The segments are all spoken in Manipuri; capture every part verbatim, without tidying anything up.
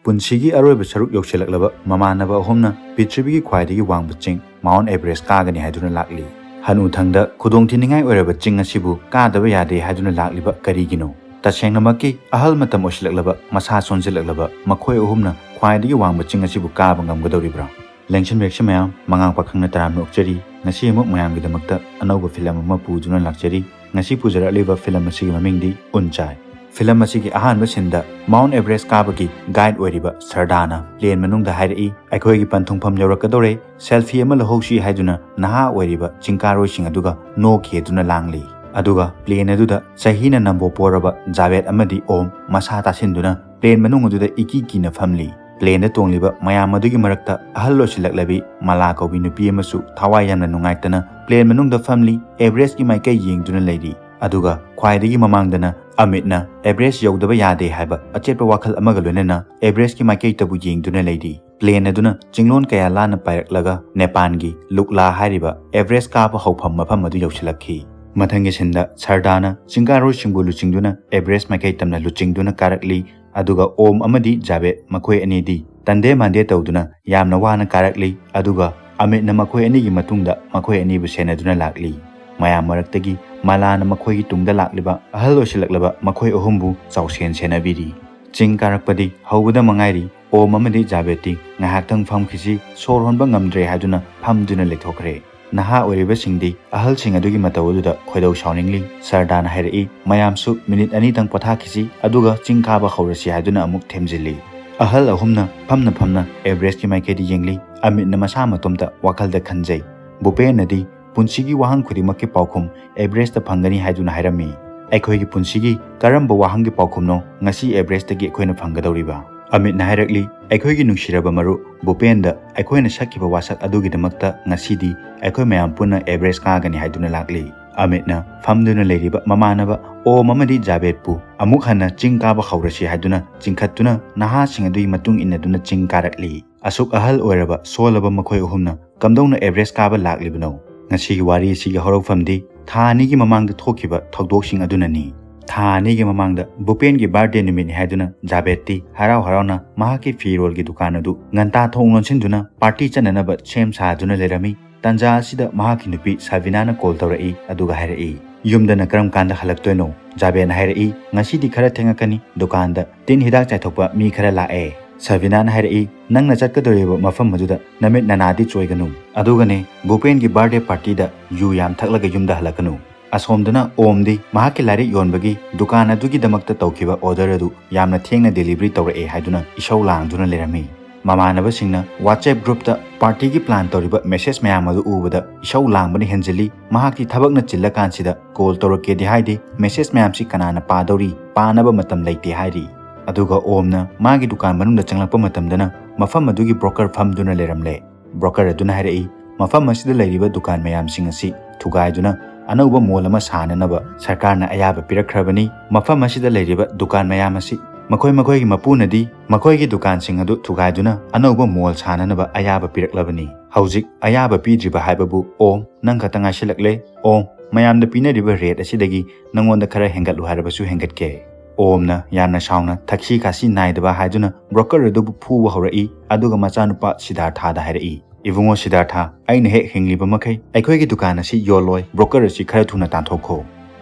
ꯄꯨꯟꯁꯤꯒꯤ ꯑꯔꯣꯏꯕ ꯁꯔꯨꯛ ꯌꯧꯁꯤꯜꯂꯛꯂꯕ ꯃꯃꯥꯟꯅꯕ ꯑꯍꯨꯝꯅ ꯄ꯭ꯔꯤꯊꯤꯕꯤꯒꯤ ꯈ꯭ꯋꯥꯏꯗꯒꯤ ꯋꯥꯡꯕ ꯆꯤꯡ ꯃꯥꯎꯟ ꯑꯦꯚꯔꯦꯁ ꯀꯥꯒꯅꯤ ꯍꯥꯏꯗꯨꯅ ꯂꯥꯛꯂꯤ꯫ ꯍꯅꯨꯊꯪꯗ ꯈꯨꯗꯣꯡꯊꯤꯅꯤꯡꯉꯥꯏ ꯑꯣꯏꯔꯕ ꯆꯤꯡ ꯑꯁꯤꯕꯨ ꯀꯥꯗꯕ ꯌꯥꯗꯦ ꯍꯥꯏꯗꯨꯅ ꯂꯥꯛꯂꯤꯕ ꯀꯔꯤꯒꯤꯅꯣ? ꯇꯁꯦꯡꯅꯃꯛꯀꯤ ꯑꯍꯜ ꯃꯇꯝ ꯑꯣꯏꯁꯤꯜꯂꯛꯂꯕ, ꯃꯁꯥ ꯁꯣꯟꯖꯤꯜꯂꯛꯂꯕ ꯃꯈꯣꯏ ꯑꯍꯨꯝꯅ ꯈ꯭ꯋꯥꯏꯗꯒꯤ ꯋꯥꯡꯕ ꯆꯤꯡ ꯑꯁꯤꯕꯨ ꯀꯥꯕ ꯉꯝꯒꯗꯧꯔꯤꯕ꯭ꯔꯥ? ꯂꯦꯡꯁꯟꯕꯤꯔꯛꯁꯤ ꯃꯌꯥꯝ, ꯃꯉꯥꯡ ꯄꯥꯈꯪꯅ ꯇꯔꯥꯝꯅ ꯑꯣꯛꯆꯔꯤ꯫ ꯉꯁꯤ ꯑꯃꯨꯛ ꯃꯌꯥꯝꯒꯤꯗꯃꯛꯇ ꯑꯅꯧꯕ ꯐꯤꯂꯝ ꯑꯃ ꯄꯨꯗꯨꯅ ꯂꯥꯛꯆꯔꯤ꯫ ꯉꯁꯤ ꯄꯨꯖꯔꯛꯂꯤꯕ ꯐꯤꯂꯝ ꯑꯁꯤꯒꯤ ꯃꯃꯤꯡꯗꯤ ꯎꯟꯆꯥꯏ꯫ ꯐꯤꯂꯝ ꯑꯁꯤꯒꯤ ꯑꯍꯥꯟꯕ ꯁꯤꯟꯗ ꯃꯥꯎꯟ ꯑꯦꯚꯔꯦꯁ ꯀꯥꯕꯒꯤ ꯒꯥꯏꯗ ꯑꯣꯏꯔꯤꯕ ꯁꯔꯗꯥꯅ ꯄ꯭ꯂꯦꯟ ꯃꯅꯨꯡꯗ ꯍꯥꯏꯔꯛꯏ, "ꯑꯩꯈꯣꯏꯒꯤ ꯄꯟꯊꯨꯡꯐꯝ ꯌꯧꯔꯛꯀꯗꯧꯔꯦ, ꯁꯦꯜꯐꯤ ꯑꯃ ꯂꯧꯍꯧꯁꯤ" ꯍꯥꯏꯗꯨꯅ ꯅꯍꯥ ꯑꯣꯏꯔꯤꯕ ꯆꯤꯡꯀꯥꯔꯣꯏꯁꯤꯡ ꯑꯗꯨꯒ ꯅꯣꯛꯈꯤ ꯑꯗꯨꯅ ꯂꯥꯡꯂꯤ꯫ ꯑꯗꯨꯒ ꯄ꯭ꯂꯦꯟ ꯑꯗꯨꯗ ꯆꯍꯤꯅ ꯅꯝꯕꯣ ꯄꯣꯔꯕ ꯖꯥꯕꯦꯗ ꯑꯃꯗꯤ ꯑꯣꯝ ꯃꯁꯥ ꯇꯥꯁꯤꯟꯗꯨꯅ ꯄ꯭ꯂꯦꯟ ꯃꯅꯨꯡ ꯑꯗꯨꯗ ꯏꯀꯤ ꯀꯤꯅ ꯐꯝꯂꯤ꯫ ꯄ꯭ꯂꯦꯟꯗ ꯇꯣꯡꯂꯤꯕ ꯃꯌꯥꯝ ꯑꯗꯨꯒꯤ ꯃꯔꯛꯇ ꯑꯍꯜ ꯑꯣꯏꯁꯤꯜꯂꯛꯂꯕꯤ ꯃꯂꯥ ꯀꯧꯕꯤ ꯅꯨꯄꯤ ꯑꯃꯁꯨ ꯊꯋꯥꯏ ꯌꯥꯝꯅ ꯅꯨꯡꯉꯥꯏꯇꯅ ꯄ꯭ꯂꯦꯟ ꯃꯅꯨꯡꯗ ꯐꯝꯂꯤ, ꯑꯦꯚꯔꯦꯁꯀꯤ ꯃꯥꯏꯀꯩ ꯌꯦꯡꯗꯨꯅ ꯂꯩꯔꯤ꯫ ꯑꯗꯨꯒ ꯈ꯭ꯋꯥꯏꯗꯒꯤ ꯃꯃꯥꯡꯗꯅ ꯑꯃꯤꯠꯅ ꯑꯦꯚꯔꯦꯁ ꯌꯧꯗꯕ ꯌꯥꯗꯦ ꯍꯥꯏꯕ ꯑꯆꯦꯠꯄ ꯋꯥꯈꯜ ꯑꯃꯒ ꯂꯣꯏꯅꯅ ꯑꯦꯚꯔꯦꯁꯀꯤ ꯃꯥꯏꯀꯩꯗꯕꯨ ꯌꯦꯡꯗꯨꯅ ꯂꯩꯔꯤ꯫ ꯄ꯭ꯂꯦꯟ ꯑꯗꯨꯅ ꯆꯤꯡꯂꯣꯟ ꯀꯌꯥ ꯂꯥꯟꯅ ꯄꯥꯏꯔꯛꯂꯒ ꯅꯦꯄꯥꯟꯒꯤ ꯂꯨꯛꯂꯥ ꯍꯥꯏꯔꯤꯕ ꯑꯦꯚꯔꯦꯁ ꯀꯥꯕ ꯍꯧꯐꯝ ꯃꯐꯝ ꯑꯗꯨ ꯌꯧꯁꯤꯜꯂꯛꯈꯤ꯫ ꯃꯊꯪꯒꯤ ꯁꯤꯟꯗ ꯁꯔꯗꯥꯅ ꯆꯤꯡꯀꯥꯔꯣꯏꯁꯤꯡꯕꯨ ꯂꯨꯆꯤꯡꯗꯨꯅ ꯑꯦꯚꯔꯦꯁ ꯃꯥꯏꯀꯩ ꯇꯝꯅ ꯂꯨꯆꯤꯡꯗꯨꯅ ꯀꯥꯔꯛꯂꯤ꯫ ꯑꯗꯨꯒ ꯑꯣꯝ ꯑꯃꯗꯤ ꯖꯥꯕꯦꯗ ꯃꯈꯣꯏ ꯑꯅꯤꯗꯤ ꯇꯟꯗꯦ ꯃꯥꯟꯗꯦ ꯇꯧꯗꯨꯅ ꯌꯥꯝꯅ ꯋꯥꯅ ꯀꯥꯔꯛꯂꯤ꯫ ꯑꯗꯨꯒ ꯑꯃꯤꯠꯅ ꯃꯈꯣꯏ ꯑꯅꯤꯒꯤ ꯃꯇꯨꯡꯗ ꯃꯈꯣꯏ ꯑꯅꯤꯕꯨ ꯁꯦꯟꯅꯗꯨꯅ ꯂꯥꯛꯂꯤ꯫ ꯃꯌꯥꯝ ꯃꯔꯛꯇꯒꯤ ꯃꯂꯥꯅ ꯃꯈꯣꯏꯒꯤ ꯇꯨꯡꯗ ꯂꯥꯛꯂꯤꯕ ꯑꯍꯜ ꯑꯣꯏꯁꯤꯜꯂꯛꯂꯕ ꯃꯈꯣꯏ ꯑꯍꯨꯝꯕꯨ ꯆꯥꯎꯁꯦꯟ ꯁꯦꯟꯅꯕꯤꯔꯤ꯫ ꯆꯤꯡ ꯀꯥꯔꯛꯄꯗꯤ ꯍꯧꯕꯗ ꯃꯉꯥꯏꯔꯤ꯫ ꯑꯣꯝ ꯑꯃꯗꯤ ꯖꯥꯕꯦꯗꯇꯤ ꯉꯥꯏꯍꯥꯛꯇꯪ ꯐꯝꯈꯤꯁꯤ, ꯁꯣꯔ ꯍꯣꯟꯕ ꯉꯝꯗ꯭ꯔꯦ ꯍꯥꯏꯗꯨꯅ ꯐꯝꯗꯨꯅ ꯂꯩꯊꯣꯛꯈ꯭ꯔꯦ꯫ ꯅꯍꯥ ꯑꯣꯏꯔꯤꯕꯁꯤꯡꯗꯤ ꯑꯍꯜꯁꯤꯡ ꯑꯗꯨꯒꯤ ꯃꯇꯧ ꯑꯗꯨꯗ ꯈꯣꯏꯗꯧ ꯁꯥꯎꯅꯤꯡꯂꯤ꯫ ꯁꯔꯗꯥꯅ ꯍꯥꯏꯔꯛꯏ, "ꯃꯌꯥꯝꯁꯨ ꯃꯤꯅꯤꯠ ꯑꯅꯤꯇꯪ ꯄꯣꯊꯥꯈꯤꯁꯤ, ꯑꯗꯨꯒ ꯆꯤꯡ ꯀꯥꯕ ꯍꯧꯔꯁꯤ" ꯍꯥꯏꯗꯨꯅ ꯑꯃꯨꯛ ꯊꯦꯝꯖꯤꯜꯂꯤ꯫ ꯑꯍꯜ ꯑꯍꯨꯝꯅ ꯐꯝꯅ ꯐꯝꯅ ꯑꯦꯚꯔꯦꯁꯀꯤ ꯃꯥꯏꯀꯩꯗ ꯌꯦꯡꯂꯤ꯫ ꯑꯃꯤꯠꯅ ꯃꯁꯥ ꯃꯇꯣꯝꯇ ꯋꯥꯈꯜꯗ ꯈꯟꯖꯩ, "ꯚꯨꯄꯦꯟꯅꯗꯤ ꯄꯨꯟꯁꯤꯒꯤ ꯋꯥꯍꯪ ꯈꯨꯗꯤꯡꯃꯛꯀꯤ ꯄꯥꯎꯈꯨꯝ ꯑꯦꯚꯔꯦꯁꯇ ꯐꯪꯒꯅꯤ ꯍꯥꯏꯗꯨꯅ ꯍꯥꯏꯔꯝꯃꯤ꯫ ꯑꯩꯈꯣꯏꯒꯤ ꯄꯨꯟꯁꯤꯒꯤ ꯀꯔꯝꯕ ꯋꯥꯍꯪꯒꯤ ꯄꯥꯎꯈꯨꯝꯅꯣ ꯉꯁꯤ ꯑꯦꯚꯔꯦꯁꯇꯒꯤ ꯑꯩꯈꯣꯏꯅ ꯐꯪꯒꯗꯧꯔꯤꯕ?" ꯑꯃꯤꯠꯅ ꯍꯥꯏꯔꯛꯂꯤ, "ꯑꯩꯈꯣꯏꯒꯤ ꯅꯨꯡꯁꯤꯔꯕ ꯃꯔꯨꯞ ꯚꯨꯄꯦꯟꯗ ꯑꯩꯈꯣꯏꯅ ꯁꯛꯈꯤꯕ ꯋꯥꯁꯛ ꯑꯗꯨꯒꯤꯗꯃꯛꯇ ꯉꯁꯤꯗꯤ ꯑꯩꯈꯣꯏ ꯃꯌꯥꯝ ꯄꯨꯟꯅ ꯑꯦꯚꯔꯦꯁ ꯀꯥꯒꯅꯤ" ꯍꯥꯏꯗꯨꯅ ꯂꯥꯛꯂꯤ꯫ ꯑꯃꯤꯠꯅ ꯐꯝꯗꯨꯅ ꯂꯩꯔꯤꯕ ꯃꯃꯥꯟꯅꯕ ꯑꯣꯝ ꯑꯃꯗꯤ ꯖꯥꯕꯦꯗꯄꯨ ꯑꯃꯨꯛ ꯍꯟꯅ ꯆꯤꯡ ꯀꯥꯕ ꯍꯧꯔꯁꯤ ꯍꯥꯏꯗꯨꯅ ꯆꯤꯡꯈꯠꯇꯨꯅ ꯅꯍꯥꯁꯤꯡ ꯑꯗꯨꯒꯤ ꯃꯇꯨꯡ ꯏꯟꯅꯗꯨꯅ ꯆꯤꯡ ꯀꯥꯔꯛꯂꯤ꯫ ꯑꯁꯨꯛ ꯑꯍꯜ ꯑꯣꯏꯔꯕ ꯁꯣꯜꯂꯕ ꯃꯈꯣꯏ ꯑꯍꯨꯝꯅ ꯀꯝꯗꯧꯅ ꯑꯦꯚꯔꯦꯁ ꯀꯥꯕ ꯂꯥꯛꯂꯤꯕꯅꯣ? ꯉꯁꯤꯒꯤ ꯋꯥꯔꯤ ꯑꯁꯤꯒꯤ ꯍꯧꯔꯛꯐꯝꯗꯤ ꯊꯥ ꯑꯅꯤꯒꯤ ꯃꯃꯥꯡꯗ ꯊꯣꯛꯈꯤꯕ ꯊꯧꯗꯣꯛꯁꯤꯡ ꯑꯗꯨꯅꯅꯤ꯫ ꯊꯥ ꯑꯅꯤꯒꯤ ꯃꯃꯥꯡꯗ ꯚꯨꯄꯦꯟꯒꯤ ꯕꯥꯔꯗꯦ ꯅꯨꯃꯤꯠꯅꯤ ꯍꯥꯏꯗꯨꯅ ꯖꯥꯕꯦꯗꯇꯤ ꯍꯔꯥꯎ ꯍꯔꯥꯎꯅ ꯃꯍꯥꯛꯀꯤ ꯐꯤꯔꯣꯜꯒꯤ ꯗꯨꯀꯥꯟ ꯑꯗꯨ ꯉꯟꯇꯥ ꯊꯣꯡ ꯂꯣꯟꯁꯤꯟꯗꯨꯅ ꯄꯥꯔꯇꯤ ꯆꯠꯅꯅꯕ ꯁꯦꯝ ꯁꯥꯗꯨꯅ ꯂꯩꯔꯝꯃꯤ꯫ ꯇꯥꯟꯖꯥ ꯑꯁꯤꯗ ꯃꯍꯥꯛꯀꯤ ꯅꯨꯄꯤ ꯁꯕꯤꯅꯥꯅ ꯀꯣꯜ ꯇꯧꯔꯛꯏ, ꯑꯗꯨꯒ ꯍꯥꯏꯔꯛꯏ, "ꯌꯨꯝꯗꯅ ꯀꯔꯝ ꯀꯥꯟꯗ ꯍꯜꯂꯛꯇꯣꯏꯅꯣ?" ꯖꯥꯕꯦꯗꯅ ꯍꯥꯏꯔꯛꯏ, "ꯉꯁꯤꯗꯤ ꯈꯔ ꯊꯦꯡꯉꯛꯀꯅꯤ, ꯗꯨꯀꯥꯟꯗ ꯇꯤꯟ ꯍꯤꯗꯥꯛ ꯆꯥꯏꯊꯣꯛꯄ ꯃꯤ ꯈꯔ ꯂꯥꯛꯑꯦ꯫" ꯁꯕꯤꯅꯥꯅ ꯍꯥꯏꯔꯛꯏ, "ꯅꯪꯅ ꯆꯠꯀꯗꯧꯔꯤꯕ ꯃꯐꯝ ꯑꯗꯨꯗ ꯅꯃꯤꯠ ꯅꯅꯥꯗꯤ ꯆꯣꯏꯒꯅꯨ, ꯑꯗꯨꯒꯅꯦ, ꯚꯨꯄꯦꯟꯒꯤ ꯕꯥꯔꯗꯦ ꯄꯥꯔꯇꯤꯗ ꯌꯨ ꯌꯥꯝ ꯊꯛꯂꯒ ꯌꯨꯝꯗ ꯍꯜꯂꯛꯀꯅꯨ꯫" ꯑꯁꯣꯝꯗꯅ ꯑꯣꯝꯗꯤ ꯃꯍꯥꯛꯀꯤ ꯂꯥꯏꯔꯤꯛ ꯌꯣꯟꯕꯒꯤ ꯗꯨꯀꯥꯟ ꯑꯗꯨꯒꯤꯗꯃꯛꯇ ꯇꯧꯈꯤꯕ ꯑꯣꯔꯗꯔ ꯑꯗꯨ ꯌꯥꯝꯅ ꯊꯦꯡꯅ ꯗꯦꯂꯤꯚꯔꯤ ꯇꯧꯔꯛꯑꯦ ꯍꯥꯏꯗꯨꯅ ꯏꯁꯧ ꯂꯥꯡꯗꯨꯅ ꯂꯩꯔꯝꯃꯤ꯫ ꯃꯃꯥꯟꯅꯕꯁꯤꯡꯅ WhatsApp ꯒ꯭ꯔꯨꯞꯇ ꯄꯥꯔꯇꯤꯒꯤ ꯄ꯭ꯂꯥꯟ ꯇꯧꯔꯤꯕ ꯃꯦꯁꯦꯖ ꯃꯌꯥꯝ ꯑꯗꯨ ꯎꯕꯗ ꯏꯁꯧ ꯂꯥꯡꯕꯅ ꯍꯦꯟꯖꯤꯜꯂꯤ꯫ ꯃꯍꯥꯛꯇꯤ ꯊꯕꯛꯅ ꯆꯤꯜꯂꯀꯥꯟꯁꯤꯗ ꯀꯣꯜ ꯇꯧꯔꯛꯀꯦꯗꯤ ꯍꯥꯏꯗꯦ, ꯃꯦꯁꯦꯖ ꯃꯌꯥꯝꯁꯤ ꯀꯅꯥꯅ ꯄꯥꯗꯧꯔꯤ, ꯄꯥꯅꯕ ꯃꯇꯝ ꯂꯩꯇꯦ ꯍꯥꯏꯔꯤ꯫ ꯑꯗꯨꯒ ꯑꯣꯝꯅ ꯃꯥꯒꯤ ꯗꯨꯀꯥꯟ ꯃꯅꯨꯡꯗ ꯆꯪꯂꯛꯄ ꯃꯇꯝꯗꯅ ꯃꯐꯝ ꯑꯗꯨꯒꯤ ꯕ꯭ꯔꯣꯀꯔ ꯐꯝꯗꯨꯅ ꯂꯩꯔꯝꯂꯦ꯫ ꯕ꯭ꯔꯣꯀꯔ ꯑꯗꯨꯅ ꯍꯥꯏꯔꯛꯏ, "ꯃꯐꯝ ꯑꯁꯤꯗ ꯂꯩꯔꯤꯕ ꯗꯨꯀꯥꯟ ꯃꯌꯥꯝꯁꯤꯡ ꯑꯁꯤ ꯊꯨꯒꯥꯏꯗꯨꯅ ꯑꯅꯧꯕ ꯃꯣꯜ ꯑꯃ ꯁꯥꯅꯅꯕ ꯁꯔꯀꯥꯔꯅ ꯑꯌꯥꯕ ꯄꯤꯔꯛꯈ꯭ꯔꯕꯅꯤ꯫ ꯃꯐꯝ ꯑꯁꯤꯗ ꯂꯩꯔꯤꯕ ꯗꯨꯀꯥꯟ ꯃꯌꯥꯝ ꯑꯁꯤ ꯃꯈꯣꯏ ꯃꯈꯣꯏꯒꯤ ꯃꯄꯨꯅꯗꯤ ꯃꯈꯣꯏꯒꯤ ꯗꯨꯀꯥꯟꯁꯤꯡ ꯑꯗꯨ ꯊꯨꯒꯥꯏꯗꯨꯅ ꯑꯅꯧꯕ ꯃꯣꯜ ꯁꯥꯅꯅꯕ ꯑꯌꯥꯕ ꯄꯤꯔꯛꯂꯕꯅꯤ꯫ ꯍꯧꯖꯤꯛ ꯑꯌꯥꯕ ꯄꯤꯗ꯭ꯔꯤꯕ ꯍꯥꯏꯕꯕꯨ ꯑꯣꯝ ꯅꯪ ꯈꯛꯇ ꯉꯥꯏꯁꯤꯜꯂꯛꯂꯦ꯫ ꯑꯣꯝ, ꯃꯌꯥꯝꯗ ꯄꯤꯅꯔꯤꯕ ꯔꯦꯠ ꯑꯁꯤꯗꯒꯤ ꯅꯪꯉꯣꯟꯗ ꯈꯔ ꯍꯦꯟꯒꯠꯂꯨ ꯍꯥꯏꯔꯕꯁꯨ ꯍꯦꯟꯒꯠꯀꯦ꯫" ꯑꯣꯝꯅ ꯌꯥꯝꯅ ꯁꯥꯎꯅ ꯊꯛꯁꯤ ꯈꯥꯁꯤ ꯅꯥꯏꯗꯕ ꯍꯥꯏꯗꯨꯅ ꯕ꯭ꯔꯣꯀꯔ ꯑꯗꯨꯕꯨ ꯐꯨꯕ ꯍꯧꯔꯛꯏ, ꯑꯗꯨꯒ ꯃꯆꯥꯅꯨꯄꯥ ꯁꯤꯗꯥꯔꯊꯥꯗ ꯍꯥꯏꯔꯛꯏ, "ꯏꯕꯨꯡꯉꯣ ꯁꯤꯗꯥꯔꯊꯥ, ꯑꯩꯅ ꯍꯦꯛ ꯍꯤꯡꯂꯤꯕ ꯃꯈꯩ ꯑꯩꯈꯣꯏꯒꯤ ꯗꯨꯀꯥꯟ ꯑꯁꯤ ꯌꯣꯜꯂꯣꯏ, ꯕ꯭ꯔꯣꯀꯔ ꯑꯁꯤ ꯈꯔ ꯊꯨꯅ ꯇꯥꯟꯊꯣꯛꯈꯣ꯫"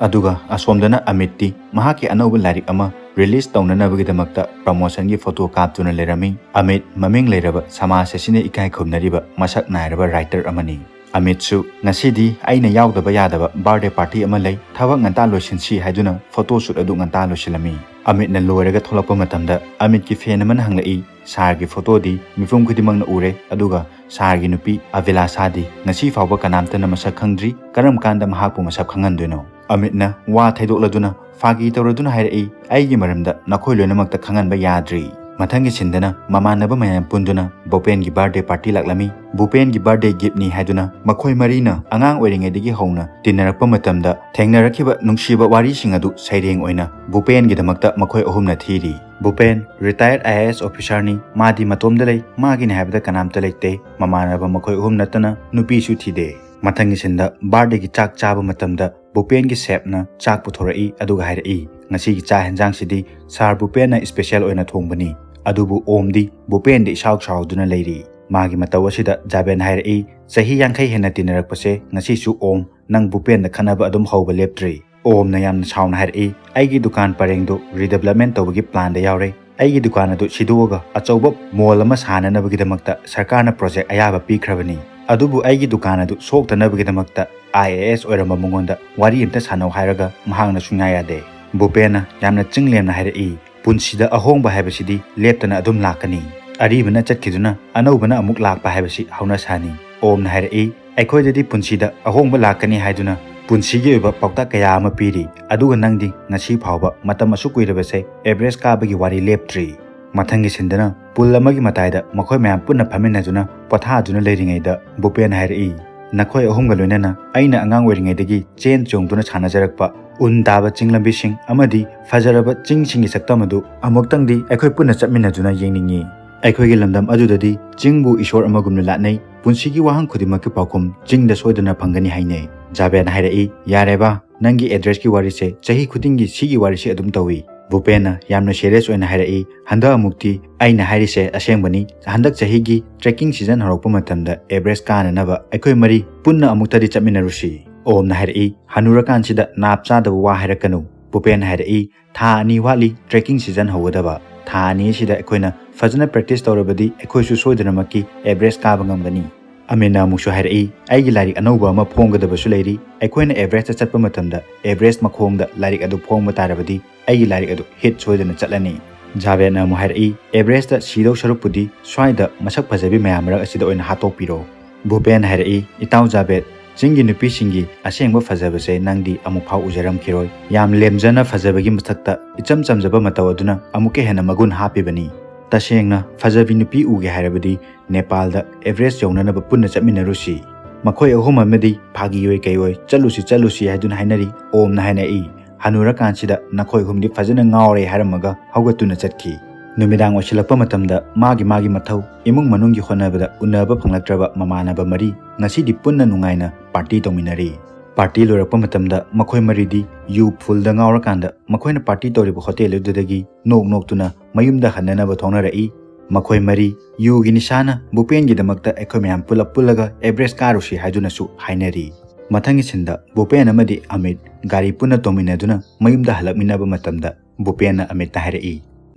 ꯑꯗꯨꯒ ꯑꯁꯣꯝꯗꯅ ꯑꯃꯤꯠꯇꯤ ꯃꯍꯥꯛꯀꯤ ꯑꯅꯧꯕ ꯂꯥꯏꯔꯤꯛ ꯑꯃ ꯔꯤꯂꯤꯖ ꯇꯧꯅꯅꯕꯒꯤꯗꯃꯛꯇ ꯄ꯭ꯔꯃꯣꯁꯟꯒꯤ ꯐꯣꯇꯣ ꯀꯥꯞꯇꯨꯅ ꯂꯩꯔꯝꯃꯤ꯫ ꯑꯃꯤꯠ ꯃꯃꯤꯡ ꯂꯩꯔꯕ ꯁꯃꯥꯖ ꯑꯁꯤꯅ ꯏꯀꯥꯏ ꯈꯨꯝꯅꯔꯤꯕ ꯃꯁꯛ ꯅꯥꯏꯔꯕ ꯔꯥꯏꯇꯔ ꯑꯃꯅꯤ꯫ ꯑꯃꯤꯠꯁꯨ ꯉꯁꯤꯗꯤ ꯑꯩꯅ ꯌꯥꯎꯗꯕ ꯌꯥꯗꯕ ꯕꯥꯔꯗꯦ ꯄꯥꯔꯇꯤ ꯑꯃ ꯂꯩ, ꯊꯕꯛ ꯉꯟꯇꯥ ꯂꯣꯏꯁꯤꯟꯁꯤ ꯍꯥꯏꯗꯨꯅ ꯐꯣꯇꯣ ꯁꯨꯠ ꯑꯗꯨ ꯉꯟꯇꯥ ꯂꯣꯏꯁꯤꯜꯂꯝꯃꯤ꯫ ꯑꯃꯤꯠꯅ ꯂꯣꯏꯔꯒ ꯊꯣꯛꯂꯛꯄ ꯃꯇꯝꯗ ꯑꯃꯤꯠꯀꯤ ꯐꯦꯟ ꯑꯃꯅ ꯍꯪꯂꯛꯏ, "ꯁꯥꯔꯒꯤ ꯐꯣꯇꯣꯗꯤ ꯃꯤꯄꯨꯝ ꯈꯨꯗꯤꯡꯃꯛꯅ ꯎꯔꯦ, ꯑꯗꯨꯒ ꯁꯥꯔꯒꯤ ꯅꯨꯄꯤ ꯑꯚꯤꯂꯥꯁꯥꯗꯤ ꯉꯁꯤ ꯐꯥꯎꯕ ꯀꯅꯥꯝꯇꯅ ꯃꯁꯛ ꯈꯪꯗ꯭ꯔꯤ, ꯀꯔꯝ ꯀꯥꯟꯗ ꯃꯍꯥꯛꯄꯨ ꯃꯁꯛ ꯈꯪꯍꯟꯗꯣꯏꯅꯣ?" ꯑꯃꯤꯠꯅ ꯋꯥ ꯊꯩꯗꯣꯛꯂꯗꯨꯅ, ꯐꯥꯒꯤ ꯇꯧꯔꯗꯨꯅ ꯍꯥꯏꯔꯛꯏ, "ꯑꯩꯒꯤ ꯃꯔꯝꯗ ꯅꯈꯣꯏ ꯂꯣꯏꯅꯃꯛꯇ ꯈꯪꯍꯟꯕ ꯌꯥꯗ꯭ꯔꯤ꯫" ꯃꯊꯪꯒꯤ ꯁꯤꯟꯗꯅ ꯃꯃꯥꯟꯅꯕ ꯃꯌꯥꯝ ꯄꯨꯟꯗꯨꯅ ꯚꯨꯄꯦꯟꯒꯤ ꯕꯥꯔꯗꯦ ꯄꯥꯔꯇꯤ ꯂꯥꯛꯂꯝꯃꯤ꯫ ꯚꯨꯄꯦꯟꯒꯤ ꯕꯥꯔꯗꯦ ꯒꯤꯐꯅꯤ ꯍꯥꯏꯗꯨꯅ ꯃꯈꯣꯏ ꯃꯔꯤꯅ ꯑꯉꯥꯡ ꯑꯣꯏꯔꯤꯉꯩꯗꯒꯤ ꯍꯧꯅ ꯇꯤꯟꯅꯔꯛꯄ ꯃꯇꯝꯗ ꯊꯦꯡꯅꯔꯛꯈꯤꯕ ꯅꯨꯡꯁꯤꯕ ꯋꯥꯔꯤꯁꯤꯡ ꯑꯗꯨ ꯁꯩꯔꯦꯡ ꯑꯣꯏꯅ ꯚꯨꯄꯦꯟꯒꯤꯗꯃꯛꯇ ꯃꯈꯣꯏ ꯑꯍꯨꯝꯅ ꯊꯤꯔꯤ꯫ ꯚꯨꯄꯦꯟ ꯔꯤꯇꯥꯌꯔꯗ IAS ꯑꯣꯐꯤꯁꯥꯔꯅꯤ, ꯃꯥꯗꯤ ꯃꯇꯣꯝꯗ ꯂꯩ, ꯃꯥꯒꯤꯅꯤ ꯍꯥꯏꯕꯗ ꯀꯅꯥꯝꯇ ꯂꯩꯇꯦ꯫ ꯃꯃꯥꯟꯅꯕ ꯃꯈꯣꯏ ꯑꯍꯨꯝ ꯅꯠꯇꯅ ꯅꯨꯄꯤꯁꯨ ꯊꯤꯗꯦ꯫ ꯃꯊꯪꯒꯤ ꯁꯤꯟꯗ ꯕꯥꯔꯗꯦꯒꯤ ꯆꯥꯛ ꯆꯥꯕ ꯃꯇꯝꯗ ꯚꯨꯄꯦꯟꯒꯤ ꯁꯦꯐꯅ ꯆꯥꯛ ꯄꯨꯊꯣꯔꯛꯏ, ꯑꯗꯨꯒ ꯍꯥꯏꯔꯛꯏ, "ꯉꯁꯤꯒꯤ ꯆꯥꯛ ꯍꯦꯟꯖꯥꯡꯁꯤꯗꯤ ꯁꯥꯔ ꯚꯨꯄꯦꯟꯅ ꯏꯁꯄꯦꯁꯦꯜ ꯑꯣꯏꯅ ꯊꯣꯡꯕꯅꯤ"꯫ ꯑꯗꯨꯕꯨ ꯑꯣꯝꯗꯤ ꯚꯨꯄꯦꯟꯗ ꯏꯁꯥꯎ ꯁꯥꯎꯗꯨꯅ ꯂꯩꯔꯤ꯫ ꯃꯥꯒꯤ ꯃꯇꯧ ꯑꯁꯤꯗ ꯖꯥꯕꯦꯟ ꯍꯥꯏꯔꯛꯏ, "ꯆꯍꯤ ꯌꯥꯡꯈꯩ ꯍꯦꯟꯅ ꯇꯤꯟꯅꯔꯛꯄꯁꯦ ꯉꯁꯤꯁꯨ ꯑꯣꯝ ꯅꯪ ꯚꯨꯄꯦꯟꯗ ꯈꯠꯅꯕ ꯑꯗꯨꯝ ꯍꯧꯕ ꯂꯦꯞꯇ꯭ꯔꯤ"꯫ ꯑꯣꯝꯅ ꯌꯥꯝꯅ ꯁꯥꯎꯅ ꯍꯥꯏꯔꯛꯏ, "ꯑꯩꯒꯤ ꯗꯨꯀꯥꯟ ꯄꯔꯦꯡꯗꯨ ꯔꯤꯗꯦꯕꯂꯞꯃꯦꯟ ꯇꯧꯕꯒꯤ ꯄ꯭ꯂꯥꯟꯗ ꯌꯥꯎꯔꯦ꯫ ꯑꯩꯒꯤ ꯗꯨꯀꯥꯟ ꯑꯗꯨ ꯁꯤꯗꯣꯛꯑꯒ ꯑꯆꯧꯕ ꯃꯣꯜ ꯑꯃ ꯁꯥꯅꯅꯕꯒꯤꯗꯃꯛꯇ ꯁꯔꯀꯥꯔꯅ ꯄ꯭ꯔꯣꯖꯦꯛ ꯑꯌꯥꯕ ꯄꯤꯈ꯭ꯔꯕꯅꯤ꯫ ꯑꯗꯨꯕꯨ ꯑꯩꯒꯤ ꯗꯨꯀꯥꯟ ꯑꯗꯨ ꯁꯣꯛꯇꯅꯕꯒꯤꯗꯃꯛꯇ ꯑꯥꯏ ꯑꯦ ꯑꯦꯁ ꯑꯣꯏꯔꯝꯕ ꯃꯉꯣꯟꯗ ꯋꯥꯔꯤ ꯑꯝꯇ ꯁꯥꯟꯅꯧ ꯍꯥꯏꯔꯒ ꯃꯍꯥꯛꯅ ꯁꯨꯡꯌꯥ ꯌꯥꯗꯦ"꯫ ꯚꯨꯄꯦꯟꯅ ꯌꯥꯝꯅ ꯆꯤꯡꯂꯦꯝꯅ ꯍꯥꯏꯔꯛꯏ, "ꯄꯨꯟꯁꯤꯗ ꯑꯍꯣꯡꯕ ꯍꯥꯏꯕꯁꯤꯗꯤ ꯂꯦꯞꯇꯅ ꯑꯗꯨꯝ ꯂꯥꯛꯀꯅꯤ꯫ ꯑꯔꯤꯕꯅ ꯆꯠꯈꯤꯗꯨꯅ ꯑꯅꯧꯕꯅ ꯑꯃꯨꯛ ꯂꯥꯛꯄ ꯍꯥꯏꯕꯁꯤ ꯍꯧꯅꯁꯥꯅꯤ"꯫ ꯑꯣꯝꯅ ꯍꯥꯏꯔꯛꯏ, "ꯑꯩꯈꯣꯏꯗꯗꯤ ꯄꯨꯟꯁꯤꯗ ꯑꯍꯣꯡꯕ ꯂꯥꯛꯀꯅꯤ ꯍꯥꯏꯗꯨꯅ ꯄꯨꯟꯁꯤꯒꯤ ꯑꯣꯏꯕ ꯄꯥꯎꯇꯥꯛ ꯀꯌꯥ ꯑꯃ ꯄꯤꯔꯤ, ꯑꯗꯨꯒ ꯅꯪꯗꯤ ꯉꯁꯤ ꯐꯥꯎꯕ ꯃꯇꯝ ꯑꯁꯨꯛ ꯀꯨꯏꯔꯕꯁꯦ ꯑꯦꯚꯔꯦꯁ ꯀꯥꯕꯒꯤ ꯋꯥꯔꯤ ꯂꯦꯞꯇ꯭ꯔꯤ"꯫ ꯃꯊꯪꯒꯤ ꯁꯤꯟꯗꯅ ꯄꯨꯜ ꯑꯃꯒꯤ ꯃꯇꯥꯏꯗ ꯃꯈꯣꯏ ꯃꯌꯥꯝ ꯄꯨꯟꯅ ꯐꯝꯃꯤꯟꯅꯗꯨꯅ ꯄꯣꯊꯥꯗꯨꯅ ꯂꯩꯔꯤꯉꯩꯗ ꯚꯨꯄꯦꯟ ꯍꯥꯏꯔꯛꯏ, "ꯅꯈꯣꯏ ꯑꯍꯨꯝꯒ ꯂꯣꯏꯅꯅ ꯑꯩꯅ ꯑꯉꯥꯡ ꯑꯣꯏꯔꯤꯉꯩꯗꯒꯤ ꯆꯦꯟ ꯆꯣꯡꯗꯨꯅ ꯁꯥꯟꯅꯖꯔꯛꯄ ꯎꯟ ꯇꯥꯕ ꯆꯤꯡ ꯂꯝꯕꯤꯁꯤꯡ ꯑꯃꯗꯤ ꯐꯖꯔꯕ ꯆꯤꯡꯁꯤꯡꯒꯤ ꯁꯛꯇꯝ ꯑꯗꯨ ꯑꯃꯨꯛꯇꯪꯗꯤ ꯑꯩꯈꯣꯏ ꯄꯨꯟꯅ ꯆꯠꯃꯤꯟꯅꯗꯨꯅ ꯌꯦꯡꯅꯤꯡꯏ꯫ ꯑꯩꯈꯣꯏꯒꯤ ꯂꯝꯗꯝ ꯑꯗꯨꯗꯗꯤ ꯆꯤꯡꯕꯨ ꯏꯁꯣꯔ ꯑꯃꯒꯨꯝꯅ ꯂꯥꯠꯅꯩ꯫ ꯄꯨꯟꯁꯤꯒꯤ ꯋꯥꯍꯪ ꯈꯨꯗꯤꯡꯃꯛꯀꯤ ꯄꯥꯎꯈꯨꯝ ꯆꯤꯡꯗ ꯁꯣꯏꯗꯅ ꯐꯪꯒꯅꯤ ꯍꯥꯏꯅꯩ"꯫ ꯖꯥꯕꯦꯟ ꯍꯥꯏꯔꯛꯏ, "ꯌꯥꯔꯦꯕ, ꯅꯪꯒꯤ ꯑꯦꯗ꯭ꯔꯦꯁꯀꯤ ꯋꯥꯔꯤꯁꯦ ꯆꯍꯤ ꯈꯨꯗꯤꯡꯒꯤ ꯁꯤꯒꯤ ꯋꯥꯔꯤꯁꯦ ꯑꯗꯨꯝ ꯇꯧꯏ"꯫ ꯚꯨꯄꯦꯟꯅ ꯌꯥꯝꯅ ꯁꯤꯔꯤꯌꯁ ꯑꯣꯏꯅ ꯍꯥꯏꯔꯛꯏ, "ꯍꯟꯗꯛ ꯑꯃꯨꯛꯇꯤ ꯑꯩꯅ ꯍꯥꯏꯔꯤꯁꯦ ꯑꯁꯦꯡꯕꯅꯤ꯫ ꯍꯟꯗꯛ ꯆꯍꯤꯒꯤ ꯇ꯭ꯔꯦꯛꯀꯤꯡ ꯁꯤꯖꯟ ꯍꯧꯔꯛꯄ ꯃꯇꯝꯗ ꯑꯦꯚꯔꯦꯁ ꯀꯥꯅꯅꯕ ꯑꯩꯈꯣꯏ ꯃꯔꯤ ꯄꯨꯟꯅ ꯑꯃꯨꯛꯇꯗꯤ ꯆꯠꯃꯤꯟꯅꯔꯨꯁꯤ"꯫ ꯑꯣꯝꯅ ꯍꯥꯏꯔꯛꯏ, "ꯍꯅꯨꯔꯀꯥꯟꯁꯤꯗ ꯅꯥꯞ ꯆꯥꯗꯕ ꯋꯥ ꯍꯥꯏꯔꯛꯀꯅꯨ"꯫ ꯚꯨꯄꯦꯟ ꯍꯥꯏꯔꯛꯏ, "ꯊꯥ ꯑꯅꯤ ꯋꯥꯠꯂꯤ ꯇ꯭ꯔꯦꯛꯀꯤꯡ ꯁꯤꯖꯟ ꯍꯧꯒꯗꯕ꯫ ꯊꯥ ꯑꯅꯤ ꯑꯁꯤꯗ ꯑꯩꯈꯣꯏꯅ ꯐꯖꯅ ꯄ꯭ꯔꯦꯛꯇꯤꯁ ꯇꯧꯔꯕꯗꯤ ꯑꯩꯈꯣꯏꯁꯨ ꯁꯣꯏꯗꯅꯃꯛꯀꯤ ꯑꯦꯚꯔꯦꯁ ꯀꯥꯕ ꯉꯝꯒꯅꯤ"꯫ ꯑꯃꯤꯟꯅ ꯑꯃꯨꯛꯁꯨ ꯍꯥꯏꯔꯛꯏ, "ꯑꯩꯒꯤ ꯂꯥꯏꯔꯤꯛ ꯑꯅꯧꯕ ꯑꯃ ꯐꯣꯡꯒꯗꯕꯁꯨ ꯂꯩꯔꯤ꯫ ꯑꯩꯈꯣꯏꯅ ꯑꯦꯚꯔꯦꯁꯇ ꯆꯠꯄ ꯃꯇꯝꯗ ꯑꯦꯚꯔꯦꯁ ꯃꯈꯣꯡꯗ ꯂꯥꯏꯔꯤꯛ ꯑꯗꯨ ꯐꯣꯡꯕ ꯇꯥꯔꯕꯗꯤ ꯑꯩꯒꯤ ꯂꯥꯏꯔꯤꯛ ꯑꯗꯨ ꯍꯤꯠ ꯁꯣꯏꯗꯅ ꯆꯠꯂꯅꯤ"꯫ ꯖꯥꯕꯦꯠꯅ ꯑꯃꯨꯛ ꯍꯥꯏꯔꯛꯏ, "ꯑꯦꯚꯔꯦꯁꯇ ꯁꯤꯗꯧ ꯁꯔꯨꯛꯄꯨꯗꯤ ꯁ꯭ꯋꯥꯏꯗ ꯃꯁꯛ ꯐꯖꯕꯤ ꯃꯌꯥꯝ ꯃꯔꯛ ꯑꯁꯤꯗ ꯑꯣꯏꯅ ꯍꯥꯠꯇꯣꯛꯄꯤꯔꯣ"꯫ ꯚꯨꯄꯦꯟ ꯍꯥꯏꯔꯛꯏ, "ꯏꯇꯥꯎ ꯖꯥꯕꯦꯠ, ꯆꯤꯡꯒꯤ ꯅꯨꯄꯤꯁꯤꯡꯒꯤ ꯑꯁꯦꯡꯕ ꯐꯖꯕꯁꯦ ꯅꯪꯗꯤ ꯑꯃꯨꯛꯐꯥꯎ ꯎꯖꯔꯝꯈꯤꯔꯣꯏ꯫ ꯌꯥꯝ ꯂꯦꯝꯖꯅ ꯐꯖꯕꯒꯤ ꯃꯊꯛꯇ ꯏꯆꯝ ꯆꯝꯖꯕ ꯃꯇꯧ ꯑꯗꯨꯅ ꯑꯃꯨꯛꯀ ꯍꯦꯟꯅ ꯃꯒꯨꯟ ꯍꯥꯞꯄꯤꯕꯅꯤ꯫ ꯇꯁꯦꯡꯅ ꯐꯖꯕꯤ ꯅꯨꯄꯤ ꯎꯒꯦ ꯍꯥꯏꯔꯕꯗꯤ ꯅꯦꯄꯥꯜꯗ ꯑꯦꯚꯔꯦꯁ ꯌꯧꯅꯅꯕ ꯄꯨꯟꯅ ꯆꯠꯃꯤꯟꯅꯔꯨꯁꯤ"꯫ ꯃꯈꯣꯏ ꯑꯍꯨꯝ ꯑꯃꯗꯤ ꯐꯥꯒꯤ ꯑꯣꯏ ꯀꯩ ꯑꯣꯏ "ꯆꯠꯂꯨꯁꯤ, ꯆꯠꯂꯨꯁꯤ" ꯍꯥꯏꯗꯨꯅ ꯍꯥꯏꯅꯔꯤ꯫ ꯑꯣꯝꯅ ꯍꯥꯏꯅ ꯏ, "ꯍꯅꯨꯔꯀꯥꯟꯁꯤꯗ ꯅꯈꯣꯏ ꯑꯍꯨꯝꯗꯤ ꯐꯖꯅ ꯉꯥꯎꯔꯦ" ꯍꯥꯏꯔꯝꯃꯒ ꯍꯧꯒꯠꯇꯨꯅ ꯆꯠꯈꯤ꯫ ꯅꯨꯃꯤꯗꯥꯡ ꯑꯣꯏꯁꯤꯜꯂꯛꯄ ꯃꯇꯝꯗ ꯃꯥꯒꯤ ꯃꯥꯒꯤ ꯃꯊꯧ, ꯏꯃꯨꯡ ꯃꯅꯨꯡꯒꯤ ꯍꯣꯠꯅꯕꯗ ꯎꯅꯕ ꯐꯪꯂꯛꯇ꯭ꯔꯕ ꯃꯃꯥꯟꯅꯕ ꯃꯔꯤ ꯉꯁꯤꯗꯤ ꯄꯨꯟꯅ ꯅꯨꯡꯉꯥꯏꯅ ꯄꯥꯔꯇꯤ ꯇꯧꯃꯤꯟꯅꯔꯤ꯫ ꯄꯥꯔꯇꯤ ꯂꯣꯏꯔꯛꯄ ꯃꯇꯝꯗ ꯃꯈꯣꯏ ꯃꯔꯤꯗꯤ ꯌꯨ ꯐꯨꯜꯗ ꯉꯥꯎꯔꯀꯥꯟꯗ ꯃꯈꯣꯏꯅ ꯄꯥꯔꯇꯤ ꯇꯧꯔꯤꯕ ꯍꯣꯇꯦꯜ ꯑꯗꯨꯗꯒꯤ ꯅꯣꯛ ꯅꯣꯛꯇꯨꯅ ꯃꯌꯨꯝꯗ ꯍꯟꯅꯅꯕ ꯊꯣꯛꯅꯔꯛꯏ꯫ ꯃꯈꯣꯏ ꯃꯔꯤ ꯌꯨꯒꯤ ꯅꯤꯁꯥꯅ ꯚꯨꯄꯦꯟꯒꯤꯗꯃꯛꯇ ꯑꯩꯈꯣꯏ ꯃꯌꯥꯝ ꯄꯨꯂꯞ ꯄꯨꯜꯂꯒ ꯑꯦꯚꯔꯦꯁ ꯀꯥꯔꯨꯁꯤ ꯍꯥꯏꯗꯨꯅꯁꯨ ꯍꯥꯏꯅꯔꯤ꯫ ꯃꯊꯪꯒꯤ ꯁꯤꯟꯗ ꯚꯨꯄꯦꯟ ꯑꯃꯗꯤ ꯑꯃꯤꯠ ꯒꯥꯔꯤ ꯄꯨꯟꯅ ꯇꯣꯡꯃꯤꯟꯅꯗꯨꯅ ꯃꯌꯨꯝꯗ ꯍꯜꯂꯛꯃꯤꯟꯅꯕ ꯃꯇꯝꯗ ꯚꯨꯄꯦꯟꯅ ꯑꯃꯤꯠꯇ ꯍꯥꯏꯔꯛꯏ,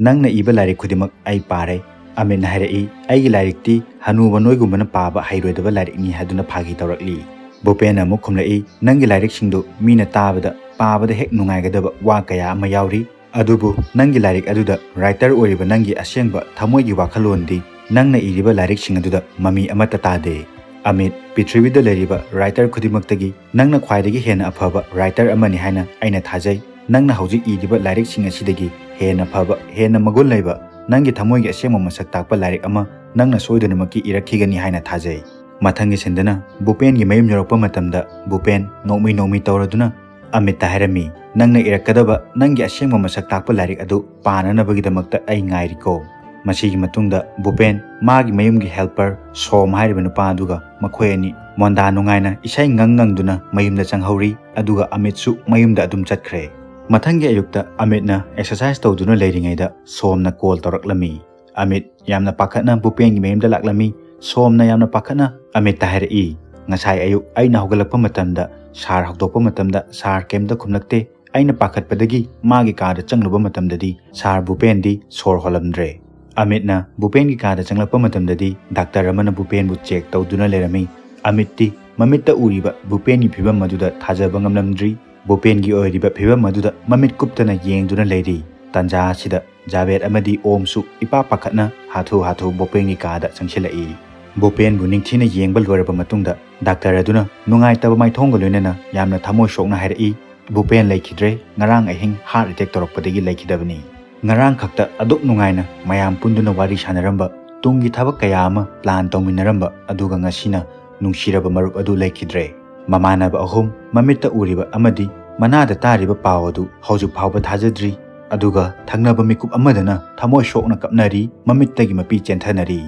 "ꯅꯪꯅ ꯏꯕ ꯂꯥꯏꯔꯤꯛ ꯈꯨꯗꯤꯡꯃꯛ ꯑꯩ ꯄꯥꯔꯦ꯫" ꯑꯃꯤꯠꯅ ꯍꯥꯏꯔꯛꯏ, "ꯑꯩꯒꯤ ꯂꯥꯏꯔꯤꯛꯇꯤ ꯍꯅꯨꯕ ꯅꯣꯏꯒꯨꯝꯕꯅ ꯄꯥꯕ ꯍꯩꯔꯣꯏꯗꯕ ꯂꯥꯏꯔꯤꯛꯅꯤ" ꯍꯥꯏꯗꯨꯅ ꯐꯥꯒꯤ ꯇꯧꯔꯛꯂꯤ꯫ ꯚꯨꯄꯦꯟꯅ ꯑꯃꯨꯛ ꯈꯨꯝꯂꯛꯏ, "ꯅꯪꯒꯤ ꯂꯥꯏꯔꯤꯛꯁꯤꯡꯗꯨ ꯃꯤꯅ ꯇꯥꯕꯗ, ꯄꯥꯕꯗ ꯍꯦꯛ ꯅꯨꯡꯉꯥꯏꯒꯗꯕ ꯋꯥ ꯀꯌꯥ ꯑꯃ ꯌꯥꯎꯔꯤ꯫ ꯑꯗꯨꯕꯨ ꯅꯪꯒꯤ ꯂꯥꯏꯔꯤꯛ ꯑꯗꯨꯗ ꯔꯥꯏꯇꯔ ꯑꯣꯏꯔꯤꯕ ꯅꯪꯒꯤ ꯑꯁꯦꯡꯕ ꯊꯃꯣꯏꯒꯤ ꯋꯥꯈꯜꯂꯣꯟꯗꯤ ꯅꯪꯅ ꯏꯔꯤꯕ ꯂꯥꯏꯔꯤꯛꯁꯤꯡ ꯑꯗꯨꯗ ꯃꯃꯤ ꯑꯃꯠꯇ ꯇꯥꯗꯦ꯫ ꯑꯃꯤꯠ, ꯄ꯭ꯔꯤꯊꯤꯕꯤꯗ ꯂꯩꯔꯤꯕ ꯔꯥꯏꯇꯔ ꯈꯨꯗꯤꯡꯃꯛꯇꯒꯤ ꯅꯪꯅ ꯈ꯭ꯋꯥꯏꯗꯒꯤ ꯍꯦꯟꯅ ꯑꯐꯕ ꯔꯥꯏꯇꯔ ꯑꯃꯅꯤ ꯍꯥꯏꯅ ꯑꯩꯅ ꯊꯥꯖꯩ꯫ ꯅꯪꯅ ꯍꯧꯖꯤꯛ ꯏꯔꯤꯕ ꯂꯥꯏꯔꯤꯛꯁꯤꯡ ꯑꯁꯤꯗꯒꯤ ꯍꯦꯟꯅ ꯐꯕ, ꯍꯦꯟꯅ ꯃꯒꯨꯟ ꯂꯩꯕ, ꯅꯪꯒꯤ ꯊꯃꯣꯏꯒꯤ ꯑꯁꯦꯡꯕ ꯃꯁꯛ ꯇꯥꯛꯄ ꯂꯥꯏꯔꯤꯛ ꯑꯃ ꯅꯪꯅ ꯁꯣꯏꯗꯅꯃꯛꯀꯤ ꯏꯔꯛꯈꯤꯒꯅꯤ ꯍꯥꯏꯅ ꯊꯥꯖꯩ꯫" ꯃꯊꯪꯒꯤ ꯁꯤꯟꯗꯅ ꯚꯨꯄꯦꯟꯒꯤ ꯃꯌꯨꯝ ꯌꯧꯔꯛꯄ ꯃꯇꯝꯗ ꯚꯨꯄꯦꯟ ꯅꯣꯛꯃꯤ ꯅꯣꯛꯃꯤ ꯇꯧꯔꯗꯨꯅ ꯑꯃꯤꯠꯇ ꯍꯥꯏꯔꯝꯃꯤ, "ꯅꯪꯅ ꯏꯔꯛꯀꯗꯕ ꯅꯪꯒꯤ ꯑꯁꯦꯡꯕ ꯃꯁꯛ ꯇꯥꯛꯄ ꯂꯥꯏꯔꯤꯛ ꯑꯗꯨ ꯄꯥꯅꯅꯕꯒꯤꯗꯃꯛꯇ ꯑꯩ ꯉꯥꯏꯔꯤꯀꯣ꯫" ꯃꯁꯤꯒꯤ ꯃꯇꯨꯡꯗ ꯚꯨꯄꯦꯟ ꯃꯥꯒꯤ ꯃꯌꯨꯝꯒꯤ ꯍꯦꯜꯄꯔ ꯁꯣꯝ ꯍꯥꯏꯔꯤꯕ ꯅꯨꯄꯥ ꯑꯗꯨꯒ ꯃꯈꯣꯏ ꯑꯅꯤ ꯃꯣꯟꯗꯥ ꯅꯨꯡꯉꯥꯏꯅ ꯏꯁꯩ ꯉꯪ ꯉꯪꯗꯨꯅ ꯃꯌꯨꯝꯗ ꯆꯪꯍꯧꯔꯤ, ꯑꯗꯨꯒ ꯑꯃꯤꯠꯁꯨ ꯃꯌꯨꯝꯗ ꯑꯗꯨꯝ ꯆꯠꯈ꯭ꯔꯦ꯫ ꯃꯊꯪꯒꯤ ꯑꯌꯨꯛꯇ ꯑꯃꯤꯠꯅ ꯑꯦꯛꯁꯔꯁꯥꯏꯁ ꯇꯧꯗꯨꯅ ꯂꯩꯔꯤꯉꯩꯗ ꯁꯣꯝꯅ ꯀꯣꯜ ꯇꯧꯔꯛꯂꯝꯃꯤ꯫ ꯑꯃꯤꯠ ꯌꯥꯝꯅ ꯄꯥꯈꯠꯅ ꯚꯨꯄꯦꯟꯒꯤ ꯃꯌꯨꯝꯗ ꯂꯥꯛꯂꯝꯃꯤ꯫ ꯁꯣꯝꯅ ꯌꯥꯝꯅ ꯄꯥꯈꯠꯅ ꯑꯃꯤꯠꯇ ꯍꯥꯏꯔꯛꯏ, "ꯉꯁꯥꯏ ꯑꯌꯨꯛ ꯑꯩꯅ ꯍꯧꯒꯠꯂꯛꯄ ꯃꯇꯝꯗ ꯁꯥꯔ ꯍꯧꯗꯣꯛꯄ ꯃꯇꯝꯗ ꯁꯥꯔ ꯀꯩꯝꯇ ꯈꯨꯝꯂꯛꯇꯦ꯫ ꯑꯩꯅ ꯄꯥꯈꯠꯄꯗꯒꯤ ꯃꯥꯒꯤ ꯀꯥꯗ ꯆꯪꯂꯨꯕ ꯃꯇꯝꯗꯗꯤ ꯁꯥꯔ ꯚꯨꯄꯦꯟꯗꯤ ꯁꯣꯔ ꯍꯣꯜꯂꯝꯗ꯭ꯔꯦ꯫" ꯑꯃꯤꯠꯅ ꯚꯨꯄꯦꯟꯒꯤ ꯀꯥꯗ ꯆꯪꯂꯛꯄ ꯃꯇꯝꯗꯗꯤ ꯗꯥꯛꯇꯔ ꯑꯃꯅ ꯚꯨꯄꯦꯟꯕꯨ ꯆꯦꯛ ꯇꯧꯗꯨꯅ ꯂꯩꯔꯝꯃꯤ꯫ ꯑꯃꯤꯠꯇꯤ ꯃꯃꯤꯠꯇ ꯎꯔꯤꯕ ꯚꯨꯄꯦꯟꯒꯤ ꯐꯤꯕꯝ ꯑꯗꯨꯗ ꯊꯥꯖꯕ ꯉꯝꯂꯝꯗ꯭ꯔꯤ꯫ ꯚꯨꯄꯦꯟꯒꯤ ꯑꯣꯏꯔꯤꯕ ꯐꯤꯕꯝ ꯑꯗꯨꯗ ꯃꯃꯤꯠ ꯀꯨꯞꯇꯅ ꯌꯦꯡꯗꯨꯅ ꯂꯩꯔꯤ꯫ ꯇꯥꯟꯖꯥ ꯑꯁꯤꯗ ꯖꯥꯕꯦꯗ ꯑꯃꯗꯤ ꯑꯣꯝꯁꯨ ꯏꯄꯥ ꯄꯥꯈꯠꯅ ꯍꯥꯊꯨ ꯍꯥꯊꯨ ꯚꯨꯄꯦꯟꯒꯤ ꯀꯥꯗ ꯆꯪꯁꯤꯜꯂꯛꯏ꯫ ꯚꯨꯄꯦꯟꯕꯨ ꯅꯤꯡꯊꯤꯅ ꯌꯦꯡꯕ ꯂꯣꯏꯔꯕ ꯃꯇꯨꯡꯗ ꯗꯥꯛꯇꯔ ꯑꯗꯨꯅ ꯅꯨꯡꯉꯥꯏꯇꯕ ꯃꯥꯏꯊꯣꯡꯒ ꯂꯣꯏꯅꯅ ꯌꯥꯝꯅ ꯊꯃꯣꯏ ꯁꯣꯛꯅ ꯍꯥꯏꯔꯛꯏ, "ꯚꯨꯄꯦꯟ ꯂꯩꯈꯤꯗ꯭ꯔꯦ, ꯉꯔꯥꯡ ꯑꯍꯤꯡ ꯍꯥꯔꯠ ꯑꯦꯇꯦꯛ ꯇꯧꯔꯛꯄꯗꯒꯤ ꯂꯩꯈꯤꯗꯕꯅꯤ꯫" ꯉꯔꯥꯡ ꯈꯛꯇ ꯑꯗꯨꯛ ꯅꯨꯡꯉꯥꯏꯅ ꯃꯌꯥꯝ ꯄꯨꯟꯗꯨꯅ ꯋꯥꯔꯤ ꯁꯥꯟꯅꯔꯝꯕ, ꯇꯨꯡꯒꯤ ꯊꯕꯛ ꯀꯌꯥ ꯑꯃ ꯄ꯭ꯂꯥꯟ ꯇꯧꯃꯤꯟꯅꯔꯝꯕ, ꯑꯗꯨꯒ ꯉꯁꯤꯅ ꯅꯨꯡꯁꯤꯔꯕ ꯃꯔꯨꯞ ꯑꯗꯨ ꯂꯩꯈꯤꯗ꯭ꯔꯦ꯫ ꯃꯃꯥꯟꯅꯕ ꯑꯍꯨꯝ ꯃꯃꯤꯠꯇ ꯎꯔꯤꯕ ꯑꯃꯗꯤ ꯃꯅꯥꯗ ꯇꯥꯔꯤꯕ ꯄꯥꯎ ꯑꯗꯨ ꯍꯧꯖꯤꯛ ꯐꯥꯎꯕ ꯊꯥꯖꯗ꯭ꯔꯤ꯫ ꯑꯗꯨꯒ ꯊꯪꯅꯕ ꯃꯤꯀꯨꯞ ꯑꯃꯗꯅ ꯊꯃꯣꯏ ꯁꯣꯛꯅ ꯀꯞꯅꯔꯤ, ꯃꯃꯤꯠꯇꯒꯤ ꯃꯄꯤ ꯆꯦꯟꯊꯅꯔꯤ꯫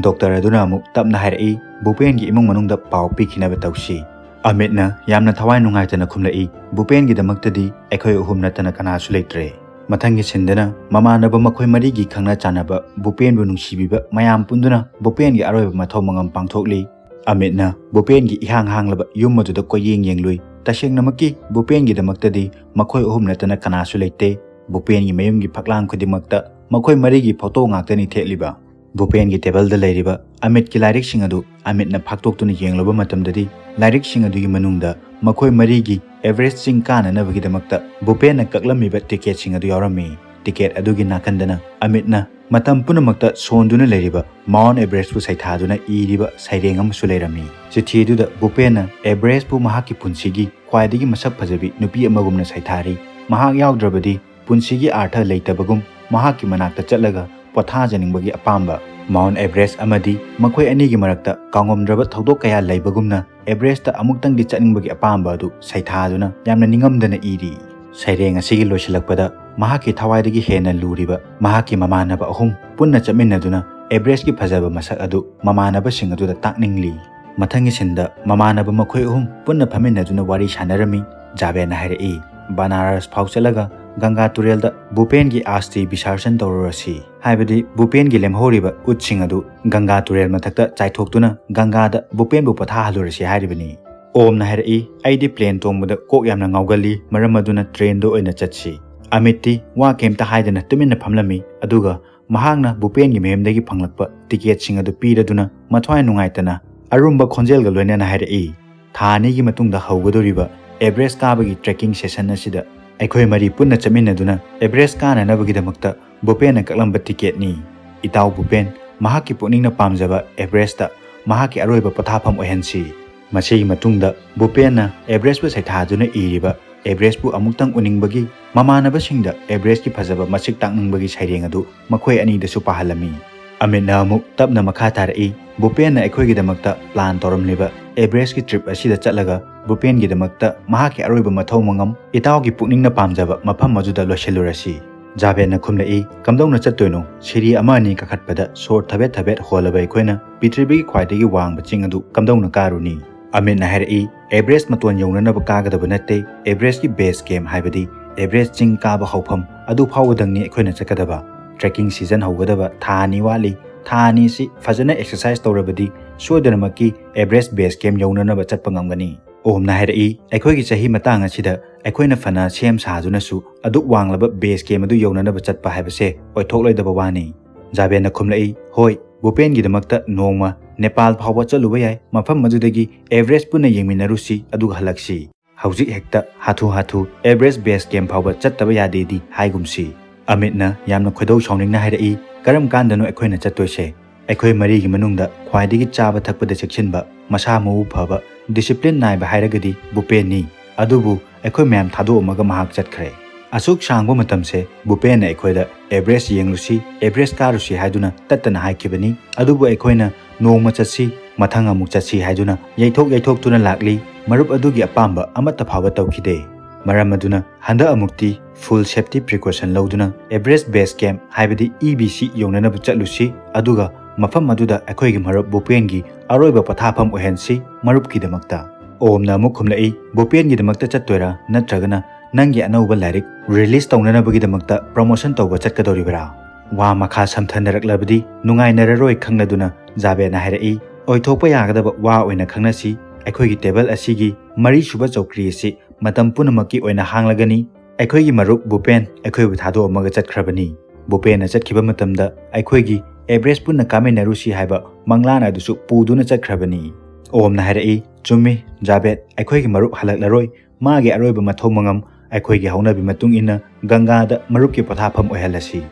ꯗꯣꯛꯇꯔ ꯑꯗꯨꯅ ꯑꯃꯨꯛ ꯇꯞꯅ ꯍꯥꯏꯔꯛꯏ, "ꯚꯨꯄꯦꯟꯒꯤ ꯏꯃꯨꯡ ꯃꯅꯨꯡꯗ ꯄꯥꯎ ꯄꯤꯈꯤꯅꯕ ꯇꯧꯁꯤ꯫" ꯑꯃꯤꯠꯅ ꯌꯥꯝꯅ ꯊꯋꯥꯏ ꯅꯨꯡꯉꯥꯏꯇꯅ ꯈꯨꯝꯂꯛꯏ, "ꯚꯨꯄꯦꯟꯒꯤꯗꯃꯛꯇꯗꯤ ꯑꯩꯈꯣꯏ ꯑꯍꯨꯝ ꯅꯠꯇꯅ ꯀꯅꯥꯁꯨ ꯂꯩꯇ꯭ꯔꯦ"꯫ ꯃꯊꯪꯒꯤ ꯁꯤꯟꯗꯅ ꯃꯃꯥꯟꯅꯕ ꯃꯈꯣꯏ ꯃꯔꯤꯒꯤ ꯈꯪꯅ ꯆꯥꯟꯅꯕ, ꯚꯨꯄꯦꯟꯕꯨ ꯅꯨꯡꯁꯤꯕꯤꯕ ꯃꯌꯥꯝ ꯄꯨꯟꯗꯨꯅ ꯚꯨꯄꯦꯟꯒꯤ ꯑꯔꯣꯏꯕ ꯃꯊꯧ ꯃꯉꯝ ꯄꯥꯡꯊꯣꯛꯂꯤ꯫ ꯑꯃꯤꯠꯅ ꯚꯨꯄꯦꯟꯒꯤ ꯏꯍꯥꯡ ꯍꯥꯡꯂꯕ ꯌꯨꯝ ꯑꯗꯨꯗ ꯀꯣꯏꯌꯦꯡ ꯌꯦꯡꯂꯨꯏ꯫ ꯇꯁꯦꯡꯅꯃꯛꯀꯤ ꯚꯨꯄꯦꯟꯒꯤꯗꯃꯛꯇꯗꯤ ꯃꯈꯣꯏ ꯑꯍꯨꯝ ꯅꯠꯇꯅ ꯀꯅꯥꯁꯨ ꯂꯩꯇꯦ꯫ ꯚꯨꯄꯦꯟꯒꯤ ꯃꯌꯨꯝꯒꯤ ꯐꯛꯂꯥꯡ ꯈꯨꯗꯤꯡꯃꯛꯇ ꯃꯈꯣꯏ ꯃꯔꯤꯒꯤ ꯐꯣꯇꯣ ꯉꯥꯛꯇꯅꯤ ꯊꯦꯠꯂꯤꯕ꯫ ꯚꯨꯄꯦꯟꯒꯤ ꯇꯦꯕꯜꯗ ꯂꯩꯔꯤꯕ ꯑꯃꯤꯠꯀꯤ ꯂꯥꯏꯔꯤꯛꯁꯤꯡ ꯑꯗꯨ ꯑꯃꯤꯠꯅ ꯐꯥꯛꯇꯣꯛꯇꯨꯅ ꯌꯦꯡꯂꯨꯕ ꯃꯇꯝꯗꯗꯤ, ꯂꯥꯏꯔꯤꯛꯁꯤꯡ ꯑꯗꯨꯒꯤ ꯃꯅꯨꯡꯗ ꯃꯈꯣꯏ ꯃꯔꯤꯒꯤ ꯑꯦꯚꯔꯦꯁ ꯆꯤꯡ ꯀꯥꯅꯅꯕꯒꯤꯗꯃꯛꯇ ꯚꯨꯄꯦꯟꯅ ꯀꯛꯂꯝꯃꯤꯕ ꯇꯤꯀꯦꯠꯁꯤꯡ ꯑꯗꯨ ꯌꯥꯎꯔꯝꯃꯤ꯫ ꯇꯤꯀꯦꯠ ꯑꯗꯨꯒꯤ ꯅꯥꯀꯟꯗꯅ ꯑꯃꯤꯠꯅ ꯃꯇꯝ ꯄꯨꯝꯅꯃꯛꯇ ꯁꯣꯟꯗꯨꯅ ꯂꯩꯔꯤꯕ ꯃꯥꯎꯟ ꯑꯦꯚꯔꯦꯁꯄꯨ ꯁꯩꯊꯥꯗꯨꯅ ꯏꯔꯤꯕ ꯁꯩꯔꯦꯡ ꯑꯃꯁꯨ ꯂꯩꯔꯝꯃꯤ꯫ ꯆꯤꯊꯤ ꯑꯗꯨꯗ ꯚꯨꯄꯦꯟꯅ ꯑꯦꯚꯔꯦꯁꯄꯨ ꯃꯍꯥꯛꯀꯤ ꯄꯨꯟꯁꯤꯒꯤ ꯈ꯭ꯋꯥꯏꯗꯒꯤ ꯃꯁꯛ ꯐꯖꯕꯤ ꯅꯨꯄꯤ ꯑꯃꯒꯨꯝꯅ ꯁꯩꯊꯥꯔꯤ꯫ ꯃꯍꯥꯛ ꯌꯥꯎꯗ꯭ꯔꯕꯗꯤ ꯄꯨꯟꯁꯤꯒꯤ ꯑꯥꯔꯊ ꯂꯩꯇꯕꯒꯨꯝ, ꯃꯍꯥꯛꯀꯤ ꯃꯅꯥꯛꯇ ꯆꯠꯂꯒ ꯄꯣꯊꯥꯖꯅꯤꯡꯕꯒꯤ ꯑꯄꯥꯝꯕ꯫ ꯃꯥꯎꯟ ꯑꯦꯚꯔꯦꯁ ꯑꯃꯗꯤ ꯃꯈꯣꯏ ꯑꯅꯤꯒꯤ ꯃꯔꯛꯇ ꯀꯥꯎꯉꯝꯗ꯭ꯔꯕ ꯊꯧꯗꯣꯛ ꯀꯌꯥ ꯂꯩꯕꯒꯨꯝꯅ, ꯑꯦꯚꯔꯦꯁꯇ ꯑꯃꯨꯛꯇꯪꯗꯤ ꯆꯠꯅꯤꯡꯕꯒꯤ ꯑꯄꯥꯝꯕ ꯑꯗꯨ ꯁꯩꯊꯥꯗꯨꯅ ꯌꯥꯝꯅ ꯅꯤꯡꯉꯝꯗꯅ ꯏꯔꯤ꯫ ꯁꯩꯔꯦꯡ ꯑꯁꯤꯒꯤ ꯂꯣꯏꯁꯤꯜꯂꯛꯄꯗ ꯃꯍꯥꯛꯀꯤ ꯊꯋꯥꯏꯗꯒꯤ ꯍꯦꯟꯅ ꯂꯨꯔꯤꯕ ꯃꯍꯥꯛꯀꯤ ꯃꯃꯥꯟꯅꯕ ꯑꯍꯨꯝ ꯄꯨꯟꯅ ꯆꯠꯃꯤꯟꯅꯗꯨꯅ ꯑꯦꯚꯔꯦꯁꯀꯤ ꯐꯖꯕ ꯃꯁꯛ ꯑꯗꯨ ꯃꯃꯥꯟꯅꯕꯁꯤꯡ ꯑꯗꯨꯗ ꯇꯥꯛꯅꯤꯡꯂꯤ꯫ ꯃꯊꯪꯒꯤ ꯁꯤꯟꯗ ꯃꯃꯥꯟꯅꯕ ꯃꯈꯣꯏ ꯑꯍꯨꯝ ꯄꯨꯟꯅ ꯐꯝꯃꯤꯟꯅꯗꯨꯅ ꯋꯥꯔꯤ ꯁꯥꯟꯅꯔꯝꯃꯤ꯫ ꯖꯥꯕꯦꯟꯅ ꯍꯥꯏꯔꯛꯏ, "ꯕꯅꯥꯔꯁ ꯐꯥꯎ ꯆꯠꯂꯒ ꯒꯪꯒꯥ ꯇꯨꯔꯦꯜꯗ ꯚꯨꯄꯦꯟꯒꯤ ꯑꯁꯊꯤ ꯕꯤꯁꯔꯖꯟ ꯇꯧꯔꯨꯔꯁꯤ, ꯍꯥꯏꯕꯗꯤ ꯚꯨꯄꯦꯟꯒꯤ ꯂꯦꯝꯍꯧꯔꯤꯕ ꯎꯠꯁꯤꯡ ꯑꯗꯨ ꯒꯪꯒꯥ ꯇꯨꯔꯦꯜ ꯃꯊꯛꯇ ꯆꯥꯏꯊꯣꯛꯇꯨꯅ ꯒꯪꯒꯥꯗ ꯚꯨꯄꯦꯟꯕꯨ ꯄꯣꯊꯥꯍꯜꯂꯨꯔꯁꯤ" ꯍꯥꯏꯔꯤꯕꯅꯤ꯫ ꯑꯣꯝꯅ ꯍꯥꯏꯔꯛꯏ, "ꯑꯩꯗꯤ ꯄ꯭ꯂꯦꯟ ꯇꯣꯡꯕꯗ ꯀꯣꯛ ꯌꯥꯝꯅ ꯉꯥꯎꯒꯜꯂꯤ, ꯃꯔꯝ ꯑꯗꯨꯅ ꯇ꯭ꯔꯦꯟꯗ ꯑꯣꯏꯅ ꯆꯠꯁꯤ"꯫ ꯑꯃꯤꯠꯇꯤ ꯋꯥ ꯀꯩꯝꯇ ꯍꯥꯏꯗꯅ ꯇꯨꯃꯤꯟꯅ ꯐꯝꯂꯝꯃꯤ, ꯑꯗꯨꯒ ꯃꯍꯥꯛꯅ ꯚꯨꯄꯦꯟꯒꯤ ꯃꯌꯨꯝꯗꯒꯤ ꯐꯪꯂꯛꯄ ꯇꯤꯀꯦꯠꯁꯤꯡ ꯑꯗꯨ ꯄꯤꯔꯗꯨꯅ ꯃꯊ꯭ꯋꯥꯏ ꯅꯨꯡꯉꯥꯏꯇꯅ ꯑꯔꯨꯝꯕ ꯈꯣꯟꯖꯦꯜꯒ ꯂꯣꯏꯅꯅ ꯍꯥꯏꯔꯛꯏ, "ꯊꯥ ꯑꯅꯤꯒꯤ ꯃꯇꯨꯡꯗ ꯍꯧꯒꯗꯧꯔꯤꯕ ꯑꯦꯚꯔꯦꯁ ꯀꯥꯕꯒꯤ ꯇ꯭ꯔꯦꯛꯀꯤꯡ ꯁꯦꯁꯟ ꯑꯁꯤꯗ ꯑꯩꯈꯣꯏ ꯃꯔꯤ ꯄꯨꯟꯅ ꯆꯠꯃꯤꯟꯅꯗꯨꯅ ꯑꯦꯚꯔꯦꯁ ꯀꯥꯅꯅꯕꯒꯤꯗꯃꯛꯇ ꯚꯨꯄꯦꯟꯅ ꯀꯛꯂꯝꯕ ꯇꯤꯀꯦꯠꯅꯤ꯫ ꯏꯇꯥꯎ ꯚꯨꯄꯦꯟ, ꯃꯍꯥꯛꯀꯤ ꯄꯨꯛꯅꯤꯡꯅ ꯄꯥꯝꯖꯕ ꯑꯦꯚꯔꯦꯁꯇ ꯃꯍꯥꯛꯀꯤ ꯑꯔꯣꯏꯕ ꯄꯣꯊꯥꯐꯝ ꯑꯣꯏꯍꯟꯁꯤ"꯫ ꯃꯁꯤꯒꯤ ꯃꯇꯨꯡꯗ ꯚꯨꯄꯦꯟꯅ ꯑꯦꯚꯔꯦꯁꯄꯨ ꯁꯩꯊꯥꯗꯨꯅ ꯏꯔꯤꯕ, ꯑꯦꯚꯔꯦꯁꯄꯨ ꯑꯃꯨꯛꯇꯪ ꯎꯅꯤꯡꯕꯒꯤ, ꯃꯃꯥꯟꯅꯕꯁꯤꯡꯗ ꯑꯦꯚꯔꯦꯁꯀꯤ ꯐꯖꯕ ꯃꯁꯛ ꯇꯥꯛꯅꯤꯡꯕꯒꯤ ꯁꯩꯔꯦꯡ ꯑꯗꯨ ꯃꯈꯣꯏ ꯑꯅꯤꯗꯁꯨ ꯄꯥꯍꯜꯂꯝꯃꯤ꯫ ꯑꯃꯤꯠꯅ ꯑꯃꯨꯛ ꯇꯞꯅ ꯃꯈꯥ ꯇꯥꯔꯛꯏ, "ꯚꯨꯄꯦꯟꯅ ꯑꯩꯈꯣꯏꯒꯤꯗꯃꯛꯇ ꯄ꯭ꯂꯥꯟ ꯇꯧꯔꯝꯂꯤꯕ ꯑꯦꯚꯔꯦꯁꯀꯤ ꯇ꯭ꯔꯤꯞ ꯑꯁꯤꯗ ꯆꯠꯂꯒ ꯚꯨꯄꯦꯟꯒꯤꯗꯃꯛꯇ ꯃꯍꯥꯛꯀꯤ ꯑꯔꯣꯏꯕ ꯃꯊꯧ ꯃꯉꯝ, ꯏꯇꯥꯎꯒꯤ ꯄꯨꯛꯅꯤꯡꯅ ꯄꯥꯝꯖꯕ ꯃꯐꯝ ꯑꯗꯨꯗ ꯂꯣꯏꯁꯤꯜꯂꯨꯔꯁꯤ"꯫ ꯖꯥꯕꯦꯟꯅ ꯈꯨꯝꯂꯛꯏ, "ꯀꯝꯗꯧꯅ ꯆꯠꯇꯣꯏꯅꯣ? ꯁꯤꯔꯤ ꯑꯃ ꯑꯅꯤ ꯀꯥꯈꯠꯄꯗ ꯁꯣꯔ ꯊꯕꯦꯠ ꯊꯕꯦꯠ ꯍꯣꯜꯂꯕ ꯑꯩꯈꯣꯏꯅ ꯄ꯭ꯔꯤꯊꯤꯕꯤꯒꯤ ꯈ꯭ꯋꯥꯏꯗꯒꯤ ꯋꯥꯡꯕ ꯆꯤꯡ ꯑꯗꯨ ꯀꯝꯗꯧꯅ ꯀꯥꯔꯨꯅꯤ?" ꯑꯃꯤꯠꯅ ꯍꯥꯏꯔꯛꯏ, ꯑꯦꯚꯔꯦꯁ ꯃꯇꯣꯟ ꯌꯧꯅꯅꯕ ꯀꯥꯒꯗꯕ ꯅꯠꯇꯦ, ꯑꯦꯚꯔꯦꯁꯀꯤ ꯕꯦꯁ ꯀꯦꯝ ꯍꯥꯏꯕꯗꯤ ꯑꯦꯚꯔꯦꯁ ꯆꯤꯡ ꯀꯥꯕ ꯍꯧꯐꯝ ꯑꯗꯨ ꯐꯥꯎꯕꯗꯪꯅꯤ ꯑꯩꯈꯣꯏꯅ ꯆꯠꯀꯗꯕ꯫ ꯇ꯭ꯔꯦꯛꯀꯤꯡ ꯁꯤꯖꯟ ꯍꯧꯒꯗꯕ ꯊꯥ ꯑꯅꯤ ꯋꯥꯠꯂꯤ꯫ ꯊꯥ ꯑꯅꯤꯁꯤ ꯐꯖꯅ ꯑꯦꯛꯁꯔꯁꯥꯏꯁ ꯇꯧꯔꯕꯗꯤ ꯁꯣꯏꯗꯅꯃꯛꯀꯤ ꯑꯦꯚꯔꯦꯁ ꯕꯦꯁ ꯀꯦꯝ ꯌꯧꯅꯅꯕ ꯆꯠꯄ ꯉꯝꯒꯅꯤ꯫ ꯑꯣꯝꯅ ꯍꯥꯏꯔꯛꯏ, ꯑꯩꯈꯣꯏꯒꯤ ꯆꯍꯤ ꯃꯇꯥꯡ ꯑꯁꯤꯗ ꯑꯩꯈꯣꯏꯅ ꯐꯅ ꯁꯦꯝ ꯁꯥꯗꯨꯅꯁꯨ ꯑꯗꯨꯛ ꯋꯥꯡꯂꯕ ꯕꯦꯁ ꯀꯦꯝ ꯑꯗꯨ ꯌꯧꯅꯅꯕ ꯆꯠꯄ ꯍꯥꯏꯕꯁꯦ ꯑꯣꯏꯊꯣꯛꯂꯣꯏꯗꯕ ꯋꯥꯅꯤ꯫ ꯖꯥꯕꯦꯟꯅ ꯈꯨꯝꯂꯛꯏ, ꯍꯣꯏ, ꯚꯨꯄꯦꯟꯒꯤꯗꯃꯛꯇ ꯅꯣꯡꯃ ꯅꯦꯄꯥꯜ ꯐꯥꯎꯕ ꯆꯠꯂꯨꯕ ꯌꯥꯏ, ꯃꯐꯝ ꯑꯗꯨꯗꯒꯤ ꯑꯦꯚꯔꯦꯁ ꯄꯨꯟꯅ ꯌꯦꯡꯃꯤꯟꯅꯔꯨꯁꯤ ꯑꯗꯨꯒ ꯍꯜꯂꯛꯁꯤ꯫ ꯍꯧꯖꯤꯛ ꯍꯦꯛꯇ ꯍꯥꯊꯨ ꯍꯥꯊꯨ ꯑꯦꯚꯔꯦꯁ ꯕꯦꯁ ꯀꯦꯝ ꯐꯥꯎꯕ ꯆꯠꯇꯕ ꯌꯥꯗꯦꯗꯤ ꯍꯥꯏꯒꯨꯝꯁꯤ꯫ ꯑꯃꯤꯠꯅ ꯌꯥꯝꯅ ꯈꯣꯏꯗꯧ ꯁꯥꯎꯅꯤꯡꯅ ꯍꯥꯏꯔꯛꯏ, ꯀꯔꯝ ꯀꯥꯟꯗꯅꯣ ꯑꯩꯈꯣꯏꯅ ꯆꯠꯇꯣꯏꯁꯦ? ꯑꯩꯈꯣꯏ ꯃꯔꯤꯒꯤ ꯃꯅꯨꯡꯗ ꯈ꯭ꯋꯥꯏꯗꯒꯤ ꯆꯥꯕ ꯊꯛꯄꯗ ꯆꯦꯛꯁꯤꯟꯕ, ꯃꯁꯥ ꯃꯎ ꯐꯕ, ꯗꯤꯁꯤꯄ꯭ꯂꯤꯟ ꯅꯥꯏꯕ ꯍꯥꯏꯔꯒꯗꯤ ꯚꯨꯄꯦꯟꯅꯤ꯫ ꯑꯗꯨꯕꯨ ꯑꯩꯈꯣꯏ ꯃꯌꯥꯝ ꯊꯥꯗꯣꯛꯑꯝꯃꯒ ꯃꯍꯥꯛ ꯆꯠꯈ꯭ꯔꯦ꯫ ꯑꯁꯨꯛ ꯁꯥꯡꯕ ꯃꯇꯝꯁꯦ ꯚꯨꯄꯦꯟꯅ ꯑꯩꯈꯣꯏꯗ ꯑꯦꯚꯔꯦꯁ ꯌꯦꯡꯂꯨꯁꯤ, ꯑꯦꯚꯔꯦꯁ ꯀꯥꯔꯨꯁꯤ ꯍꯥꯏꯗꯨꯅ ꯇꯠꯇꯅ ꯍꯥꯏꯈꯤꯕꯅꯤ꯫ ꯑꯗꯨꯕꯨ ꯑꯩꯈꯣꯏꯅ ꯅꯣꯡꯃ ꯆꯠꯁꯤ, ꯃꯊꯪ ꯑꯃꯨꯛ ꯆꯠꯁꯤ ꯍꯥꯏꯗꯨꯅ ꯌꯩꯊꯣꯛ ꯌꯩꯊꯣꯛꯇꯨꯅ ꯂꯥꯛꯂꯤ꯫ ꯃꯔꯨꯞ ꯑꯗꯨꯒꯤ ꯑꯄꯥꯝꯕ ꯑꯃꯠꯇ ꯐꯥꯎꯕ ꯇꯧꯈꯤꯗꯦ꯫ ꯃꯔꯝ ꯑꯗꯨꯅ ꯍꯟꯗꯛ ꯑꯃꯨꯛꯇꯤ ꯐꯨꯜ ꯁꯦꯐꯇꯤ ꯄ꯭ꯔꯤꯀꯣꯁꯟ ꯂꯧꯗꯨꯅ ꯑꯦꯚꯔꯦꯁ ꯕꯦꯁ ꯀꯦꯝ ꯍꯥꯏꯕꯗꯤ ꯏ ꯕꯤ ꯁꯤ ꯌꯧꯅꯅꯕ ꯆꯠꯂꯨꯁꯤ, ꯑꯗꯨꯒ ꯃꯐꯝ ꯑꯗꯨꯗ ꯑꯩꯈꯣꯏꯒꯤ ꯃꯔꯨꯞ ꯚꯨꯄꯦꯟꯒꯤ ꯑꯔꯣꯏꯕ ꯄꯣꯊꯥꯐꯝ ꯑꯣꯏꯍꯟꯁꯤ ꯃꯔꯨꯞꯀꯤꯗꯃꯛꯇ꯫ ꯑꯣꯝꯅ ꯑꯃꯨꯛ ꯈꯨꯝꯂꯛꯏ, ꯚꯨꯄꯦꯟꯒꯤꯗꯃꯛꯇ ꯆꯠꯇꯣꯏꯔꯥ ꯅꯠꯇ꯭ꯔꯒꯅ ꯅꯪꯒꯤ ꯑꯅꯧꯕ ꯂꯥꯏꯔꯤꯛ ꯔꯤꯂꯤꯁ ꯇꯧꯅꯅꯕꯒꯤꯗꯃꯛꯇ ꯄ꯭ꯔꯃꯣꯁꯟ ꯇꯧꯕ ꯆꯠꯀꯗꯧꯔꯤꯕ꯭ꯔꯥ? ꯋꯥ ꯃꯈꯥ ꯁꯝꯊꯅꯔꯛꯂꯕꯗꯤ ꯅꯨꯡꯉꯥꯏꯅꯔꯔꯣꯏ ꯈꯪꯂꯗꯨꯅ ꯖꯥꯕꯦꯠꯅ ꯍꯥꯏꯔꯛꯏ, ꯑꯣꯏꯊꯣꯛꯄ ꯌꯥꯒꯗꯕ ꯋꯥ ꯑꯣꯏꯅ ꯈꯪꯅꯁꯤ꯫ ꯑꯩꯈꯣꯏꯒꯤ ꯇꯦꯕꯜ ꯑꯁꯤꯒꯤ ꯃꯔꯤꯁꯨꯕ ꯆꯧꯀ꯭ꯔꯤ ꯑꯁꯤ ꯃꯇꯝ ꯄꯨꯝꯅꯃꯛꯀꯤ ꯑꯣꯏꯅ ꯍꯥꯡꯂꯒꯅꯤ꯫ ꯑꯩꯈꯣꯏꯒꯤ ꯃꯔꯨꯞ ꯚꯨꯄꯦꯟ ꯑꯩꯈꯣꯏꯕꯨ ꯊꯥꯗꯣꯛꯑꯝꯃꯒ ꯆꯠꯈ꯭ꯔꯕꯅꯤ꯫ ꯚꯨꯄꯦꯟꯅ ꯆꯠꯈꯤꯕ ꯃꯇꯝꯗ ꯑꯩꯈꯣꯏꯒꯤ ꯑꯦꯚꯔꯦꯁ ꯄꯨꯟꯅ ꯀꯥꯃꯤꯟꯅꯔꯨꯁꯤ ꯍꯥꯏꯕ ꯃꯪꯂꯥꯟ ꯑꯗꯨꯁꯨ ꯄꯨꯗꯨꯅ ꯆꯠꯈ꯭ꯔꯕꯅꯤ꯫ ꯑꯣꯝꯅ ꯍꯥꯏꯔꯛꯏ, ꯆꯨꯝꯃꯤ, ꯖꯥꯕꯦꯠ, ꯑꯩꯈꯣꯏꯒꯤ ꯃꯔꯨꯞ ꯍꯜꯂꯛꯂꯔꯣꯏ꯫ ꯃꯥꯒꯤ ꯑꯔꯣꯏꯕ ꯃꯊꯧ ꯃꯉꯝ ꯑꯩꯈꯣꯏꯒꯤ ꯍꯧꯅꯕꯤ ꯃꯇꯨꯡ ꯏꯟꯅ ꯒꯪꯒꯥꯗ ꯃꯔꯨꯞꯀꯤ ꯄꯣꯊꯥꯐꯝ ꯑꯣꯏꯍꯜꯂꯁꯤ꯫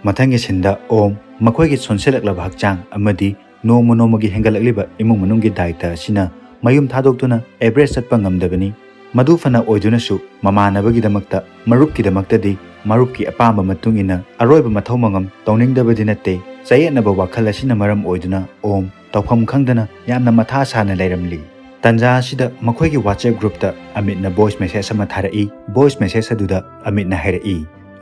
ꯃꯊꯪꯒꯤ ꯁꯤꯟꯗ ꯑꯣꯝ ꯃꯈꯣꯏꯒꯤ ꯁꯣꯟꯁꯤꯜꯂꯛꯂꯕ ꯍꯛꯆꯥꯡ ꯑꯃꯗꯤ ꯅꯣꯡꯃ ꯅꯣꯡꯃꯒꯤ ꯍꯦꯟꯒꯠꯂꯛꯂꯤꯕ ꯏꯃꯨꯡ ꯃꯅꯨꯡꯒꯤ ꯗꯥꯏꯇ ꯑꯁꯤꯅ ꯃꯌꯨꯝ ꯊꯥꯗꯣꯛꯇꯨꯅ ꯑꯦꯚꯔꯦꯁ ꯆꯠꯄ ꯉꯝꯗꯕꯅꯤ꯫ ꯃꯗꯨ ꯐꯅ ꯑꯣꯏꯗꯨꯅꯁꯨ ꯃꯃꯥꯟꯅꯕꯒꯤꯗꯃꯛꯇ, ꯃꯔꯨꯞꯀꯤꯗꯃꯛꯇꯗꯤ ꯃꯔꯨꯞꯀꯤ ꯑꯄꯥꯝꯕ ꯃꯇꯨꯡ ꯏꯟꯅ ꯑꯔꯣꯏꯕ ꯃꯊꯧ ꯃꯉꯝ ꯇꯧꯅꯤꯡꯗꯕꯗꯤ ꯅꯠꯇꯦ꯫ ꯆꯌꯦꯠꯅꯕ ꯋꯥꯈꯜ ꯑꯁꯤꯅ ꯃꯔꯝ ꯑꯣꯏꯗꯨꯅ ꯑꯣꯝ ꯇꯧꯐꯝ ꯈꯪꯗꯅ ꯌꯥꯝꯅ ꯃꯊꯥ ꯁꯥꯅ ꯂꯩꯔꯝꯂꯤ꯫ ꯇꯟꯖꯥ ꯑꯁꯤꯗ ꯃꯈꯣꯏꯒꯤ WhatsApp ꯒ꯭ꯔꯨꯞꯇ ꯑꯃꯤꯠꯅ ꯚꯣꯏꯁ ꯃꯦꯁꯦꯖ ꯑꯃ ꯊꯥꯔꯛꯏ꯫ ꯚꯣꯏꯁ ꯃꯦꯁꯦꯖ ꯑꯗꯨꯗ ꯑꯃꯤꯠꯅ ꯍꯥꯏꯔꯛꯏ,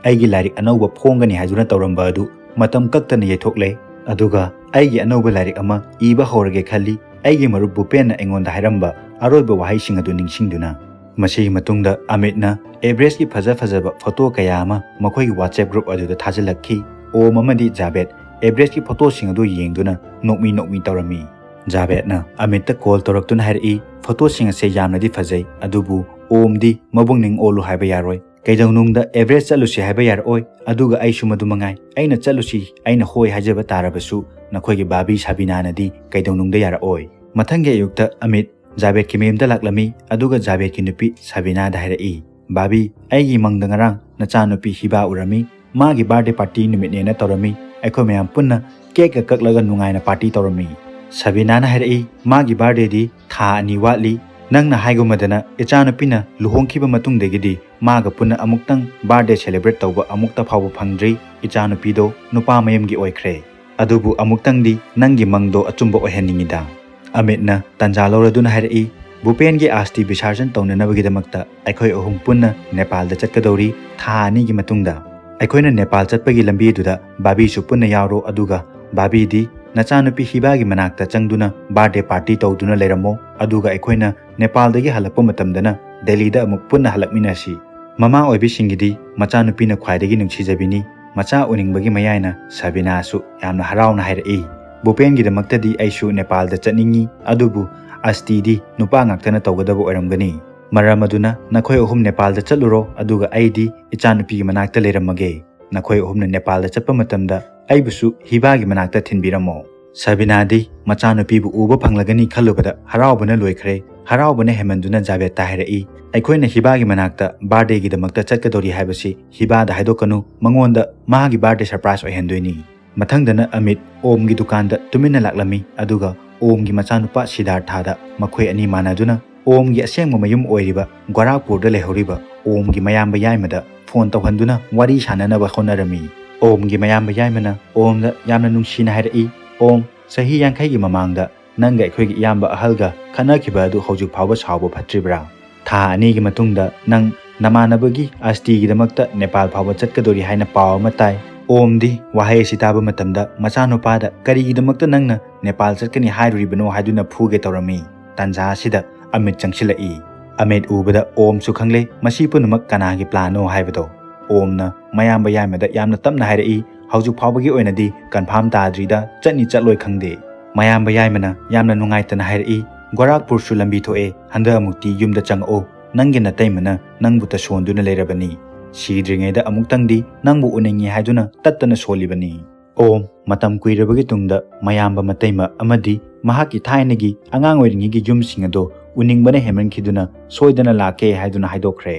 "ꯑꯩꯒꯤ ꯂꯥꯏꯔꯤꯛ ꯑꯅꯧꯕ ꯐꯣꯡꯒꯅꯤ ꯍꯥꯏꯗꯨꯅ ꯇꯧꯔꯝꯕ ꯑꯗꯨ ꯃꯇꯝ ꯀꯛꯇꯅ ꯌꯩꯊꯣꯛꯂꯦ꯫ ꯑꯗꯨꯒ ꯑꯩꯒꯤ ꯑꯅꯧꯕ ꯂꯥꯏꯔꯤꯛ ꯑꯃ ꯏꯕ ꯍꯧꯔꯒꯦ ꯈꯜꯂꯤ꯫ ꯑꯩꯒꯤ ꯃꯔꯨꯞ ꯚꯨꯄꯦꯟꯅ ꯑꯩꯉꯣꯟꯗ ꯍꯥꯏꯔꯝꯕ ꯑꯔꯣꯏꯕ ꯋꯥꯍꯩꯁꯤꯡ ꯑꯗꯨ ꯅꯤꯡꯁꯤꯡꯗꯨꯅ꯫ ꯃꯁꯤꯒꯤ ꯃꯇꯨꯡꯗ ꯑꯃꯤꯠꯅ ꯑꯦꯚꯔꯦꯁꯀꯤ ꯐꯖ ꯐꯖꯕ ꯐꯣꯇꯣ ꯀꯌꯥ ꯑꯃ ꯃꯈꯣꯏꯒꯤ WhatsApp group ꯑꯗꯨꯗ ꯊꯥꯖꯤꯜꯂꯛꯈꯤ꯫ ꯑꯣꯝ ꯑꯃꯗꯤ ꯖꯥꯕꯦꯗ ꯑꯦꯚꯔꯦꯁꯀꯤ ꯐꯣꯇꯣꯁꯤꯡ ꯑꯗꯨ ꯌꯦꯡꯗꯨꯅ ꯅꯣꯛꯃꯤ ꯅꯣꯛꯃꯤ ꯇꯧꯔꯝꯃꯤ꯫ ꯖꯥꯕꯦꯗꯅ ꯑꯃꯤꯠꯇ ꯀꯣꯜ ꯇꯧꯔꯛꯇꯨꯅ ꯍꯥꯏꯔꯛꯏ, "ꯐꯣꯇꯣꯁꯤꯡ ꯑꯁꯦ ꯌꯥꯝꯅꯗꯤ ꯐꯖꯩ, ꯑꯗꯨꯕꯨ ꯑꯣꯝꯗꯤ ꯃꯕꯨꯛꯅꯤꯡ ꯑꯣꯜꯂꯨ ꯍꯥꯏꯕ ꯌꯥꯔꯣꯏ꯫ ꯀꯩꯗꯧꯅꯨꯡꯗ ꯑꯦꯚꯔꯦꯁ ꯆꯠꯂꯨꯁꯤ ꯍꯥꯏꯕ ꯌꯥꯔꯛꯑꯣꯏ, ꯑꯗꯨꯒ ꯑꯩꯁꯨ ꯃꯗꯨ ꯃꯉꯥꯏ꯫ ꯑꯩꯅ ꯆꯠꯂꯨꯁꯤ, ꯑꯩꯅ ꯍꯣꯏ ꯍꯥꯏꯖꯕ ꯇꯥꯔꯕꯁꯨ ꯅꯈꯣꯏꯒꯤ ꯕꯥꯕꯤ ꯁꯥꯕꯤꯅꯥꯅꯗꯤ ꯀꯩꯗꯧꯅꯨꯡꯗ ꯌꯥꯔꯛꯑꯣꯏ"꯫ ꯃꯊꯪꯒꯤ ꯑꯌꯨꯛꯇ ꯑꯃꯤꯠ ꯖꯥꯕꯦꯗꯀꯤ ꯃꯌꯨꯝꯗ ꯂꯥꯛꯂꯝꯃꯤ, ꯑꯗꯨꯒ ꯖꯥꯕꯦꯗꯀꯤ ꯅꯨꯄꯤ ꯁꯥꯕꯤꯅꯥꯗ ꯍꯥꯏꯔꯛꯏ, "ꯕꯥꯕꯤ, ꯑꯩꯒꯤ ꯃꯪꯗ ꯉꯔꯥꯡ ꯅꯆꯥꯅꯨꯄꯤ ꯍꯤꯕꯥ ꯎꯔꯝꯃꯤ꯫ ꯃꯥꯒꯤ ꯕꯥꯔꯗꯦ ꯄꯥꯔꯇꯤ ꯅꯨꯃꯤꯠꯅꯦꯅ ꯇꯧꯔꯝꯃꯤ꯫ ꯑꯩꯈꯣꯏ ꯃꯌꯥꯝ ꯄꯨꯟꯅ ꯀꯦꯛꯀ ꯀꯛꯂꯒ ꯅꯨꯡꯉꯥꯏꯅ ꯄꯥꯔꯇꯤ ꯇꯧꯔꯝꯃꯤ"꯫ ꯁꯥꯕꯤꯅꯥꯅ ꯍꯥꯏꯔꯛꯏ, "ꯃꯥꯒꯤ ꯕꯥꯔꯗꯦꯗꯤ ꯊꯥ ꯑꯅꯤ ꯋꯥꯠꯂꯤ꯫ ꯅꯪꯅ ꯍꯥꯏꯒꯨꯝꯃꯗꯅ ꯏꯆꯥꯅꯨꯄꯤꯅ ꯂꯨꯍꯣꯡꯈꯤꯕ ꯃꯇꯨꯡꯗꯒꯤꯗꯤ ꯃꯥꯒ ꯄꯨꯟꯅ ꯑꯃꯨꯛꯇꯪ ꯕꯥꯔꯗꯦ ꯁꯦꯂꯦꯕ꯭ꯔꯦꯠ ꯇꯧꯕ ꯑꯃꯨꯛꯇ ꯐꯥꯎꯕ ꯐꯪꯗ꯭ꯔꯤ꯫ ꯏꯆꯥꯅꯨꯄꯤꯗꯣ ꯅꯨꯄꯥ ꯃꯌꯨꯝꯒꯤ ꯑꯣꯏꯈ꯭ꯔꯦ꯫ ꯑꯗꯨꯕꯨ ꯑꯃꯨꯛꯇꯪꯗꯤ ꯅꯪꯒꯤ ꯃꯪꯗꯣ ꯑꯆꯨꯝꯕ ꯑꯣꯏꯍꯟꯅꯤꯡꯉꯤꯗ"꯫ ꯑꯃꯤꯠꯅ ꯇꯥꯟꯖꯥ ꯂꯧꯔꯗꯨꯅ ꯍꯥꯏꯔꯛꯏ, "ꯚꯨꯄꯦꯟꯒꯤ ꯑꯁꯇꯤ ꯕꯤꯁꯔꯖꯟ ꯇꯧꯅꯅꯕꯒꯤꯗꯃꯛꯇ ꯑꯩꯈꯣꯏ ꯑꯍꯨꯝ ꯄꯨꯟꯅ ꯅꯦꯄꯥꯜꯗ ꯆꯠꯀꯗꯧꯔꯤ ꯊꯥ ꯑꯅꯤꯒꯤ ꯃꯇꯨꯡꯗ꯫ ꯑꯩꯈꯣꯏꯅ ꯅꯦꯄꯥꯜ ꯆꯠꯄꯒꯤ ꯂꯝꯕꯤꯗꯨꯗ ꯕꯥꯕꯤꯁꯨ ꯄꯨꯟꯅ ꯌꯥꯎꯔꯣ, ꯑꯗꯨꯒ ꯕꯥꯕꯤꯗꯤ ꯅꯆꯥꯅꯨꯄꯤ ꯍꯤꯕꯥꯒꯤ ꯃꯅꯥꯛꯇ ꯆꯪꯗꯨꯅ ꯕꯥꯔꯗꯦ ꯄꯥꯔꯇꯤ ꯇꯧꯗꯨꯅ ꯂꯩꯔꯝꯃꯣ, ꯑꯗꯨꯒ ꯑꯩꯈꯣꯏꯅ ꯅꯦꯄꯥꯜꯗꯒꯤ ꯍꯜꯂꯛꯄ ꯃꯇꯝꯗꯅ ꯗꯦꯜꯂꯤꯗ ꯑꯃꯨꯛ ꯄꯨꯟꯅ ꯍꯜꯂꯛꯃꯤꯟꯅꯁꯤ"꯫ ꯃꯃꯥ ꯑꯣꯏꯕꯤꯁꯤꯡꯒꯤꯗꯤ ꯃꯆꯥꯅꯨꯄꯤꯅ ꯈ꯭ꯋꯥꯏꯗꯒꯤ ꯅꯨꯡꯁꯤꯖꯕꯤꯅꯤ꯫ ꯃꯆꯥ ꯎꯅꯤꯡꯕꯒꯤ ꯃꯌꯥꯏꯅ ꯁꯥꯕꯤꯅꯥꯁꯨ ꯌꯥꯝꯅ ꯍꯔꯥꯎꯅ ꯍꯥꯏꯔꯛꯏ, "ꯚꯨꯄꯦꯟꯒꯤꯗꯃꯛꯇꯗꯤ ꯑꯩꯁꯨ ꯅꯦꯄꯥꯜꯗ ꯆꯠꯅꯤꯡꯉꯤ, ꯑꯗꯨꯕꯨ ꯑꯁꯇꯤꯗꯤ ꯅꯨꯄꯥ ꯉꯥꯛꯇꯅ ꯇꯧꯒꯗꯕ ꯑꯣꯏꯔꯝꯒꯅꯤ꯫ ꯃꯔꯝ ꯑꯗꯨꯅ ꯅꯈꯣꯏ ꯑꯍꯨꯝ ꯅꯦꯄꯥꯜꯗ ꯆꯠꯂꯨꯔꯣ, ꯑꯗꯨꯒ ꯑꯩꯗꯤ ꯏꯆꯥꯅꯨꯄꯤꯒꯤ ꯃꯅꯥꯛꯇ ꯂꯩꯔꯝꯃꯒꯦ꯫ ꯅꯈꯣꯏ ꯑꯍꯨꯝꯅ ꯅꯦꯄꯥꯜꯗ ꯆꯠꯄ ꯃꯇꯝꯗ ꯑꯩꯕꯨꯁꯨ ꯍꯤꯕꯥꯒꯤ ꯃꯅꯥꯛꯇ ꯊꯤꯟꯕꯤꯔꯝꯃꯣ"꯫ ꯁꯥꯕꯤꯅꯥꯗꯤ ꯃꯆꯥꯅꯨꯄꯤꯕꯨ ꯎꯕ ꯐꯪꯂꯒꯅꯤ ꯈꯜꯂꯨꯕꯗ ꯍꯔꯥꯎꯕꯅ ꯂꯣꯏꯈ꯭ꯔꯦ꯫ ꯍꯔꯥꯎꯕꯅ ꯍꯦꯟꯃꯟꯗꯨꯅ ꯖꯥꯕꯦꯗꯇ ꯍꯥꯏꯔꯛꯏ, "ꯑꯩꯈꯣꯏꯅ ꯍꯤꯕꯥꯒꯤ ꯃꯅꯥꯛꯇ ꯕꯥꯔꯗꯦꯒꯤꯗꯃꯛꯇ ꯆꯠꯀꯗꯧꯔꯤ ꯍꯥꯏꯕꯁꯤ ꯍꯤꯕꯥꯗ ꯍꯥꯏꯗꯣꯛꯀꯅꯨ, ꯃꯉꯣꯟꯗ ꯃꯥꯒꯤ ꯕꯥꯔꯗꯦ ꯁꯔꯄ꯭ꯔꯥꯏꯖ ꯑꯣꯏꯍꯟꯗꯣꯏꯅꯤ"꯫ ꯃꯊꯪꯗꯅ ꯑꯃꯤꯠ ꯑꯣꯝꯒꯤ ꯗꯨꯀꯥꯟꯗ ꯇꯨꯃꯤꯟꯅ ꯂꯥꯛꯂꯝꯃꯤ, ꯑꯗꯨꯒ ꯑꯣꯝꯒꯤ ꯃꯆꯥꯅꯨꯄꯥ ꯁꯤꯗꯥꯔꯊꯥꯗ ꯃꯈꯣꯏ ꯑꯅꯤ ꯃꯥꯟꯅꯗꯨꯅ ꯑꯣꯝꯒꯤ ꯑꯁꯦꯡꯕ ꯃꯌꯨꯝ ꯑꯣꯏꯔꯤꯕ ꯒꯣꯔꯥꯈꯄꯨꯔꯗ ꯂꯩꯍꯧꯔꯤꯕ ꯑꯣꯝꯒꯤ ꯃꯌꯥꯝꯕ ꯌꯥꯏꯃꯗ ꯐꯣꯟ ꯇꯧꯍꯟꯗꯨꯅ ꯋꯥꯔꯤ ꯁꯥꯟꯅꯅꯕ ꯍꯣꯠꯅꯔꯝꯃꯤ꯫ ꯑꯣꯝꯒꯤ ꯃꯌꯥꯝꯕ ꯌꯥꯏꯃꯅ ꯑꯣꯝꯗ ꯌꯥꯝꯅ ꯅꯨꯡꯁꯤꯅ ꯍꯥꯏꯔꯛꯏ, "ꯑꯣꯝ, ꯆꯍꯤ ꯌꯥꯡꯈꯩꯒꯤ ꯃꯃꯥꯡꯗ ꯅꯪꯒ ꯑꯩꯈꯣꯏꯒꯤ ꯏꯌꯥꯝꯕ ꯑꯍꯜꯒ ꯈꯠꯅꯈꯤꯕ ꯑꯗꯨ ꯍꯧꯖꯤꯛ ꯐꯥꯎꯕ ꯁꯥꯎꯕ ꯐꯠꯇ꯭ꯔꯤꯕ꯭ꯔꯥ? ꯊꯥ ꯑꯅꯤꯒꯤ ꯃꯇꯨꯡꯗ ꯅꯪ ꯅꯃꯥꯟꯅꯕꯒꯤ ꯑꯁꯇꯤꯒꯤꯗꯃꯛꯇ ꯅꯦꯄꯥꯜ ꯐꯥꯎꯕ ꯆꯠꯀꯗꯧꯔꯤ ꯍꯥꯏꯅ ꯄꯥꯎ ꯑꯃ ꯇꯥꯏ꯫ ꯑꯣꯝꯗꯤ ꯋꯥꯍꯩ ꯑꯁꯤ ꯇꯥꯕ ꯃꯇꯝꯗ ꯃꯆꯥꯅꯨꯄꯥꯗ "ꯀꯔꯤꯒꯤꯗꯃꯛꯇ ꯅꯪꯅ ꯅꯦꯄꯥꯜ ꯆꯠꯀꯅꯤ ꯍꯥꯏꯔꯨꯔꯤꯕꯅꯣ?" ꯍꯥꯏꯗꯨꯅ ꯐꯨꯒꯦ ꯇꯧꯔꯝꯃꯤ꯫ ꯇꯥꯟꯖꯥ ꯑꯁꯤꯗ ꯑꯃꯤꯠ ꯆꯪꯁꯤꯜꯂꯛꯏ꯫ ꯑꯃꯤꯠ ꯎꯕꯗ ꯑꯣꯝꯁꯨ ꯈꯪꯂꯦ ꯃꯁꯤ ꯄꯨꯝꯅꯃꯛ ꯀꯅꯥꯒꯤ ꯄ꯭ꯂꯥꯟꯅꯣ ꯍꯥꯏꯕꯗꯣ꯫ ꯑꯣꯝꯅ ꯃꯌꯥꯝꯕ ꯌꯥꯏꯃꯗ ꯌꯥꯝꯅ ꯇꯞꯅ ꯍꯥꯏꯔꯛꯏ, "ꯍꯧꯖꯤꯛ ꯐꯥꯎꯕꯒꯤ ꯑꯣꯏꯅꯗꯤ ꯀꯟꯐꯥꯔꯝ ꯇꯥꯗ꯭ꯔꯤꯗ, ꯆꯠꯅꯤ ꯆꯠꯂꯣꯏ ꯈꯪꯗꯦ꯫" ꯃꯌꯥꯝꯕ ꯌꯥꯏꯃꯅ ꯌꯥꯝꯅ ꯅꯨꯡꯉꯥꯏꯇꯅ ꯍꯥꯏꯔꯛꯏ, "ꯒꯣꯔꯥꯈꯄꯨꯔꯁꯨ ꯂꯝꯕꯤ ꯊꯣꯛꯑꯦ, ꯍꯟꯗꯛ ꯑꯃꯨꯛꯇꯤ ꯌꯨꯝꯗ ꯆꯪꯉꯛꯑꯣ꯫ ꯅꯪꯒꯤ ꯅꯇꯩꯃꯅ ꯅꯪꯕꯨ ꯇꯁꯣꯟꯗꯨꯅ ꯂꯩꯔꯕꯅꯤ꯫ ꯁꯤꯗ꯭ꯔꯤꯉꯩꯗ ꯑꯃꯨꯛꯇꯪꯗꯤ ꯅꯪꯕꯨ ꯎꯅꯤꯡꯉꯤ ꯍꯥꯏꯗꯨꯅ ꯇꯠꯇꯅ ꯁꯣꯜꯂꯤꯕꯅꯤ꯫" ꯑꯣꯝ ꯃꯇꯝ ꯀꯨꯏꯔꯕꯒꯤ ꯇꯨꯡꯗ ꯃꯌꯥꯝꯕ ꯃꯇꯩꯃ ꯑꯃꯗꯤ ꯃꯍꯥꯛꯀꯤ ꯊꯥꯏꯅꯒꯤ ꯑꯉꯥꯡ ꯑꯣꯏꯔꯤꯉꯩꯒꯤ ꯌꯨꯝꯁꯤꯡ ꯑꯗꯨ ꯎꯅꯤꯡꯕꯅ ꯍꯦꯟꯃꯟꯈꯤꯗꯨꯅ ꯁꯣꯏꯗꯅ ꯂꯥꯛꯀꯦ ꯍꯥꯏꯗꯨꯅ ꯍꯥꯏꯗꯣꯛꯈ꯭ꯔꯦ꯫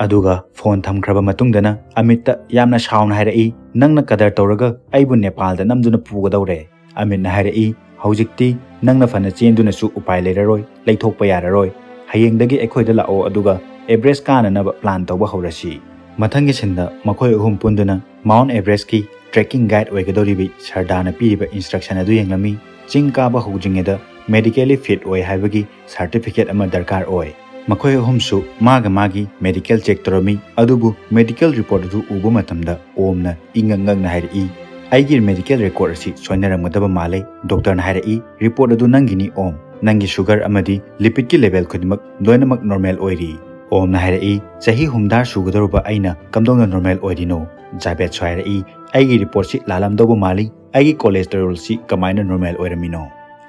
ꯑꯗꯨꯒ ꯐꯣꯟ ꯊꯝꯈ꯭ꯔꯕ ꯃꯇꯨꯡꯗꯅ ꯑꯃꯤꯠꯇ ꯌꯥꯝꯅ ꯁꯥꯎꯅ ꯍꯥꯏꯔꯛꯏ, "ꯅꯪꯅ ꯀꯗꯔ ꯇꯧꯔꯒ ꯑꯩꯕꯨ ꯅꯦꯄꯥꯜꯗ ꯅꯝꯗꯨꯅ ꯄꯨꯒꯗꯧꯔꯦ꯫" ꯑꯃꯤꯠꯅ ꯍꯥꯏꯔꯛꯏ, "ꯍꯧꯖꯤꯛꯇꯤ ꯅꯪꯅ ꯐꯅ ꯆꯦꯟꯗꯨꯅꯁꯨ ꯎꯄꯥꯏ ꯂꯩꯔꯔꯣꯏ, ꯂꯩꯊꯣꯛꯄ ꯌꯥꯔꯔꯣꯏ꯫ ꯍꯌꯦꯡꯗꯒꯤ ꯑꯩꯈꯣꯏꯗ ꯂꯥꯛꯑꯣ, ꯑꯗꯨꯒ ꯑꯦꯚꯔꯦꯁ ꯀꯥꯅꯅꯕ ꯄ꯭ꯂꯥꯟ ꯇꯧꯕ ꯍꯧꯔꯁꯤ꯫" ꯃꯊꯪꯒꯤ ꯁꯤꯟꯗ ꯃꯈꯣꯏ ꯑꯍꯨꯝ ꯄꯨꯟꯗꯨꯅ ꯃꯥꯎꯟ ꯑꯦꯚꯔꯦꯁꯀꯤ ꯇ꯭ꯔꯦꯛꯀꯤꯡ ꯒꯥꯏꯗ ꯑꯣꯏꯒꯗꯧꯔꯤꯕ ꯁꯔꯗꯥꯅ ꯄꯤꯔꯤꯕ ꯏꯟꯁꯇ꯭ꯔꯛꯁꯟ ꯑꯗꯨ ꯌꯦꯡꯂꯝꯃꯤ꯫ ꯆꯤꯡ ꯀꯥꯕ ꯍꯧꯗ꯭ꯔꯤꯉꯩꯗ ꯃꯦꯗꯤꯀꯦꯜꯂꯤ ꯐꯤꯠ ꯑꯣꯏ ꯍꯥꯏꯕꯒꯤ ꯁꯥꯔꯇꯤꯐꯤꯀꯦꯠ ꯑꯃ ꯗꯔꯀꯥꯔ ꯑꯣꯏ꯫ ꯃꯈꯣꯏ ꯑꯍꯨꯝꯁꯨ ꯃꯥꯒ ꯃꯥꯒꯤ ꯃꯦꯗꯤꯀꯦꯜ ꯆꯦꯛ ꯇꯧꯔꯝꯃꯤ, ꯑꯗꯨꯕꯨ ꯃꯦꯗꯤꯀꯦꯜ ꯔꯤꯄꯣꯔꯠ ꯑꯗꯨ ꯎꯕ ꯃꯇꯝꯗ ꯑꯣꯝꯅ ꯏꯉꯛ ꯉꯛꯅ ꯍꯥꯏꯔꯛꯏ, "ꯑꯩꯒꯤ ꯃꯦꯗꯤꯀꯦꯜ ꯔꯦꯀꯣꯔꯠ ꯑꯁꯤ ꯁꯣꯏꯅꯔꯝꯒꯗꯕ ꯃꯥꯜꯂꯦ꯫" ꯗꯣꯛꯇꯔꯅ ꯍꯥꯏꯔꯛꯏ, "ꯔꯤꯄꯣꯔꯠ ꯑꯗꯨ ꯅꯪꯒꯤꯅꯤ ꯑꯣꯝ꯫ ꯅꯪꯒꯤ ꯁꯨꯒꯔ ꯑꯃꯗꯤ ꯂꯤꯄꯤꯗꯀꯤ ꯂꯦꯚꯦꯜ ꯈꯨꯗꯤꯡꯃꯛ ꯂꯣꯏꯅꯃꯛ ꯅꯣꯔꯃꯦꯜ ꯑꯣꯏꯔꯤ꯫" ꯑꯣꯝꯅ ꯍꯥꯏꯔꯛꯏ, "ꯆꯍꯤ ꯍꯨꯝꯗ꯭ꯔꯥ ꯁꯨꯒꯗꯧꯔꯕ ꯑꯩꯅ ꯀꯝꯗꯧꯅ ꯅꯣꯔꯃꯦꯜ ꯑꯣꯏꯔꯤꯅꯣ?" ꯖꯥꯕꯦꯠꯁꯨ ꯍꯥꯏꯔꯛꯏ, "ꯑꯩꯒꯤ ꯔꯤꯄꯣꯔꯠꯁꯤ ꯂꯥꯜꯂꯝꯗꯧꯕ ꯃꯥꯜꯂꯤ꯫ ꯑꯩꯒꯤ ꯀꯣꯂꯦꯁꯇꯦꯔꯣꯜꯁꯤ ꯀꯃꯥꯏꯅ ꯅꯣꯔꯃꯦꯜ ꯑꯣꯏꯔꯝꯃꯤꯅꯣ?"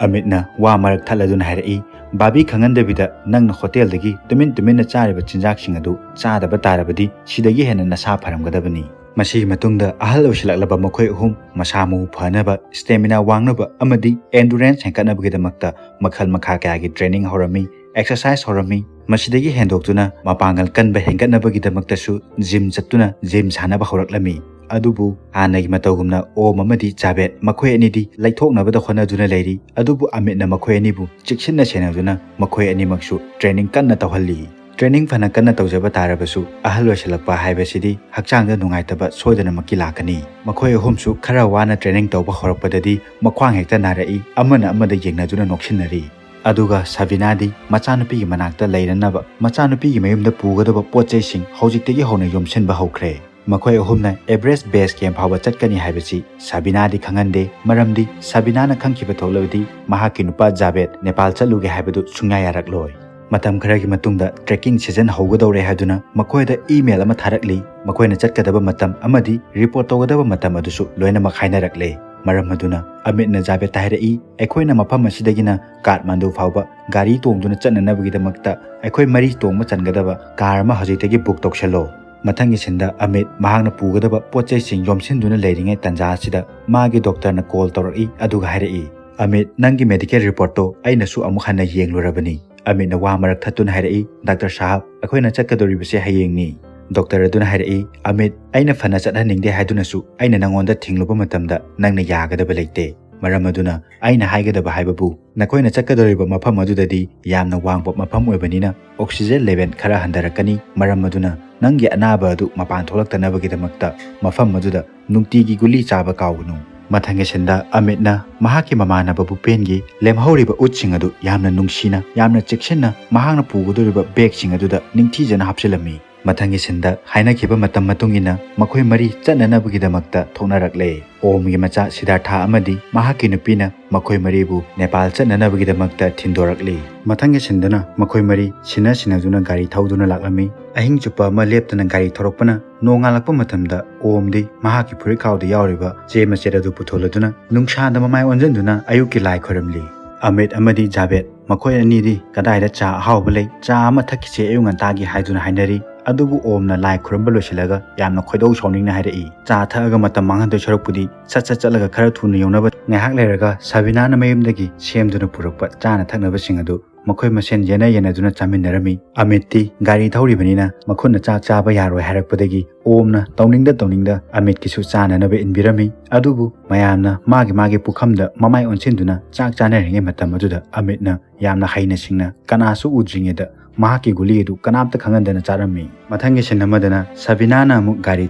ꯑꯃꯤꯠꯅ ꯋꯥ ꯃꯔꯛ ꯊꯠꯂꯗꯨꯅ ꯍꯥꯏꯔꯛꯏ, "ꯚꯥꯕꯤ ꯈꯪꯍꯟꯗꯕꯤꯗ ꯅꯪꯅ ꯍꯣꯇꯦꯜꯗꯒꯤ ꯇꯨꯃꯤꯟ ꯇꯨꯃꯤꯟꯅ ꯆꯥꯔꯤꯕ ꯆꯤꯟꯖꯥꯛꯁꯤꯡ ꯑꯗꯨ ꯆꯥꯗꯕ ꯇꯥꯔꯕꯗꯤ ꯁꯤꯗꯒꯤ ꯍꯦꯟꯅ ꯅꯁꯥ ꯐꯔꯝꯒꯗꯕꯅꯤ꯫" ꯃꯁꯤꯒꯤ ꯃꯇꯨꯡꯗ ꯑꯍꯜ ꯑꯣꯏꯁꯤꯜꯂꯛꯂꯕ ꯃꯈꯣꯏ ꯑꯍꯨꯝ ꯃꯁꯥ ꯃꯎ ꯐꯅꯕ, ꯁ꯭ꯇꯦꯃꯤꯅꯥ ꯋꯥꯡꯅꯕ ꯑꯃꯗꯤ ꯑꯦꯟꯗꯨꯔꯦꯟꯁ ꯍꯦꯟꯒꯠꯅꯕꯒꯤꯗꯃꯛꯇ ꯃꯈꯜ ꯃꯈꯥ ꯀꯌꯥꯒꯤ ꯇ꯭ꯔꯦꯅꯤꯡ ꯍꯧꯔꯝꯃꯤ, ꯑꯦꯛꯁꯔꯁꯥꯏꯁ ꯍꯧꯔꯝꯃꯤ꯫ ꯃꯁꯤꯗꯒꯤ ꯍꯦꯟꯗꯣꯛꯇꯨꯅ ꯃꯄꯥꯡꯒꯜ ꯀꯟꯕ ꯍꯦꯟꯒꯠꯅꯕꯒꯤꯗꯃꯛꯇꯁꯨ ꯖꯤꯝ ꯆꯠꯇꯨꯅ ꯖꯤꯝ ꯁꯥꯟꯅꯕ ꯍꯧꯔꯛꯂꯝꯃꯤ꯫ ꯑꯗꯨꯕꯨ ꯍꯥꯟꯅꯒꯤ ꯃꯇꯧꯒꯨꯝꯅ ꯑꯣꯝ ꯑꯃꯗꯤ ꯖꯥꯕꯦꯠ ꯃꯈꯣꯏ ꯑꯅꯤꯗꯤ ꯂꯩꯊꯣꯛꯅꯕꯗ ꯍꯣꯠꯅꯗꯨꯅ ꯂꯩꯔꯤ꯫ ꯑꯗꯨꯕꯨ ꯑꯃꯤꯠꯅ ꯃꯈꯣꯏ ꯑꯅꯤꯕꯨ ꯆꯦꯛꯁꯤꯟꯅ ꯁꯦꯟꯅꯗꯨꯅ ꯃꯈꯣꯏ ꯑꯅꯤꯃꯛꯁꯨ ꯇ꯭ꯔꯦꯅꯤꯡ ꯀꯟꯅ ꯇꯧꯍꯜꯂꯤ꯫ ꯇ꯭ꯔꯦꯅꯤꯡ ꯐꯅ ꯀꯟꯅ ꯇꯧꯖꯕ ꯇꯥꯔꯕꯁꯨ ꯑꯍꯜ ꯑꯣꯏꯁꯤꯜꯂꯛꯄ ꯍꯥꯏꯕꯁꯤꯗꯤ ꯍꯛꯆꯥꯡꯗ ꯅꯨꯡꯉꯥꯏꯇꯕ ꯁꯣꯏꯗꯅꯃꯛꯀꯤ ꯂꯥꯛꯀꯅꯤ꯫ ꯃꯈꯣꯏ ꯑꯍꯨꯝꯁꯨ ꯈꯔ ꯋꯥꯅ ꯇ꯭ꯔꯦꯅꯤꯡ ꯇꯧꯕ ꯍꯧꯔꯛꯄꯗꯗꯤ ꯃꯈ꯭ꯋꯥꯡ ꯍꯦꯛꯇ ꯅꯥꯔꯛꯏ, ꯑꯃꯅ ꯑꯃꯗ ꯌꯦꯡꯅꯗꯨꯅ ꯅꯣꯛꯁꯤꯟꯅꯔꯤ꯫ ꯑꯗꯨꯒ ꯁꯕꯤꯅꯥꯗꯤ ꯃꯆꯥꯅꯨꯄꯤꯒꯤ ꯃꯅꯥꯛꯇ ꯂꯩꯔꯅꯕ ꯃꯆꯥꯅꯨꯄꯤꯒꯤ ꯃꯌꯨꯝꯗ ꯄꯨꯒꯗꯕ ꯄꯣꯠ ꯆꯩꯁꯤꯡ ꯍꯧꯖꯤꯛꯇꯒꯤ ꯍꯧꯅ ꯌꯣꯝꯁꯤꯟꯕ ꯍꯧꯈ꯭ꯔꯦ꯫ ꯃꯈꯣꯏ ꯑꯍꯨꯝꯅ ꯑꯦꯚꯔꯦꯁ ꯕꯦꯁ ꯀꯦꯝ ꯐꯥꯎꯕ ꯆꯠꯀꯅꯤ ꯍꯥꯏꯕꯁꯤ ꯁꯕꯤꯅꯥꯗꯤ ꯈꯪꯍꯟꯗꯦ, ꯃꯔꯝꯗꯤ ꯁꯕꯤꯅꯥꯅ ꯈꯪꯈꯤꯕ ꯊꯣꯛꯂꯕꯗꯤ ꯃꯍꯥꯛꯀꯤ ꯅꯨꯄꯥ ꯖꯥꯕꯦꯗ ꯅꯦꯄꯥꯜ ꯆꯠꯂꯨꯒꯦ ꯍꯥꯏꯕꯗꯨ ꯁꯨꯡꯌꯥ ꯌꯥꯔꯛꯂꯣꯏ꯫ ꯃꯇꯝ ꯈꯔꯒꯤ ꯃꯇꯨꯡꯗ ꯇ꯭ꯔꯦꯛꯀꯤꯡ ꯁꯤꯖꯟ ꯍꯧꯒꯗꯧꯔꯦ ꯍꯥꯏꯗꯨꯅ ꯃꯈꯣꯏꯗ ꯏꯃꯦꯜ ꯑꯃ ꯊꯥꯔꯛꯂꯤ꯫ ꯃꯈꯣꯏꯅ ꯆꯠꯀꯗꯕ ꯃꯇꯝ ꯑꯃꯗꯤ ꯔꯤꯄꯣꯔꯠ ꯇꯧꯒꯗꯕ ꯃꯇꯝ ꯑꯗꯨꯁꯨ ꯂꯣꯏꯅꯃꯛ ꯍꯥꯏꯅꯔꯛꯂꯦ꯫ ꯃꯔꯝ ꯑꯗꯨꯅ ꯑꯃꯤꯠꯅ ꯖꯥꯕꯦꯗꯇ ꯍꯥꯏꯔꯛꯏ, "ꯑꯩꯈꯣꯏꯅ ꯃꯐꯝ ꯑꯁꯤꯗꯒꯤꯅ ꯀꯥꯊꯃꯥꯟꯗꯨ ꯐꯥꯎꯕ ꯒꯥꯔꯤ ꯇꯣꯡꯗꯨꯅ ꯆꯠꯅꯅꯕꯒꯤꯗꯃꯛꯇ ꯑꯩꯈꯣꯏ ꯃꯔꯤ ꯇꯣꯡꯕ ꯆꯟꯒꯗꯕ ꯀꯥꯔ ꯑꯃ ꯍꯧꯖꯤꯛꯇꯒꯤ ꯕꯨꯛ ꯇꯧꯁꯜꯂꯣ꯫" ꯃꯊꯪꯒꯤ ꯁꯤꯟꯗ ꯑꯃꯤꯠ ꯃꯍꯥꯛꯅ ꯄꯨꯒꯗꯕ ꯄꯣꯠ ꯆꯩꯁꯤꯡ ꯌꯣꯝꯁꯤꯟꯗꯨꯅ ꯂꯩꯔꯤꯉꯩ ꯇꯥꯟꯖꯥ ꯑꯁꯤꯗ ꯃꯥꯒꯤ ꯗꯣꯛꯇꯔꯅ ꯀꯣꯜ ꯇꯧꯔꯛꯏ, ꯑꯗꯨꯒ ꯍꯥꯏꯔꯛꯏ, "ꯑꯃꯤꯠ, ꯅꯪꯒꯤ ꯃꯦꯗꯤꯀꯦꯜ ꯔꯤꯄꯣꯔꯠꯇꯣ ꯑꯩꯅꯁꯨ ꯑꯃꯨꯛ ꯍꯟꯅ ꯌꯦꯡꯂꯨꯔꯕꯅꯤ꯫" ꯑꯃꯤꯠꯅ ꯋꯥ ꯃꯔꯛ ꯊꯠꯇꯨꯅ ꯍꯥꯏꯔꯛꯏ, "ꯗꯥꯛꯇꯔ ꯁꯥꯍꯕ, ꯑꯩꯈꯣꯏꯅ ꯆꯠꯀꯗꯧꯔꯤꯕꯁꯦ ꯍꯌꯦꯡꯅꯤ꯫" ꯗꯣꯛꯇꯔ ꯑꯗꯨꯅ ꯍꯥꯏꯔꯛꯏ, "ꯑꯃꯤꯠ, ꯑꯩꯅ ꯐꯅ ꯆꯠꯍꯟꯅꯤꯡꯗꯦ ꯍꯥꯏꯗꯨꯅꯁꯨ ꯑꯩꯅ ꯅꯪꯉꯣꯟꯗ ꯊꯤꯡꯂꯨꯕ ꯃꯇꯝꯗ ꯅꯪꯅ ꯌꯥꯒꯗꯕ ꯂꯩꯇꯦ꯫ ꯃꯔꯝ ꯑꯗꯨꯅ ꯑꯩꯅ ꯍꯥꯏꯒꯗꯕ ꯍꯥꯏꯕꯕꯨ, ꯅꯈꯣꯏꯅ ꯆꯠꯀꯗꯧꯔꯤꯕ ꯃꯐꯝ ꯑꯗꯨꯗꯗꯤ ꯌꯥꯝꯅ ꯋꯥꯡꯕ ꯃꯐꯝ ꯑꯣꯏꯕꯅꯤꯅ ꯑꯣꯛꯁꯤꯖꯦꯟ ꯂꯦꯚꯦꯜ ꯈꯔ ꯍꯟꯊꯔꯛꯀꯅꯤ꯫ ꯃꯔꯝ ꯑꯗꯨꯅ ꯅꯪꯒꯤ ꯑꯅꯥꯕ ꯑꯗꯨ ꯃꯄꯥꯟ ꯊꯣꯛꯂꯛꯇꯅꯕꯒꯤꯗꯃꯛꯇ ꯃꯐꯝ ꯑꯗꯨꯗ ꯅꯨꯡꯇꯤꯒꯤ ꯒꯨꯂꯤ ꯆꯥꯕ ꯀꯥꯎꯒꯅꯨ꯫" ꯃꯊꯪꯒꯤ ꯁꯤꯟꯗ ꯑꯃꯤꯠꯅ ꯃꯍꯥꯛꯀꯤ ꯃꯃꯥꯟꯅꯕ ꯚꯨꯄꯦꯟꯒꯤ ꯂꯦꯝꯍꯧꯔꯤꯕ ꯎꯠꯁꯤꯡ ꯑꯗꯨ ꯌꯥꯝꯅ ꯅꯨꯡꯁꯤꯅ, ꯌꯥꯝꯅ ꯆꯦꯛꯁꯤꯟꯅ ꯃꯍꯥꯛꯅ ꯄꯨꯒꯗꯧꯔꯤꯕ ꯕꯦꯒꯁꯤꯡ ꯑꯗꯨꯗ ꯅꯤꯡꯊꯤꯖꯅ ꯍꯥꯞꯆꯤꯜꯂꯝꯃꯤ꯫ ꯃꯊꯪꯒꯤ ꯁꯤꯟꯗ ꯍꯥꯏꯅꯈꯤꯕ ꯃꯇꯝ ꯃꯇꯨꯡ ꯏꯟꯅ ꯃꯈꯣꯏ ꯃꯔꯤ ꯆꯠꯅꯅꯕꯒꯤꯗꯃꯛꯇ ꯊꯣꯛꯅꯔꯛꯂꯦ꯫ ꯑꯣꯝꯒꯤ ꯃꯆꯥ ꯁꯤꯗꯥꯔꯊ ꯑꯃꯗꯤ ꯃꯍꯥꯛꯀꯤ ꯅꯨꯄꯤꯅ ꯃꯈꯣꯏ ꯃꯔꯤꯕꯨ ꯅꯦꯄꯥꯜ ꯆꯠꯅꯅꯕꯒꯤꯗꯃꯛꯇ ꯊꯤꯟꯗꯣꯔꯛꯂꯤ꯫ ꯃꯊꯪꯒꯤ ꯁꯤꯟꯗꯅ ꯃꯈꯣꯏ ꯃꯔꯤ ꯁꯤꯟꯅ ꯁꯤꯟꯅꯗꯨꯅ ꯒꯥꯔꯤ ꯊꯧꯗꯨꯅ ꯂꯥꯛꯂꯝꯃꯤ꯫ ꯑꯍꯤꯡ ꯆꯨꯞꯄ ꯑꯃ ꯂꯦꯞꯇꯅ ꯒꯥꯔꯤ ꯊꯧꯔꯛꯄꯅ ꯅꯣꯡꯉꯥꯜꯂꯛꯄ ꯃꯇꯝꯗ ꯑꯣꯝꯗꯤ ꯃꯍꯥꯛꯀꯤ ꯐꯨꯔꯤꯠꯈꯥꯎꯗ ꯌꯥꯎꯔꯤꯕ ꯆꯦ ꯃꯆꯦꯠ ꯑꯗꯨ ꯄꯨꯊꯣꯛꯂꯗꯨꯅ ꯅꯨꯡꯁꯥꯗ ꯃꯃꯥꯏ ꯑꯣꯟꯁꯤꯟꯗꯨꯅ ꯑꯌꯨꯛꯀꯤ ꯂꯥꯏ ꯈꯣꯏꯔꯝꯂꯤ꯫ ꯑꯃꯤꯠ ꯑꯃꯗꯤ ꯖꯥꯕꯦꯗ ꯃꯈꯣꯏ ꯑꯅꯤꯗꯤ ꯀꯗꯥꯏꯗ ꯆꯥ ꯑꯍꯥꯎꯕ ꯂꯩ, ꯆꯥ ꯑꯃ ꯊꯛꯈꯤꯁꯦ ꯑꯌꯨꯛ ꯉꯟꯇꯥꯒꯤ ꯍꯥꯏꯗꯨꯅ ꯍꯥꯏꯅꯔꯤ꯫ ꯑꯗꯨꯕꯨ ꯑꯣꯝꯅ ꯂꯥꯏ ꯈꯨꯔꯨꯝꯕ ꯂꯣꯏꯁꯤꯜꯂꯒ ꯌꯥꯝꯅ ꯈꯣꯏꯗꯧ ꯁꯥꯎꯅꯤꯡꯅ ꯍꯥꯏꯔꯛꯏ, "ꯆꯥ ꯊꯛꯑꯒ ꯃꯇꯝ ꯃꯥꯡꯍꯟꯗꯣꯏ ꯁꯔꯨꯛꯄꯨꯗꯤ ꯁꯠ ꯁꯠ ꯆꯠꯂꯒ ꯈꯔ ꯊꯨꯅ ꯌꯧꯅꯕ ꯉꯥꯏꯍꯥꯛ ꯂꯩꯔꯒ ꯁꯕꯤꯅꯥꯅ ꯃꯌꯨꯝꯗꯒꯤ ꯁꯦꯝꯗꯨꯅ ꯄꯨꯔꯛꯄ ꯆꯥꯅ ꯊꯛꯅꯕꯁꯤꯡ ꯑꯗꯨ ꯃꯈꯣꯏ ꯃꯁꯦꯟ ꯌꯦꯟꯅ ꯌꯦꯟꯅꯗꯨꯅ ꯆꯥꯃꯤꯟꯅꯔꯝꯃꯤ꯫" ꯑꯃꯤꯠꯇꯤ ꯒꯥꯔꯤ ꯊꯧꯔꯤꯕꯅꯤꯅ ꯃꯈꯨꯠꯅ ꯆꯥꯛ ꯆꯥꯕ ꯌꯥꯔꯣꯏ ꯍꯥꯏꯔꯛꯄꯗꯒꯤ ꯑꯣꯝꯅ ꯇꯧꯅꯤꯡꯗ ꯇꯧꯅꯤꯡꯗ ꯑꯃꯤꯠꯀꯤꯁꯨ ꯆꯥꯅꯅꯕ ꯏꯟꯕꯤꯔꯝꯃꯤ꯫ ꯑꯗꯨꯕꯨ ꯃꯌꯥꯝꯅ ꯃꯥꯒꯤ ꯃꯥꯒꯤ ꯄꯨꯈꯝꯗ ꯃꯃꯥꯏ ꯑꯣꯟꯁꯤꯟꯗꯨꯅ ꯆꯥꯛ ꯆꯥꯅꯔꯤꯉꯩ ꯃꯇꯝ ꯑꯗꯨꯗ ꯑꯃꯤꯠꯅ ꯌꯥꯝꯅ ꯍꯩꯅ ꯁꯤꯡꯅ ꯀꯅꯥꯁꯨ ꯎꯗ꯭ꯔꯤꯉꯩꯗ ꯃꯍꯥꯛꯀꯤ ꯒꯨꯂꯤ ꯑꯗꯨ ꯀꯅꯥꯝꯇ ꯈꯪꯍꯟꯗꯅ ꯆꯥꯔꯝꯃꯤ꯫ ꯃꯊꯪꯒꯤ ꯁꯤꯟ ꯑꯃꯗꯅ ꯁꯕꯤꯅꯥꯅ ꯑꯃꯨꯛ ꯒꯥꯔꯤ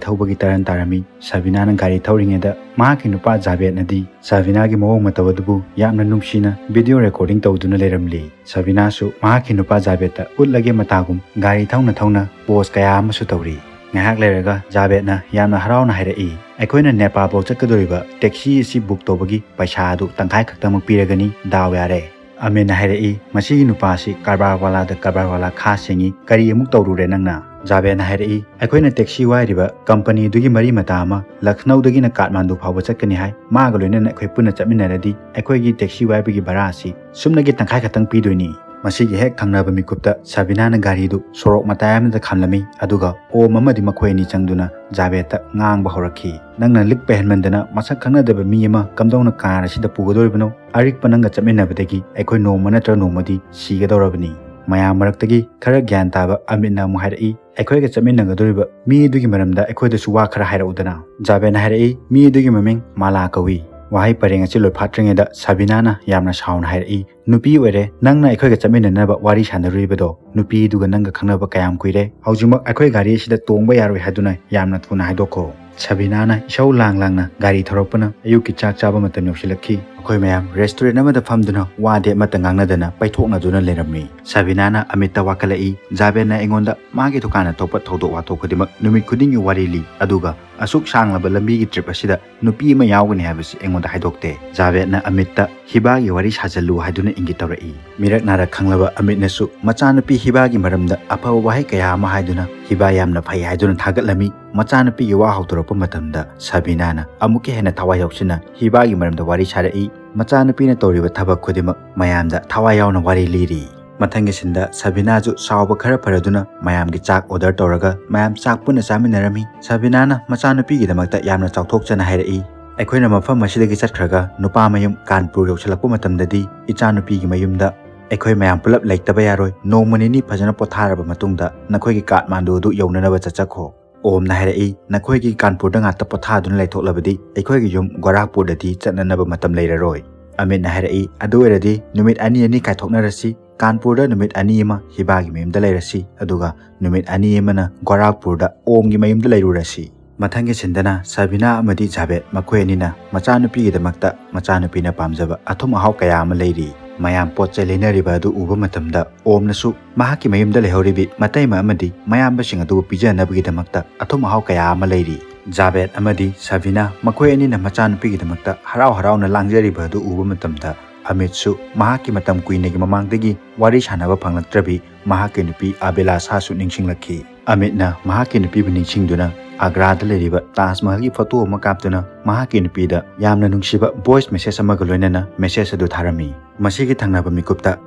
ꯊꯧꯕꯒꯤ ꯇꯔꯟ ꯇꯥꯔꯝꯃꯤ꯫ ꯁꯕꯤꯅꯥꯅ ꯒꯥꯔꯤ ꯊꯧꯔꯤꯉꯩꯗ ꯃꯍꯥꯛꯀꯤ ꯅꯨꯄꯥ ꯖꯥꯕꯦꯗꯅꯗꯤ ꯁꯕꯤꯅꯥꯒꯤ ꯃꯑꯣꯡ ꯃꯇꯧ ꯑꯗꯨꯕꯨ ꯌꯥꯝꯅ ꯅꯨꯡꯁꯤꯅ ꯚꯤꯗꯤꯑꯣ ꯔꯦꯀꯣꯔꯗꯤꯡ ꯇꯧꯗꯨꯅ ꯂꯩꯔꯝꯂꯤ꯫ ꯁꯕꯤꯅꯥꯁꯨ ꯃꯍꯥꯛꯀꯤ ꯅꯨꯄꯥ ꯖꯥꯕꯦꯗꯇ ꯎꯠꯂꯒꯦ ꯃꯇꯥꯒꯨꯝ ꯒꯥꯔꯤ ꯊꯧꯅ ꯊꯧꯅ ꯄꯣꯁ ꯀꯌꯥ ꯑꯃꯁꯨ ꯇꯧꯔꯤ꯫ ꯉꯥꯏꯍꯥꯛ ꯂꯩꯔꯒ ꯖꯥꯕꯦꯗꯅ ꯌꯥꯝꯅ ꯍꯔꯥꯎꯅ ꯍꯥꯏꯔꯛꯏ, "ꯑꯩꯈꯣꯏꯅ ꯅꯦꯄꯥꯜꯐꯥꯎ ꯆꯠꯀꯗꯧꯔꯤꯕ ꯇꯦꯛꯁꯤ ꯑꯁꯤ ꯕꯨꯛ ꯇꯧꯕꯒꯤ ꯄꯩꯁꯥ ꯑꯗꯨ ꯇꯪꯈꯥꯏ ꯈꯛꯇꯃꯛ ꯄꯤꯔꯒꯅꯤ, ꯗꯥꯎ ꯌꯥꯔꯦ"꯫ ꯑꯃꯤꯠꯅ ꯍꯥꯏꯔꯛꯏ, "ꯃꯁꯤꯒꯤ ꯅꯨꯄꯥꯁꯤ ꯀꯔꯕꯥꯔ ꯋꯥꯂꯥꯗ ꯀꯔꯕꯥꯔ ꯋꯥꯂꯥ ꯈꯥ ꯁꯦꯡꯉꯤ, ꯀꯔꯤ ꯑꯃꯨꯛ ꯇꯧꯔꯨꯔꯦ ꯅꯪꯅ?" ꯖꯥꯕꯦꯗꯅ ꯍꯥꯏꯔꯛꯏ, "ꯑꯩꯈꯣꯏꯅ ꯇꯦꯛꯁꯤ ꯋꯥꯏꯔꯤꯕ ꯀꯝꯄꯅꯤꯗꯨꯒꯤ ꯃꯔꯤ ꯃꯇꯥ ꯑꯃ ꯂꯈꯅꯧꯗꯒꯤꯅ ꯀꯥꯠꯃꯥꯟꯗꯨ ꯐꯥꯎꯕ ꯆꯠꯀꯅꯤ ꯍꯥꯏ, ꯃꯥꯒ ꯂꯣꯏꯅꯅ ꯑꯩꯈꯣꯏ ꯄꯨꯟꯅ ꯆꯠꯃꯤꯟꯅꯔꯗꯤ ꯑꯩꯈꯣꯏꯒꯤ ꯇꯦꯛꯁꯤ ꯋꯥꯏꯕꯒꯤ ꯚꯔꯥ ꯑꯁꯤ ꯁꯨꯞꯅꯒꯤ ꯇꯪꯈꯥꯏ ꯈꯛꯇꯪ ꯄꯤꯗꯣꯏꯅꯤ"꯫ ꯃꯁꯤꯒꯤ ꯍꯦꯛ ꯊꯪꯅꯕ ꯃꯤꯀꯨꯞꯇ ꯁꯕꯤꯅꯥꯅ ꯒꯥꯔꯤꯗꯨ ꯁꯣꯔꯣꯛ ꯃꯇꯥꯏ ꯑꯃꯗ ꯈꯥꯝꯂꯝꯃꯤ, ꯑꯗꯨꯒ ꯑꯣꯝ ꯑꯃꯗꯤ ꯃꯈꯣꯏ ꯑꯅꯤ ꯆꯪꯗꯨꯅ ꯖꯥꯕꯦꯗꯇ ꯉꯥꯡꯕ ꯍꯧꯔꯛꯈꯤ, "ꯅꯪꯅ ꯂꯤꯛꯄ ꯍꯦꯟꯃꯟꯗꯅ ꯃꯁꯛ ꯈꯪꯅꯗꯕ ꯃꯤ ꯑꯃ ꯀꯝꯗꯧꯅ ꯀꯥꯔ ꯑꯁꯤꯗ ꯄꯨꯒꯗꯧꯔꯤꯕꯅꯣ? ꯑꯔꯤꯛꯄ ꯅꯪꯒ ꯆꯠꯃꯤꯟꯅꯕꯗꯒꯤ ꯑꯩꯈꯣꯏ ꯅꯣꯡꯃ ꯅꯠꯇ꯭ꯔ ꯅꯣꯡꯃꯗꯤ ꯁꯤꯒꯗꯧꯔꯕꯅꯤ"꯫ ꯃꯌꯥꯝ ꯃꯔꯛꯇꯒꯤ ꯈꯔ ꯒ꯭ꯌꯥꯟ ꯇꯥꯕ ꯑꯃꯤꯠꯅ ꯑꯃꯨꯛ ꯍꯥꯏꯔꯛꯏ, "ꯑꯩꯈꯣꯏꯒ ꯆꯠꯃꯤꯟꯅꯒꯗꯧꯔꯤꯕ ꯃꯤ ꯑꯗꯨꯒꯤ ꯃꯔꯝꯗ ꯑꯩꯈꯣꯏꯗꯁꯨ ꯋꯥ ꯈꯔ ꯍꯥꯏꯔꯛꯎꯗꯅ"꯫ ꯖꯥꯕꯦꯗꯅ ꯍꯥꯏꯔꯛꯏ, "ꯃꯤ ꯑꯗꯨꯒꯤ ꯃꯃꯤꯡ ꯃꯥꯂꯥ ꯀꯧꯏ"꯫ ꯋꯥꯍꯩ ꯄꯔꯦꯡ ꯑꯁꯤ ꯂꯣꯏꯐꯥꯠꯇ꯭ꯔꯤꯉꯩꯗ ꯁꯕꯤꯅꯥꯅ ꯌꯥꯝꯅ ꯁꯥꯎꯅ ꯍꯥꯏꯔꯛꯏ, "ꯅꯨꯄꯤ ꯑꯣꯏꯔꯦ, ꯅꯪꯅ ꯑꯩꯈꯣꯏꯒ ꯆꯠꯃꯤꯟꯅꯅꯕ ꯋꯥꯔꯤ ꯁꯥꯟꯅꯔꯨꯔꯤꯕꯗꯣ? ꯅꯨꯄꯤꯗꯨꯒ ꯅꯪꯒ ꯈꯪꯅꯕ ꯀꯌꯥꯝ ꯀꯨꯏꯔꯦ? ꯍꯧꯖꯤꯛꯃꯛ ꯑꯩꯈꯣꯏ ꯒꯥꯔꯤ ꯑꯁꯤꯗ ꯇꯣꯡꯕ ꯌꯥꯔꯣꯏ ꯍꯥꯏꯗꯨꯅ ꯌꯥꯝꯅ ꯊꯨꯅ ꯍꯥꯏꯗꯣꯛꯈꯣ"꯫ ꯁꯕꯤꯅꯥꯅ ꯏꯁꯧ ꯂꯥꯡ ꯂꯥꯡꯅ ꯒꯥꯔꯤ ꯊꯧꯔꯛꯄꯅ ꯑꯌꯨꯛꯀꯤ ꯆꯥꯛ ꯆꯥꯕ ꯃꯇꯝ ꯌꯧꯁꯤꯜꯂꯛꯈꯤ꯫ ꯃꯈꯣꯏ ꯃꯌꯥꯝ ꯔꯦꯁꯇꯨꯔꯦꯟ ꯑꯃꯗ ꯐꯝꯗꯨꯅ ꯋꯥꯗꯤ ꯑꯃꯠꯇ ꯉꯥꯡꯅꯗꯅ ꯄꯩꯊꯣꯛꯅꯗꯨꯅ ꯂꯩꯔꯝꯃꯤ꯫ ꯁꯕꯤꯅꯥꯅ ꯑꯃꯤꯠꯇ ꯋꯥꯀꯠꯂꯛꯏ, "ꯖꯥꯕꯦꯗꯅ ꯑꯩꯉꯣꯟꯗ ꯃꯥꯒꯤ ꯗꯨꯀꯥꯟꯗ ꯊꯣꯛꯄ ꯊꯧꯗꯣꯛ ꯋꯥꯊꯣꯛ ꯈꯨꯗꯤꯡꯃꯛ ꯅꯨꯃꯤꯠ ꯈꯨꯗꯤꯡꯒꯤ ꯋꯥꯔꯤ ꯂꯤ, ꯑꯗꯨꯒ ꯑꯁꯨꯛ ꯁꯥꯡꯂꯕ ꯂꯝꯕꯤꯒꯤ ꯇ꯭ꯔꯤꯞ ꯑꯁꯤꯗ ꯅꯨꯄꯤ ꯑꯃ ꯌꯥꯎꯒꯅꯤ ꯍꯥꯏꯕꯁꯤ ꯑꯩꯉꯣꯟꯗ ꯍꯥꯏꯗꯣꯛꯇꯦ"꯫ ꯖꯥꯕꯦꯗꯅ ꯑꯃꯤꯠꯇ ꯍꯤꯕꯥꯒꯤ ꯋꯥꯔꯤ ꯁꯥꯖꯜꯂꯨ ꯍꯥꯏꯗꯨꯅ ꯏꯪꯒꯤꯠ ꯇꯧꯔꯛꯏ꯫ ꯃꯤꯔꯛ ꯅꯥꯔꯛ ꯈꯪꯂꯕ ꯑꯃꯤꯠꯅꯁꯨ ꯃꯆꯥꯅꯨꯄꯤ ꯍꯤꯕꯥꯒꯤ ꯃꯔꯝꯗ ꯑꯐꯕ ꯋꯥꯍꯩ ꯀꯌꯥ ꯑꯃ ꯍꯥꯏꯗꯨꯅ ꯍꯤꯕꯥ ꯌꯥꯝꯅ ꯐꯩ ꯍꯥꯏꯗꯨꯅ ꯊꯥꯒꯠꯂꯝꯃꯤ꯫ ꯃꯆꯥꯅꯨꯄꯤꯒꯤ ꯋꯥ ꯍꯧꯗꯣꯔꯛꯄ ꯃꯇꯝꯗ ꯁꯕꯤꯅꯥꯅ ꯑꯃꯨꯛꯀ ꯍꯦꯟꯅ ꯊꯋꯥꯏ ꯌꯥꯎꯁꯤꯟꯅ ꯍꯤꯕꯥꯒꯤ ꯃꯔꯝꯗ ꯋꯥꯔꯤ ꯁꯥꯔꯛꯏ꯫ ꯃꯆꯥꯅꯨꯄꯤꯅ ꯇꯧꯔꯤꯕ ꯊꯕꯛ ꯈꯨꯗꯤꯡꯃꯛ ꯃꯌꯥꯝꯗ ꯊꯋꯥꯏ ꯌꯥꯎꯅ ꯋꯥꯔꯤ ꯂꯤꯔꯤ꯫ ꯃꯊꯪꯒꯤ ꯁꯤꯟꯗ ꯁꯕꯤꯅꯥꯁꯨ ꯁꯥꯎꯕ ꯈꯔ ꯐꯔꯗꯨꯅ ꯃꯌꯥꯝꯒꯤ ꯆꯥꯛ ꯑꯣꯔꯗꯔ ꯇꯧꯔꯒ ꯃꯌꯥꯝ ꯆꯥꯛ ꯄꯨꯟꯅ ꯆꯥꯃꯤꯟꯅꯔꯝꯃꯤ꯫ ꯁꯕꯤꯅꯥꯅ ꯃꯆꯥꯅꯨꯄꯤꯒꯤꯗꯃꯛꯇ ꯌꯥꯝꯅ ꯆꯥꯎꯊꯣꯛꯆꯅ ꯍꯥꯏꯔꯛꯏ, "ꯑꯩꯈꯣꯏꯅ ꯃꯐꯝ ꯑꯁꯤꯗꯒꯤ ꯆꯠꯈ꯭ꯔꯒ ꯅꯨꯄꯥ ꯃꯌꯨꯝ ꯀꯥꯟꯄꯨꯔ ꯌꯧꯁꯤꯜꯂꯛꯄ ꯃꯇꯝꯗꯗꯤ ꯏꯆꯥꯅꯨꯄꯤꯒꯤ ꯃꯌꯨꯝꯗ ꯑꯩꯈꯣꯏ ꯃꯌꯥꯝ ꯄꯨꯂꯞ ꯂꯩꯇꯕ ꯌꯥꯔꯣꯏ꯫ ꯅꯣꯡꯃ ꯅꯤꯅꯤ ꯐꯖꯅ ꯄꯣꯊꯥꯔꯕ ꯃꯇꯨꯡꯗ ꯅꯈꯣꯏꯒꯤ ꯀꯥꯠꯃꯥꯟꯗꯨ ꯑꯗꯨ ꯌꯧꯅꯅꯕ ꯆꯠꯆꯈꯣ"꯫ ꯑꯣꯝꯅ ꯍꯥꯏꯔꯛꯏ, "ꯅꯈꯣꯏꯒꯤ ꯀꯥꯟꯄꯨꯔꯗ ꯉꯥꯛꯇ ꯄꯣꯊꯥꯗꯨꯅ ꯂꯩꯊꯣꯛꯂꯕꯗꯤ ꯑꯩꯈꯣꯏꯒꯤ ꯌꯨꯝ ꯒꯣꯔꯥꯈꯄꯨꯔꯗꯗꯤ ꯆꯠꯅꯅꯕ ꯃꯇꯝ ꯂꯩꯔꯔꯣꯏ"꯫ ꯑꯃꯤꯠꯅ ꯍꯥꯏꯔꯛꯏ, "ꯑꯗꯨ ꯑꯣꯏꯔꯗꯤ ꯅꯨꯃꯤꯠ ꯑꯅꯤ ꯑꯅꯤ ꯀꯥꯏꯊꯣꯛꯅꯔꯁꯤ꯫ ꯀꯥꯟꯄꯨꯔꯗ ꯅꯨꯃꯤꯠ ꯑꯅꯤ ꯑꯃ ꯍꯤꯕꯥꯒꯤ ꯃꯌꯨꯝꯗ ꯂꯩꯔꯁꯤ, ꯑꯗꯨꯒ ꯅꯨꯃꯤꯠ ꯑꯅꯤ ꯑꯃꯅ ꯒꯣꯔꯥꯈꯄꯨꯔꯗ ꯑꯣꯝꯒꯤ ꯃꯌꯨꯝꯗ ꯂꯩꯔꯨꯔꯁꯤ"꯫ ꯃꯊꯪꯒꯤ ꯁꯤꯟꯗꯅ ꯁꯕꯤꯅꯥ ꯑꯃꯗꯤ ꯖꯥꯕꯦꯗ ꯃꯈꯣꯏ ꯑꯅꯤꯅ ꯃꯆꯥꯅꯨꯄꯤꯒꯤꯗꯃꯛꯇ ꯃꯆꯥꯅꯨꯄꯤꯅ ꯄꯥꯝꯖꯕ ꯑꯊꯨꯝ ꯑꯍꯥꯎ ꯀꯌꯥ ꯑꯃ ꯂꯩꯔꯤ꯫ ꯃꯌꯥꯝ ꯄꯣꯠ ꯆꯩ ꯂꯩꯅꯔꯤꯕ ꯑꯗꯨ ꯎꯕ ꯃꯇꯝꯗ ꯑꯣꯝꯅꯁꯨ ꯃꯍꯥꯛꯀꯤ ꯃꯌꯨꯝꯗ ꯂꯩꯍꯧꯔꯤꯕꯤ ꯃꯇꯩꯃ ꯑꯃꯗꯤ ꯃꯌꯥꯝꯕꯁꯤꯡ ꯑꯗꯨꯕꯨ ꯄꯤꯖꯅꯕꯒꯤꯗꯃꯛꯇ ꯑꯊꯨꯝ ꯑꯍꯥꯎ ꯀꯌꯥ ꯑꯃ ꯂꯩꯔꯤ꯫ ꯖꯥꯕꯦꯗ ꯑꯃꯗꯤ ꯁꯕꯤꯅꯥ ꯃꯈꯣꯏ ꯑꯅꯤꯅ ꯃꯆꯥꯅꯨꯄꯤꯒꯤꯗꯃꯛꯇ ꯍꯔꯥꯎ ꯍꯔꯥꯎꯅ ꯂꯥꯡꯖꯔꯤꯕ ꯑꯗꯨ ꯎꯕ ꯃꯇꯝꯗ ꯑꯃꯤꯠꯁꯨ ꯃꯍꯥꯛꯀꯤ ꯃꯇꯝ ꯀꯨꯏꯅꯒꯤ ꯃꯃꯥꯡꯗꯒꯤ ꯋꯥꯔꯤ ꯁꯥꯟꯅꯕ ꯐꯪꯂꯛꯇ꯭ꯔꯕꯤ ꯃꯍꯥꯛꯀꯤ ꯅꯨꯄꯤ ꯑꯕꯦꯂꯥꯁꯥꯁꯨ ꯅꯤꯡꯁꯤꯡꯂꯛꯈꯤ꯫ ꯑꯃꯤꯠꯅ ꯃꯍꯥꯛꯀꯤ ꯅꯨꯄꯤꯕꯨ ꯅꯤꯡꯁꯤꯡꯗꯨꯅ ꯑꯒ꯭ꯔꯥꯗ ꯂꯩꯔꯤꯕ ꯇꯥꯖ ꯃꯍꯜꯒꯤ ꯐꯣꯇꯣ ꯑꯃ ꯀꯥꯞꯇꯨꯅ ꯃꯍꯥꯛꯀꯤ ꯅꯨꯄꯤꯗ ꯌꯥꯝꯅ ꯅꯨꯡꯁꯤꯕ ꯚꯣꯏꯁ ꯃꯦꯁꯦꯖ ꯑꯃꯒ ꯂꯣꯏꯅꯅ ꯃꯦꯁꯦꯖ ꯑꯗꯨ ꯊꯥꯔꯝꯃꯤ꯫ ꯃꯁꯤꯒꯤ ꯊꯪꯅꯕ ꯃꯤꯀꯨꯞꯇ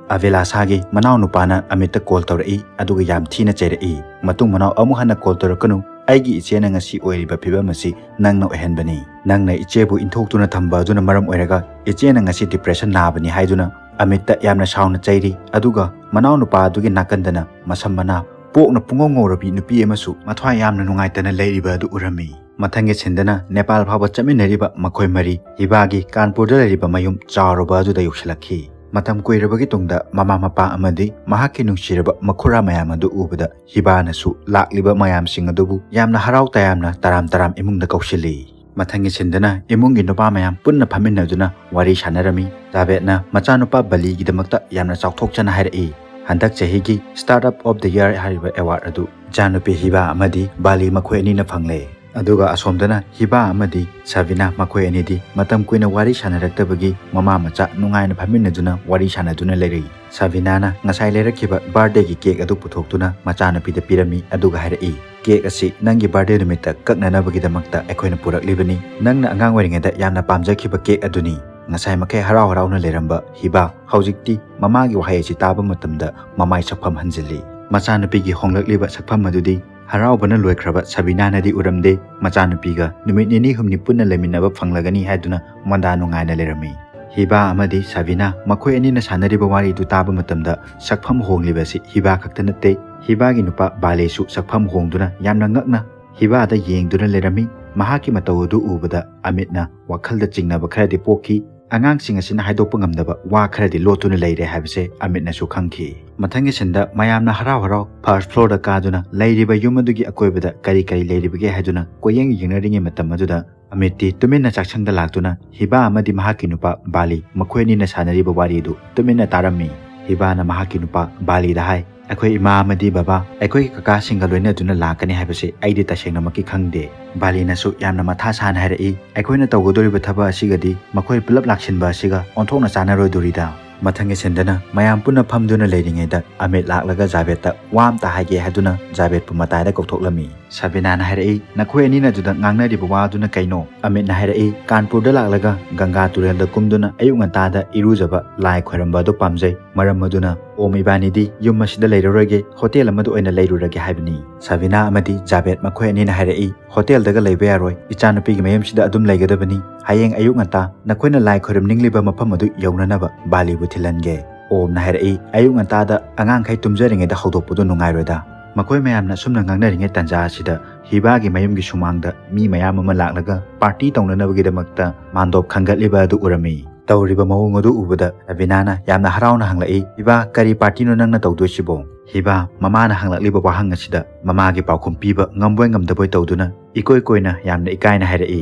ꯑꯕꯦꯂꯥꯁꯥꯒꯤ ꯃꯅꯥꯎꯅꯨꯄꯥꯅ ꯑꯃꯤꯠꯇ ꯀꯣꯜ ꯇꯧꯔꯛꯏ, ꯑꯗꯨꯒ ꯌꯥꯝ ꯊꯤꯅ ꯆꯩꯔꯛꯏ꯫ "ꯃꯇꯨꯡ ꯃꯅꯥꯎ ꯑꯃꯨꯛ ꯍꯟꯅ ꯀꯣꯜ ꯇꯧꯔꯛꯀꯅꯨ, ꯑꯩꯒꯤ ꯏꯆꯦꯅ ꯉꯁꯤ ꯑꯣꯏꯔꯤꯕ ꯐꯤꯕꯝ ꯑꯁꯤ ꯅꯪꯅ ꯑꯣꯏꯍꯟꯕꯅꯤ꯫ ꯅꯪꯅ ꯏꯆꯦꯕꯨ ꯏꯟꯊꯣꯛꯇꯨꯅ ꯊꯝꯕ ꯑꯗꯨꯅ ꯃꯔꯝ ꯑꯣꯏꯔꯒ ꯏꯆꯦꯅ ꯉꯁꯤ ꯗꯤꯄ꯭ꯔꯦꯁꯟ ꯅꯥꯕꯅꯤ" ꯍꯥꯏꯗꯨꯅ ꯑꯃꯤꯠꯇ ꯌꯥꯝꯅ ꯁꯥꯎꯅ ꯆꯩꯔꯤ꯫ ꯑꯗꯨꯒ ꯃꯅꯥꯎꯅꯨꯄꯥ ꯑꯗꯨꯒꯤ ꯅꯥꯀꯟꯗꯅ ꯃꯁꯝ ꯃꯅꯥ ꯄꯣꯛꯅ ꯄꯨꯡꯉꯧ ꯉꯧꯔꯕꯤ ꯅꯨꯄꯤ ꯑꯃꯁꯨ ꯃꯊ꯭ꯋꯥꯏ ꯌꯥꯝꯅ ꯅꯨꯡꯉꯥꯏꯇꯅ ꯂꯩꯔꯤꯕ ꯑꯗꯨ ꯎꯔꯝꯃꯤ꯫ ꯃꯊꯪꯒꯤ ꯁꯤꯟꯗꯅ ꯅꯦꯄꯥꯜ ꯐꯥꯎꯕ ꯆꯠꯃꯤꯟꯅꯔꯤꯕ ꯃꯈꯣꯏ ꯃꯔꯤ ꯍꯤꯕꯥꯒꯤ ꯀꯥꯟꯄꯨꯔꯗ ꯂꯩꯔꯤꯕ ꯃꯌꯨꯝ ꯆꯥꯎꯔꯕ ꯑꯗꯨꯗ ꯌꯧꯁꯤꯜꯂꯛꯈꯤ꯫ ꯃꯇꯝ ꯀꯨꯏꯔꯕꯒꯤ ꯇꯨꯡꯗ ꯃꯃꯥ ꯃꯄꯥ ꯑꯃꯗꯤ ꯃꯍꯥꯛꯀꯤ ꯅꯨꯡꯁꯤꯔꯕ ꯃꯈꯨꯔꯥ ꯃꯌꯥꯝ ꯑꯗꯨ ꯎꯕꯗ ꯍꯤꯕꯥꯅꯁꯨ ꯂꯥꯛꯂꯤꯕ ꯃꯌꯥꯝꯁꯤꯡ ꯑꯗꯨꯕꯨ ꯌꯥꯝꯅ ꯍꯔꯥꯎ ꯇꯌꯥꯝꯅ ꯇꯔꯥꯝ ꯇꯔꯥꯝ ꯏꯃꯨꯡꯗ ꯀꯧꯁꯤꯜꯂꯤ꯫ ꯃꯊꯪꯒꯤ ꯁꯤꯟꯗꯅ ꯏꯃꯨꯡꯒꯤ ꯅꯨꯄꯥ ꯃꯌꯥꯝ ꯄꯨꯟꯅ ꯐꯝꯃꯤꯟꯅꯗꯨꯅ ꯋꯥꯔꯤ ꯁꯥꯟꯅꯔꯝꯃꯤ꯫ ꯖꯥꯕꯦꯗꯅ ꯃꯆꯥꯅꯨꯄꯥ ꯕꯂꯤꯒꯤꯗꯃꯛꯇ ꯌꯥꯝꯅ ꯆꯥꯎꯊꯣꯛꯆꯅ ꯍꯥꯏꯔꯛꯏ, "ꯍꯟꯗꯛ ꯆꯍꯤꯒꯤ Startup of the Year ꯍꯥꯏꯔꯤꯕ ꯑꯦꯋꯥꯔꯗ ꯑꯗꯨ ꯏꯆꯥꯅꯨꯄꯤ ꯍꯤꯕꯥ ꯑꯃꯗꯤ ꯕꯥꯂꯤ ꯃꯈꯣꯏ ꯑꯅꯤꯅ ꯐꯪꯂꯦ"꯫ ꯑꯗꯨꯒ ꯑꯁꯣꯝꯗꯅ ꯍꯤꯕꯥ ꯑꯃꯗꯤ ꯁꯕꯤꯅꯥ ꯃꯈꯣꯏ ꯑꯅꯤꯗꯤ ꯃꯇꯝ ꯀꯨꯏꯅ ꯋꯥꯔꯤ ꯁꯥꯟꯅꯔꯛꯇꯕꯒꯤ ꯃꯃꯥ ꯃꯆꯥ ꯅꯨꯡꯉꯥꯏꯅ ꯐꯝꯃꯤꯟꯅꯗꯨꯅ ꯋꯥꯔꯤ ꯁꯥꯟꯅꯗꯨꯅ ꯂꯩꯔꯤ꯫ ꯁꯕꯤꯅꯥꯅ ꯉꯁꯥꯏ ꯂꯩꯔꯛꯈꯤꯕ ꯕꯥꯔꯗꯦꯒꯤ ꯀꯦꯛ ꯑꯗꯨ ꯄꯨꯊꯣꯛꯇꯨꯅ ꯃꯆꯥꯅꯨꯄꯤꯗ ꯄꯤꯔꯝꯃꯤ, ꯑꯗꯨꯒ ꯍꯥꯏꯔꯛꯏ, "ꯀꯦꯛ ꯑꯁꯤ ꯅꯪꯒꯤ ꯕꯥꯔꯗꯦ ꯅꯨꯃꯤꯠꯇ ꯀꯛꯅꯅꯕꯒꯤꯗꯃꯛꯇ ꯑꯩꯈꯣꯏꯅ ꯄꯨꯔꯛꯂꯤꯕꯅꯤ꯫ ꯅꯪꯅ ꯑꯉꯥꯡ ꯑꯣꯏꯔꯤꯉꯩꯗ ꯌꯥꯝꯅ ꯄꯥꯝꯖꯈꯤꯕ ꯀꯦꯛ ꯑꯗꯨꯅꯤ"꯫ ꯉꯁꯥꯏ ꯃꯈꯩ ꯍꯔꯥꯎ ꯍꯔꯥꯎꯅ ꯂꯩꯔꯝꯕ ꯍꯤꯕꯥ ꯍꯧꯖꯤꯛꯇꯤ ꯃꯃꯥꯒꯤ ꯋꯥꯍꯩ ꯑꯁꯤ ꯇꯥꯕ ꯃꯇꯝꯗ ꯃꯃꯥꯏ ꯁꯛꯐꯝ ꯍꯟꯖꯤꯜꯂꯤ꯫ ꯃꯆꯥꯅꯨꯄꯤꯒꯤ ꯍꯣꯡꯂꯛꯂꯤꯕ ꯁꯛꯐꯝ ꯑꯗꯨꯗꯤ ꯍꯔꯥꯎꯕꯅ ꯂꯣꯏꯈ꯭ꯔꯕ ꯁꯕꯤꯅꯥꯅꯗꯤ ꯎꯔꯝꯗꯦ꯫ ꯃꯆꯥꯅꯨꯄꯤꯒ ꯅꯨꯃꯤꯠ ꯅꯤꯅꯤ ꯍꯨꯝꯅꯤ ꯄꯨꯟꯅ ꯂꯩꯃꯤꯟꯅꯕ ꯐꯪꯂꯒꯅꯤ ꯍꯥꯏꯗꯨꯅ ꯃꯣꯟꯗꯥ ꯅꯨꯡꯉꯥꯏꯅ ꯂꯩꯔꯝꯃꯤ꯫ ꯍꯤꯕꯥ ꯑꯃꯗꯤ ꯁꯕꯤꯅꯥ ꯃꯈꯣꯏ ꯑꯅꯤꯅ ꯁꯥꯟꯅꯔꯤꯕ ꯋꯥꯔꯤꯗꯨ ꯇꯥꯕ ꯃꯇꯝꯗ ꯁꯛꯐꯝ ꯍꯣꯡꯂꯤꯕ ꯑꯁꯤ ꯍꯤꯕꯥ ꯈꯛꯇ ꯅꯠꯇꯦ, ꯍꯤꯕꯥꯒꯤ ꯅꯨꯄꯥ ꯕꯥꯂꯦꯁꯨ ꯁꯛꯐꯝ ꯍꯣꯡꯗꯨꯅ ꯌꯥꯝꯅ ꯉꯛꯅ ꯍꯤꯕꯥꯗ ꯌꯦꯡꯗꯨꯅ ꯂꯩꯔꯝꯃꯤ꯫ ꯃꯍꯥꯛꯀꯤ ꯃꯇꯧ ꯑꯗꯨ ꯎꯕꯗ ꯑꯃꯤꯠꯅ ꯋꯥꯈꯜꯗ ꯆꯤꯡꯅꯕ ꯈꯔꯗꯤ ꯄꯣꯛꯈꯤ꯫ ꯑꯉꯥꯡꯁꯤꯡ ꯑꯁꯤꯅ ꯍꯥꯏꯗꯣꯛꯄ ꯉꯝꯗꯕ ꯋꯥ ꯈꯔꯗꯤ ꯂꯣꯠꯇꯨꯅ ꯂꯩꯔꯦ ꯍꯥꯏꯕꯁꯦ ꯑꯃꯤꯠꯅꯁꯨ ꯈꯪꯈꯤ꯫ ꯃꯊꯪꯒꯤ ꯁꯤꯟꯗ ꯃꯌꯥꯝꯅ ꯍꯔꯥꯎ ꯍꯔꯥꯎ ꯐꯥꯔꯁ ꯐ꯭ꯂꯣꯔꯗ ꯀꯥꯗꯨꯅ ꯂꯩꯔꯤꯕ ꯌꯨꯝ ꯑꯗꯨꯒꯤ ꯑꯀꯣꯏꯕꯗ ꯀꯔꯤ ꯀꯔꯤ ꯂꯩꯔꯤꯕꯒꯦ ꯍꯥꯏꯗꯨꯅ ꯀꯣꯏꯌꯦꯡ ꯌꯦꯡꯅꯔꯤꯉꯩ ꯃꯇꯝ ꯑꯗꯨꯗ ꯑꯃꯤꯠꯇꯤ ꯇꯨꯃꯤꯟꯅ ꯆꯥꯛꯁꯪꯗ ꯂꯥꯛꯇꯨꯅ ꯍꯤꯕꯥ ꯑꯃꯗꯤ ꯃꯍꯥꯛꯀꯤ ꯅꯨꯄꯥ ꯕꯥꯂꯤ ꯃꯈꯣꯏ ꯑꯅꯤꯅ ꯁꯥꯟꯅꯔꯤꯕ ꯋꯥꯔꯤꯗꯨ ꯇꯨꯃꯤꯟꯅ ꯇꯥꯔꯝꯃꯤ꯫ ꯍꯤꯕꯥꯅ ꯃꯍꯥꯛꯀꯤ ꯅꯨꯄꯥ ꯕꯥꯂꯤꯗ ꯍꯥꯏ, "ꯑꯩꯈꯣꯏ ꯏꯃꯥ ꯑꯃꯗꯤ ꯕꯕꯥ, ꯑꯩꯈꯣꯏꯒꯤ ꯀꯀꯥꯁꯤꯡꯒ ꯂꯣꯏꯅꯗꯨꯅ ꯂꯥꯛꯀꯅꯤ ꯍꯥꯏꯕꯁꯤ ꯑꯩꯗꯤ ꯇꯁꯦꯡꯅꯃꯛꯀꯤ ꯈꯪꯗꯦ꯫" ꯕꯥꯂꯤꯅꯁꯨ ꯌꯥꯝꯅ ꯃꯊꯥ ꯁꯥꯅ ꯍꯥꯏꯔꯛꯏ, "ꯑꯩꯈꯣꯏꯅ ꯇꯧꯒꯗꯧꯔꯤꯕ ꯊꯕꯛ ꯑꯁꯤꯒꯗꯤ ꯃꯈꯣꯏ ꯄꯨꯂꯞ ꯂꯥꯛꯁꯤꯟꯕ ꯑꯁꯤꯒ ꯑꯣꯟꯊꯣꯛꯅ ꯆꯥꯟꯅꯔꯣꯏꯗꯣꯔꯤꯗ꯫" ꯃꯊꯪꯒꯤ ꯁꯤꯟꯗꯅ ꯃꯌꯥꯝ ꯄꯨꯟꯅ ꯐꯝꯗꯨꯅ ꯂꯩꯔꯤꯉꯩꯗ ꯑꯃꯤꯠ ꯂꯥꯛꯂꯒ ꯖꯥꯕꯦꯗꯇ ꯋꯥ ꯑꯝꯇ ꯍꯥꯏꯒꯦ ꯍꯥꯏꯗꯨꯅ ꯖꯥꯕꯦꯗꯄꯨ ꯃꯇꯥꯏꯗ ꯀꯧꯊꯣꯛꯂꯝꯃꯤ꯫ ꯁꯕꯤꯅꯥꯅ ꯍꯥꯏꯔꯛꯏ, "ꯅꯈꯣꯏ ꯑꯅꯤꯅ ꯑꯗꯨꯗ ꯉꯥꯡꯅꯔꯤꯕ ꯋꯥꯗꯨꯅ ꯀꯩꯅꯣ?" ꯑꯃꯤꯠꯅ ꯍꯥꯏꯔꯛꯏ, "ꯀꯥꯟꯄꯨꯔꯗ ꯂꯥꯛꯂꯒ ꯒꯪꯒꯥ ꯇꯨꯔꯦꯜꯗ ꯀꯨꯝꯗꯨꯅ ꯑꯌꯨꯛ ꯉꯟꯇꯥꯗ ꯏꯔꯨꯖꯕ, ꯂꯥꯏ ꯈꯣꯏꯔꯝꯕ ꯑꯗꯨ ꯄꯥꯝꯖꯩ꯫ ꯃꯔꯝ ꯑꯗꯨꯅ ꯑꯣꯝ ꯏꯕꯥꯅꯤꯗꯤ ꯌꯨꯝ ꯑꯁꯤꯗ ꯂꯩꯔꯔꯣꯏꯒꯦ, ꯍꯣꯇꯦꯜ ꯑꯃꯗ ꯑꯣꯏꯅ ꯂꯩꯔꯨꯔꯒꯦ ꯍꯥꯏꯕꯅꯤ꯫" ꯁꯕꯤꯅꯥ ꯑꯃꯗꯤ ꯖꯥꯕꯦꯗ ꯃꯈꯣꯏ ꯑꯅꯤꯅ ꯍꯥꯏꯔꯛꯏ, "ꯍꯣꯇꯦꯜꯗꯒ ꯂꯩꯕ ꯌꯥꯔꯣꯏ, ꯏꯆꯥꯅꯨꯄꯤꯒꯤ ꯃꯌꯨꯝꯁꯤꯗ ꯑꯗꯨꯝ ꯂꯩꯒꯗꯕꯅꯤ꯫ ꯍꯌꯦꯡ ꯑꯌꯨꯛ ꯉꯟꯇꯥ ꯅꯈꯣꯏꯅ ꯂꯥꯏ ꯈꯣꯏꯔꯝꯅꯤꯡꯂꯤꯕ ꯃꯐꯝ ꯑꯗꯨ ꯌꯧꯅꯅꯕ ꯕꯥꯂꯤꯕꯨ ꯊꯤꯜꯍꯟꯒꯦ꯫" ꯑꯣꯝꯅ ꯍꯥꯏꯔꯛꯏ, "ꯑꯌꯨꯛ ꯉꯟꯇꯥꯗ ꯑꯉꯥꯡꯈꯩ ꯇꯨꯝꯖꯔꯤꯉꯩꯗ ꯍꯧꯗꯣꯛꯄꯗꯨ ꯅꯨꯡꯉꯥꯏꯔꯣꯏꯗ꯫" ꯃꯈꯣꯏ ꯃꯌꯥꯝꯅ ꯑꯁꯨꯝꯅ ꯉꯥꯡꯅꯔꯤꯉꯩ ꯇꯥꯟꯖꯥ ꯑꯁꯤꯗ ꯍꯤꯕꯥꯒꯤ ꯃꯌꯨꯝꯒꯤ ꯁꯨꯃꯥꯡꯗ ꯃꯤ ꯃꯌꯥꯝ ꯑꯃ ꯂꯥꯛꯂꯒ ꯄꯥꯔꯇꯤ ꯇꯧꯅꯅꯕꯒꯤꯗꯃꯛꯇ ꯃꯥꯟꯗꯣꯞ ꯈꯟꯒꯠꯂꯤꯕ ꯑꯗꯨ ꯎꯔꯝꯃꯤ꯫ ꯇꯧꯔꯤꯕ ꯃꯑꯣꯡ ꯑꯗꯨ ꯎꯕꯗ ꯁꯕꯤꯅꯥꯅ ꯌꯥꯝꯅ ꯍꯔꯥꯎꯅ ꯍꯪꯂꯛꯏ, "ꯍꯤꯕꯥ, ꯀꯔꯤ ꯄꯥꯔꯇꯤꯅꯣ ꯅꯪꯅ ꯇꯧꯗꯣꯏꯁꯤꯕꯣ?" ꯍꯤꯕꯥ ꯃꯃꯥꯅ ꯍꯪꯂꯛꯂꯤꯕ ꯋꯥꯍꯪ ꯑꯁꯤꯗ ꯃꯃꯥꯒꯤ ꯄꯥꯎꯈꯨꯝ ꯄꯤꯕ ꯉꯝꯕꯣꯏ ꯉꯝꯗꯕꯣꯏ ꯇꯧꯗꯨꯅ ꯏꯀꯣꯏ ꯀꯣꯏꯅ ꯌꯥꯝꯅ ꯏꯀꯥꯏꯅ ꯍꯥꯏꯔꯛꯏ,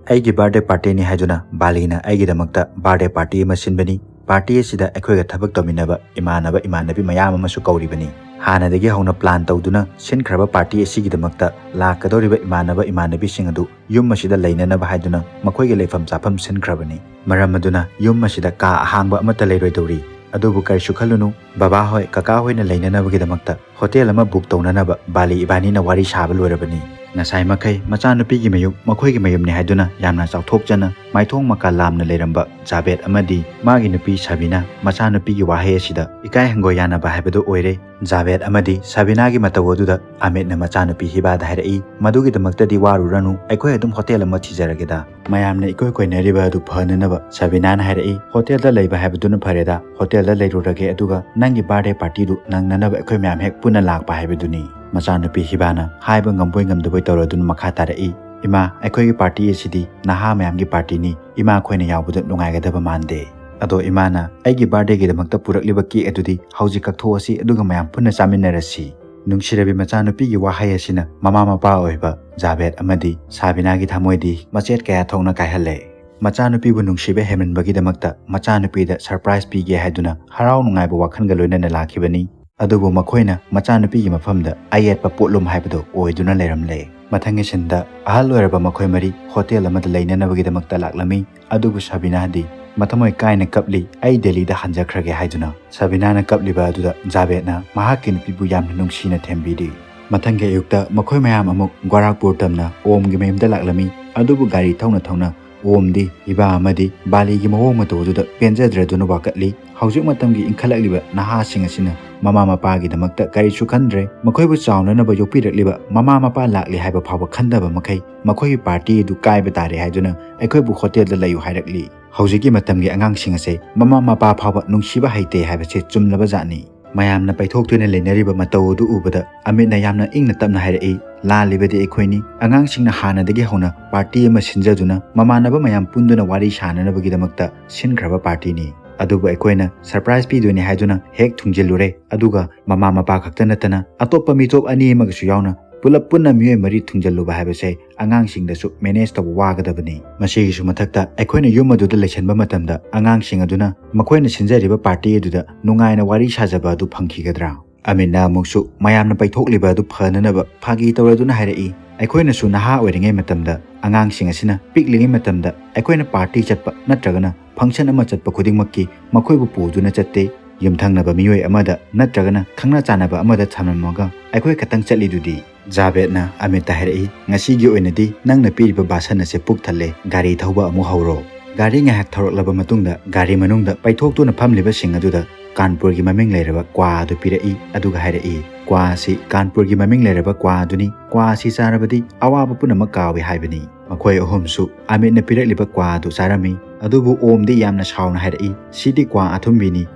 "ꯑꯩꯒꯤ ꯕꯥꯔꯗꯦ ꯄꯥꯔꯇꯤꯅꯤ ꯍꯥꯏꯗꯨꯅ ꯕꯥꯂꯤꯅ ꯑꯩꯒꯤꯗꯃꯛꯇ ꯕꯥꯔꯗꯦ ꯄꯥꯔꯇꯤ ꯑꯃ ꯁꯤꯟꯕꯅꯤ꯫ ꯄꯥꯔꯇꯤ ꯑꯁꯤꯗ ꯑꯩꯈꯣꯏꯒ ꯊꯕꯛ ꯇꯧꯃꯤꯟꯅꯕ ꯏꯃꯥꯟꯅꯕ ꯏꯃꯥꯟꯅꯕꯤ ꯃꯌꯥꯝ ꯑꯃꯁꯨ ꯀꯧꯔꯤꯕꯅꯤ꯫ ꯍꯥꯟꯅꯗꯒꯤ ꯍꯧꯅ ꯄ꯭ꯂꯥꯟ ꯇꯧꯗꯨꯅ ꯁꯤꯟꯈ꯭ꯔꯕ ꯄꯥꯔꯇꯤ ꯑꯁꯤꯒꯤꯗꯃꯛꯇ ꯂꯥꯛꯀꯗꯧꯔꯤꯕ ꯏꯃꯥꯟꯅꯕ ꯏꯃꯥꯟꯅꯕꯤꯁꯤꯡ ꯑꯗꯨ ꯌꯨꯝ ꯑꯁꯤꯗ ꯂꯩꯅꯅꯕ ꯍꯥꯏꯗꯨꯅ ꯃꯈꯣꯏꯒꯤ ꯂꯩꯐꯝ ꯆꯥꯐꯝ ꯁꯤꯟꯈ꯭ꯔꯕꯅꯤ꯫ ꯃꯔꯝ ꯑꯗꯨꯅ ꯌꯨꯝ ꯑꯁꯤꯗ ꯀꯥ ꯑꯍꯥꯡꯕ ꯑꯃꯠꯇ ꯂꯩꯔꯣꯏꯗꯧꯔꯤ꯫ ꯑꯗꯨꯕꯨ ꯀꯔꯤꯁꯨ ꯈꯜꯂꯨꯅꯨ, ꯕꯕꯥ ꯍꯣꯏ, ꯀꯀꯥ ꯍꯣꯏꯅ ꯂꯩꯅꯅꯕꯒꯤꯗꯃꯛꯇ ꯍꯣꯇꯦꯜ ꯑꯃ ꯕꯨꯛ ꯇꯧꯅꯅꯕ ꯕꯥꯂꯤ ꯏꯕꯥꯅꯤꯅ ꯋꯥꯔꯤ ꯁꯥꯕ ꯂꯣꯏꯔꯕꯅꯤ꯫" ꯉꯁꯥꯏ ꯃꯈꯩ ꯃꯆꯥꯅꯨꯄꯤꯒꯤ ꯃꯌꯨꯝ ꯃꯈꯣꯏꯒꯤ ꯃꯌꯨꯝꯅꯤ ꯍꯥꯏꯗꯨꯅ ꯌꯥꯝꯅ ꯆꯥꯎꯊꯣꯛꯆꯅ ꯃꯥꯏꯊꯣꯡ ꯃꯀꯥ ꯂꯥꯝꯅ ꯂꯩꯔꯝꯕ ꯖꯥꯕꯦꯗ ꯑꯃꯗꯤ ꯃꯥꯒꯤ ꯅꯨꯄꯤ ꯁꯕꯤꯅꯥ ꯃꯆꯥꯅꯨꯄꯤꯒꯤ ꯋꯥꯍꯩ ꯑꯁꯤꯗ ꯏꯀꯥꯏ ꯍꯪꯒꯣꯏ ꯌꯥꯅꯕ ꯍꯥꯏꯕꯗꯨ ꯑꯣꯏꯔꯦ꯫ ꯖꯥꯕꯦꯗ ꯑꯃꯗꯤ ꯁꯕꯤꯅꯥꯒꯤ ꯃꯇꯧ ꯑꯗꯨꯗ ꯑꯃꯤꯠꯅ ꯃꯆꯥꯅꯨꯄꯤ ꯍꯤꯕꯥꯗ ꯍꯥꯏꯔꯛꯏ, "ꯃꯗꯨꯒꯤꯗꯃꯛꯇꯗꯤ ꯋꯥꯔꯨꯔꯅꯨ, ꯑꯩꯈꯣꯏ ꯑꯗꯨꯝ ꯍꯣꯇꯦꯜ ꯑꯃ ꯊꯤꯖꯔꯒꯦꯗ꯫" ꯃꯌꯥꯝꯅ ꯏꯀꯣꯏ ꯀꯣꯏꯅꯔꯤꯕ ꯑꯗꯨ ꯐꯅꯅꯕ ꯁꯕꯤꯅꯥꯅ ꯍꯥꯏꯔꯛꯏ, "ꯍꯣꯇꯦꯜꯗ ꯂꯩꯕ ꯍꯥꯏꯕꯗꯨꯅ ꯐꯔꯦꯗ, ꯍꯣꯇꯦꯜꯗ ꯂꯩꯔꯨꯔꯒꯦ, ꯑꯗꯨꯒ ꯅꯪꯒꯤ ꯕꯥꯔꯗꯦ ꯄꯥꯔꯇꯤꯗꯨ ꯅꯪꯅꯅꯕ ꯑꯩꯈꯣꯏ ꯃꯌꯥꯝ ꯍꯦꯛ ꯄꯨꯟꯅ ꯂꯥꯛꯄ ꯍꯥꯏꯕꯗꯨꯅꯤ꯫" ꯃꯆꯥꯅꯨꯄꯤ ꯍꯤꯕꯥꯅ ꯍꯥꯏꯕ ꯉꯝꯕꯣꯏ ꯉꯝꯗꯕꯣꯏ ꯇꯧꯔꯗꯨꯅ ꯃꯈꯥ ꯇꯥꯔꯛꯏ, "ꯏꯃꯥ, ꯑꯩꯈꯣꯏꯒꯤ ꯄꯥꯔꯇꯤ ꯑꯁꯤꯗꯤ ꯅꯍꯥ ꯃꯌꯥꯝꯒꯤ ꯄꯥꯔꯇꯤꯅꯤ, ꯏꯃꯥ ꯑꯩꯈꯣꯏꯅ ꯌꯥꯎꯕꯗ ꯅꯨꯡꯉꯥꯏꯒꯗꯕ ꯃꯥꯟꯗꯦ꯫ ꯑꯗꯣ ꯏꯃꯥꯅ ꯑꯩꯒꯤ ꯕꯥꯔꯗꯦꯒꯤꯗꯃꯛꯇ ꯄꯨꯔꯛꯂꯤꯕ ꯀꯦꯛ ꯑꯗꯨꯗꯤ ꯍꯧꯖꯤꯛ ꯀꯛꯊꯣꯛꯑꯁꯤ, ꯑꯗꯨꯒ ꯃꯌꯥꯝ ꯄꯨꯟꯅ ꯆꯥꯃꯤꯟꯅꯔꯁꯤ꯫" ꯅꯨꯡꯁꯤꯔꯕꯤ ꯃꯆꯥꯅꯨꯄꯤꯒꯤ ꯋꯥꯍꯩ ꯑꯁꯤꯅ ꯃꯃꯥ ꯃꯄꯥ ꯑꯣꯏꯕ ꯖꯥꯕꯦꯗ ꯑꯃꯗꯤ ꯁꯥꯕꯤꯅꯥꯒꯤ ꯊꯃꯣꯏꯗꯤ ꯃꯆꯦꯠ ꯀꯌꯥ ꯊꯣꯛꯅ ꯀꯥꯏꯍꯜꯂꯦ꯫ ꯃꯆꯥꯅꯨꯄꯤꯕꯨ ꯅꯨꯡꯁꯤꯕ ꯍꯦꯟꯃꯟꯕꯒꯤꯗꯃꯛꯇ ꯃꯆꯥꯅꯨꯄꯤꯗ surprise ꯄꯤꯒꯦ ꯍꯥꯏꯗꯨꯅ ꯍꯔꯥꯎ ꯅꯨꯡꯉꯥꯏꯕ ꯋꯥꯈꯜꯒ ꯂꯣꯏꯅꯅ ꯂꯥꯛꯈꯤꯕꯅꯤ꯫ ꯑꯗꯨꯕꯨ ꯃꯈꯣꯏꯅ ꯃꯆꯥꯅꯨꯄꯤꯒꯤ ꯃꯐꯝꯗ ꯑꯌꯦꯠꯄ ꯄꯣꯠꯂꯨꯝ ꯍꯥꯏꯕꯗꯨ ꯑꯣꯏꯗꯨꯅ ꯂꯩꯔꯝꯂꯦ꯫ ꯃꯊꯪꯒꯤ ꯁꯤꯟꯗ ꯑꯍꯜ ꯑꯣꯏꯔꯕ ꯃꯈꯣꯏ ꯃꯔꯤ ꯍꯣꯇꯦꯜ ꯑꯃꯗ ꯂꯩꯅꯅꯕꯒꯤꯗꯃꯛꯇ ꯂꯥꯛꯂꯝꯃꯤ꯫ ꯑꯗꯨꯕꯨ ꯁꯕꯤꯅꯥꯗꯤ ꯃꯊꯃꯣꯏ ꯀꯥꯏꯅ ꯀꯞꯂꯤ, "ꯑꯩ ꯗꯦꯜꯂꯤꯗ ꯍꯟꯖꯈ꯭ꯔꯒꯦ" ꯍꯥꯏꯗꯨꯅ꯫ ꯁꯕꯤꯅꯥꯅ ꯀꯞꯂꯤꯕ ꯑꯗꯨꯗ ꯖꯥꯕꯦꯗꯅ ꯃꯍꯥꯛꯀꯤ ꯅꯨꯄꯤꯕꯨ ꯌꯥꯝꯅ ꯅꯨꯡꯁꯤꯅ ꯊꯦꯝꯕꯤꯔꯤ꯫ ꯃꯊꯪꯒꯤ ꯑꯌꯨꯛꯇ ꯃꯈꯣꯏ ꯃꯌꯥꯝ ꯑꯃꯨꯛ ꯒꯣꯔꯥꯈꯄꯨꯔ ꯇꯝꯅ ꯑꯣꯝꯒꯤ ꯃꯌꯨꯝꯗ ꯂꯥꯛꯂꯝꯃꯤ꯫ ꯑꯗꯨꯕꯨ ꯒꯥꯔꯤ ꯊꯧꯅ ꯊꯧꯅ ꯑꯣꯝꯗꯤ ꯏꯕꯥ ꯑꯃꯗꯤ ꯕꯥꯂꯤꯒꯤ ꯃꯑꯣꯡ ꯃꯇꯧ ꯑꯗꯨꯗ ꯄꯦꯟꯖꯗ꯭ꯔꯗꯨꯅ ꯋꯥꯀꯠꯂꯤ꯫ ꯍꯧꯖꯤꯛ ꯃꯇꯝꯒꯤ ꯏꯟꯈꯠꯂꯛꯂꯤꯕ ꯅꯍꯥꯁꯤꯡ ꯑꯁꯤꯅ ꯃꯃꯥ ꯃꯄꯥꯒꯤꯗꯃꯛꯇ ꯀꯔꯤꯁꯨ ꯈꯟꯗ꯭ꯔꯦ꯫ ꯃꯈꯣꯏꯕꯨ ꯆꯥꯎꯅꯅꯕ ꯌꯣꯛꯄꯤꯔꯛꯂꯤꯕ ꯃꯃꯥ ꯃꯄꯥ ꯂꯥꯛꯂꯤ ꯍꯥꯏꯕ ꯐꯥꯎꯕ ꯈꯟꯗꯕ ꯃꯈꯩ ꯃꯈꯣꯏꯒꯤ ꯄꯥꯔꯇꯤ ꯑꯗꯨ ꯀꯥꯏꯕ ꯇꯥꯔꯦ ꯍꯥꯏꯗꯨꯅ ꯑꯩꯈꯣꯏꯕꯨ ꯍꯣꯇꯦꯜꯗ ꯂꯩꯌꯨ ꯍꯥꯏꯔꯛꯂꯤ꯫ ꯍꯧꯖꯤꯛꯀꯤ ꯃꯇꯝꯒꯤ ꯑꯉꯥꯡꯁꯤꯡ ꯑꯁꯦ ꯃꯃꯥ ꯃꯄꯥ ꯐꯥꯎꯕ ꯅꯨꯡꯁꯤꯕ ꯍꯩꯇꯦ ꯍꯥꯏꯕꯁꯦ ꯆꯨꯝꯂꯕ ꯖꯥꯠꯅꯤ꯫ ꯃꯌꯥꯝꯅ ꯄꯩꯊꯣꯛꯇꯨꯅ ꯂꯩꯅꯔꯤꯕ ꯃꯇꯧ ꯑꯗꯨ ꯎꯕꯗ ꯑꯃꯤꯠꯅ ꯌꯥꯝꯅ ꯏꯪꯅ ꯇꯞꯅ ꯍꯥꯏꯔꯛꯏ, "ꯂꯥꯜꯂꯤꯕꯗꯤ ꯑꯩꯈꯣꯏꯅꯤ꯫ ꯑꯉꯥꯡꯁꯤꯡꯅ ꯍꯥꯟꯅꯗꯒꯤ ꯍꯧꯅ ꯄꯥꯔꯇꯤ ꯑꯃ ꯁꯤꯟꯖꯗꯨꯅ ꯃꯃꯥꯟꯅꯕ ꯃꯌꯥꯝ ꯄꯨꯟꯗꯨꯅ ꯋꯥꯔꯤ ꯁꯥꯅꯅꯕꯒꯤꯗꯃꯛꯇ ꯁꯤꯟꯈ꯭ꯔꯕ ꯄꯥꯔꯇꯤꯅꯤ꯫ ꯑꯗꯨꯕꯨ ꯑꯩꯈꯣꯏꯅ surprise ꯄꯤꯗꯣꯏꯅꯤ ꯍꯥꯏꯗꯨꯅ ꯍꯦꯛ ꯊꯨꯡꯖꯤꯜꯂꯨꯔꯦ꯫ ꯑꯗꯨꯒ ꯃꯃꯥ ꯃꯄꯥ ꯈꯛꯇ ꯅꯠꯇꯅ ꯑꯇꯣꯞꯄ ꯃꯤꯇꯣꯞ ꯑꯅꯤ ꯑꯃꯒꯁꯨ ꯌꯥꯎꯅ ꯄꯨꯂꯞ ꯄꯨꯟꯅ ꯃꯤꯑꯣꯏ ꯃꯔꯤ ꯊꯨꯡꯖꯤꯜꯂꯨꯕ ꯍꯥꯏꯕꯁꯦ ꯑꯉꯥꯡꯁꯤꯡꯗꯁꯨ manage ꯇꯧꯕ ꯋꯥꯒꯗꯕꯅꯤ꯫ ꯃꯁꯤꯒꯤꯁꯨ ꯃꯊꯛꯇ ꯑꯩꯈꯣꯏꯅ ꯌꯨꯝ ꯑꯗꯨꯗ ꯂꯩꯁꯟꯕ ꯃꯇꯝꯗ ꯑꯉꯥꯡꯁꯤꯡ ꯑꯗꯨꯅ ꯃꯈꯣꯏꯅ ꯁꯤꯟꯖꯔꯤꯕ ꯄꯥꯔꯇꯤ ꯑꯗꯨꯗ ꯅꯨꯡꯉꯥꯏꯅ ꯋꯥꯔꯤ ꯁꯥꯖꯕ ꯑꯗꯨ ꯐꯪꯈꯤꯒꯗ꯭ꯔꯥ?" ꯑꯃꯤꯠꯅ ꯑꯃꯨꯛꯁꯨ ꯃꯌꯥꯝꯅ ꯄꯩꯊꯣꯛꯂꯤꯕ ꯑꯗꯨ ꯐꯅꯅꯕ ꯐꯥꯒꯤ ꯇꯧꯔꯗꯨꯅ ꯍꯥꯏꯔꯛꯏ, "ꯑꯩꯈꯣꯏꯅꯁꯨ ꯅꯍꯥ ꯑꯣꯏꯔꯤꯉꯩ ꯃꯇꯝꯗ, ꯑꯉꯥꯡꯁꯤꯡ ꯑꯁꯤꯅ ꯄꯤꯛꯂꯤꯉꯩ ꯃꯇꯝꯗ ꯑꯩꯈꯣꯏꯅ ꯄꯥꯔꯇꯤ ꯆꯠꯄ ꯅꯠꯇ꯭ꯔꯒꯅ function ꯑꯃ ꯆꯠꯄ ꯈꯨꯗꯤꯡꯃꯛꯀꯤ ꯃꯈꯣꯏꯕꯨ ꯄꯨꯗꯨꯅ ꯆꯠꯇꯦ꯫ ꯌꯨꯝꯊꯪꯅꯕ ꯃꯤꯑꯣꯏ ꯑꯃꯗ ꯅꯠꯇ꯭ꯔꯒꯅ ꯈꯪꯅ ꯆꯥꯟꯅꯕ ꯑꯃꯗ ꯊꯝꯂꯝꯃꯒ ꯑꯩꯈꯣꯏ ꯈꯛꯇꯪ ꯆꯠꯂꯤꯗꯨꯗꯤ?" ꯖꯥꯕꯦꯗꯅ ꯑꯃꯤꯠꯇ ꯍꯥꯏꯔꯛꯏ, "ꯉꯁꯤꯒꯤ ꯑꯣꯏꯅꯗꯤ ꯅꯪꯅ ꯄꯤꯔꯤꯕ ꯕꯥꯁꯟ ꯑꯁꯦ ꯄꯨꯛ ꯊꯜꯂꯦ, ꯒꯥꯔꯤ ꯊꯧꯕ ꯑꯃꯨꯛ ꯍꯧꯔꯣ꯫" ꯒꯥꯔꯤ ꯉꯥꯏꯍꯥꯛ ꯊꯧꯔꯛꯂꯕ ꯃꯇꯨꯡꯗ ꯒꯥꯔꯤ ꯃꯅꯨꯡꯗ ꯄꯩꯊꯣꯛꯇꯨꯅ ꯐꯝꯂꯤꯕꯁꯤꯡ ꯑꯗꯨꯗ ꯀꯥꯟꯄꯨꯔꯒꯤ ꯃꯃꯤꯡ ꯂꯩꯔꯕ ꯀ꯭ꯋꯥ ꯑꯗꯨ ꯄꯤꯔꯛꯏ꯫ ꯑꯗꯨꯒ ꯍꯥꯏꯔꯛꯏ, "ꯀ꯭ꯋꯥ ꯑꯁꯤ ꯀꯥꯟꯄꯨꯔꯒꯤ ꯃꯃꯤꯡ ꯂꯩꯔꯕ ꯀ꯭ꯋꯥ ꯑꯗꯨꯅꯤ꯫ ꯀ꯭ꯋꯥ ꯑꯁꯤ ꯆꯥꯔꯕꯗꯤ ꯑꯋꯥꯕ ꯄꯨꯝꯅꯃꯛ ꯀꯥꯎꯏ ꯍꯥꯏꯕꯅꯤ꯫" ꯃꯈꯣꯏ ꯑꯍꯨꯝꯁꯨ ꯑꯃꯤꯠꯅ ꯄꯤꯔꯛꯂꯤꯕ ꯀ꯭ꯋꯥ ꯑꯗꯨ ꯆꯥꯔꯝꯃꯤ꯫ ꯑꯗꯨꯕꯨ ꯑꯣꯝꯗꯤ ꯌꯥꯝꯅ ꯁꯥꯎꯅ ꯍꯥꯏꯔꯛꯏ, "ꯁꯤꯗꯤ ꯀ꯭ꯋꯥ ꯑꯊꯨꯝꯕꯤꯅꯤ,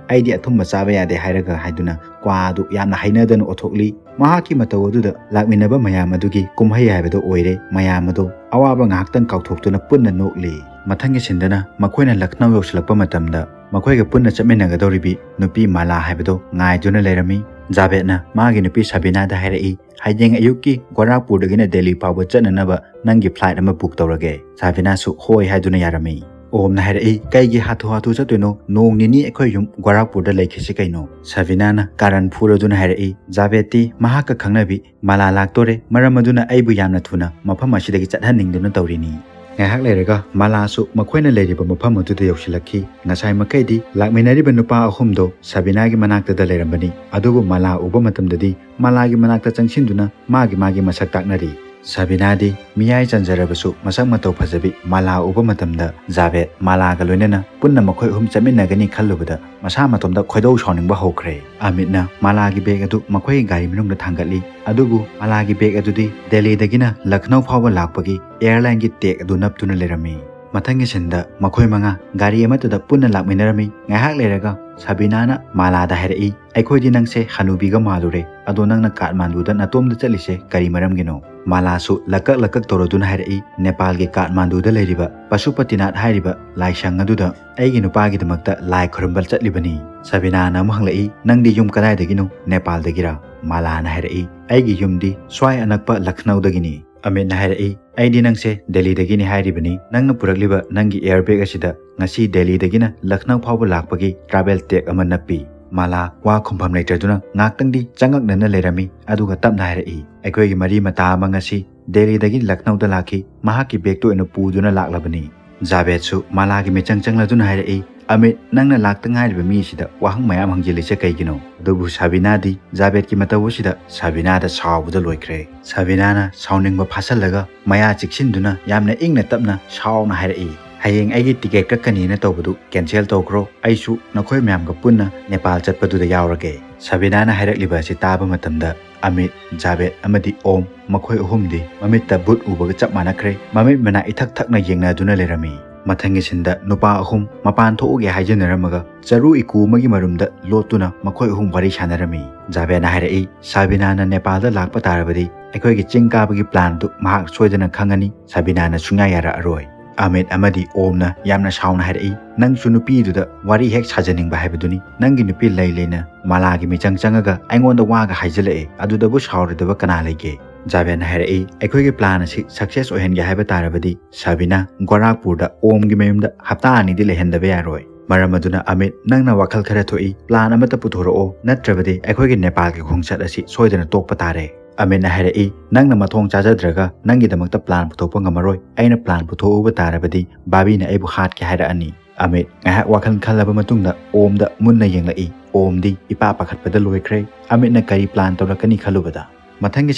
ꯑꯩꯗꯤ ꯑꯊꯨꯝꯕ ꯆꯥꯕ ꯌꯥꯗꯦ" ꯍꯥꯏꯔꯒ ꯍꯥꯏꯗꯨꯅ ꯀ꯭ꯋꯥ ꯑꯗꯨ ꯌꯥꯝꯅ ꯍꯩꯅꯗꯅ ꯑꯣꯊꯣꯛꯂꯤ꯫ ꯃꯍꯥꯛꯀꯤ ꯃꯇꯧ ꯑꯗꯨꯗ ꯂꯥꯛꯃꯤꯟꯅꯕ ꯃꯌꯥꯝ ꯑꯗꯨꯒꯤ ꯀꯨꯝꯍꯩ ꯍꯥꯏꯕꯗꯨ ꯑꯣꯏꯔꯦ꯫ ꯃꯌꯥꯝ ꯑꯗꯨ ꯑꯋꯥꯕ ꯉꯥꯏꯍꯥꯛꯇꯪ ꯀꯥꯎꯊꯣꯛꯇꯨꯅ ꯄꯨꯟꯅ ꯅꯣꯛꯂꯤ꯫ ꯃꯊꯪꯒꯤ ꯁꯤꯟꯗꯅ ꯃꯈꯣꯏꯅ ꯂꯈꯅꯧ ꯌꯧꯁꯤꯜꯂꯛꯄ ꯃꯇꯝꯗ ꯃꯈꯣꯏꯒ ꯄꯨꯟꯅ ꯆꯠꯃꯤꯟꯅꯒꯗꯧꯔꯤꯕꯤ ꯅꯨꯄꯤ ꯃꯥꯂꯥ ꯍꯥꯏꯕꯗꯨ ꯉꯥꯏꯗꯨꯅ ꯂꯩꯔꯝꯃꯤ꯫ ꯖꯥꯕꯦꯗꯅ ꯃꯥꯒꯤ ꯅꯨꯄꯤ ꯁꯕꯤꯅꯥꯗ ꯍꯥꯏꯔꯛꯏ, "ꯍꯌꯦꯡ ꯑꯌꯨꯛꯀꯤ ꯒꯣꯔꯥꯈꯄꯨꯔꯗꯒꯤꯅ ꯗꯦꯜꯂꯤ ꯐꯥꯎꯕ ꯆꯠꯅꯅꯕ ꯅꯪꯒꯤ flight ꯑꯃ book ꯇꯧꯔꯒꯦ꯫" ꯁꯕꯤꯅꯥꯁꯨ ꯍꯣꯏ ꯍꯥꯏꯗꯨꯅ ꯌꯥꯔꯝꯃꯤ꯫ ꯑꯣꯝꯅ ꯍꯥꯏꯔꯛꯏ, "ꯀꯩꯒꯤ ꯍꯥꯊꯨ ꯍꯥꯊꯨ ꯆꯠꯇꯣꯏꯅꯣ? ꯅꯣꯡ ꯅꯤꯅꯤ ꯑꯩꯈꯣꯏ ꯌꯨꯝ ꯒꯣꯔꯥꯈꯄꯨꯔꯗ ꯂꯩꯈꯤꯁꯤ ꯀꯩꯅꯣ?" ꯁꯕꯤꯅꯥꯅ ꯀꯥꯔꯟ ꯐꯨꯔꯗꯨꯅ ꯍꯥꯏꯔꯛꯏ, "ꯖꯥꯕꯦꯗꯇꯤ ꯃꯍꯥꯛꯀ ꯈꯪꯅꯕꯤ ꯃꯥꯂꯥ ꯂꯥꯛꯇꯣꯔꯦ, ꯃꯔꯝ ꯑꯗꯨꯅ ꯑꯩꯕꯨ ꯌꯥꯝꯅ ꯊꯨꯅ ꯃꯐꯝ ꯑꯁꯤꯗꯒꯤ ꯆꯠꯍꯟꯅꯤꯡꯗꯨꯅ ꯇꯧꯔꯤꯅꯤ꯫" ꯉꯥꯏꯍꯥꯛ ꯂꯩꯔꯒ ꯃꯥꯂꯥꯁꯨ ꯃꯈꯣꯏꯅ ꯂꯩꯔꯤꯕ ꯃꯐꯝ ꯑꯗꯨꯗ ꯌꯧꯁꯤꯜꯂꯛꯈꯤ꯫ ꯉꯁꯥꯏ ꯃꯈꯩꯗꯤ ꯂꯥꯛꯃꯤꯟꯅꯔꯤꯕ ꯅꯨꯄꯥ ꯑꯍꯨꯝꯗꯣ ꯁꯕꯤꯅꯥꯒꯤ ꯃꯅꯥꯛꯇꯗ ꯂꯩꯔꯝꯕꯅꯤ, ꯑꯗꯨꯕꯨ ꯃꯥꯂꯥ ꯎꯕ ꯃꯇꯝꯗꯗꯤ ꯃꯥꯂꯥꯒꯤ ꯃꯅꯥꯛꯇ ꯆꯪꯁꯤꯟꯗꯨꯅ ꯃꯥꯒꯤ ꯃꯥꯒꯤ ꯃꯁꯛ ꯇꯥꯛꯅꯔꯤ꯫ ꯁꯕꯤꯅꯥꯗꯤ ꯃꯤꯌꯥꯏ ꯆꯟꯖꯔꯕꯁꯨ ꯃꯁꯛ ꯃꯇꯧ ꯐꯖꯕꯤ ꯃꯥꯂꯥ ꯎꯕ ꯃꯇꯝꯗ ꯖꯥꯕꯦꯗ ꯃꯥꯂꯥꯒ ꯂꯣꯏꯅꯅ ꯄꯨꯟꯅ ꯃꯈꯣꯏ ꯑꯍꯨꯝ ꯆꯠꯃꯤꯟꯅꯒꯅꯤ ꯈꯜꯂꯨꯕꯗ ꯃꯁꯥ ꯃꯇꯣꯝꯇ ꯈꯣꯏꯗꯧ ꯁꯥꯎꯅꯤꯡꯕ ꯍꯧꯈ꯭ꯔꯦ꯫ ꯑꯃꯤꯠꯅ ꯃꯥꯂꯥꯒꯤ bag ꯑꯗꯨ ꯃꯈꯣꯏꯒꯤ ꯒꯥꯔꯤ ꯃꯅꯨꯡꯗ ꯊꯥꯡꯒꯠꯂꯤ, ꯑꯗꯨꯕꯨ ꯃꯥꯂꯥꯒꯤ bag ꯑꯗꯨꯗꯤ ꯗꯦꯜꯂꯤꯗꯒꯤꯅ ꯂꯈꯅꯧ ꯐꯥꯎꯕ ꯂꯥꯛꯄꯒꯤ airlineꯒꯤ tag ꯑꯗꯨ ꯅꯞꯇꯨꯅ ꯂꯩꯔꯝꯃꯤ꯫ ꯃꯊꯪꯒꯤ sceneꯗ ꯃꯈꯣꯏ ꯃꯉꯥ ꯒꯥꯔꯤ ꯑꯃꯠꯇꯗ ꯄꯨꯟꯅ ꯂꯥꯛꯃꯤꯟꯅꯔꯝꯃꯤ꯫ ꯉꯥꯏꯍꯥꯛ ꯂꯩꯔꯒ ꯁꯕꯤꯅꯥꯅ ꯃꯥꯂꯥꯗ ꯍꯥꯏꯔꯛꯏ, "ꯑꯩꯈꯣꯏꯗꯤ ꯅꯪꯁꯦ ꯍꯅꯨꯕꯤꯒ ꯃꯥꯜꯂꯨꯔꯦ, ꯑꯗꯣ ꯅꯪꯅ ꯀꯥꯊꯃꯥꯟꯗꯨꯗ ꯅꯇꯣꯝꯗ ꯆꯠꯂꯤꯁꯦ ꯀꯔꯤ ꯃꯔꯝꯒꯤꯅꯣ?" ꯃꯥꯂꯥꯁꯨ ꯂꯀꯛ ꯂꯀꯛ ꯇꯧꯔꯗꯨꯅ ꯍꯥꯏꯔꯛꯏ, "ꯅꯦꯄꯥꯜꯒꯤ ꯀꯥꯊꯃꯥꯟꯗꯨꯗ ꯂꯩꯔꯤꯕ ꯄꯁꯨꯄꯇꯤꯅꯥꯊ ꯍꯥꯏꯔꯤꯕ ꯂꯥꯏꯁꯪ ꯑꯗꯨꯗ ꯑꯩꯒꯤ ꯅꯨꯄꯥꯒꯤꯗꯃꯛꯇ ꯂꯥꯏ ꯈꯨꯔꯨꯝꯕ ꯆꯠꯂꯤꯕꯅꯤ꯫" ꯁꯕꯤꯅꯥꯅ ꯑꯃꯨꯛ ꯍꯪꯂꯛꯏ, "ꯅꯪꯗꯤ ꯌꯨꯝ ꯀꯗꯥꯏꯗꯒꯤꯅꯣ?" "ꯅꯦꯄꯥꯜꯗꯒꯤꯔꯥ?" ꯃꯥꯂꯥꯅ ꯍꯥꯏꯔꯛꯏ, "ꯑꯩꯒꯤ ꯌꯨꯝꯗꯤ ꯁ꯭ꯋꯥꯏ ꯑꯅꯛꯄ ꯂꯈꯅꯧꯗꯒꯤꯅꯤ꯫" ꯑꯃꯤꯠꯅ ꯍꯥꯏꯔꯛꯏ, "ꯑꯩꯗꯤ ꯅꯪꯁꯦ ꯗꯦꯜꯂꯤꯗꯒꯤꯅꯤ ꯍꯥꯏꯔꯤꯕꯅꯤ꯫ ꯅꯪꯅ ꯄꯨꯔꯛꯂꯤꯕ ꯅꯪꯒꯤ air bag ꯑꯁꯤꯗ ꯉꯁꯤ ꯗꯦꯜꯂꯤꯗꯒꯤꯅ ꯂꯈꯅꯧ ꯐꯥꯎꯕ ꯂꯥꯛꯄꯒꯤ travel tag ꯑꯃ ꯅꯞꯄꯤ꯫" ꯃꯥꯂꯥ ꯋꯥ ꯈꯨꯝꯐꯝ ꯂꯩꯇ꯭ꯔꯗꯨꯅ ꯉꯥꯛꯇꯪꯗꯤ ꯆꯉꯛꯅꯅ ꯂꯩꯔꯝꯃꯤ, ꯑꯗꯨꯒ ꯇꯞꯅ ꯍꯥꯏꯔꯛꯏ, "ꯑꯩꯈꯣꯏꯒꯤ ꯃꯔꯤ ꯃꯇꯥ ꯑꯃ ꯉꯁꯤ ꯗꯦꯜꯂꯤꯗꯒꯤ ꯂꯈꯅꯧꯗ ꯂꯥꯛꯈꯤ, ꯃꯍꯥꯛꯀꯤ bagꯇꯨ ꯑꯣꯏꯅ ꯄꯨꯗꯨꯅ ꯂꯥꯛꯂꯕꯅꯤ꯫" ꯖꯥꯕꯦꯗꯁꯨ ꯃꯥꯂꯥꯒꯤ ꯃꯤꯆꯪ ꯆꯪꯂꯗꯨꯅ ꯍꯥꯏꯔꯛꯏ, "ꯑꯃꯤꯠ, ꯅꯪꯅ ꯂꯥꯛꯇ ꯉꯥꯏꯔꯤꯕ ꯃꯤ ꯑꯁꯤꯗ ꯋꯥꯍꯪ ꯃꯌꯥꯝ ꯍꯪꯖꯤꯜꯂꯤꯁꯦ ꯀꯩꯒꯤꯅꯣ?" ꯑꯗꯨꯕꯨ ꯁꯕꯤꯅꯥꯗꯤ ꯖꯥꯕꯦꯗꯀꯤ ꯃꯇꯧ ꯑꯁꯤꯗ ꯁꯕꯤꯅꯥꯗ ꯁꯥꯎꯕꯗ ꯂꯣꯏꯈ꯭ꯔꯦ꯫ ꯁꯕꯤꯅꯥꯅ ꯁꯥꯎꯅꯤꯡꯕ ꯐꯥꯁꯜꯂꯒ ꯃꯌꯥ ꯆꯤꯛꯁꯤꯟꯗꯨꯅ ꯌꯥꯝꯅ ꯏꯪꯅ ꯇꯞꯅ ꯁꯥꯎꯅ ꯍꯥꯏꯔꯛꯏ, "ꯍꯌꯦꯡ ꯑꯩꯒꯤ ticket ꯀꯛꯀꯅꯤꯅ ꯇꯧꯕꯗꯨ cancel ꯇꯧꯈ꯭ꯔꯣ, ꯑꯩꯁꯨ ꯅꯈꯣꯏ ꯃꯌꯥꯝꯒ ꯄꯨꯟꯅ ꯅꯦꯄꯥꯜ ꯆꯠꯄꯗꯨꯗ ꯌꯥꯎꯔꯒꯦ꯫" ꯁꯕꯤꯅꯥꯅ ꯍꯥꯏꯔꯛꯂꯤꯕ ꯑꯁꯤ ꯇꯥꯕ ꯃꯇꯝꯗ ꯑꯃꯤꯠ, ꯖꯥꯕꯦꯗ ꯑꯃꯗꯤ ꯑꯣꯝ ꯃꯈꯣꯏ ꯑꯍꯨꯝꯗꯤ ꯃꯃꯤꯠꯇ ꯕꯨꯠ ꯎꯕꯒ ꯆꯞ ꯃꯥꯟꯅꯈ꯭ꯔꯦ꯫ ꯃꯃꯤꯠ ꯃꯅꯥ ꯏꯊꯛ ꯊꯛꯅ ꯌꯦꯡꯅꯗꯨꯅ ꯂꯩꯔꯝꯃꯤ꯫ ꯃꯊꯪꯒꯤ sceneꯗ ꯅꯨꯄꯥ ꯑꯍꯨꯝ ꯃꯄꯥꯟ ꯊꯣꯛꯎꯒꯦ ꯍꯥꯏꯖꯅꯔꯝꯃꯒ ꯆꯔꯨ ꯏꯀꯨ ꯑꯃꯒꯤ ꯃꯔꯨꯝꯗ ꯂꯣꯠꯇꯨꯅ ꯃꯈꯣꯏ ꯑꯍꯨꯝ ꯋꯥꯔꯤ ꯁꯥꯟꯅꯔꯝꯃꯤ꯫ ꯖꯥꯕꯦꯗꯅ ꯍꯥꯏꯔꯛꯏ, "ꯁꯥꯕꯤꯅꯥꯅ ꯅꯦꯄꯥꯜꯗ ꯂꯥꯛꯄ ꯇꯥꯔꯕꯗꯤ ꯑꯩꯈꯣꯏꯒꯤ ꯆꯤꯡ ꯀꯥꯕꯒꯤ planꯗꯨ ꯃꯍꯥꯛ ꯁꯣꯏꯗꯅ ꯈꯪꯉꯅꯤ꯫ ꯁꯥꯕꯤꯅꯥꯅ ꯁꯨꯡꯌꯥ ꯌꯥꯔꯛꯑꯔꯣꯏ꯫" ꯑꯃꯤꯠ ꯑꯃꯗꯤ ꯑꯣꯝꯅ ꯌꯥꯝꯅ ꯁꯥꯎꯅ ꯍꯥꯏꯔꯛꯏ, "ꯅꯪꯁꯨ ꯅꯨꯄꯤꯗꯨꯗ ꯋꯥꯔꯤ ꯍꯦꯛ ꯁꯥꯖꯅꯤꯡꯕ ꯍꯥꯏꯕꯗꯨꯅꯤ꯫ ꯅꯪꯒꯤ ꯅꯨꯄꯤ ꯂꯩ ꯂꯩꯅ ꯃꯂꯥꯒꯤ ꯃꯤꯆꯪ ꯆꯪꯉꯒ ꯑꯩꯉꯣꯟꯗ ꯋꯥꯒ ꯍꯥꯏꯖꯤꯜꯂꯛꯑꯦ, ꯑꯗꯨꯗꯕꯨ ꯁꯥꯎꯔꯣꯏꯗꯕ ꯀꯅꯥ ꯂꯩꯒꯦ?" ꯖꯥꯕꯦꯠꯅ ꯍꯥꯏꯔꯛꯏ, "ꯑꯩꯈꯣꯏꯒꯤ plan ꯑꯁꯤ success ꯑꯣꯏꯍꯟꯒꯦ ꯍꯥꯏꯕ ꯇꯥꯔꯕꯗꯤ ꯁꯕꯤꯅꯥ ꯒꯣꯔꯥꯈꯄꯨꯔꯗ ꯑꯣꯝꯒꯤ ꯃꯌꯨꯝꯗ ꯍꯞꯇꯥ ꯑꯅꯤꯗꯤ ꯂꯩꯍꯟꯗꯕ ꯌꯥꯔꯣꯏ꯫ ꯃꯔꯝ ꯑꯗꯨꯅ ꯑꯃꯤꯠ, ꯅꯪꯅ ꯋꯥꯈꯜ ꯈꯔ ꯊꯣꯛꯏ, plan ꯑꯃꯠꯇ ꯄꯨꯊꯣꯔꯛꯑꯣ, ꯅꯠꯇ꯭ꯔꯕꯗꯤ ꯑꯩꯈꯣꯏꯒꯤ ꯅꯦꯄꯥꯜꯒꯤ ꯈꯣꯡꯆꯠ ꯑꯁꯤ ꯁꯣꯏꯗꯅ ꯇꯣꯛꯄ ꯇꯥꯔꯦ꯫" ꯑꯃꯤꯠꯅ ꯍꯥꯏꯔꯛꯏ, "ꯅꯪꯅ ꯃꯊꯣꯡ ꯆꯥꯖꯗ꯭ꯔꯒ ꯅꯪꯒꯤꯗꯃꯛꯇ plan ꯄꯨꯊꯣꯛꯄ ꯉꯝꯃꯔꯣꯏ꯫ ꯑꯩꯅ plan ꯄꯨꯊꯣꯛꯎꯕ ꯇꯥꯔꯕꯗꯤ ꯕꯥꯕꯤꯅ ꯑꯩꯕꯨ ꯍꯥꯠꯀꯦ ꯍꯥꯏꯔꯛꯑꯅꯤ꯫" ꯑꯃꯤꯠ ꯉꯥꯏꯍꯥꯛ ꯋꯥꯈꯜ ꯈꯜꯂꯕ ꯃꯇꯨꯡꯗ ꯑꯣꯝꯗ ꯃꯨꯟꯅ ꯌꯦꯡꯂꯛꯏ꯫ ꯑꯣꯝꯗꯤ ꯏꯄꯥ ꯄꯥꯈꯠꯄꯗ ꯂꯣꯏꯈ꯭ꯔꯦ꯫ ꯑꯃꯤꯠꯅ ꯀꯔꯤ plan ꯇꯧꯔꯛꯀꯅꯤ ꯈꯜꯂꯨꯕꯗ꯫ ꯃꯊꯪꯒꯤ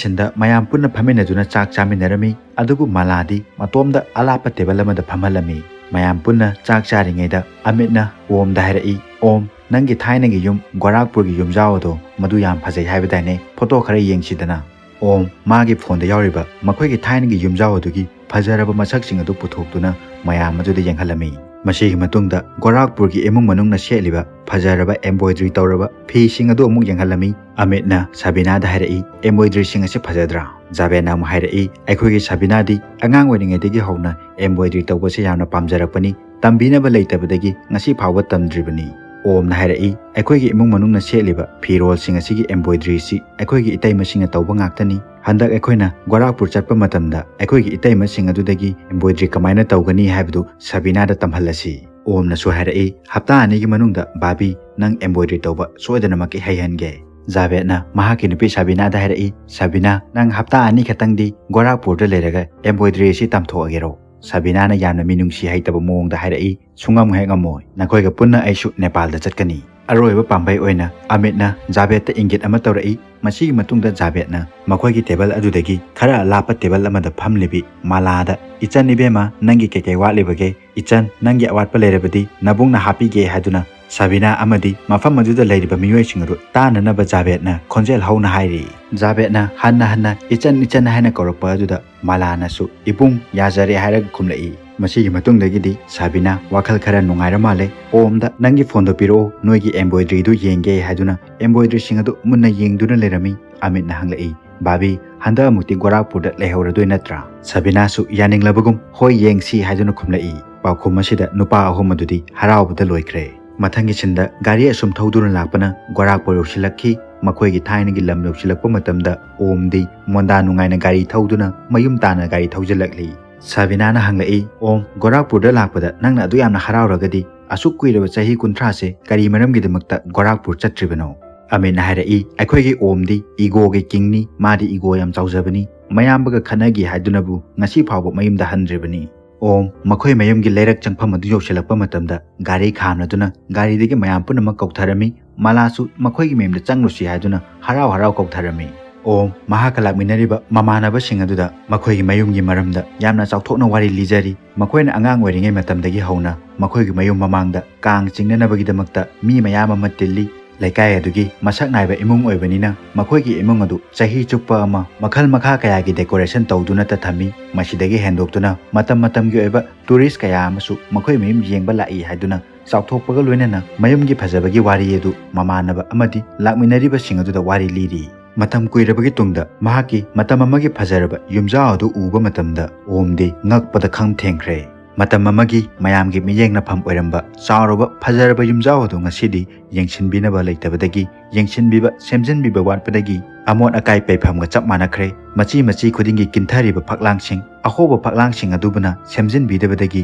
ꯁꯤꯟꯗ ꯃꯌꯥꯝ ꯄꯨꯟꯅ ꯐꯝꯃꯤꯟꯅꯗꯨꯅ ꯆꯥꯛ ꯆꯥꯃꯤꯟꯅꯔꯝꯃꯤ꯫ ꯑꯗꯨꯕꯨ ꯃꯂꯥꯗꯤ ꯃꯇꯣꯝꯗ ꯑꯂꯥꯞꯄ table ꯑꯃꯗ ꯐꯝꯍꯜꯂꯝꯃꯤ꯫ ꯃꯌꯥꯝ ꯄꯨꯟꯅ ꯆꯥꯛ ꯆꯥꯔꯤꯉꯩꯗ ꯑꯃꯤꯠꯅ ꯑꯣꯝꯗ ꯍꯥꯏꯔꯛꯏ, "ꯑꯣꯝ, ꯅꯪꯒꯤ ꯊꯥꯏꯅꯒꯤ ꯌꯨꯝ ꯒꯣꯔꯥꯈꯄꯨꯔꯒꯤ ꯌꯨꯝꯖꯥꯎ ꯑꯗꯣ ꯃꯗꯨ ꯌꯥꯝ ꯐꯖꯩ ꯍꯥꯏꯕꯗꯥꯏꯅꯦ? Photo ꯈꯔ ꯌꯦꯡꯁꯤꯗꯅ?" ꯑꯣꯝ ꯃꯥꯒꯤ phoneꯗ ꯌꯥꯎꯔꯤꯕ ꯃꯈꯣꯏꯒꯤ ꯊꯥꯏꯅꯒꯤ ꯌꯨꯝꯖꯥꯎ ꯑꯗꯨꯒꯤ ꯐꯖꯔꯕ ꯃꯁꯛꯁꯤꯡ ꯑꯗꯨ ꯄꯨꯊꯣꯛꯇꯨꯅ ꯃꯌꯥꯝ ꯑꯗꯨꯗ ꯌꯦꯡꯍꯜꯂꯝꯃꯤ꯫ ꯃꯁꯤꯒꯤ ꯃꯇꯨꯡꯗ ꯒꯣꯔꯥꯈꯄꯨꯔꯒꯤ ꯏꯃꯨꯡ ꯃꯅꯨꯡꯅ ꯁꯦꯠꯂꯤꯕ ꯐꯖꯔꯕ embroidery ꯇꯧꯔꯕ ꯐꯤꯁꯤꯡ ꯑꯗꯨ ꯑꯃꯨꯛ ꯌꯦꯡꯍꯜꯂꯝꯃꯤ꯫ ꯑꯃꯤꯠꯅ ꯁꯕꯤꯅꯥꯗ ꯍꯥꯏꯔꯛꯏ, "Embroideryꯁꯤꯡ ꯑꯁꯤ ꯐꯖꯗ꯭ꯔꯥ?" ꯖꯥꯕꯦꯠꯅ ꯑꯃꯨꯛ ꯍꯥꯏꯔꯛꯏ, "ꯑꯩꯈꯣꯏꯒꯤ ꯁꯕꯤꯅꯥꯗꯤ ꯑꯉꯥꯡ ꯑꯣꯏꯔꯤꯉꯩꯗꯒꯤ ꯍꯧꯅ embroidery ꯇꯧꯕꯁꯦ ꯌꯥꯝꯅ ꯄꯥꯝꯖꯔꯛꯄꯅꯤ꯫ ꯇꯝꯕꯤꯅꯕ ꯂꯩꯇꯕꯗꯒꯤ ꯉꯁꯤ ꯐꯥꯎꯕ ꯇꯝꯗ꯭ꯔꯤꯕꯅꯤ꯫" ꯑꯣꯝꯅ ꯍꯥꯏꯔꯛꯏ, "ꯑꯩꯈꯣꯏꯒꯤ ꯏꯃꯨꯡ ꯃꯅꯨꯡꯅ ꯁꯦꯠꯂꯤꯕ ꯐꯤꯔꯣꯜꯁꯤꯡ ꯑꯁꯤꯒꯤ embroideryꯁꯤ ꯑꯩꯈꯣꯏꯒꯤ ꯏꯇꯩꯃꯁꯤꯡꯅ ꯇꯧꯕ ꯉꯥꯛꯇꯅꯤ꯫ ꯍꯟꯗꯛ ꯑꯩꯈꯣꯏꯅ ꯒꯣꯔꯥꯈꯄꯨꯔ ꯆꯠꯄ ꯃꯇꯝꯗ ꯑꯩꯈꯣꯏꯒꯤ ꯏꯇꯩꯃꯁꯤꯡ ꯑꯗꯨꯗꯒꯤ embroidery ꯀꯃꯥꯏꯅ ꯇꯧꯒꯅꯤ ꯍꯥꯏꯕꯗꯨ ꯁꯕꯤꯅꯥꯗ ꯇꯝꯍꯜꯂꯁꯤ꯫" ꯑꯣꯝꯅꯁꯨ ꯍꯥꯏꯔꯛꯏ, "ꯍꯞꯇꯥ ꯑꯅꯤꯒꯤ ꯃꯅꯨꯡꯗ ꯕꯥꯕꯤ ꯅꯪ embroidery ꯇꯧꯕ ꯁꯣꯏꯗꯅꯃꯛꯀꯤ ꯍꯩꯍꯟꯒꯦ꯫" ꯖꯥꯕꯦꯠꯅ ꯃꯍꯥꯛꯀꯤ ꯅꯨꯄꯤ ꯁꯕꯤꯅꯥꯗ ꯍꯥꯏꯔꯛꯏ, "ꯁꯕꯤꯅꯥ, ꯅꯪ ꯍꯞꯇꯥ ꯑꯅꯤ ꯈꯛꯇꯪꯗꯤ ꯒꯣꯔꯥꯈꯄꯨꯔꯗ ꯂꯩꯔꯒ embroidery ꯑꯁꯤ ꯇꯝꯊꯣꯛꯑꯒꯦꯔꯣ?" ꯁꯕꯤꯅꯥꯅ ꯌꯥꯝꯅ ꯃꯤꯅꯨꯡꯁꯤ ꯍꯩꯇꯕ ꯃꯑꯣꯡꯗ ꯍꯥꯏꯔꯛꯏ, "ꯁꯨꯡꯉꯝ ꯍꯦꯛ ꯉꯝꯃꯣꯏ꯫ ꯅꯈꯣꯏꯒ ꯄꯨꯟꯅ ꯑꯩꯁꯨ ꯅꯦꯄꯥꯜꯗ ꯆꯠꯀꯅꯤ꯫" ꯑꯔꯣꯏꯕ ꯄꯥꯝꯕꯩ ꯑꯣꯏꯅ ꯑꯃꯤꯠꯅ ꯖꯥꯕꯦꯠꯇ ꯏꯪꯒꯤꯠ ꯑꯃ ꯇꯧꯔꯛꯏ꯫ ꯃꯁꯤꯒꯤ ꯃꯇꯨꯡꯗ ꯖꯥꯕꯦꯠꯅ ꯃꯈꯣꯏꯒꯤ table ꯑꯗꯨꯗꯒꯤ ꯈꯔ ꯂꯥꯞꯄ table ꯑꯃꯗ ꯐꯝꯂꯤꯕꯤ ꯃꯂꯥꯗ, "ꯏꯆꯟ ꯏꯕꯦꯝꯃ, ꯅꯪꯒꯤ ꯀꯩꯀꯩ ꯋꯥꯠꯂꯤꯕꯒꯦ? ꯏꯆꯟ, ꯅꯪꯒꯤ ꯑꯋꯥꯠꯄ ꯂꯩꯔꯕꯗꯤ ꯅꯕꯨꯡꯅ ꯍꯥꯞꯄꯤꯒꯦ" ꯍꯥꯏꯗꯨꯅ ꯁꯕꯤꯅꯥ ꯑꯃꯗꯤ ꯃꯐꯝ ꯑꯗꯨꯗ ꯂꯩꯔꯤꯕ ꯃꯤꯑꯣꯏꯁꯤꯡ ꯑꯗꯨ ꯇꯥꯅꯅꯕ ꯖꯥꯕꯦꯠꯅ ꯈꯣꯟꯖꯦꯜ ꯍꯧꯅ ꯍꯥꯏꯔꯤ꯫ ꯖꯥꯕꯦꯠꯅ ꯍꯟꯅ ꯍꯟꯅ "ꯏꯆꯟ, ꯏꯆꯟ" ꯍꯥꯏꯅ ꯀꯧꯔꯛꯄ ꯑꯗꯨꯗ ꯃꯂꯥꯅꯁꯨ "ꯏꯕꯨꯡ, ꯌꯥꯖꯔꯦ" ꯍꯥꯏꯔꯒ ꯈꯨꯝꯂꯛꯏ꯫ ꯃꯁꯤꯒꯤ ꯃꯇꯨꯡꯗꯒꯤꯗꯤ ꯁꯕꯤꯅꯥ ꯋꯥꯈꯜ ꯈꯔ ꯅꯨꯡꯉꯥꯏꯔ ꯃꯥꯜꯂꯦ꯫ "ꯑꯣꯝꯗ ꯅꯪꯒꯤ phoneꯗꯣ ꯄꯤꯔꯛꯑꯣ, ꯅꯣꯏꯒꯤ embroideryꯗꯨ ꯌꯦꯡꯒꯦ" ꯍꯥꯏꯗꯨꯅ embroideryꯁꯤꯡ ꯑꯗꯨ ꯃꯨꯟꯅ ꯌꯦꯡꯗꯨꯅ ꯂꯩꯔꯝꯃꯤ꯫ ꯑꯃꯤꯠꯅ ꯍꯪꯂꯛꯏ, "ꯚꯥꯕꯤ, ꯍꯟꯗꯛ ꯑꯃꯨꯛꯇꯤ ꯒꯣꯔꯥꯈꯄꯨꯔꯗ ꯂꯩꯍꯧꯔꯗꯣꯏ ꯅꯠꯇ꯭ꯔꯥ?" ꯁꯕꯤꯅꯥꯁꯨ ꯌꯥꯅꯤꯡꯂꯕꯒꯨꯝ "ꯍꯣꯏ, ꯌꯦꯡꯁꯤ" ꯍꯥꯏꯗꯨꯅ ꯈꯨꯝꯂꯛꯏ꯫ ꯄꯥꯎꯈꯨꯝ ꯑꯁꯤꯗ ꯅꯨꯄꯥ ꯑꯍꯨꯝ ꯑꯗꯨꯗꯤ ꯍꯔꯥꯎꯕꯗ ꯂꯣꯏꯈ꯭ꯔꯦ꯫ ꯃꯊꯪꯒꯤ ꯁꯤꯟꯗ ꯒꯥꯔꯤ ꯑꯁꯨꯝ ꯊꯧꯗꯨꯅ ꯂꯥꯛꯄꯅ ꯒꯣꯔꯥꯈꯄꯨꯔ ꯌꯧꯁꯤꯜꯂꯛꯈꯤ꯫ ꯃꯈꯣꯏꯒꯤ ꯊꯥꯏꯅꯒꯤ ꯂꯝ ꯌꯧꯁꯤꯜꯂꯛꯄ ꯃꯇꯝꯗ ꯑꯣꯝꯗꯤ ꯃꯣꯟꯗꯥ ꯅꯨꯡꯉꯥꯏꯅ ꯒꯥꯔꯤ ꯊꯧꯗꯨꯅ ꯃꯌꯨꯝ ꯇꯥꯟꯅ ꯒꯥꯔꯤ ꯊꯧꯖꯤꯜꯂꯛꯂꯤ꯫ ꯁꯕꯤꯅꯥꯅ ꯍꯪꯂꯛꯏ, "ꯑꯣꯝ, ꯒꯣꯔꯥꯈꯄꯨꯔꯗ ꯂꯥꯛꯄꯗ ꯅꯪꯅ ꯑꯗꯨ ꯌꯥꯝꯅ ꯍꯔꯥꯎꯔꯒꯗꯤ ꯑꯁꯨꯛ ꯀꯨꯏꯔꯕ ꯆꯍꯤ ꯀꯨꯟꯊ꯭ꯔꯥꯁꯦ ꯀꯔꯤ ꯃꯔꯝꯒꯤꯗꯃꯛꯇ ꯒꯣꯔꯥꯈꯄꯨꯔ ꯆꯠꯇ꯭ꯔꯤꯕꯅꯣ?" ꯑꯃꯤꯠꯅ ꯍꯥꯏꯔꯛꯏ, "ꯑꯩꯈꯣꯏꯒꯤ ꯑꯣꯝꯗꯤ ꯏꯒꯣꯒꯤ ꯀꯤꯡꯅꯤ, ꯃꯥꯗꯤ ꯏꯒꯣ ꯌꯥꯝ ꯆꯥꯎꯖꯕꯅꯤ, ꯃꯌꯥꯝꯕꯒ ꯈꯠꯅꯈꯤ ꯍꯥꯏꯗꯨꯅꯕꯨ ꯉꯁꯤ ꯐꯥꯎꯕ ꯃꯌꯨꯝꯗ ꯍꯟꯗ꯭ꯔꯤꯕꯅꯤ꯫ ꯑꯣꯝ, ꯃꯈꯣꯏ ꯃꯌꯨꯝꯒꯤ ꯂꯩꯔꯛ ꯆꯪꯐꯝ ꯑꯗꯨ ꯌꯧꯁꯤꯜꯂꯛꯄ ꯃꯇꯝꯗ ꯒꯥꯔꯤ ꯈꯥꯝꯂꯗꯨꯅ ꯒꯥꯔꯤꯗꯒꯤ ꯃꯌꯥꯝ ꯄꯨꯝꯅꯃꯛ ꯀꯧꯊꯔꯝꯃꯤ꯫ ꯃꯂꯥꯁꯨ ꯃꯈꯣꯏꯒꯤ ꯃꯌꯨꯝꯗ ꯆꯪꯂꯨꯁꯤ ꯍꯥꯏꯗꯨꯅ ꯍꯔꯥꯎ ꯍꯔꯥꯎ ꯀꯧꯊꯔꯝꯃꯤ꯫ ꯑꯣꯝ, ꯃꯍꯥꯛꯀ ꯂꯥꯛꯃꯤꯟꯅꯔꯤꯕ ꯃꯃꯥꯟꯅꯕꯁꯤꯡ ꯑꯗꯨꯗ ꯃꯈꯣꯏꯒꯤ ꯃꯌꯨꯝꯒꯤ ꯃꯔꯝꯗ ꯌꯥꯝꯅ ꯆꯥꯎꯊꯣꯛꯅ ꯋꯥꯔꯤ ꯂꯤꯖꯔꯤ꯫ ꯃꯈꯣꯏꯅ ꯑꯉꯥꯡ ꯑꯣꯏꯔꯤꯉꯩ ꯃꯇꯝꯗꯒꯤ ꯍꯧꯅ ꯃꯈꯣꯏꯒꯤ ꯃꯌꯨꯝ ꯃꯃꯥꯡꯗ ꯀꯥꯡ ꯆꯤꯡꯅꯅꯕꯒꯤꯗꯃꯛꯇ ꯃꯤ ꯃꯌꯥꯝ ꯑꯃ ꯇꯤꯜꯂꯤ꯫ ꯂꯩꯀꯥꯏ ꯑꯗꯨꯒꯤ ꯃꯁꯛ ꯅꯥꯏꯕ ꯏꯃꯨꯡ ꯑꯣꯏꯕꯅꯤꯅ ꯃꯈꯣꯏꯒꯤ ꯏꯃꯨꯡ ꯑꯗꯨ ꯆꯍꯤ ꯆꯨꯞꯄ ꯑꯃ ꯃꯈꯜ ꯃꯈꯥ ꯀꯌꯥꯒꯤ decoration ꯇꯧꯗꯨꯅꯇ ꯊꯝꯃꯤ꯫ ꯃꯁꯤꯗꯒꯤ ꯍꯦꯟꯗꯣꯛꯇꯨꯅ ꯃꯇꯝ ꯃꯇꯝꯒꯤ ꯑꯣꯏꯕ tourist ꯀꯌꯥ ꯑꯃꯁꯨ ꯃꯈꯣꯏ ꯃꯌꯨꯝ ꯌꯦꯡꯕ ꯂꯥꯛꯏ ꯍꯥꯏꯗꯨꯅ ꯆꯥꯎꯊꯣꯛꯄꯒ ꯂꯣꯏꯅꯅ ꯃꯌꯨꯝꯒꯤ ꯐꯖꯕꯒꯤ ꯋꯥꯔꯤ ꯑꯗꯨ ꯃꯃꯥꯟꯅꯕ ꯑꯃꯗꯤ ꯂꯥꯛꯃꯤꯟꯅꯔꯤꯕꯁꯤꯡ ꯑꯗꯨꯗ ꯋꯥꯔꯤ ꯂꯤꯔꯤ꯫ ꯃꯇꯝ ꯀꯨꯏꯔꯕꯒꯤ ꯇꯨꯡꯗ ꯃꯍꯥꯛꯀꯤ ꯃꯇꯝ ꯑꯃꯒꯤ ꯐꯖꯔꯕ ꯌꯨꯝꯖꯥꯎ ꯑꯗꯨ ꯎꯕ ꯃꯇꯝꯗ ꯑꯣꯝꯗꯤ ꯉꯛꯄꯗ ꯈꯝ ꯊꯦꯡꯈ꯭ꯔꯦ꯫ ꯃꯇꯝ ꯑꯃꯒꯤ ꯃꯌꯥꯝꯒꯤ ꯃꯤꯠꯌꯦꯡꯅꯐꯝ ꯑꯣꯏꯔꯝꯕ ꯆꯥꯎꯔꯕ ꯐꯖꯔꯕ ꯌꯨꯝꯖꯥꯎ ꯑꯗꯨ ꯉꯁꯤꯗꯤ ꯌꯦꯡꯁꯤꯟꯕꯤꯅꯕ ꯂꯩꯇꯕꯗꯒꯤ, ꯌꯦꯡꯁꯤꯟꯕꯤꯕ ꯁꯦꯝꯖꯤꯟꯕꯤꯕ ꯋꯥꯠꯄꯗꯒꯤ ꯑꯃꯣꯠ ꯑꯀꯥꯏ ꯄꯩꯐꯝꯒ ꯆꯞ ꯃꯥꯟꯅꯈ꯭ꯔꯦ꯫ ꯃꯆꯤ ꯃꯆꯤ ꯈꯨꯗꯤꯡꯒꯤ ꯀꯤꯟꯊꯔꯤꯕ ꯐꯛꯂꯥꯡꯁꯤꯡ, ꯑꯍꯣꯕ ꯐꯛꯂꯥꯡꯁꯤꯡ ꯑꯗꯨꯕꯨꯅ ꯁꯦꯝꯖꯤꯟꯕꯤꯗꯕꯗꯒꯤ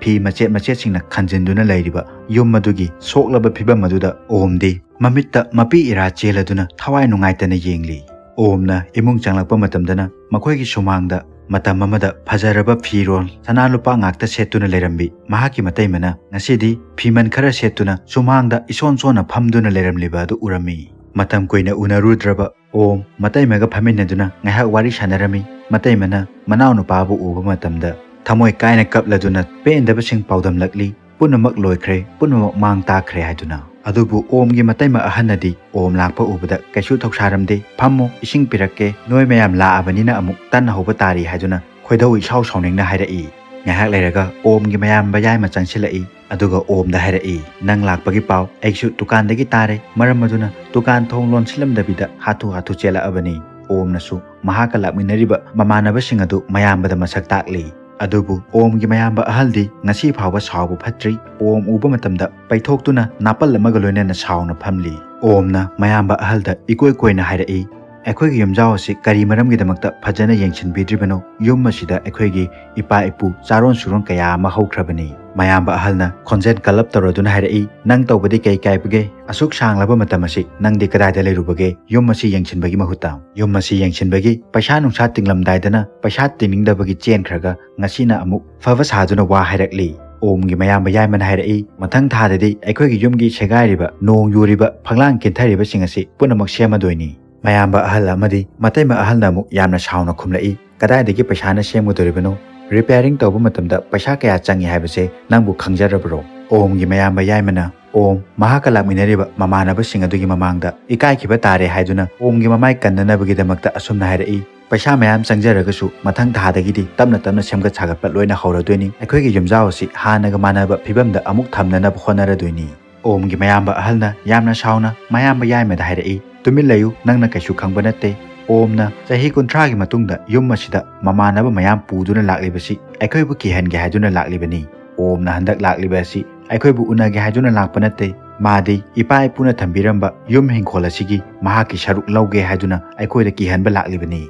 ꯐꯤ ꯃꯆꯦꯠ ꯃꯆꯦꯠꯁꯤꯡꯅ ꯈꯟꯖꯤꯟꯗꯨꯅ ꯂꯩꯔꯤꯕ ꯌꯨꯝ ꯑꯗꯨꯒꯤ ꯁꯣꯛꯂꯕ ꯐꯤꯕꯝ ꯑꯗꯨꯗ ꯑꯣꯝꯗꯤ ꯃꯃꯤꯠꯇ ꯃꯄꯤ ꯏꯔꯥ ꯆꯦꯜꯂꯗꯨꯅ ꯊꯋꯥꯏ ꯅꯨꯡꯉꯥꯏꯇꯅ ꯌꯦꯡꯂꯤ꯫ ꯑꯣꯝꯅ ꯏꯃꯨꯡ ꯆꯪꯂꯛꯄ ꯃꯇꯝꯗꯅ ꯃꯈꯣꯏꯒꯤ ꯁꯨꯃꯥꯡꯗ ꯃꯇꯝ ꯑꯃꯗ ꯐꯖꯔꯕ ꯐꯤꯔꯣꯜ, ꯁꯅꯥ ꯂꯨꯄꯥ ꯉꯥꯛꯇ ꯁꯦꯠꯇꯨꯅ ꯂꯩꯔꯝꯕꯤ ꯃꯍꯥꯛꯀꯤ ꯃꯇꯩꯃꯅ ꯉꯁꯤꯗꯤ ꯐꯤꯃꯟ ꯈꯔ ꯁꯦꯠꯇꯨꯅ ꯁꯨꯃꯥꯡꯗ ꯏꯁꯣꯟ ꯁꯣꯟꯅ ꯐꯝꯗꯨꯅ ꯂꯩꯔꯝꯂꯤꯕ ꯑꯗꯨ ꯎꯔꯝꯃꯤ꯫ ꯃꯇꯝ ꯀꯨꯏꯅ ꯎꯅꯔꯨꯗ꯭ꯔꯕ ꯑꯣꯝ ꯃꯇꯩꯃꯒ ꯐꯝꯃꯤꯟꯅꯗꯨꯅ ꯉꯥꯏꯍꯥꯛ ꯋꯥꯔꯤ ꯁꯥꯟꯅꯔꯝꯃꯤ꯫ ꯃꯇꯩꯃꯅ ꯃꯅꯥꯎꯅꯨꯄꯥꯕꯨ ꯎꯕ ꯃꯇꯝꯗ ꯊꯃꯣꯏ ꯀꯥꯏꯅ ꯀꯞꯂꯗꯨꯅ ꯄꯦꯟꯗꯕꯁꯤꯡ ꯄꯥꯎꯗꯝꯂꯛꯂꯤ꯫ "ꯄꯨꯝꯅꯃꯛ ꯂꯣꯏꯈ꯭ꯔꯦ, ꯄꯨꯝꯅꯃꯛ ꯃꯥꯡ ꯇꯥꯛꯈ꯭ꯔꯦ" ꯍꯥꯏꯗꯨꯅ꯫ ꯑꯗꯨꯕꯨ ꯑꯣꯝꯒꯤ ꯃꯇꯩꯃ ꯑꯍꯟꯅꯗꯤ ꯑꯣꯝ ꯂꯥꯛꯄ ꯎꯕꯗ ꯀꯩꯁꯨ ꯊꯧꯁꯥꯔꯝꯗꯦ꯫ "ꯐꯝꯃꯨ, ꯏꯁꯤꯡ ꯄꯤꯔꯛꯀꯦ, ꯅꯣꯏ ꯃꯌꯥꯝ ꯂꯥꯛꯑꯕꯅꯤꯅ ꯑꯃꯨꯛ ꯇꯟ ꯍꯧꯕ ꯇꯥꯔꯤ" ꯍꯥꯏꯗꯨꯅ ꯈꯣꯏꯗꯧ ꯏꯁꯥꯎ ꯁꯥꯎꯅꯤꯡꯅ ꯍꯥꯏꯔꯛꯏ꯫ ꯉꯥꯏꯍꯥꯛ ꯂꯩꯔꯒ ꯑꯣꯝꯒꯤ ꯃꯌꯥꯝꯕ ꯌꯥꯏꯃ ꯆꯪꯁꯤꯜꯂꯛꯏ꯫ ꯑꯗꯨꯒ ꯑꯣꯝꯗ ꯍꯥꯏꯔꯛꯏ, "ꯅꯪ ꯂꯥꯛꯄꯒꯤ ꯄꯥꯎ ꯑꯩꯁꯨ ꯗꯨꯀꯥꯟꯗꯒꯤ ꯇꯥꯔꯦ, ꯃꯔꯝ ꯑꯗꯨꯅ ꯗꯨꯀꯥꯟ ꯊꯣꯡ ꯂꯣꯟꯁꯤꯜꯂꯝꯗꯕꯤꯗ ꯍꯥꯊꯨ ꯍꯥꯊꯨ ꯆꯦꯜꯂꯛꯑꯕꯅꯤ"꯫ ꯑꯣꯝꯅꯁꯨ ꯃꯍꯥꯛꯀ ꯂꯥꯛꯃꯤꯟꯅꯔꯤꯕ ꯃꯃꯥꯟꯅꯕꯁꯤꯡ ꯑꯗꯨ ꯃꯌꯥꯝꯕꯗ ꯃꯁꯛ ꯇꯥꯛꯂꯤ꯫ ꯑꯗꯨꯕꯨ ꯑꯣꯝꯒꯤ ꯃꯌꯥꯝꯕ ꯑꯍꯜꯗꯤ ꯉꯁꯤ ꯐꯥꯎꯕ ꯁꯥꯎꯕ ꯐꯠꯇ꯭ꯔꯤ꯫ ꯑꯣꯝ ꯎꯕ ꯃꯇꯝꯗ ꯄꯩꯊꯣꯛꯇꯨꯅ ꯅꯥꯄꯜ ꯑꯃꯒ ꯂꯣꯏꯅꯅ ꯁꯥꯎꯅ ꯐꯝꯂꯤ꯫ ꯑꯣꯝꯅ ꯃꯌꯥꯝꯕ ꯑꯍꯜꯗ ꯏꯀꯣꯏ ꯀꯣꯏꯅ ꯍꯥꯏꯔꯛꯏ, "ꯑꯩꯈꯣꯏꯒꯤ ꯌꯨꯝꯖꯥꯎ ꯑꯁꯤ ꯀꯔꯤ ꯃꯔꯝꯒꯤꯗꯃꯛꯇ ꯐꯖꯅ ꯌꯦꯡꯁꯤꯟꯕꯤꯗ꯭ꯔꯤꯕꯅꯣ? ꯌꯨꯝ ꯑꯁꯤꯗ ꯑꯩꯈꯣꯏꯒꯤ ꯏꯄꯥ ꯏꯄꯨ ꯆꯥꯔꯣꯟ ꯁꯨꯔꯣꯟ ꯀꯌꯥ ꯑꯃ ꯍꯧꯈ꯭ꯔꯕꯅꯤ꯫" ꯃꯌꯥꯝꯕ ꯑꯍꯜꯅ ꯈꯣꯟꯖꯦꯜ ꯀꯜꯂꯞ ꯇꯧꯔꯗꯨꯅ ꯍꯥꯏꯔꯛꯏ, "ꯅꯪ ꯇꯧꯕꯗꯤ ꯀꯩ ꯀꯥꯏꯕꯒꯦ? ꯑꯁꯨꯛ ꯁꯥꯡꯂꯕ ꯃꯇꯝ ꯑꯁꯤ ꯅꯪꯗꯤ ꯀꯗꯥꯏꯗ ꯂꯩꯔꯨꯕꯒꯦ? ꯌꯨꯝ ꯑꯁꯤ ꯌꯦꯡꯁꯤꯟꯕꯒꯤ ꯃꯍꯨꯠꯇ ꯌꯨꯝ ꯑꯁꯤ ꯌꯦꯡꯁꯤꯟꯕꯒꯤ ꯄꯩꯁꯥ ꯅꯨꯡꯁꯥ ꯇꯤꯡꯂꯝꯗꯥꯏꯗꯅ ꯄꯩꯁꯥ ꯇꯤꯡꯅꯤꯡꯗꯕꯒꯤ ꯆꯦꯟꯈ꯭ꯔꯒ ꯉꯁꯤꯅ ꯑꯃꯨꯛ ꯐꯕ ꯁꯥꯗꯨꯅ ꯋꯥ ꯍꯥꯏꯔꯛꯂꯤ꯫" ꯑꯣꯝꯒꯤ ꯃꯌꯥꯝꯕ ꯌꯥꯏꯃꯅ ꯍꯥꯏꯔꯛꯏ, "ꯃꯊꯪ ꯊꯥꯗꯗꯤ ꯑꯩꯈꯣꯏꯒꯤ ꯌꯨꯝꯒꯤ ꯁꯦꯒꯥꯏꯔꯤꯕ, ꯅꯣꯡ ꯌꯨꯔꯤꯕ, ꯐꯛꯂꯥꯡ ꯀꯤꯟꯊꯔꯤꯕꯁꯤꯡ ꯑꯁꯤ ꯄꯨꯝꯅꯃꯛ ꯁꯦꯝꯃꯗꯣꯏꯅꯤ꯫" ꯃꯌꯥꯝꯕ ꯑꯍꯜ ꯑꯃꯗꯤ ꯃꯇꯩꯃ ꯑꯍꯜꯅ ꯑꯃꯨꯛ ꯌꯥꯝꯅ ꯁꯥꯎꯅ ꯈꯨꯝꯂꯛꯏ, "ꯀꯗꯥꯏꯗꯒꯤ ꯄꯩꯁꯥꯅ ꯁꯦꯝꯒꯗꯧꯔꯤꯕꯅꯣ? ꯔꯤꯄꯦꯌꯥꯔꯤꯡ ꯇꯧꯕ ꯃꯇꯝꯗ ꯄꯩꯁꯥ ꯀꯌꯥ ꯆꯪꯏ ꯍꯥꯏꯕꯁꯦ ꯅꯪꯕꯨ ꯈꯪꯖꯔꯕ꯭ꯔꯣ?" ꯑꯣꯝꯒꯤ ꯃꯌꯥꯝꯕ ꯌꯥꯏꯃꯅ ꯑꯣꯝ ꯃꯍꯥꯛꯀ ꯂꯥꯛꯃꯤꯟꯅꯔꯤꯕ ꯃꯃꯥꯟꯅꯕꯁꯤꯡ ꯑꯗꯨꯒꯤ ꯃꯃꯥꯡꯗ ꯏꯀꯥꯏꯈꯤꯕ ꯇꯥꯔꯦ ꯍꯥꯏꯗꯨꯅ ꯑꯣꯝꯒꯤ ꯃꯃꯥꯏ ꯀꯟꯅꯅꯕꯒꯤꯗꯃꯛꯇ ꯑꯁꯨꯝꯅ ꯍꯥꯏꯔꯛꯏ, "ꯄꯩꯁꯥ ꯃꯌꯥꯝ ꯆꯪꯖꯔꯒꯁꯨ ꯃꯊꯪ ꯊꯥꯗꯒꯤꯗꯤ ꯇꯞꯅ ꯇꯞꯅ ꯁꯦꯝꯒꯠ ꯁꯥꯒꯠꯄ ꯂꯣꯏꯅ ꯍꯧꯔꯗꯣꯏꯅꯤ꯫ ꯑꯩꯈꯣꯏꯒꯤ ꯌꯨꯝꯖꯥꯎ ꯑꯁꯤ ꯍꯥꯟꯅꯒ ꯃꯥꯟꯅꯕ ꯐꯤꯕꯝꯗ ꯑꯃꯨꯛ ꯊꯝꯅꯅꯕ ꯍꯣꯠꯅꯔꯗꯣꯏꯅꯤ꯫" ꯑꯣꯝꯒꯤ ꯃꯌꯥꯝꯕ ꯑꯍꯜꯅ ꯌꯥꯝꯅ ꯁꯥꯎꯅ ꯃꯌꯥꯝꯕ ꯌꯥꯏꯃꯗ ꯍꯥꯏꯔꯛꯏ, "ꯇꯨꯃꯤꯟ ꯂꯩꯌꯨ, ꯅꯪꯅ ꯀꯩꯁꯨ ꯈꯪꯕ ꯅꯠꯇꯦ꯫ ꯑꯣꯝꯅ ꯆꯍꯤ ꯀꯨꯟꯊ꯭ꯔꯥꯒꯤ ꯃꯇꯨꯡꯗ ꯌꯨꯝ ꯑꯁꯤꯗ ꯃꯃꯥꯟꯅꯕ ꯃꯌꯥꯝ ꯄꯨꯗꯨꯅ ꯂꯥꯛꯂꯤꯕꯁꯤ ꯑꯩꯈꯣꯏꯕꯨ ꯀꯤꯍꯟꯒꯦ ꯍꯥꯏꯗꯨꯅ ꯂꯥꯛꯂꯤꯕꯅꯤ꯫ ꯑꯣꯝꯅ ꯍꯟꯗꯛ ꯂꯥꯛꯂꯤꯕ ꯑꯁꯤ ꯑꯩꯈꯣꯏꯕꯨ ꯎꯅꯒꯦ ꯍꯥꯏꯗꯨꯅ ꯂꯥꯛꯄ ꯅꯠꯇꯦ꯫ ꯃꯥꯗꯤ ꯏꯄꯥ ꯏꯄꯨꯅ ꯊꯝꯕꯤꯔꯝꯕ ꯌꯨꯝ ꯍꯤꯡꯈꯣꯜ ꯑꯁꯤꯒꯤ ꯃꯍꯥꯛꯀꯤ ꯁꯔꯨꯛ ꯂꯧꯒꯦ ꯍꯥꯏꯗꯨꯅ ꯑꯩꯈꯣꯏꯗ ꯀꯤꯍꯟꯕ ꯂꯥꯛꯂꯤꯕꯅꯤ꯫"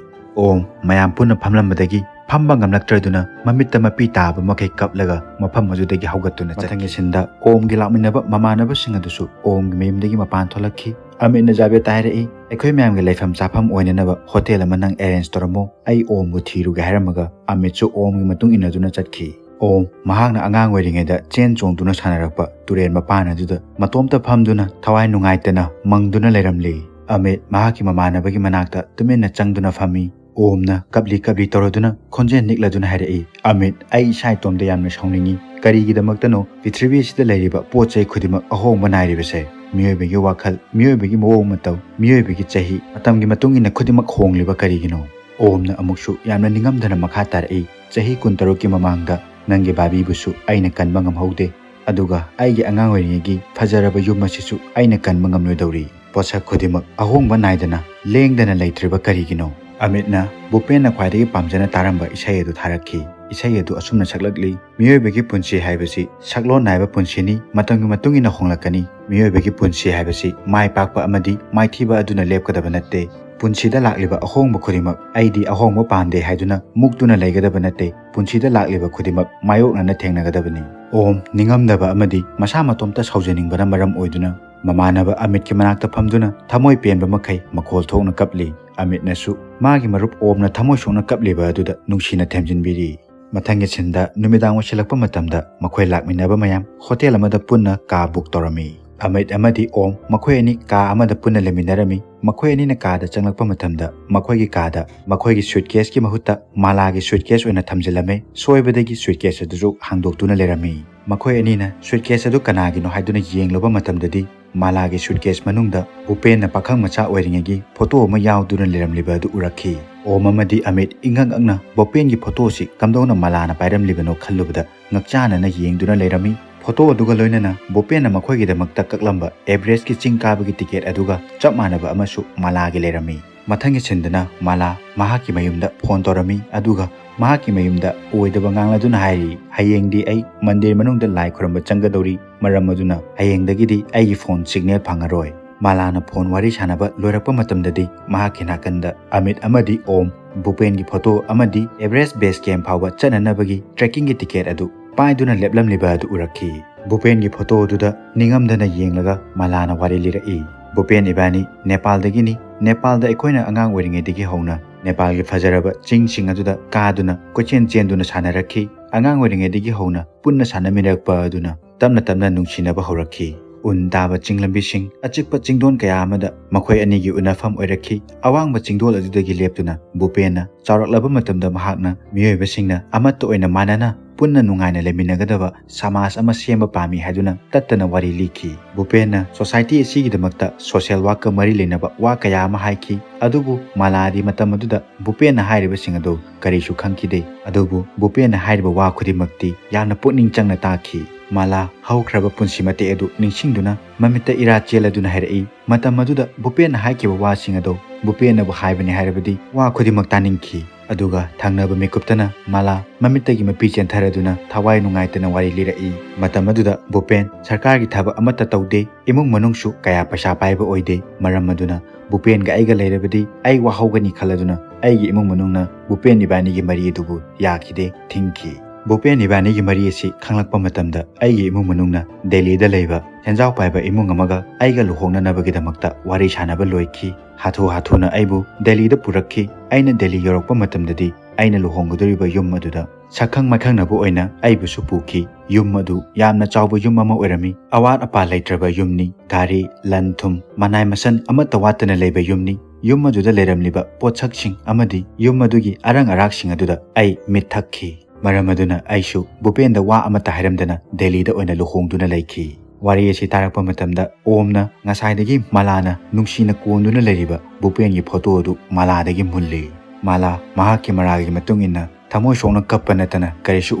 ꯑꯣꯝ ꯃꯌꯥꯝ ꯄꯨꯟꯅ ꯐꯝꯂꯝꯕꯗꯒꯤ ꯐꯝꯕ ꯉꯝꯂꯛꯇ꯭ꯔꯗꯨꯅ ꯃꯃꯤꯠꯇ ꯃꯄꯤ ꯇꯥꯕ ꯃꯈꯩ ꯀꯞꯂꯒ ꯃꯐꯝ ꯑꯗꯨꯗꯒꯤ ꯍꯧꯒꯠꯇꯨꯅ ꯆꯠꯈꯤ꯫ ꯃꯊꯪꯒꯤ ꯁꯤꯟꯗ ꯑꯣꯝꯒꯤ ꯂꯥꯛꯃꯤꯟꯅꯕ ꯃꯃꯥꯟꯅꯕꯁꯤꯡ ꯑꯗꯨꯁꯨ ꯑꯣꯝꯒꯤ ꯃꯌꯨꯝꯗꯒꯤ ꯃꯄꯥꯟ ꯊꯣꯛꯂꯛꯈꯤ꯫ ꯑꯃꯤꯠꯅ ꯖꯥꯕꯦꯗꯇ ꯍꯥꯏꯔꯛꯏ, "ꯑꯩꯈꯣꯏ ꯃꯌꯥꯝꯒꯤ ꯂꯩꯐꯝ ꯆꯥꯐꯝ ꯑꯣꯏꯅꯅꯕ ꯍꯣꯇꯦꯜ ꯑꯃ ꯅꯪ ꯑꯦꯔꯦꯟꯖ ꯇꯧꯔꯝꯃꯣ, ꯑꯩ ꯑꯣꯝꯕꯨ ꯊꯤꯔꯨꯒꯦ" ꯍꯥꯏꯔꯝꯃꯒ ꯑꯃꯤꯠꯁꯨ ꯑꯣꯝꯒꯤ ꯃꯇꯨꯡ ꯏꯟꯅꯗꯨꯅ ꯆꯠꯈꯤ꯫ ꯑꯣꯝ ꯃꯍꯥꯛꯅ ꯑꯉꯥꯡ ꯑꯣꯏꯔꯤꯉꯩꯗ ꯆꯦꯟ ꯆꯣꯡꯗꯨꯅ ꯁꯥꯟꯅꯔꯛꯄ ꯇꯨꯔꯦꯟ ꯃꯄꯥꯟ ꯑꯗꯨꯗ ꯃꯇꯣꯝꯇ ꯐꯝꯗꯨꯅ ꯊꯋꯥꯏ ꯅꯨꯡꯉꯥꯏꯇꯅ ꯃꯪꯗꯨꯅ ꯂꯩꯔꯝꯂꯤ꯫ ꯑꯃꯤꯠ ꯃꯍꯥꯛꯀꯤ ꯃꯃꯥꯟꯅꯕꯒꯤ ꯃꯅꯥꯛꯇ ꯇꯨꯃꯤꯟꯅ ꯆꯪꯗꯨꯅ ꯐꯝꯃꯤ꯫ ꯑꯣꯝꯅ ꯀꯞꯂꯤ ꯀꯞꯂꯤ ꯇꯧꯔꯗꯨꯅ ꯈꯣꯟꯖꯦꯜ ꯅꯤꯛꯂꯗꯨꯅ ꯍꯥꯏꯔꯛꯏ, "ꯑꯃꯤꯠ, ꯑꯩ ꯏꯁꯥ ꯏꯇꯣꯝꯇ ꯌꯥꯝꯅ ꯁꯥꯎꯅꯤꯡꯉꯤ꯫ ꯀꯔꯤꯒꯤꯗꯃꯛꯇꯅꯣ ꯄ꯭ꯔꯤꯊꯤꯕꯤ ꯑꯁꯤꯗ ꯂꯩꯔꯤꯕ ꯄꯣꯠ ꯆꯩ ꯈꯨꯗꯤꯡꯃꯛ ꯑꯍꯣꯡꯕ ꯅꯥꯏꯔꯤꯕꯁꯦ? ꯃꯤꯑꯣꯏꯕꯒꯤ ꯋꯥꯈꯜ, ꯃꯤꯑꯣꯏꯕꯒꯤ ꯃꯑꯣꯡ ꯃꯇꯧ, ꯃꯤꯑꯣꯏꯕꯒꯤ ꯆꯍꯤ, ꯃꯇꯝꯒꯤ ꯃꯇꯨꯡ ꯏꯟꯅ ꯈꯨꯗꯤꯡꯃꯛ ꯍꯣꯡꯂꯤꯕ ꯀꯔꯤꯒꯤꯅꯣ?" ꯑꯣꯝꯅ ꯑꯃꯨꯛꯁꯨ ꯌꯥꯝꯅ ꯅꯤꯡꯉꯝꯗꯅ ꯃꯈꯥ ꯇꯥꯔꯛꯏ, "ꯆꯍꯤ ꯀꯨꯟꯇꯔꯨꯛꯀꯤ ꯃꯃꯥꯡꯗ ꯅꯪꯒꯤ ꯕꯥꯕꯤꯕꯨꯁꯨ ꯑꯩꯅ ꯀꯟꯕ ꯉꯝꯍꯧꯗꯦ, ꯑꯗꯨꯒ ꯑꯩꯒꯤ ꯑꯉꯥꯡ ꯑꯣꯏꯔꯤꯉꯩꯒꯤ ꯐꯖꯔꯕ ꯌꯨꯝ ꯑꯁꯤꯁꯨ ꯑꯩꯅ ꯀꯟꯕ ꯉꯝꯂꯣꯏꯗꯧꯔꯤ꯫ ꯄꯣꯠꯁꯛ ꯈꯨꯗꯤꯡꯃꯛ ꯑꯍꯣꯡꯕ ꯅꯥꯏꯗꯅ ꯂꯦꯡꯗꯅ ꯂꯩꯇ꯭ꯔꯤꯕ ꯀꯔꯤꯒꯤꯅꯣ? ꯑꯃꯤꯠꯅ ꯚꯨꯄꯦꯟꯅ ꯈ꯭ꯋꯥꯏꯗꯒꯤ ꯄꯥꯝꯖꯅ ꯇꯥꯔꯝꯕ ꯏꯁꯩ ꯑꯗꯨ ꯊꯥꯔꯛꯈꯤ꯫ ꯏꯁꯩ ꯑꯗꯨ ꯑꯁꯨꯝꯅ ꯁꯛꯂꯛꯂꯤ: "ꯃꯤꯑꯣꯏꯕꯒꯤ ꯄꯨꯟꯁꯤ ꯍꯥꯏꯕꯁꯤ ꯁꯛꯂꯣꯟ ꯅꯥꯏꯕ ꯄꯨꯟꯁꯤꯅꯤ, ꯃꯇꯝꯒꯤ ꯃꯇꯨꯡ ꯏꯟꯅ ꯍꯣꯡꯂꯛꯀꯅꯤ꯫ ꯃꯤꯑꯣꯏꯕꯒꯤ ꯄꯨꯟꯁꯤ ꯍꯥꯏꯕꯁꯤ ꯃꯥꯏ ꯄꯥꯛꯄ ꯑꯃꯗꯤ ꯃꯥꯏꯊꯤꯕ ꯑꯗꯨꯅ ꯂꯦꯞꯀꯗꯕ ꯅꯠꯇꯦ꯫ ꯄꯨꯟꯁꯤꯗ ꯂꯥꯛꯂꯤꯕ ꯑꯍꯣꯡꯕ ꯈꯨꯗꯤꯡꯃꯛ, ꯑꯩꯗꯤ ꯑꯍꯣꯡꯕ ꯄꯥꯝꯗꯦ ꯍꯥꯏꯗꯨꯅ ꯃꯨꯛꯇꯨꯅ ꯂꯩꯒꯗꯕ ꯅꯠꯇꯦ꯫ ꯄꯨꯟꯁꯤꯗ ꯂꯥꯛꯂꯤꯕ ꯈꯨꯗꯤꯡꯃꯛ ꯃꯥꯌꯣꯛꯅꯅ ꯊꯦꯡꯅꯒꯗꯕꯅꯤ"꯫ ꯑꯣꯝ ꯅꯤꯡꯉꯝꯗꯕ ꯑꯃꯗꯤ ꯃꯁꯥ ꯃꯇꯣꯝꯇ ꯁꯥꯎꯖꯅꯤꯡꯕꯅ ꯃꯔꯝ ꯑꯣꯏꯗꯨꯅ ꯃꯃꯥꯟꯅꯕ ꯑꯃꯤꯠꯀꯤ ꯃꯅꯥꯛꯇ ꯐꯝꯗꯨꯅ ꯊꯃꯣꯏ ꯄꯦꯟꯕ ꯃꯈꯩ ꯃꯈꯣꯜ ꯊꯣꯛꯅ ꯀꯞꯂꯤ꯫ ꯑꯃꯤꯠꯅꯁꯨ ꯃꯥꯒꯤ ꯃꯔꯨꯞ ꯑꯣꯝꯅ ꯊꯃꯣꯏ ꯁꯣꯛꯅ ꯀꯞꯂꯤꯕ ꯑꯗꯨꯗ ꯅꯨꯡꯁꯤꯅ ꯊꯦꯝꯖꯤꯟꯕꯤꯔꯤ꯫ ꯃꯊꯪꯒꯤ ꯁꯤꯟꯗ ꯅꯨꯃꯤꯗꯥꯡ ꯑꯣꯏꯁꯤꯜꯂꯛꯄ ꯃꯇꯝꯗ ꯃꯈꯣꯏ ꯂꯥꯛꯃꯤꯟꯅꯕ ꯃꯌꯥꯝ ꯍꯣꯇꯦꯜ ꯑꯃꯗ ꯄꯨꯟꯅ ꯀꯥ ꯕꯨꯛ ꯇꯧꯔꯝꯃꯤ꯫ ꯑꯃꯤꯠ ꯑꯃꯗꯤ ꯑꯣꯝ ꯃꯈꯣꯏ ꯑꯅꯤ ꯀꯥ ꯑꯃꯗ ꯄꯨꯟꯅ ꯂꯩꯃꯤꯟꯅꯔꯝꯃꯤ꯫ ꯃꯈꯣꯏ ꯑꯅꯤꯅ ꯀꯥꯗ ꯆꯪꯂꯛꯄ ꯃꯇꯝꯗ ꯃꯈꯣꯏꯒꯤ ꯀꯥꯗ ꯃꯈꯣꯏꯒꯤ ꯁꯨꯠꯀꯦꯁꯀꯤ ꯃꯍꯨꯠꯇ ꯃꯥꯂꯥꯒꯤ ꯁꯨꯠꯀꯦꯁ ꯑꯣꯏꯅ ꯊꯝꯖꯤꯜꯂꯝꯃꯦ꯫ ꯁꯣꯏꯕꯗꯒꯤ ꯁꯨꯠꯀꯦꯁ ꯑꯗꯨꯁꯨ ꯍꯥꯡꯗꯣꯛꯇꯨꯅ ꯂꯩꯔꯝꯃꯤ꯫ ꯃꯈꯣꯏ ꯑꯅꯤꯅ ꯁꯨꯠꯀꯦꯁ ꯑꯗꯨ ꯀꯅꯥꯒꯤꯅꯣ ꯍꯥꯏꯗꯨꯅ ꯌꯦꯡꯂꯨꯕ ꯃꯇꯝꯗꯗꯤ ꯃꯥꯂꯥꯒꯤ ꯁꯨꯠꯀꯦꯁ ꯃꯅꯨꯡꯗ ꯚꯨꯄꯦꯟꯅ ꯄꯥꯈꯪ ꯃꯆꯥ ꯑꯣꯏꯔꯤꯉꯩꯒꯤ ꯐꯣꯇꯣ ꯑꯃ ꯌꯥꯎꯗꯨꯅ ꯂꯩꯔꯝꯂꯤꯕ ꯑꯗꯨ ꯎꯔꯛꯈꯤ꯫ ꯑꯣꯝ ꯑꯃꯗꯤ ꯑꯃꯤꯠ ꯏꯉꯛ ꯉꯛꯅ ꯚꯨꯄꯦꯟꯒꯤ ꯐꯣꯇꯣ ꯑꯁꯤ ꯀꯝꯗꯧꯅ ꯃꯥꯂꯥꯅ ꯄꯥꯏꯔꯝꯂꯤꯕꯅꯣ ꯈꯜꯂꯨꯕꯗ ꯉꯛꯆꯥꯅꯅ ꯌꯦꯡꯗꯨꯅ ꯂꯩꯔꯝꯃꯤ꯫ ꯐꯣꯇꯣ ꯑꯗꯨꯒ ꯂꯣꯏꯅꯅ ꯚꯨꯄꯦꯟꯅ ꯃꯈꯣꯏꯒꯤꯗꯃꯛꯇ ꯀꯛꯂꯝꯕ ꯑꯦꯚꯔꯦꯁꯀꯤ ꯆꯤꯡ ꯀꯥꯕꯒꯤ ꯇꯤꯀꯦꯠ ꯑꯗꯨꯒ ꯆꯞ ꯃꯥꯟꯅꯕ ꯑꯃꯁꯨ ꯃꯥꯂꯥꯒꯤ ꯂꯩꯔꯝꯃꯤ꯫ ꯃꯊꯪꯒꯤ ꯁꯤꯟꯗꯅ ꯃꯥꯂꯥ ꯃꯍꯥꯛꯀꯤ ꯃꯌꯨꯝꯗ ꯐꯣꯟ ꯇꯧꯔꯝꯃꯤ, ꯑꯗꯨꯒ ꯃꯍꯥꯛꯀꯤ ꯃꯌꯨꯝꯗ ꯑꯣꯏꯗꯕ ꯉꯥꯡꯂꯗꯨꯅ ꯍꯥꯏꯔꯤ, "ꯍꯌꯦꯡꯗꯤ ꯑꯩ ꯃꯟꯗꯤꯔ ꯃꯅꯨꯡꯗ ꯂꯥꯏ ꯈꯨꯔꯨꯝꯕ ꯆꯪꯒꯗꯧꯔꯤ, ꯃꯔꯝ ꯑꯗꯨꯅ ꯍꯌꯦꯡꯗꯒꯤꯗꯤ ꯑꯩꯒꯤ ꯐꯣꯟ ꯁꯤꯒꯅꯦꯜ ꯐꯪꯉꯔꯣꯏ"꯫ ꯃꯥꯂꯥꯅ ꯐꯣꯟ ꯋꯥꯔꯤ ꯁꯥꯟꯅꯕ ꯂꯣꯏꯔꯛꯄ ꯃꯇꯝꯗꯗꯤ ꯃꯍꯥꯛꯀꯤ ꯅꯥꯀꯟꯗ ꯑꯃꯤꯠ ꯑꯃꯗꯤ ꯑꯣꯝ ꯚꯨꯄꯦꯟꯒꯤ ꯐꯣꯇꯣ ꯑꯃꯗꯤ ꯑꯦꯚꯔꯦꯁ ꯕꯦꯁ ꯀꯦꯝꯞ ꯐꯥꯎꯕ ꯆꯠꯅꯅꯕꯒꯤ ꯇ꯭ꯔꯦꯛꯀꯤꯡꯒꯤ ꯇꯤꯀꯦꯠ ꯑꯗꯨ ꯄꯥꯏꯗꯨꯅ ꯂꯦꯞꯂꯝꯂꯤꯕ ꯑꯗꯨ ꯎꯔꯛꯈꯤ꯫ ꯚꯨꯄꯦꯟꯒꯤ ꯐꯣꯇꯣ ꯑꯗꯨꯗ ꯅꯤꯡꯉꯝꯗꯅ ꯌꯦꯡꯂꯒ ꯃꯥꯂꯥꯅ ꯋꯥꯔꯤ ꯂꯤꯔꯛꯏ, "ꯚꯨꯄꯦꯟ, ꯏꯕꯥꯅꯤ ꯅꯦꯄꯥꯜꯗꯒꯤꯅꯤ꯫ ꯅꯦꯄꯥꯜꯗ ꯑꯩꯈꯣꯏꯅ ꯑꯉꯥꯡ ꯑꯣꯏꯔꯤꯉꯩꯗꯒꯤ ꯍꯧꯅ ꯅꯦꯄꯥꯜꯒꯤ ꯐꯖꯔꯕ ꯆꯤꯡꯁꯤꯡ ꯑꯗꯨꯗ ꯀꯥꯗꯨꯅ ꯀꯣꯏꯆꯦꯟ ꯆꯦꯟꯗꯨꯅ ꯁꯥꯟꯅꯔꯛꯈꯤ꯫ ꯑꯉꯥꯡ ꯑꯣꯏꯔꯤꯉꯩꯗꯒꯤ ꯍꯧꯅ ꯄꯨꯟꯅ ꯁꯥꯟꯅꯃꯤꯟꯅꯔꯛꯄ ꯑꯗꯨꯅ ꯇꯞꯅ ꯇꯞꯅ ꯅꯨꯡꯁꯤꯅꯕ ꯍꯧꯔꯛꯈꯤ꯫ ꯎꯟ ꯇꯥꯕ ꯆꯤꯡ ꯂꯝꯕꯤꯁꯤꯡ, ꯑꯆꯤꯛꯄ ꯆꯤꯡꯗꯣꯟ ꯀꯌꯥ ꯑꯃꯗ ꯃꯈꯣꯏ ꯑꯅꯤꯒꯤ ꯎꯅꯐꯝ ꯑꯣꯏꯔꯛꯈꯤ꯫ ꯑꯋꯥꯡꯕ ꯆꯤꯡꯗꯣꯜ ꯑꯗꯨꯗꯒꯤ ꯂꯦꯞꯇꯨꯅ ꯚꯨꯄꯦꯟꯅ ꯆꯥꯎꯔꯛꯂꯕ ꯃꯇꯝꯗ ꯃꯍꯥꯛꯅ ꯃꯤꯑꯣꯏꯕꯁꯤꯡꯅ ꯑꯃꯠꯇ ꯑꯣꯏꯅ ꯃꯥꯟꯅꯅ ꯄꯨꯟꯅ ꯅꯨꯡꯉꯥꯏꯅ ꯂꯩꯃꯤꯟꯅꯒꯗꯕ ꯁꯃꯥꯖ ꯑꯃ ꯁꯦꯝꯕ ꯄꯥꯝꯃꯤ ꯍꯥꯏꯗꯨꯅ ꯇꯠꯇꯅ ꯋꯥꯔꯤ ꯂꯤꯈꯤ꯫ ꯚꯨꯄꯦꯟꯅ ꯁꯣꯁꯥꯏꯇꯤ ꯑꯁꯤꯒꯤꯗꯃꯛꯇ ꯁꯣꯁꯤꯌꯦꯜ ꯋꯥꯔꯛꯀ ꯃꯔꯤ ꯂꯩꯅꯕ ꯋꯥ ꯀꯌꯥ ꯑꯃ ꯍꯥꯏꯈꯤ꯫ ꯑꯗꯨꯕꯨ ꯃꯥꯂꯥꯗꯤ ꯃꯇꯝ ꯑꯗꯨꯗ ꯚꯨꯄꯦꯟꯅ ꯍꯥꯏꯔꯤꯕꯁꯤꯡ ꯑꯗꯨ ꯀꯔꯤꯁꯨ ꯈꯪꯈꯤꯗꯦ꯫ ꯑꯗꯨꯕꯨ ꯚꯨꯄꯦꯟꯅ ꯍꯥꯏꯔꯤꯕ ꯋꯥ ꯈꯨꯗꯤꯡꯃꯛꯇꯤ ꯌꯥꯝꯅ ꯄꯨꯛꯅꯤꯡ ꯆꯪꯅ ꯇꯥꯈꯤ꯫ ꯃꯥꯂꯥ ꯍꯧꯈ꯭ꯔꯕ ꯄꯨꯟꯁꯤ ꯃꯇꯦꯛ ꯑꯗꯨ ꯅꯤꯡꯁꯤꯡꯗꯨꯅ ꯃꯃꯤꯠꯇ ꯏꯔꯥ ꯆꯦꯜꯂꯗꯨꯅ ꯍꯥꯏꯔꯛꯏ꯫ ꯃꯇꯝ ꯑꯗꯨꯗ ꯚꯨꯄꯦꯟꯅ ꯍꯥꯏꯈꯤꯕ ꯋꯥꯁꯤꯡ ꯑꯗꯨ ꯚꯨꯄꯦꯟꯅꯕꯨ ꯍꯥꯏꯕꯅꯤ ꯍꯥꯏꯔꯕꯗꯤ ꯋꯥ ꯈꯨꯗꯤꯡꯃꯛ ꯇꯥꯅꯤꯡꯈꯤ꯫ ꯑꯗꯨꯒ ꯊꯪꯅꯕ ꯃꯤꯀꯨꯞꯇꯅ ꯃꯥꯂꯥ ꯃꯃꯤꯠꯇꯒꯤ ꯃꯄꯤ ꯆꯦꯟꯊꯔꯗꯨꯅ ꯊꯋꯥꯏ ꯅꯨꯡꯉꯥꯏꯇꯅ ꯋꯥꯔꯤ ꯂꯤꯔꯛꯏ꯫ ꯃꯇꯝ ꯑꯗꯨꯗ ꯚꯨꯄꯦꯟ ꯁꯔꯀꯥꯔꯒꯤ ꯊꯕꯛ ꯑꯃꯠꯇ ꯇꯧꯗꯦ, ꯏꯃꯨꯡ ꯃꯅꯨꯡꯁꯨ ꯀꯌꯥ ꯄꯩꯁꯥ ꯄꯥꯏꯕ ꯑꯣꯏꯗꯦ꯫ ꯃꯔꯝ ꯑꯗꯨꯅ ꯚꯨꯄꯦꯟꯒ ꯑꯩꯒ ꯂꯩꯔꯕꯗꯤ ꯑꯩ ꯋꯥꯍꯧꯒꯅꯤ ꯈꯜꯂꯗꯨꯅ ꯑꯩꯒꯤ ꯏꯃꯨꯡ ꯃꯅꯨꯡꯅ ꯚꯨꯄꯦꯟ ꯏꯕꯥꯅꯤꯒꯤ ꯃꯔꯤ ꯑꯗꯨꯕꯨ ꯌꯥꯈꯤꯗꯦ, ꯊꯤꯡꯈꯤ꯫ ꯚꯨꯄꯦꯟ ꯏꯕꯥꯅꯤꯒꯤ ꯃꯔꯤ ꯑꯁꯤ ꯈꯪꯂꯛꯄ ꯃꯇꯝꯗ ꯑꯩꯒꯤ ꯏꯃꯨꯡ ꯃꯅꯨꯡꯅ ꯗꯦꯜꯂꯤꯗ ꯂꯩꯕ ꯁꯦꯟꯖꯥꯎ ꯄꯥꯏꯕ ꯏꯃꯨꯡ ꯑꯃꯒ ꯑꯩꯒ ꯂꯨꯍꯣꯡꯅꯅꯕꯒꯤꯗꯃꯛꯇ ꯋꯥꯔꯤ ꯁꯥꯅꯕ ꯂꯣꯏꯈꯤ꯫ ꯍꯥꯊꯨ ꯍꯥꯊꯨꯅ ꯑꯩꯕꯨ ꯗꯦꯜꯂꯤꯗ ꯄꯨꯔꯛꯈꯤ꯫ ꯑꯩꯅ ꯗꯦꯜꯂꯤ ꯌꯧꯔꯛꯄ ꯃꯇꯝꯗꯗꯤ ꯑꯩꯅ ꯂꯨꯍꯣꯡꯒꯗꯧꯔꯤꯕ ꯌꯨꯝ ꯑꯗꯨꯗ ꯁꯛꯈꯪ ꯃꯥꯏꯈꯪꯅꯕ ꯑꯣꯏꯅ ꯑꯩꯕꯨꯁꯨ ꯄꯨꯈꯤ꯫ ꯌꯨꯝ ꯑꯗꯨ ꯌꯥꯝꯅ ꯆꯥꯎꯕ ꯌꯨꯝ ꯑꯃ ꯑꯣꯏꯔꯝꯃꯤ꯫ ꯑꯋꯥꯠ ꯑꯄꯥ ꯂꯩꯇ꯭ꯔꯕ ꯌꯨꯝꯅꯤ꯫ ꯒꯥꯔꯤ, ꯂꯟ ꯊꯨꯝ, ꯃꯅꯥꯏ ꯃꯁꯟ ꯑꯃꯠꯇ ꯋꯥꯠꯇꯅ ꯂꯩꯕ ꯌꯨꯝꯅꯤ꯫ ꯌꯨꯝ ꯑꯗꯨꯗ ꯂꯩꯔꯝꯂꯤꯕ ꯄꯣꯠꯁꯛꯁꯤꯡ ꯑꯃꯗꯤ ꯌꯨꯝ ꯑꯗꯨꯒꯤ ꯑꯔꯪ ꯑꯔꯥꯛꯁꯤꯡ ꯑꯗꯨꯗ ꯑꯩ ꯃꯤꯠ ꯊꯛꯈꯤ꯫ ꯃꯔꯝ ꯑꯗꯨꯅ ꯑꯩꯁꯨ ꯚꯨꯄꯦꯟꯗ ꯋꯥ ꯑꯃꯠꯇ ꯍꯥꯏꯔꯝꯗꯅ ꯗꯦꯜꯂꯤꯗ ꯑꯣꯏꯅ ꯂꯨꯍꯣꯡꯗꯨꯅ ꯂꯩꯈꯤ꯫ ꯋꯥꯔꯤ ꯑꯁꯤ ꯇꯥꯔꯛꯄ ꯃꯇꯝꯗ ꯑꯣꯝꯅ ꯉꯁꯥꯏꯗꯒꯤ ꯃꯥꯂꯥꯅ ꯅꯨꯡꯁꯤꯅ ꯀꯣꯟꯗꯨꯅ ꯂꯩꯔꯤꯕ ꯚꯨꯄꯦꯟꯒꯤ ꯐꯣꯇꯣ ꯑꯗꯨ ꯃꯥꯂꯥꯗꯒꯤ ꯃꯨꯜꯂꯤ꯫ ꯃꯥꯂꯥ ꯃꯍꯥꯛꯀꯤ ꯃꯔꯥꯜꯒꯤ ꯃꯇꯨꯡ ꯏꯟꯅ ꯊꯃꯣꯏ ꯁꯣꯛꯅ ꯀꯞꯄ ꯅꯠꯇꯅ ꯀꯔꯤꯁꯨ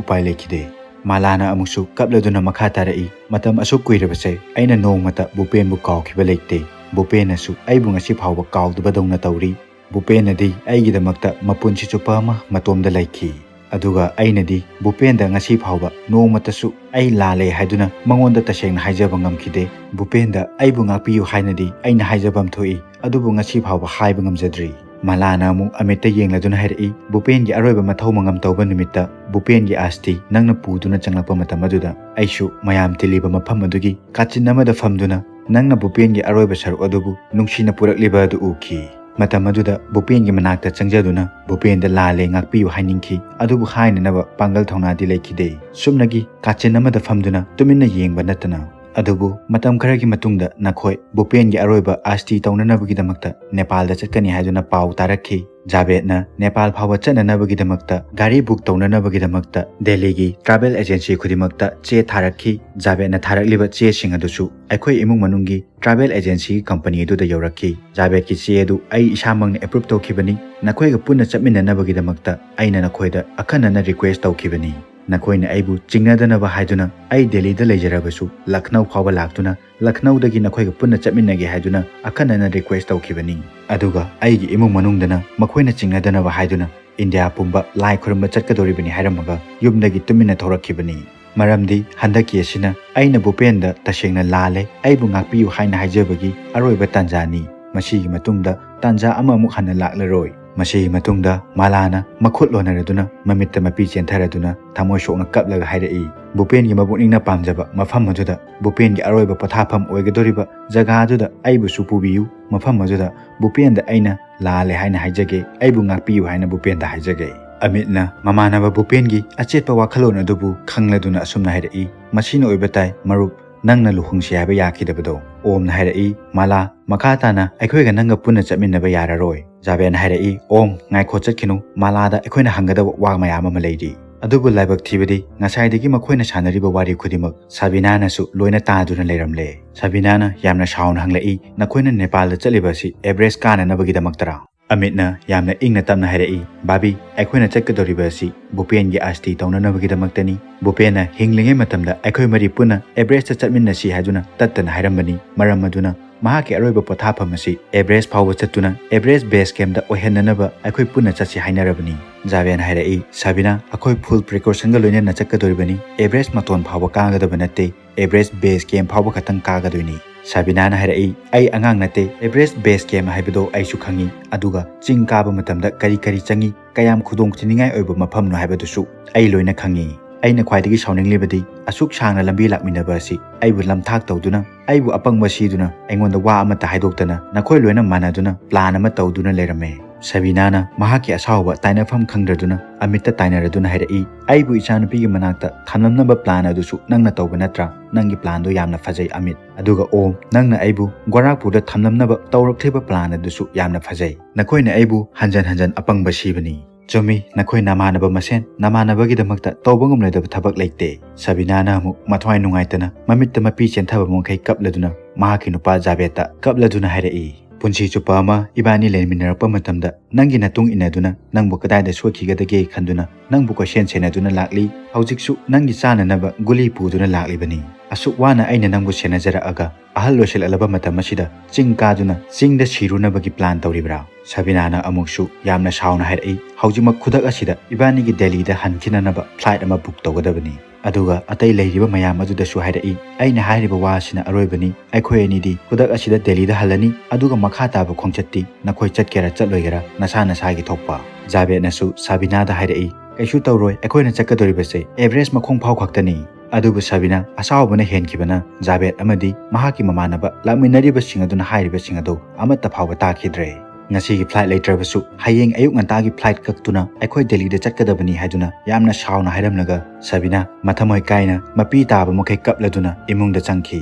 ꯎꯄꯥꯏ ꯂꯩꯈꯤꯗꯦ꯫ ꯃꯥꯂꯥꯅ ꯑꯃꯨꯛꯁꯨ ꯀꯞꯂꯗꯨꯅ ꯃꯈꯥ ꯇꯥꯔꯛꯏ, "ꯃꯇꯝ ꯑꯁꯨꯛ ꯀꯨꯏꯔꯕꯁꯦ ꯑꯩꯅ ꯅꯣꯡꯃꯇ ꯚꯨꯄꯦꯟꯕꯨ ꯀꯥꯎꯈꯤꯕ ꯂꯩꯇꯦ꯫ ꯚꯨꯄꯦꯟꯅꯁꯨ ꯑꯩꯕꯨ ꯉꯁꯤ ꯐꯥꯎꯕ ꯀꯥꯎꯗꯕꯗꯧꯅ ꯇꯧꯔꯤ꯫ ꯚꯨꯄꯦꯟꯅꯗꯤ ꯑꯩꯒꯤꯗꯃꯛꯇ ꯃꯄꯨꯟꯁꯤ ꯆꯨꯞꯄ ꯑꯃ ꯃꯇꯣꯝꯗ ꯂꯩꯈꯤ꯫ ꯑꯗꯨꯒ ꯑꯩꯅꯗꯤ ꯚꯨꯄꯦꯟꯗ ꯉꯁꯤ ꯐꯥꯎꯕ ꯅꯣꯡꯃꯇꯁꯨ ꯑꯩ ꯂꯥꯜꯂꯦ ꯍꯥꯏꯗꯨꯅ ꯃꯉꯣꯟꯗ ꯇꯁꯦꯡꯅ ꯍꯥꯏꯖꯕ ꯉꯝꯈꯤꯗꯦ꯫ ꯚꯨꯄꯦꯟꯗ ꯑꯩꯕꯨ ꯉꯥꯛꯄꯤꯌꯨ ꯍꯥꯏꯅꯗꯤ ꯑꯩꯅ ꯍꯥꯏꯖꯐꯝ ꯊꯣꯛꯏ, ꯑꯗꯨꯕꯨ ꯉꯁꯤ ꯐꯥꯎꯕ ꯍꯥꯏꯕ ꯉꯝꯖꯗ꯭ꯔꯤ"꯫ ꯃꯥꯂꯥꯅ ꯑꯃꯨꯛ ꯑꯃꯤꯠꯇ ꯌꯦꯡꯂꯗꯨꯅ ꯍꯥꯏꯔꯛꯏ, "ꯚꯨꯄꯦꯟꯒꯤ ꯑꯔꯣꯏꯕ ꯃꯊꯧ ꯃꯉꯝ ꯇꯧꯕ ꯅꯨꯃꯤꯠꯇ ꯚꯨꯄꯦꯟꯒꯤ ꯑꯥꯁꯇꯤ ꯅꯪꯅ ꯄꯨꯗꯨꯅ ꯆꯪꯂꯛꯄ ꯃꯇꯝ ꯑꯗꯨꯗ ꯑꯩꯁꯨ ꯃꯌꯥꯝ ꯇꯤꯜꯂꯤꯕ ꯃꯐꯝ ꯑꯗꯨꯒꯤ ꯀꯥꯆꯤꯟ ꯑꯃꯗ ꯐꯝꯗꯨꯅ ꯅꯪꯅ ꯚꯨꯄꯦꯟꯒꯤ ꯑꯔꯣꯏꯕ ꯁꯔꯨꯛ ꯑꯗꯨꯕꯨ ꯅꯨꯡꯁꯤꯅ ꯄꯨꯔꯛꯂꯤꯕ ꯑꯗꯨ ꯎꯈꯤ꯫ ꯃꯇꯝ ꯑꯗꯨꯗ ꯚꯨꯄꯦꯟꯒꯤ ꯃꯅꯥꯛꯇ ꯆꯪꯖꯗꯨꯅ ꯚꯨꯄꯦꯟꯗ ꯂꯥꯜꯂꯦ, ꯉꯥꯛꯄꯤꯌꯨ ꯍꯥꯏꯅꯤꯡꯈꯤ, ꯑꯗꯨꯕꯨ ꯍꯥꯏꯅꯅꯕ ꯄꯥꯡꯒꯜ ꯊꯧꯅꯥꯗꯤ ꯂꯩꯈꯤꯗꯦ꯫ ꯁꯨꯞꯅꯒꯤ ꯀꯥꯆꯤꯟ ꯑꯃꯗ ꯐꯝꯗꯨꯅ ꯇꯨꯃꯤꯟꯅ ꯌꯦꯡꯕ ꯅꯠꯇꯅ ꯑꯗꯨꯕꯨ ꯃꯇꯝ ꯈꯔꯒꯤ ꯃꯇꯨꯡꯗ ꯅꯈꯣꯏ ꯚꯨꯄꯦꯟꯒꯤ ꯑꯔꯣꯏꯕ ꯑꯥꯁꯇꯤ ꯇꯧꯅꯅꯕꯒꯤꯗꯃꯛꯇ ꯅꯦꯄꯥꯜꯗ ꯆꯠꯀꯅꯤ ꯍꯥꯏꯗꯨꯅ ꯄꯥꯎ ꯇꯥꯔꯛꯈꯤ꯫ ꯖꯥꯕꯦꯗꯅ ꯅꯦꯄꯥꯜ ꯐꯥꯎꯕ ꯆꯠꯅꯅꯕꯒꯤꯗꯃꯛꯇ ꯒꯥꯔꯤ ꯕꯨꯛ ꯇꯧꯅꯅꯕꯒꯤꯗꯃꯛꯇ ꯗꯦꯜꯂꯤꯒꯤ ꯇ꯭ꯔꯥꯚꯦꯜ ꯑꯦꯖꯦꯟꯁꯤ ꯈꯨꯗꯤꯡꯃꯛꯇ ꯆꯦ ꯊꯥꯔꯛꯈꯤ꯫ ꯖꯥꯕꯦꯗꯅ ꯊꯥꯔꯛꯂꯤꯕ ꯆꯦꯁꯤꯡ ꯑꯗꯨꯁꯨ ꯑꯩꯈꯣꯏ ꯏꯃꯨꯡ ꯃꯅꯨꯡꯒꯤ ꯇ꯭ꯔꯥꯚꯦꯜ ꯑꯦꯖꯦꯟꯁꯤꯒꯤ ꯀꯝꯄꯅꯤ ꯑꯗꯨꯗ ꯌꯧꯔꯛꯈꯤ꯫ ꯖꯥꯕꯦꯗꯀꯤ ꯆꯦ ꯑꯗꯨ ꯑꯩ ꯏꯁꯥꯃꯛꯅ ꯑꯦꯄ꯭ꯔꯨꯞ ꯇꯧꯈꯤꯕꯅꯤ꯫ ꯅꯈꯣꯏꯒ ꯄꯨꯟꯅ ꯆꯠꯃꯤꯟꯅꯅꯕꯒꯤꯗꯃꯛꯇ ꯑꯩꯅ ꯅꯈꯣꯏꯗ ꯑꯈꯟꯅꯅ ꯔꯤꯀ꯭ꯋꯦꯁ ꯇꯧꯈꯤꯕꯅꯤ꯫ ꯅꯈꯣꯏꯅ ꯑꯩꯕꯨ ꯆꯤꯡꯅꯗꯅꯕ ꯍꯥꯏꯗꯨꯅ ꯑꯩ ꯗꯦꯜꯂꯤꯗ ꯂꯩꯖꯔꯕꯁꯨ ꯂꯈꯅꯧ ꯐꯥꯎꯕ ꯂꯥꯛꯇꯨꯅ ꯂꯈꯅꯧꯗꯒꯤ ꯅꯈꯣꯏꯒ ꯄꯨꯟꯅ ꯆꯠꯃꯤꯟꯅꯒꯦ ꯍꯥꯏꯗꯨꯅ ꯑꯈꯟꯅꯅ ꯔꯤꯀ꯭ꯋꯦꯁ ꯇꯧꯈꯤꯕꯅꯤ꯫ ꯑꯗꯨꯒ ꯑꯩꯒꯤ ꯏꯃꯨꯡ ꯃꯅꯨꯡꯗꯅ ꯃꯈꯣꯏꯅ ꯆꯤꯡꯅꯗꯅꯕ ꯍꯥꯏꯗꯨꯅ ꯏꯟꯗꯤꯌꯥ ꯄꯨꯝꯕ ꯂꯥꯏ ꯈꯨꯔꯨꯝꯕ ꯆꯠꯀꯗꯧꯔꯤꯕꯅꯤ ꯍꯥꯏꯔꯝꯃꯒ ꯌꯨꯝꯗꯒꯤ ꯇꯨꯃꯤꯟꯅ ꯊꯣꯔꯛꯈꯤꯕꯅꯤ꯫ ꯃꯔꯝꯗꯤ ꯍꯟꯗꯛꯀꯤ ꯑꯁꯤꯅ ꯑꯩꯅ ꯚꯨꯄꯦꯟꯗ ꯇꯁꯦꯡꯅ ꯂꯥꯜꯂꯦ, ꯑꯩꯕꯨ ꯉꯥꯛꯄꯤꯌꯨ ꯍꯥꯏꯅ ꯍꯥꯏꯖꯕꯒꯤ ꯑꯔꯣꯏꯕ ꯇꯥꯟꯖꯥꯅꯤ꯫ ꯃꯁꯤꯒꯤ ꯃꯇꯨꯡꯗ ꯇꯥꯟꯖꯥ ꯑꯃꯃꯨꯛ ꯍꯟꯅ ꯂꯥꯛꯂꯔꯣꯏ꯫ ꯃꯁꯤꯒꯤ ꯃꯇꯨꯡꯗ ꯃꯥꯂꯥꯅ ꯃꯈꯨꯠ ꯂꯣꯟꯅꯔꯗꯨꯅ ꯃꯃꯤꯠꯇ ꯃꯄꯤ ꯆꯦꯟꯊꯔꯗꯨꯅ ꯊꯃꯣꯏ ꯁꯣꯛꯅ ꯀꯞꯂꯒ ꯍꯥꯏꯔꯛꯏ, ꯚꯨꯄꯦꯟꯒꯤ ꯃꯕꯨꯛꯅꯤꯡꯅ ꯄꯥꯝꯖꯕ ꯃꯐꯝ ꯑꯗꯨꯗ ꯚꯨꯄꯦꯟꯒꯤ ꯑꯔꯣꯏꯕ ꯄꯣꯊꯥꯐꯝ ꯑꯣꯏꯒꯗꯧꯔꯤꯕ ꯖꯒꯥ ꯑꯗꯨꯗ ꯑꯩꯕꯨꯁꯨ ꯄꯨꯕꯤꯌꯨ꯫ ꯃꯐꯝ ꯑꯗꯨꯗ ꯚꯨꯄꯦꯟꯗ ꯑꯩꯅ ꯂꯥꯜꯂꯦ ꯍꯥꯏꯅ ꯍꯥꯏꯖꯒꯦ, ꯑꯩꯕꯨ ꯉꯥꯛꯄꯤꯌꯨ ꯍꯥꯏꯅ ꯚꯨꯄꯦꯟꯗ ꯍꯥꯏꯖꯒꯦ꯫ ꯑꯃꯤꯠꯅ ꯃꯃꯥꯟꯅꯕ ꯚꯨꯄꯦꯟꯒꯤ ꯑꯆꯦꯠꯄ ꯋꯥꯈꯜꯂꯣꯟ ꯑꯗꯨꯕꯨ ꯈꯪꯂꯗꯨꯅ ꯑꯁꯨꯝꯅ ꯍꯥꯏꯔꯛꯏ, ꯃꯁꯤꯅ ꯑꯣꯏꯕ ꯇꯥꯏ ꯃꯔꯨꯞ, ꯅꯪꯅ ꯂꯨꯍꯣꯡꯁꯤ ꯍꯥꯏꯕ ꯌꯥꯈꯤꯗꯕꯗꯣ꯫ ꯑꯣꯝꯅ ꯍꯥꯏꯔꯛꯏ, ꯃꯥꯂꯥ, ꯃꯈꯥ ꯇꯥꯅ ꯑꯩꯈꯣꯏꯒ ꯅꯪꯒ ꯄꯨꯟꯅ ꯆꯠꯃꯤꯟꯅꯕ ꯌꯥꯔꯔꯣꯏ꯫ ꯖꯥꯕꯦꯟ ꯍꯥꯏꯔꯛꯏ, ꯑꯣꯝ, ꯉꯥꯏꯈꯣ, ꯆꯠꯈꯤꯅꯨ, ꯃꯥꯂꯥꯗ ꯑꯩꯈꯣꯏꯅ ꯍꯪꯒꯗꯕ ꯋꯥ ꯃꯌꯥꯝ ꯑꯃ ꯂꯩꯔꯤ꯫ ꯑꯗꯨꯕꯨ ꯂꯥꯏꯕꯛ ꯊꯤꯕꯗꯤ ꯉꯁꯥꯏꯗꯒꯤ ꯃꯈꯣꯏꯅ ꯁꯥꯟꯅꯔꯤꯕ ꯋꯥꯔꯤ ꯈꯨꯗꯤꯡꯃꯛ ꯁꯥꯕꯤꯅꯥꯅꯁꯨ ꯂꯣꯏꯅ ꯇꯥꯗꯨꯅ ꯂꯩꯔꯝꯂꯦ꯫ ꯁꯥꯕꯤꯅꯥꯅ ꯌꯥꯝꯅ ꯁꯥꯎꯅ ꯍꯪꯂꯛꯏ, ꯅꯈꯣꯏꯅ ꯅꯦꯄꯥꯜꯗ ꯆꯠꯂꯤꯕ ꯑꯁꯤ ꯑꯦꯚꯔꯦꯁ ꯀꯥꯅꯅꯕꯒꯤꯗꯃꯛꯇꯔꯥ? ꯑꯃꯤꯠꯅ ꯌꯥꯝꯅ ꯏꯪꯅ ꯇꯞꯅ ꯍꯥꯏꯔꯛꯏ, ꯕꯥꯕꯤ, ꯑꯩꯈꯣꯏꯅ ꯆꯠꯀꯗꯧꯔꯤꯕ ꯑꯁꯤ ꯚꯨꯄꯦꯟꯒꯤ ꯑꯥꯁꯇꯤ ꯇꯧꯅꯅꯕꯒꯤꯗꯃꯛꯇꯅꯤ꯫ ꯚꯨꯄꯦꯟꯅ ꯍꯤꯡꯂꯤꯉꯩ ꯃꯇꯝꯗ ꯑꯩꯈꯣꯏ ꯃꯔꯤ ꯄꯨꯟꯅ ꯑꯦꯚꯔꯦꯁꯇ ꯆꯠꯃꯤꯟꯅꯁꯤ ꯍꯥꯏꯗꯨꯅ ꯇꯠꯇꯅ ꯍꯥꯏꯔꯝꯕꯅꯤ꯫ ꯃꯔꯝ ꯑꯗꯨꯅ ꯃꯍꯥꯛꯀꯤ ꯑꯔꯣꯏꯕ ꯄꯣꯊꯥꯐꯝ ꯑꯁꯤ ꯑꯦꯚꯔꯦꯁ ꯐꯥꯎꯕ ꯆꯠꯇꯨꯅ ꯑꯦꯚꯔꯦꯁ ꯕꯦꯁ ꯀꯦꯝꯞꯇ ꯑꯣꯏꯍꯟꯅꯅꯕ ꯑꯩꯈꯣꯏ ꯄꯨꯟꯅ ꯆꯠꯁꯤ ꯍꯥꯏꯅꯔꯕꯅꯤ꯫ ꯖꯥꯕꯦꯟ ꯍꯥꯏꯔꯛꯏ, ꯁꯥꯕꯤꯅꯥ, ꯑꯩꯈꯣꯏ ꯐꯨꯜ ꯄ꯭ꯔꯤꯀꯣꯁꯟꯒ ꯂꯣꯏꯅꯅ ꯆꯠꯀꯗꯧꯔꯤꯕꯅꯤ꯫ ꯑꯦꯚꯔꯦꯁ ꯃꯇꯣꯟ ꯐꯥꯎꯕ ꯀꯥꯒꯗꯕ ꯅꯠꯇꯦ, ꯑꯦꯚꯔꯦꯁ ꯕꯦꯁ ꯀꯦꯝꯞ ꯐꯥꯎꯕ ꯈꯛꯇꯪ ꯀꯥꯒꯗꯣꯏꯅꯤ꯫ ꯁꯥꯕꯤꯅꯥꯅ ꯍꯥꯏꯔꯛꯏ, ꯑꯩ ꯑꯉꯥꯡ ꯅꯠꯇꯦ, ꯑꯦꯚꯔꯦꯁ ꯕꯦꯁ ꯀꯦꯝꯞ ꯍꯥꯏꯕꯗꯣ ꯑꯩꯁꯨ ꯈꯪꯉꯤ, ꯑꯗꯨꯒ ꯆꯤꯡ ꯀꯥꯕ ꯃꯇꯝꯗ ꯀꯔꯤ ꯀꯔꯤ ꯆꯪꯉꯤ, ꯀꯌꯥꯝ ꯈꯨꯗꯣꯡꯊꯤꯅꯤꯡꯉꯥꯏ ꯑꯣꯏꯕ ꯃꯐꯝꯅꯣ ꯍꯥꯏꯕꯗꯨꯁꯨ ꯑꯩ ꯂꯣꯏꯅ ꯈꯪꯉꯤ꯫ ꯑꯩꯅ ꯈ꯭ꯋꯥꯏꯗꯒꯤ ꯁꯥꯎꯅꯤꯡꯂꯤꯕꯗꯤ ꯑꯁꯨꯛ ꯁꯥꯡꯅ ꯂꯝꯕꯤ ꯂꯥꯛꯃꯤꯟꯅꯕ ꯑꯁꯤ ꯑꯩꯕꯨ ꯂꯝꯊꯥꯛ ꯇꯧꯗꯨꯅ, ꯑꯩꯕꯨ ꯑꯄꯪꯕ ꯁꯤꯗꯨꯅ, ꯑꯩꯉꯣꯟꯗ ꯋꯥ ꯑꯃꯠꯇ ꯍꯥꯏꯗꯣꯛꯇꯅ ꯅꯈꯣꯏ ꯂꯣꯏꯅ ꯃꯥꯟꯅꯗꯨꯅ ꯄ꯭ꯂꯥꯟ ꯑꯃ ꯇꯧꯗꯨꯅ ꯂꯩꯔꯝꯃꯦ꯫ ꯁꯕꯤꯅꯥꯅ ꯃꯍꯥꯛꯀꯤ ꯑꯁꯥꯎꯕ ꯇꯥꯏꯅꯐꯝ ꯈꯪꯗ꯭ꯔꯗꯨꯅ ꯑꯃꯤꯠꯇ ꯇꯥꯏꯅꯔꯗꯨꯅ ꯍꯥꯏꯔꯛꯏ, "ꯑꯩꯕꯨ ꯏꯆꯥꯅꯨꯄꯤꯒꯤ ꯃꯅꯥꯛꯇ ꯊꯝꯂꯝꯅꯕ ꯄ꯭ꯂꯥꯟ ꯑꯗꯨꯁꯨ ꯅꯪꯅ ꯇꯧꯕ ꯅꯠꯇ꯭ꯔꯥ? ꯅꯪꯒꯤ ꯄ꯭ꯂꯥꯟꯗꯣ ꯌꯥꯝꯅ ꯐꯖꯩ ꯑꯃꯤꯠ꯫ ꯑꯗꯨꯒ ꯑꯣꯝ, ꯅꯪꯅ ꯑꯩꯕꯨ ꯒꯣꯔꯥꯈꯄꯨꯔꯗ ꯊꯝꯂꯝꯅꯕ ꯇꯧꯔꯛꯂꯤꯕ ꯄ꯭ꯂꯥꯟ ꯑꯗꯨꯁꯨ ꯌꯥꯝꯅ ꯐꯖꯩ꯫ ꯅꯈꯣꯏꯅ ꯑꯩꯕꯨ ꯍꯟꯖꯟ ꯍꯟꯖꯟ ꯑꯄꯪꯕ ꯁꯤꯕꯅꯤ꯫ ꯆꯨꯝꯃꯤ, ꯅꯈꯣꯏ ꯅꯃꯥꯟꯅꯕ ꯃꯁꯦꯟ ꯅꯃꯥꯟꯅꯕꯒꯤꯗꯃꯛꯇ ꯇꯧꯕ ꯉꯝꯂꯣꯏꯗꯕ ꯊꯕꯛ ꯂꯩꯇꯦ꯫" ꯁꯕꯤꯅꯥꯅ ꯑꯃꯨꯛ ꯃꯊ꯭ꯋꯥꯏ ꯅꯨꯡꯉꯥꯏꯇꯅ ꯃꯃꯤꯠꯇ ꯃꯄꯤ ꯆꯦꯟꯊꯕ ꯃꯈꯩ ꯀꯞꯂꯗꯨꯅ ꯃꯍꯥꯛꯀꯤ ꯅꯨꯄꯥ ꯖꯥꯕꯦꯗꯇ ꯀꯞꯂꯗꯨꯅ ꯍꯥꯏꯔꯛꯏ, "ꯄꯨꯟꯁꯤ ꯆꯨꯞꯄ ꯑꯃ ꯏꯕꯥꯅꯤ ꯂꯩꯃꯤꯟꯅꯔꯛꯄ ꯃꯇꯝꯗ ꯅꯪꯒꯤ ꯅꯇꯨꯡ ꯏꯟꯅꯗꯨꯅ ꯅꯪꯕꯨ ꯀꯗꯥꯏꯗ ꯁꯣꯏꯈꯤꯒꯗꯒꯦ ꯈꯟꯗꯨꯅ ꯅꯪꯕꯨ ꯀꯣꯏꯁꯦꯟ ꯁꯦꯟꯅꯗꯨꯅ ꯂꯥꯛꯂꯤ꯫ ꯍꯧꯖꯤꯛꯁꯨ ꯅꯪꯒꯤ ꯆꯥꯅꯅꯕ ꯒꯨꯂꯤ ꯄꯨꯗꯨꯅ ꯂꯥꯛꯂꯤꯕꯅꯤ꯫ ꯑꯁꯨꯛ ꯋꯥꯅ ꯑꯩꯅ ꯅꯪꯕꯨ ꯁꯦꯟꯅꯖꯔꯛꯑꯒ ꯑꯍꯜ ꯑꯣꯏꯁꯤꯜꯂꯛꯂꯕ ꯃꯇꯝ ꯑꯁꯤꯗ ꯆꯤꯡ ꯀꯥꯗꯨꯅ ꯆꯤꯡꯗ ꯁꯤꯔꯨꯅꯕꯒꯤ ꯄ꯭ꯂꯥꯟ ꯇꯧꯔꯤꯕ꯭ꯔꯥ?" ꯁꯕꯤꯅꯥꯅ ꯑꯃꯨꯛꯁꯨ ꯌꯥꯝꯅ ꯁꯥꯎꯅ ꯍꯥꯏꯔꯛꯏ, "ꯍꯧꯖꯤꯛꯃꯛ ꯈꯨꯗꯛ ꯑꯁꯤꯗ ꯏꯕꯥꯅꯤꯒꯤ ꯗꯦꯜꯂꯤꯗ ꯍꯟꯈꯤꯅꯅꯕ ꯐ꯭ꯂꯥꯏꯠ ꯑꯃ ꯕꯨꯛ ꯇꯧꯒꯗꯕꯅꯤ꯫ ꯑꯗꯨꯒ ꯑꯇꯩ ꯂꯩꯔꯤꯕ ꯃꯌꯥꯝ ꯑꯗꯨꯗꯁꯨ ꯍꯥꯏꯔꯛꯏ, ꯑꯩꯅ ꯍꯥꯏꯔꯤꯕ ꯋꯥ ꯑꯁꯤꯅ ꯑꯔꯣꯏꯕꯅꯤ꯫ ꯑꯩꯈꯣꯏ ꯑꯅꯤꯗꯤ ꯈꯨꯗꯛ ꯑꯁꯤꯗ ꯗꯦꯜꯂꯤꯗ ꯍꯜꯂꯅꯤ, ꯑꯗꯨꯒ ꯃꯈꯥ ꯇꯥꯕ ꯈꯣꯡꯆꯠꯇꯤ ꯅꯈꯣꯏ ꯆꯠꯀꯦꯔꯥ ꯆꯠꯂꯣꯏꯒꯦꯔꯥ ꯅꯁꯥ ꯅꯁꯥꯒꯤ ꯊꯣꯛꯄ꯫" ꯖꯥꯕꯦꯗꯅꯁꯨ ꯁꯕꯤꯅꯥꯗ ꯍꯥꯏꯔꯛꯏ, "ꯀꯩꯁꯨ ꯇꯧꯔꯣꯏ, ꯑꯩꯈꯣꯏꯅ ꯆꯠꯀꯗꯧꯔꯤꯕꯁꯦ ꯑꯦꯚꯔꯦꯁ ꯃꯈꯣꯡ ꯐꯥꯎ ꯈꯛꯇꯅꯤ꯫" ꯑꯗꯨꯕꯨ ꯁꯕꯤꯅꯥ ꯑꯁꯥꯎꯕꯅ ꯍꯦꯟꯈꯤꯕꯅ ꯖꯥꯕꯦꯗ ꯑꯃꯗꯤ ꯃꯍꯥꯛꯀꯤ ꯃꯃꯥꯟꯅꯕ ꯂꯥꯛꯃꯤꯟꯅꯔꯤꯕꯁꯤꯡ ꯑꯗꯨꯅ ꯍꯥꯏꯔꯤꯕꯁꯤꯡ ꯑꯗꯨ ꯑꯃꯠꯇ ꯐꯥꯎꯕ ꯇꯥꯈꯤꯗ꯭ꯔꯦ꯫ "ꯉꯁꯤꯒꯤ ꯐ꯭ꯂꯥꯏꯠ ꯂꯩꯇ꯭ꯔꯕꯁꯨ ꯍꯌꯦꯡ ꯑꯌꯨꯛ ꯉꯟꯇꯥꯒꯤ ꯐ꯭ꯂꯥꯏꯠ ꯀꯛꯇꯨꯅ ꯑꯩꯈꯣꯏ ꯗꯦꯜꯂꯤꯗ ꯆꯠꯀꯗꯕꯅꯤ" ꯍꯥꯏꯗꯨꯅ ꯌꯥꯝꯅ ꯁꯥꯎꯅ ꯍꯥꯏꯔꯝꯂꯒ ꯁꯕꯤꯅꯥ ꯃꯊꯃꯣꯏ ꯀꯥꯏꯅ ꯃꯄꯤ ꯇꯥꯕ ꯃꯈꯩ ꯀꯞꯂꯗꯨꯅ ꯏꯃꯨꯡꯗ ꯆꯪꯈꯤ꯫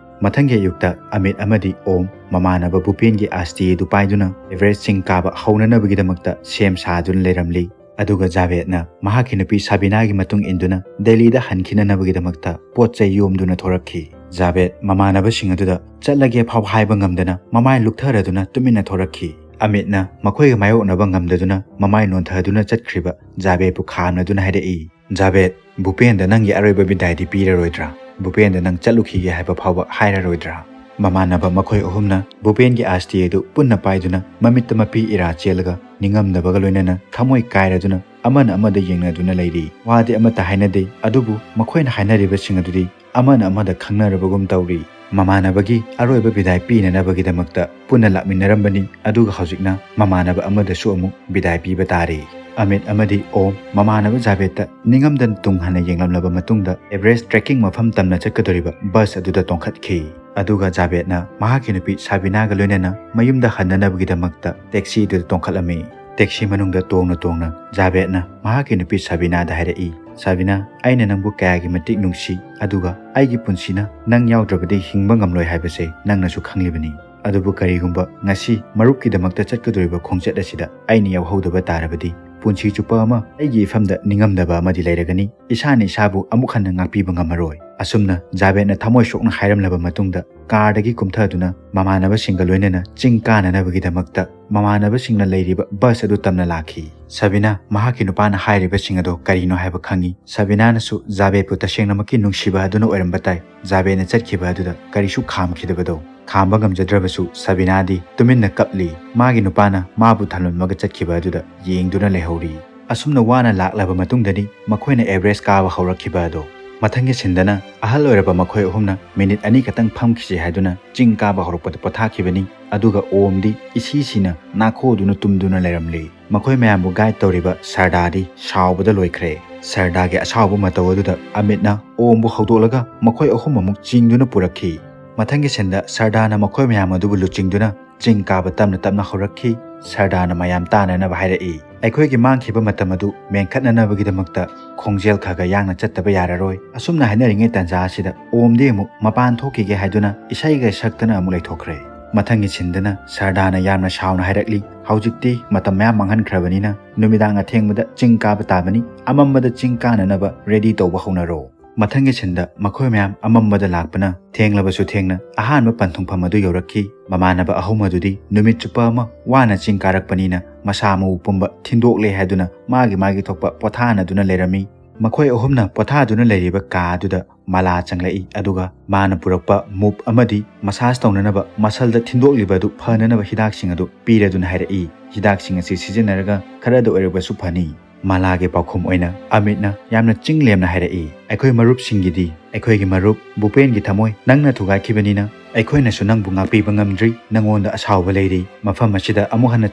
ꯃꯊꯪꯒꯤ ꯑꯌꯨꯛꯇ ꯑꯃꯤꯠ ꯑꯃꯗꯤ ꯑꯣꯝ ꯃꯃꯥꯟꯅꯕ ꯚꯨꯄꯦꯟꯒꯤ ꯑꯥꯁꯇꯤ ꯑꯗꯨ ꯄꯥꯏꯗꯨꯅ ꯑꯦꯚꯔꯦꯁ ꯆꯤꯡ ꯀꯥꯕ ꯍꯧꯅꯅꯕꯒꯤꯗꯃꯛꯇ ꯁꯦꯝ ꯁꯥꯗꯨꯅ ꯂꯩꯔꯝꯂꯤ꯫ ꯑꯗꯨꯒ ꯖꯥꯕꯦꯗꯅ ꯃꯍꯥꯛꯀꯤ ꯅꯨꯄꯤ ꯁꯥꯕꯤꯅꯥꯒꯤ ꯃꯇꯨꯡ ꯏꯟꯗꯨꯅ ꯗꯦꯜꯂꯤꯗ ꯍꯟꯈꯤꯅꯅꯕꯒꯤꯗꯃꯛꯇ ꯄꯣꯠ ꯆꯩ ꯌꯣꯝꯗꯨꯅ ꯊꯣꯔꯛꯈꯤ꯫ ꯖꯥꯕꯦꯗ ꯃꯃꯥꯟꯅꯕꯁꯤꯡ ꯑꯗꯨꯗ ꯆꯠꯂꯒꯦ ꯐꯥꯎ ꯍꯥꯏꯕ ꯉꯝꯗꯅ ꯃꯃꯥꯏ ꯂꯨꯛꯊꯔꯗꯨꯅ ꯇꯨꯃꯤꯟꯅ ꯊꯣꯔꯛꯈꯤ꯫ ꯑꯃꯤꯠꯅ ꯃꯈꯣꯏꯒ ꯃꯥꯌꯣꯛꯅꯕ ꯉꯝꯗꯗꯨꯅ ꯃꯃꯥꯏ ꯅꯣꯟꯊꯗꯨꯅ ꯆꯠꯈ꯭ꯔꯤꯕ ꯖꯥꯕꯦꯗꯄꯨ ꯈꯥꯝꯅꯗꯨꯅ ꯍꯥꯏꯔꯛꯏ, "ꯖꯥꯕꯦꯗ, ꯚꯨꯄꯦꯟꯗ ꯅꯪꯒꯤ ꯑꯔꯣꯏꯕ ꯕꯤꯗꯥꯏꯗꯤ ꯄꯤꯔꯔꯣꯏꯗ꯭ꯔꯥ? ꯚꯨꯄꯦꯟꯗ ꯅꯪ ꯆꯠꯂꯨꯈꯤꯒꯦ ꯍꯥꯏꯕ ꯐꯥꯎꯕ ꯍꯥꯏꯔꯔꯣꯏꯗ꯭ꯔꯥ?" ꯃꯃꯥꯟꯅꯕ ꯃꯈꯣꯏ ꯑꯍꯨꯝꯅ ꯚꯨꯄꯦꯟꯒꯤ ꯑꯥꯁꯇꯤ ꯑꯗꯨ ꯄꯨꯟꯅ ꯄꯥꯏꯗꯨꯅ ꯃꯃꯤꯠꯇ ꯃꯄꯤ ꯏꯔꯥ ꯆꯦꯜꯂꯒ ꯅꯤꯡꯉꯝꯗꯕꯒ ꯂꯣꯏꯅꯅ ꯊꯃꯣꯏ ꯀꯥꯏꯔꯗꯨꯅ ꯑꯃꯅ ꯑꯃꯗ ꯌꯦꯡꯅꯗꯨꯅ ꯂꯩꯔꯤ꯫ ꯋꯥꯗꯤ ꯑꯃꯠꯇ ꯍꯥꯏꯅꯗꯦ, ꯑꯗꯨꯕꯨ ꯃꯈꯣꯏꯅ ꯍꯥꯏꯅꯔꯤꯕꯁꯤꯡ ꯑꯗꯨꯗꯤ ꯑꯃꯅ ꯑꯃꯗ ꯈꯪꯅꯔꯕꯒꯨꯝ ꯇꯧꯔꯤ꯫ ꯃꯃꯥꯟꯅꯕꯒꯤ ꯑꯔꯣꯏꯕ ꯕꯤꯗꯥꯏ ꯄꯤꯅꯅꯕꯒꯤꯗꯃꯛꯇ ꯄꯨꯟꯅ ꯂꯥꯛꯃꯤꯟꯅꯔꯝꯕꯅꯤ, ꯑꯗꯨꯒ ꯍꯧꯖꯤꯛꯅ ꯃꯃꯥꯟꯅꯕ ꯑꯃꯗꯁꯨ ꯑꯃꯨꯛ ꯕꯤꯗꯥꯏ ꯄꯤꯕ ꯇꯥꯔꯦ꯫ ꯑꯃꯤꯠ ꯑꯃꯗꯤ ꯑꯣꯝ ꯃꯃꯥꯟꯅꯕ ꯖꯥꯕꯦꯗꯇ ꯅꯤꯡꯉꯝꯗꯅ ꯇꯨꯡ ꯍꯟꯅ ꯌꯦꯡꯂꯝꯂꯕ ꯃꯇꯨꯡꯗ ꯑꯦꯚꯔꯦꯁ ꯇ꯭ꯔꯦꯛꯀꯤꯡ ꯃꯐꯝ ꯇꯝꯅ ꯆꯠꯀꯗꯧꯔꯤꯕ ꯕꯁ ꯑꯗꯨꯗ ꯇꯣꯡꯈꯠꯈꯤ꯫ ꯑꯗꯨꯒ ꯖꯥꯕꯦꯗꯅ ꯃꯍꯥꯛꯀꯤ ꯅꯨꯄꯤ ꯁꯥꯕꯤꯅꯥꯒ ꯂꯣꯏꯅꯅ ꯃꯌꯨꯝꯗ ꯍꯟꯅꯅꯕꯒꯤꯗꯃꯛꯇ ꯇꯦꯛꯁꯤꯗꯨꯗ ꯇꯣꯡꯈꯠꯂꯝꯃꯤ꯫ ꯇꯦꯛꯁꯤ ꯃꯅꯨꯡꯗ ꯇꯣꯡꯅ ꯇꯣꯡꯅ ꯖꯥꯕꯦꯗꯅ ꯃꯍꯥꯛꯀꯤ ꯅꯨꯄꯤ ꯁꯥꯕꯤꯅꯥꯗ ꯍꯥꯏꯔꯛꯏ, "ꯁꯥꯕꯤꯅꯥ, ꯑꯩꯅ ꯅꯪꯕꯨ ꯀꯌꯥꯒꯤ ꯃꯇꯤꯛ ꯅꯨꯡꯁꯤ, ꯑꯗꯨꯒ ꯑꯩꯒꯤ ꯄꯨꯟꯁꯤꯅ ꯅꯪ ꯌꯥꯎꯗ꯭ꯔꯕꯗꯤ ꯍꯤꯡꯕ ꯉꯝꯂꯣꯏ ꯍꯥꯏꯕꯁꯦ ꯅꯪꯅꯁꯨ ꯈꯪꯂꯤꯕꯅꯤ꯫ ꯑꯗꯨꯕꯨ ꯀꯔꯤꯒꯨꯝꯕ ꯉꯁꯤ ꯃꯔꯨꯞꯀꯤꯗꯃꯛꯇ ꯆꯠꯀꯗꯧꯔꯤꯕ ꯈꯣꯡꯆꯠ ꯑꯁꯤꯗ ꯑꯩꯅ ꯌꯥꯎꯍꯧꯗꯕ ꯇꯥꯔꯕꯗꯤ ꯄꯨꯟꯁꯤ ꯆꯨꯞꯄ ꯑꯃ ꯑꯩꯒꯤ ꯏꯐꯝꯗ ꯅꯤꯡꯉꯝꯗꯕ ꯑꯃꯗꯤ ꯂꯩꯔꯒꯅꯤ꯫ ꯏꯁꯥꯅ ꯏꯁꯥꯕꯨ ꯑꯃꯨꯛ ꯍꯟꯅ ꯉꯥꯛꯄꯤꯕ ꯉꯝꯃꯔꯣꯏ꯫" ꯑꯁꯨꯝꯅ ꯖꯥꯕꯦꯗꯅ ꯊꯃꯣꯏ ꯁꯣꯛꯅ ꯍꯥꯏꯔꯝꯂꯕ ꯃꯇꯨꯡꯗ ꯀꯥꯔꯗꯒꯤ ꯀꯨꯝꯊꯗꯨꯅ ꯃꯃꯥꯟꯅꯕꯁꯤꯡꯒ ꯂꯣꯏꯅꯅ ꯆꯤꯡ ꯀꯥꯅꯅꯕꯒꯤꯗꯃꯛꯇ ꯃꯃꯥꯟꯅꯕꯁꯤꯡꯅ ꯂꯩꯔꯤꯕ ꯕꯁ ꯑꯗꯨ ꯇꯝꯅ ꯂꯥꯛꯈꯤ꯫ ꯁꯕꯤꯅꯥ ꯃꯍꯥꯛꯀꯤ ꯅꯨꯄꯥꯅ ꯍꯥꯏꯔꯤꯕꯁꯤꯡ ꯑꯗꯣ ꯀꯔꯤꯅꯣ ꯍꯥꯏꯕ ꯈꯪꯉꯤ꯫ ꯁꯕꯤꯅꯥꯅꯁꯨ ꯖꯥꯕꯦꯗꯄꯨ ꯇꯁꯦꯡꯅꯃꯛꯀꯤ ꯅꯨꯡꯁꯤꯕ ꯑꯗꯨꯅ ꯑꯣꯏꯔꯝꯕ ꯇꯥꯏ꯫ ꯖꯥꯕꯦꯗꯅ ꯆꯠꯈꯤꯕ ꯑꯗꯨꯗ ꯀꯔꯤꯁꯨ ꯈꯥꯝꯈꯤꯗꯕꯗꯣ꯫ ꯈꯥꯝꯕ ꯉꯝꯖꯗ꯭ꯔꯕꯁꯨ ꯁꯕꯤꯅꯥꯗꯤ ꯇꯨꯃꯤꯟꯅ ꯀꯞꯂꯤ꯫ ꯃꯥꯒꯤ ꯅꯨꯄꯥꯅ ꯃꯥꯕꯨ ꯊꯝꯂꯝꯃꯒ ꯆꯠꯈꯤꯕ ꯑꯗꯨꯗ ꯌꯦꯡꯗꯨꯅ ꯂꯩꯍꯧꯔꯤ꯫ ꯑꯁꯨꯝꯅ ꯋꯥꯅ ꯂꯥꯛꯂꯕ ꯃꯇꯨꯡꯗꯅꯤ ꯃꯈꯣꯏꯅ ꯑꯦꯚꯔꯦꯁ ꯀꯥꯕ ꯍꯧꯔꯛꯈꯤꯕ ꯑꯗꯣ꯫ ꯃꯊꯪꯒꯤ ꯁꯤꯟꯗꯅ ꯑꯍꯜ ꯑꯣꯏꯔꯕ ꯃꯈꯣꯏ ꯑꯍꯨꯝꯅ ꯃꯤꯅꯤꯠ ꯑꯅꯤ ꯈꯛꯇꯪ ꯐꯝꯈꯤꯁꯤ ꯍꯥꯏꯗꯨꯅ ꯆꯤꯡ ꯀꯥꯕ ꯍꯧꯔꯛꯄꯗ ꯄꯣꯊꯥꯈꯤꯕꯅꯤ꯫ ꯑꯗꯨꯒ ꯑꯣꯝꯗꯤ ꯏꯁꯤ ꯁꯤꯅ ꯅꯥꯈꯣꯗꯨꯅ ꯇꯨꯝꯗꯨꯅ ꯂꯩꯔꯝꯂꯤ꯫ ꯃꯈꯣꯏ ꯃꯌꯥꯝꯕꯨ ꯒꯥꯏꯗ ꯇꯧꯔꯤꯕ ꯁꯔꯗꯥꯗꯤ ꯁꯥꯎꯕꯗ ꯂꯣꯏꯈ꯭ꯔꯦ꯫ ꯁꯔꯗꯥꯒꯤ ꯑꯁꯥꯎꯕ ꯃꯇꯧ ꯑꯗꯨꯗ ꯑꯃꯤꯠꯅ ꯑꯣꯝꯕꯨ ꯍꯧꯗꯣꯛꯂꯒ ꯃꯈꯣꯏ ꯑꯍꯨꯝ ꯑꯃꯨꯛ ꯆꯤꯡꯗꯨꯅ ꯄꯨꯔꯛꯈꯤ꯫ ꯃꯊꯪꯒꯤ ꯁꯤꯟꯗ ꯁꯔꯗꯥꯅ ꯃꯈꯣꯏ ꯃꯌꯥꯝ ꯑꯗꯨꯕꯨ ꯂꯨꯆꯤꯡꯗꯨꯅ ꯆꯤꯡ ꯀꯥꯕ ꯇꯞꯅ ꯇꯞꯅ ꯍꯧꯔꯛꯈꯤ꯫ ꯁꯔꯗꯥꯅ ꯃꯌꯥꯝ ꯇꯥꯅꯅꯕ ꯍꯥꯏꯔꯛꯏ, "ꯑꯩꯈꯣꯏꯒꯤ ꯃꯥꯡꯈꯤꯕ ꯃꯇꯝ ꯑꯗꯨ ꯃꯦꯟꯈꯠꯅꯅꯕꯒꯤꯗꯃꯛꯇ ꯈꯣꯡꯖꯦꯜ ꯈꯔ ꯈꯔ ꯌꯥꯡꯅ ꯆꯠꯇꯕ ꯌꯥꯔꯔꯣꯏ꯫" ꯑꯁꯨꯝꯅ ꯍꯥꯏꯅꯔꯤꯉꯩ ꯇꯥꯟꯖꯥ ꯑꯁꯤꯗ ꯑꯣꯝꯗꯤ ꯑꯃꯨꯛ ꯃꯄꯥꯟ ꯊꯣꯛꯈꯤꯒꯦ ꯍꯥꯏꯗꯨꯅ ꯏꯁꯩꯒ ꯁꯛꯇꯅ ꯑꯃꯨꯛ ꯂꯩꯊꯣꯛꯈ꯭ꯔꯦ꯫ ꯃꯊꯪꯒꯤ ꯁꯤꯟꯗꯅ ꯁꯔꯗꯥꯅ ꯌꯥꯝꯅ ꯁꯥꯎꯅ ꯍꯥꯏꯔꯛꯂꯤ, "ꯍꯧꯖꯤꯛꯇꯤ ꯃꯇꯝ ꯃꯌꯥꯝ ꯃꯥꯡꯍꯟꯈ꯭ꯔꯕꯅꯤꯅ ꯅꯨꯃꯤꯗꯥꯡ ꯑꯊꯦꯡꯕꯗ ꯆꯤꯡ ꯀꯥꯕ ꯇꯥꯕꯅꯤ꯫ ꯑꯃꯝꯕꯗ ꯆꯤꯡ ꯀꯥꯅꯅꯕ ꯔꯦꯗꯤ ꯇꯧꯕ ꯍꯧꯅꯔꯣ꯫" ꯃꯊꯪꯒꯤ ꯁꯤꯟꯗ ꯃꯈꯣꯏ ꯃꯌꯥꯝ ꯑꯃꯝꯕꯗ ꯂꯥꯛꯄꯅ ꯊꯦꯡꯂꯕꯁꯨ ꯊꯦꯡꯅ ꯑꯍꯥꯟꯕ ꯄꯟꯊꯨꯡꯐꯝ ꯑꯗꯨ ꯌꯧꯔꯛꯈꯤ꯫ ꯃꯃꯥꯟꯅꯕ ꯑꯍꯨꯝ ꯑꯗꯨꯗꯤ ꯅꯨꯃꯤꯠ ꯆꯨꯞꯄ ꯑꯃ ꯋꯥꯅ ꯆꯤꯡ ꯀꯥꯔꯛꯄꯅꯤꯅ ꯃꯁꯥ ꯃꯎ ꯄꯨꯝꯕ ꯊꯤꯟꯗꯣꯛꯂꯦ ꯍꯥꯏꯗꯨꯅ ꯃꯥꯒꯤ ꯃꯥꯒꯤ ꯊꯣꯛꯄ ꯄꯣꯊꯥꯅꯗꯨꯅ ꯂꯩꯔꯝꯃꯤ꯫ ꯃꯈꯣꯏ ꯑꯍꯨꯝꯅ ꯄꯣꯊꯥꯗꯨꯅ ꯂꯩꯔꯤꯕ ꯀꯥ ꯑꯗꯨꯗ ꯃꯥꯂꯥ ꯆꯪꯂꯛꯏ, ꯑꯗꯨꯒ ꯃꯥꯅ ꯄꯨꯔꯛꯄ ꯃꯨꯞ ꯑꯃꯗꯤ ꯃꯁꯥꯖ ꯇꯧꯅꯅꯕ ꯃꯁꯜꯗ ꯊꯤꯟꯗꯣꯛꯂꯤꯕ ꯑꯗꯨ ꯐꯅꯅꯕ ꯍꯤꯗꯥꯛꯁꯤꯡ ꯑꯗꯨ ꯄꯤꯔꯗꯨꯅ ꯍꯥꯏꯔꯛꯏ, "ꯍꯤꯗꯥꯛꯁꯤꯡ ꯑꯁꯤ ꯁꯤꯖꯤꯟꯅꯔꯒ ꯈꯔꯗ ꯑꯣꯏꯔꯕꯁꯨ ꯐꯅꯤ꯫" ꯃꯥꯂꯥꯒꯤ ꯄꯥꯎꯈꯨꯝ ꯑꯣꯏꯅ ꯑꯃꯤꯠꯅ ꯌꯥꯝꯅ ꯆꯤꯡ ꯂꯦꯝꯅ ꯍꯥꯏꯔꯛꯏ, "ꯑꯩꯈꯣꯏ ꯃꯔꯨꯞꯁꯤꯡꯒꯤꯗꯤ, ꯑꯩꯈꯣꯏꯒꯤ ꯃꯔꯨꯞ ꯚꯨꯄꯦꯟꯒꯤ ꯊꯃꯣꯏ ꯅꯪꯅ ꯊꯨꯒꯥꯏꯈꯤꯕꯅꯤꯅ "ꯑꯩꯈꯣꯏꯅꯁꯨ ꯅꯪꯕꯨ ꯉꯥꯛꯄꯤꯕ ꯉꯝꯗ꯭ꯔꯤ, ꯅꯪꯉꯣꯟꯗ ꯑꯁꯥꯎꯕ ꯂꯩꯔꯤ, ꯃꯐꯝ ꯑꯁꯤꯗ ꯑꯃꯨꯛ ꯍꯟꯅ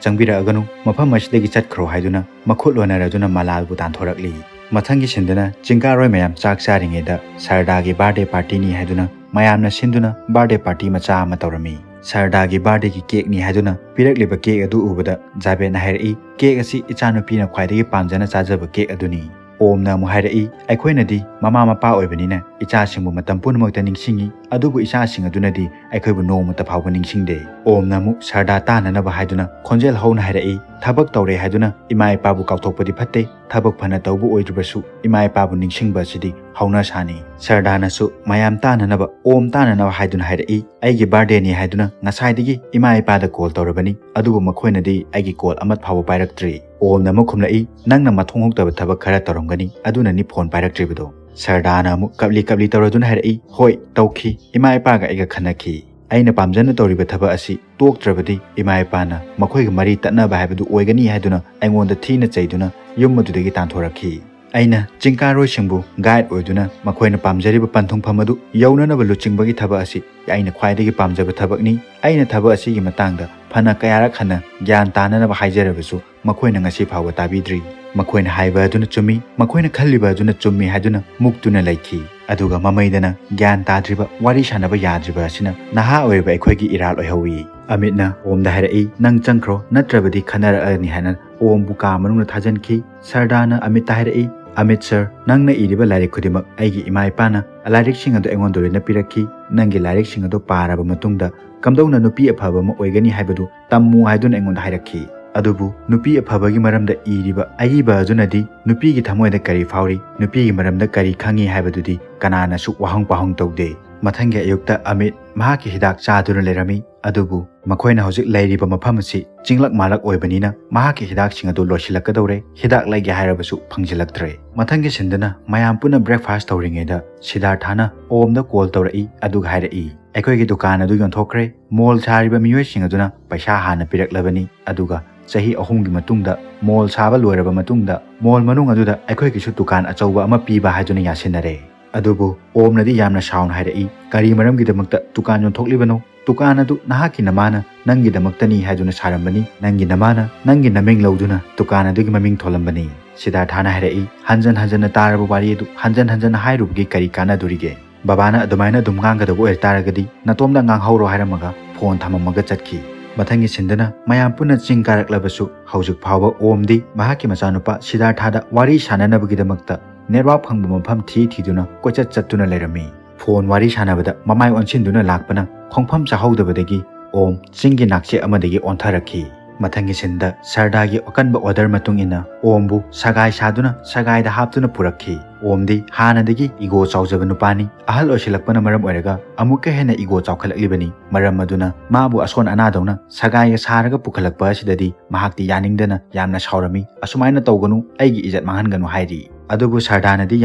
ꯆꯪꯕꯤꯔꯛꯑꯒꯅꯨ, ꯃꯐꯝ ꯑꯁꯤꯗꯒꯤ ꯆꯠꯈ꯭ꯔꯣ" ꯍꯥꯏꯗꯨꯅ ꯃꯈꯨꯠ ꯂꯣꯟꯅꯔꯗꯨꯅ ꯃꯂꯥꯜꯕꯨ ꯇꯥꯟꯊꯣꯔꯛꯂꯤ꯫ ꯃꯊꯪꯒꯤ ꯁꯤꯟꯗꯅ ꯆꯤꯡꯀꯥꯔꯣꯏ ꯃꯌꯥꯝ ꯆꯥꯛ ꯆꯥꯔꯤꯉꯩꯗ ꯁꯔꯗꯥꯒꯤ ꯕꯥꯔꯗꯦ ꯄꯥꯔꯇꯤꯅꯤ ꯍꯥꯏꯗꯨꯅ ꯃꯌꯥꯝꯅ ꯁꯤꯟꯗꯨꯅ ꯕꯥꯔꯗꯦ ꯄꯥꯔꯇꯤ ꯃꯆꯥ ꯑꯃ ꯇꯧꯔꯝꯃꯤ꯫ ꯁꯔꯗꯥꯒꯤ ꯕꯥꯔꯗꯦꯒꯤ ꯀꯦꯛꯅꯤ ꯍꯥꯏꯗꯨꯅ ꯄꯤꯔꯛꯂꯤꯕ ꯀꯦꯛ ꯑꯗꯨ ꯎꯕꯗ ꯖꯥꯕꯦꯗꯅ ꯍꯥꯏꯔꯛꯏ, "ꯀꯦꯛ ꯑꯁꯤ ꯏꯆꯥꯅꯨꯄꯤꯅ ꯈ꯭ꯋꯥꯏꯗꯒꯤ ꯄꯥꯝꯖꯅ ꯆꯥꯖꯕ ꯀꯦꯛ ꯑꯗꯨꯅꯤ"꯫ ꯑꯣꯝꯅ ꯑꯃꯨꯛ ꯍꯥꯏꯔꯛꯏ, "ꯑꯩꯈꯣꯏꯅꯗꯤ ꯃꯃꯥ ꯃꯄꯥ ꯑꯣꯏꯕꯅꯤꯅ ꯏꯆꯥꯁꯤꯡꯕꯨ ꯃꯇꯝ ꯄꯨꯝꯅꯃꯛꯇ ꯅꯤꯡꯁꯤꯡꯏ, ꯑꯗꯨꯕꯨ ꯏꯆꯥꯁꯤꯡ ꯑꯗꯨꯅꯗꯤ ꯑꯩꯈꯣꯏꯕꯨ ꯅꯣꯡꯃꯇ ꯐꯥꯎꯕ ꯅꯤꯡꯁꯤꯡꯗꯦ"꯫ ꯑꯣꯝꯅ ꯑꯃꯨꯛ ꯁꯔꯗꯥ ꯇꯥꯅꯅꯕ ꯍꯥꯏꯗꯨꯅ ꯈꯣꯟꯖꯦꯜ ꯍꯧꯅ ꯍꯥꯏꯔꯛꯏ, "ꯊꯕꯛ ꯇꯧꯔꯦ ꯍꯥꯏꯗꯨꯅ ꯏꯃꯥ ꯏꯄꯥꯕꯨ ꯀꯥꯎꯊꯣꯛꯄꯗꯤ ꯐꯠꯇꯦ, ꯊꯕꯛ ꯐꯅ ꯇꯧꯕ ꯑꯣꯏꯗ꯭ꯔꯕꯁꯨ ꯏꯃꯥ ꯏꯄꯥꯕꯨ ꯅꯤꯡꯁꯤꯡꯕ ꯑꯁꯤꯗꯤ ꯍꯧꯅꯁꯥꯅꯤ"꯫ ꯁꯔꯗꯥꯅꯁꯨ ꯃꯌꯥꯝ ꯇꯥꯅꯅꯕ, ꯑꯣꯝ ꯇꯥꯅꯅꯕ ꯍꯥꯏꯗꯨꯅ ꯍꯥꯏꯔꯛꯏ, "ꯑꯩꯒꯤ ꯕꯥꯔꯗꯦꯅꯤ ꯍꯥꯏꯗꯨꯅ ꯉꯁꯥꯏꯗꯒꯤ ꯏꯃꯥ ꯏꯄꯥꯗ ꯀꯣꯜ ꯇꯧꯔꯕꯅꯤ, ꯑꯗꯨꯕꯨ ꯃꯈꯣꯏꯅꯗꯤ ꯑꯩꯒꯤ ꯀꯣꯜ ꯑꯃꯠ ꯐꯥꯎꯕ ꯄꯥꯏꯔꯛꯇ꯭ꯔꯤ"꯫ ꯑꯣꯝꯅ ꯑꯃꯨꯛ ꯈꯨꯝꯂꯛꯏ, "ꯅꯪꯅ ꯃꯊꯣꯡ ꯍꯨꯛꯇꯕ ꯊꯕꯛ ꯈꯔ ꯇꯧꯔꯝꯒꯅꯤ, ꯑꯗꯨꯅꯅꯤ ꯐꯣꯟ ꯄꯥꯏꯔꯛꯇ꯭ꯔꯤꯕꯗꯣ"꯫ ꯁꯔꯗꯥꯅ ꯑꯃꯨꯛ ꯀꯞꯂꯤ ꯀꯞꯂꯤ ꯇꯧꯔꯗꯨꯅ ꯍꯥꯏꯔꯛꯏ, "ꯍꯣꯏ, ꯇꯧꯈꯤ, ꯏꯃꯥ ꯏꯄꯥꯒ ꯑꯩꯒ ꯈꯟꯅꯈꯤ꯫ ꯑꯩꯅ ꯄꯥꯝꯖꯅ ꯇꯧꯔꯤꯕ ꯊꯕꯛ ꯑꯁꯤ ꯇꯣꯛꯇ꯭ꯔꯕꯗꯤ ꯏꯃꯥ ꯏꯄꯥꯅ ꯃꯈꯣꯏꯒ ꯃꯔꯤ ꯇꯠꯅꯕ ꯍꯥꯏꯕꯗꯨ ꯑꯣꯏꯒꯅꯤ ꯍꯥꯏꯗꯨꯅ ꯑꯩꯉꯣꯟꯗ ꯊꯤꯅ ꯆꯩꯗꯨꯅ ꯌꯨꯝ ꯑꯗꯨꯗꯒꯤ ꯇꯥꯟꯊꯣꯔꯛꯈꯤ꯫ ꯑꯩꯅ ꯆꯤꯡꯀꯥꯔꯣꯏꯁꯤꯡꯕꯨ ꯒꯥꯏꯗ ꯑꯣꯏꯗꯨꯅ ꯃꯈꯣꯏꯅ ꯄꯥꯝꯖꯔꯤꯕ ꯄꯟꯊꯨꯡꯐꯝ ꯑꯗꯨ ꯌꯧꯅꯅꯕ ꯂꯨꯆꯤꯡꯕꯒꯤ ꯊꯕꯛ ꯑꯁꯤ ꯑꯩꯅ ꯈ꯭ꯋꯥꯏꯗꯒꯤ ꯄꯥꯝꯖꯕ ꯊꯕꯛꯅꯤ꯫ ꯑꯩꯅ ꯊꯕꯛ ꯑꯁꯤꯒꯤ ꯃꯇꯥꯡꯗ ꯐꯅ ꯀꯌꯥꯔꯛ ꯍꯟꯅ ꯒ꯭ꯌꯥꯟ ꯇꯥꯅꯅꯕ ꯍꯥꯏꯖꯔꯕꯁꯨ ꯃꯈꯣꯏꯅ ꯉꯁꯤ ꯐꯥꯎꯕ ꯇꯥꯕꯤꯗ꯭ꯔꯤ꯫ ꯃꯈꯣꯏꯅ ꯍꯥꯏꯕ ꯑꯗꯨꯅ ꯆꯨꯝꯃꯤ, ꯃꯈꯣꯏꯅ ꯈꯜꯂꯤꯕ ꯑꯗꯨꯅ ꯆꯨꯝꯃꯤ ꯍꯥꯏꯗꯨꯅ ꯃꯨꯛꯇꯨꯅ ꯂꯩꯈꯤ꯫ ꯑꯗꯨꯒ ꯃꯃꯩꯗꯅ ꯒ꯭ꯌꯥꯟ ꯇꯥꯗ꯭ꯔꯤꯕ, ꯋꯥꯔꯤ ꯁꯥꯟꯅꯕ ꯌꯥꯗ꯭ꯔꯤꯕ ꯑꯁꯤꯅ ꯅꯍꯥ ꯑꯣꯏꯔꯤꯕ ꯑꯩꯈꯣꯏꯒꯤ ꯏꯔꯥꯜ ꯑꯣꯏꯍꯧꯋꯤ꯫ ꯑꯃꯤꯠꯅ ꯑꯣꯝꯗ ꯍꯥꯏꯔꯛꯏ, "ꯅꯪ ꯆꯪꯈ꯭ꯔꯣ, ꯅꯠꯇ꯭ꯔꯕꯗꯤ ꯈꯟꯅꯔꯛꯑꯅꯤ" ꯍꯥꯏꯅ ꯑꯣꯝꯕꯨ ꯀꯥ ꯃꯅꯨꯡꯗ ꯊꯥꯖꯤꯟꯈꯤ꯫ ꯁꯔꯗꯥꯅ ꯑꯃꯤꯠꯇ ꯍꯥꯏꯔꯛꯏ, "ꯑꯃꯤꯠ ꯁꯔ, ꯅꯪꯅ ꯏꯔꯤꯕ ꯂꯥꯏꯔꯤꯛ ꯈꯨꯗꯤꯡꯃꯛ ꯑꯩꯒꯤ ꯏꯃꯥ ꯏꯄꯥꯅ ꯂꯥꯏꯔꯤꯛꯁꯤꯡ ꯑꯗꯨ ꯑꯩꯉꯣꯟꯗ ꯂꯣꯏꯅ ꯄꯤꯔꯛꯈꯤ꯫ ꯅꯪꯒꯤ ꯂꯥꯏꯔꯤꯛꯁꯤꯡ ꯑꯗꯨ ꯄꯥꯔꯕ ꯃꯇꯨꯡꯗ ꯀꯝꯗꯧꯅ ꯅꯨꯄꯤ ꯑꯐꯕ ꯑꯃ ꯑꯣꯏꯒꯅꯤ ꯍꯥꯏꯕꯗꯨ ꯇꯝꯃꯨ ꯍꯥꯏꯗꯨꯅ ꯑꯩꯉꯣꯟꯗ ꯍꯥꯏꯔꯛꯈꯤ꯫ ꯑꯗꯨꯕꯨ ꯅꯨꯄꯤ ꯑꯐꯕꯒꯤ ꯃꯔꯝꯗ ꯏꯔꯤꯕ ꯑꯏꯕ ꯑꯗꯨꯅꯗꯤ ꯅꯨꯄꯤꯒꯤ ꯊꯃꯣꯏꯗ ꯀꯔꯤ ꯐꯥꯎꯔꯤ, ꯅꯨꯄꯤꯒꯤ ꯃꯔꯝꯗ ꯀꯔꯤ ꯈꯪꯉꯤ ꯍꯥꯏꯕꯗꯨꯗꯤ ꯀꯅꯥꯅꯁꯨ ꯋꯥꯍꯪ ꯄꯥꯎꯍꯪ ꯇꯧꯗꯦ"꯫ ꯃꯊꯪꯒꯤ ꯑꯌꯨꯛꯇ ꯑꯃꯤꯠ ꯃꯍꯥꯛꯀꯤ ꯍꯤꯗꯥꯛ ꯆꯥꯗꯨꯅ ꯂꯩꯔꯝꯃꯤ꯫ ꯑꯗꯨꯕꯨ ꯃꯈꯣꯏꯅ ꯍꯧꯖꯤꯛ ꯂꯩꯔꯤꯕ ꯃꯐꯝ ꯑꯁꯤ ꯆꯤꯡꯂꯛ ꯃꯥꯂꯛ ꯑꯣꯏꯕꯅꯤꯅ ꯃꯍꯥꯛꯀꯤ ꯍꯤꯗꯥꯛꯁꯤꯡ ꯑꯗꯨ ꯂꯣꯏꯁꯤꯜꯂꯛꯀꯗꯧꯔꯦ, ꯍꯤꯗꯥꯛ ꯂꯩꯒꯦ ꯍꯥꯏꯔꯕꯁꯨ ꯐꯪꯖꯤꯜꯂꯛꯇ꯭ꯔꯦ꯫ ꯃꯊꯪꯒꯤ ꯁꯤꯟꯗꯅ ꯃꯌꯥꯝ ꯄꯨꯟꯅ ꯕ꯭ꯔꯦꯛꯐꯥꯁ ꯇꯧꯔꯤꯉꯩꯗ ꯁꯤꯗꯥꯔꯊꯅ ꯑꯣꯝꯗ ꯀꯣꯜ ꯇꯧꯔꯛꯏ, ꯑꯗꯨꯒ ꯍꯥꯏꯔꯛꯏ, "ꯑꯩꯈꯣꯏꯒꯤ ꯗꯨꯀꯥꯟ ꯑꯗꯨ ꯌꯣꯟꯊꯣꯛꯈ꯭ꯔꯦ꯫ ꯃꯣꯜ ꯁꯥꯔꯤꯕ ꯃꯤꯑꯣꯏꯁꯤꯡ ꯑꯗꯨꯅ ꯄꯩꯁꯥ ꯍꯥꯟꯅ ꯄꯤꯔꯛꯂꯕꯅꯤ, ꯑꯗꯨꯒ ꯆꯍꯤ ꯑꯍꯨꯝꯒꯤ ꯃꯇꯨꯡꯗ ꯃꯣꯜ ꯁꯥꯕ ꯂꯣꯏꯔꯕ ꯃꯇꯨꯡꯗ ꯃꯣꯜ ꯃꯅꯨꯡ ꯑꯗꯨꯗ ꯑꯩꯈꯣꯏꯒꯤꯁꯨ ꯗꯨꯀꯥꯟ ꯑꯆꯧꯕ ꯑꯃ ꯄꯤꯕ ꯍꯥꯏꯗꯨꯅ ꯌꯥꯁꯤꯟꯅꯔꯦ"꯫ ꯑꯗꯨꯕꯨ ꯑꯣꯝꯅꯗꯤ ꯌꯥꯝꯅ ꯁꯥꯎꯅ ꯍꯥꯏꯔꯛꯏ, "ꯀꯔꯤ ꯃꯔꯝꯒꯤꯗꯃꯛꯇ ꯗꯨꯀꯥꯟ ꯌꯣꯟꯊꯣꯛꯂꯤꯕꯅꯣ? ꯗꯨꯀꯥꯟ ꯑꯗꯨ ꯅꯍꯥꯛꯀꯤ ꯅꯃꯥꯅ ꯅꯪꯒꯤꯗꯃꯛꯇꯅꯤ ꯍꯥꯏꯗꯨꯅ ꯁꯥꯔꯝꯕꯅꯤ꯫ ꯅꯪꯒꯤ ꯅꯃꯥꯅ ꯅꯪꯒꯤ ꯅꯃꯤꯡ ꯂꯧꯗꯨꯅ ꯗꯨꯀꯥꯟ ꯑꯗꯨꯒꯤ ꯃꯃꯤꯡ ꯊꯣꯜꯂꯝꯕꯅꯤ꯫" ꯁꯤꯗꯥꯔꯊꯥꯅ ꯍꯥꯏꯔꯛꯏ, "ꯍꯟꯖꯟ ꯍꯟꯖꯟꯅ ꯇꯥꯔꯕ ꯋꯥꯔꯤ ꯑꯗꯨ ꯍꯟꯖꯟ ꯍꯟꯖꯟꯅ ꯍꯥꯏꯔꯨꯕꯒꯤ ꯀꯔꯤ ꯀꯥꯟꯅꯗꯣꯔꯤꯒꯦ? ꯕꯕꯥꯅ ꯑꯗꯨꯃꯥꯏꯅ ꯑꯗꯨꯝ ꯉꯥꯡꯒꯗꯕ ꯑꯣꯏꯔ ꯇꯥꯔꯒꯗꯤ ꯅꯇꯣꯝꯗ ꯉꯥꯡꯍꯧꯔꯣ" ꯍꯥꯏꯔꯝꯃꯒ ꯐꯣꯟ ꯊꯝꯃꯝꯃꯒ ꯆꯠꯈꯤ꯫ ꯃꯊꯪꯒꯤ ꯁꯤꯟꯗꯅ ꯃꯌꯥꯝ ꯄꯨꯟꯅ ꯆꯤꯡ ꯀꯥꯔꯛꯂꯕꯁꯨ ꯍꯧꯖꯤꯛ ꯐꯥꯎꯕ ꯑꯣꯝꯗꯤ ꯃꯍꯥꯛꯀꯤ ꯃꯆꯥꯅꯨꯄꯥ ꯁꯤꯗꯥꯔꯊꯥꯗ ꯋꯥꯔꯤ ꯁꯥꯟꯅꯅꯕꯒꯤꯗꯃꯛꯇ ꯅꯦꯠꯋꯥꯛ ꯐꯪꯕ ꯃꯐꯝ ꯊꯤ ꯊꯤꯗꯨꯅ ꯀꯣꯏꯆꯠ ꯆꯠꯇꯨꯅ ꯂꯩꯔꯝꯃꯤ꯫ ꯐꯣꯟ ꯋꯥꯔꯤ ꯁꯥꯟꯅꯕꯗ ꯃꯃꯥꯏ ꯑꯣꯟꯁꯤꯟꯗꯨꯅ ꯂꯥꯛꯄꯅ ꯈꯣꯡꯐꯝ ꯆꯥꯍꯧꯗꯕꯗꯒꯤ ꯑꯣꯝ ꯆꯤꯡꯒꯤ ꯅꯥꯛꯆꯦꯛ ꯑꯃꯗꯒꯤ ꯑꯣꯟꯊꯔꯛꯈꯤ꯫ ꯃꯊꯪꯒꯤ ꯁꯤꯟꯗ ꯁꯔꯗꯥꯒꯤ ꯑꯀꯟꯕ ꯑꯣꯔꯗꯔ ꯃꯇꯨꯡ ꯏꯟꯅ ꯑꯣꯝꯕꯨ ꯁꯒꯥꯏ ꯁꯥꯗꯨꯅ ꯁꯒꯥꯏꯗ ꯍꯥꯞꯇꯨꯅ ꯄꯨꯔꯛꯈꯤ꯫ ꯑꯣꯝꯗꯤ ꯍꯥꯟꯅꯗꯒꯤ ꯏꯒꯣ ꯆꯥꯎꯖꯕ ꯅꯨꯄꯥꯅꯤ꯫ ꯑꯍꯜ ꯑꯣꯏꯁꯤꯜꯂꯛꯄꯅ ꯃꯔꯝ ꯑꯣꯏꯔꯒ ꯑꯃꯨꯛꯀ ꯍꯦꯟꯅ ꯏꯒꯣ ꯆꯥꯎꯈꯠꯂꯛꯂꯤꯕꯅꯤ꯫ ꯃꯔꯝ ꯑꯗꯨꯅ ꯃꯥꯕꯨ ꯑꯁꯣꯟ ꯑꯅꯥꯗꯧꯅ ꯁꯒꯥꯏꯒ ꯁꯥꯔꯒ ꯄꯨꯈꯠꯂꯛꯄ ꯑꯁꯤꯗꯗꯤ ꯃꯍꯥꯛꯇꯤ ꯌꯥꯅꯤꯡꯗꯅ ꯌꯥꯝꯅ ꯁꯥꯎꯔꯝꯃꯤ꯫ "ꯑꯁꯨꯃꯥꯏꯅ ꯇꯧꯒꯅꯨ, ꯑꯩꯒꯤ ꯏꯖꯠ ꯃꯥꯡꯍꯟꯒꯅꯨ" ꯍꯥꯏꯔꯤ꯫ ꯑꯗꯨꯕꯨ ꯁꯔꯗꯥꯅꯗꯤ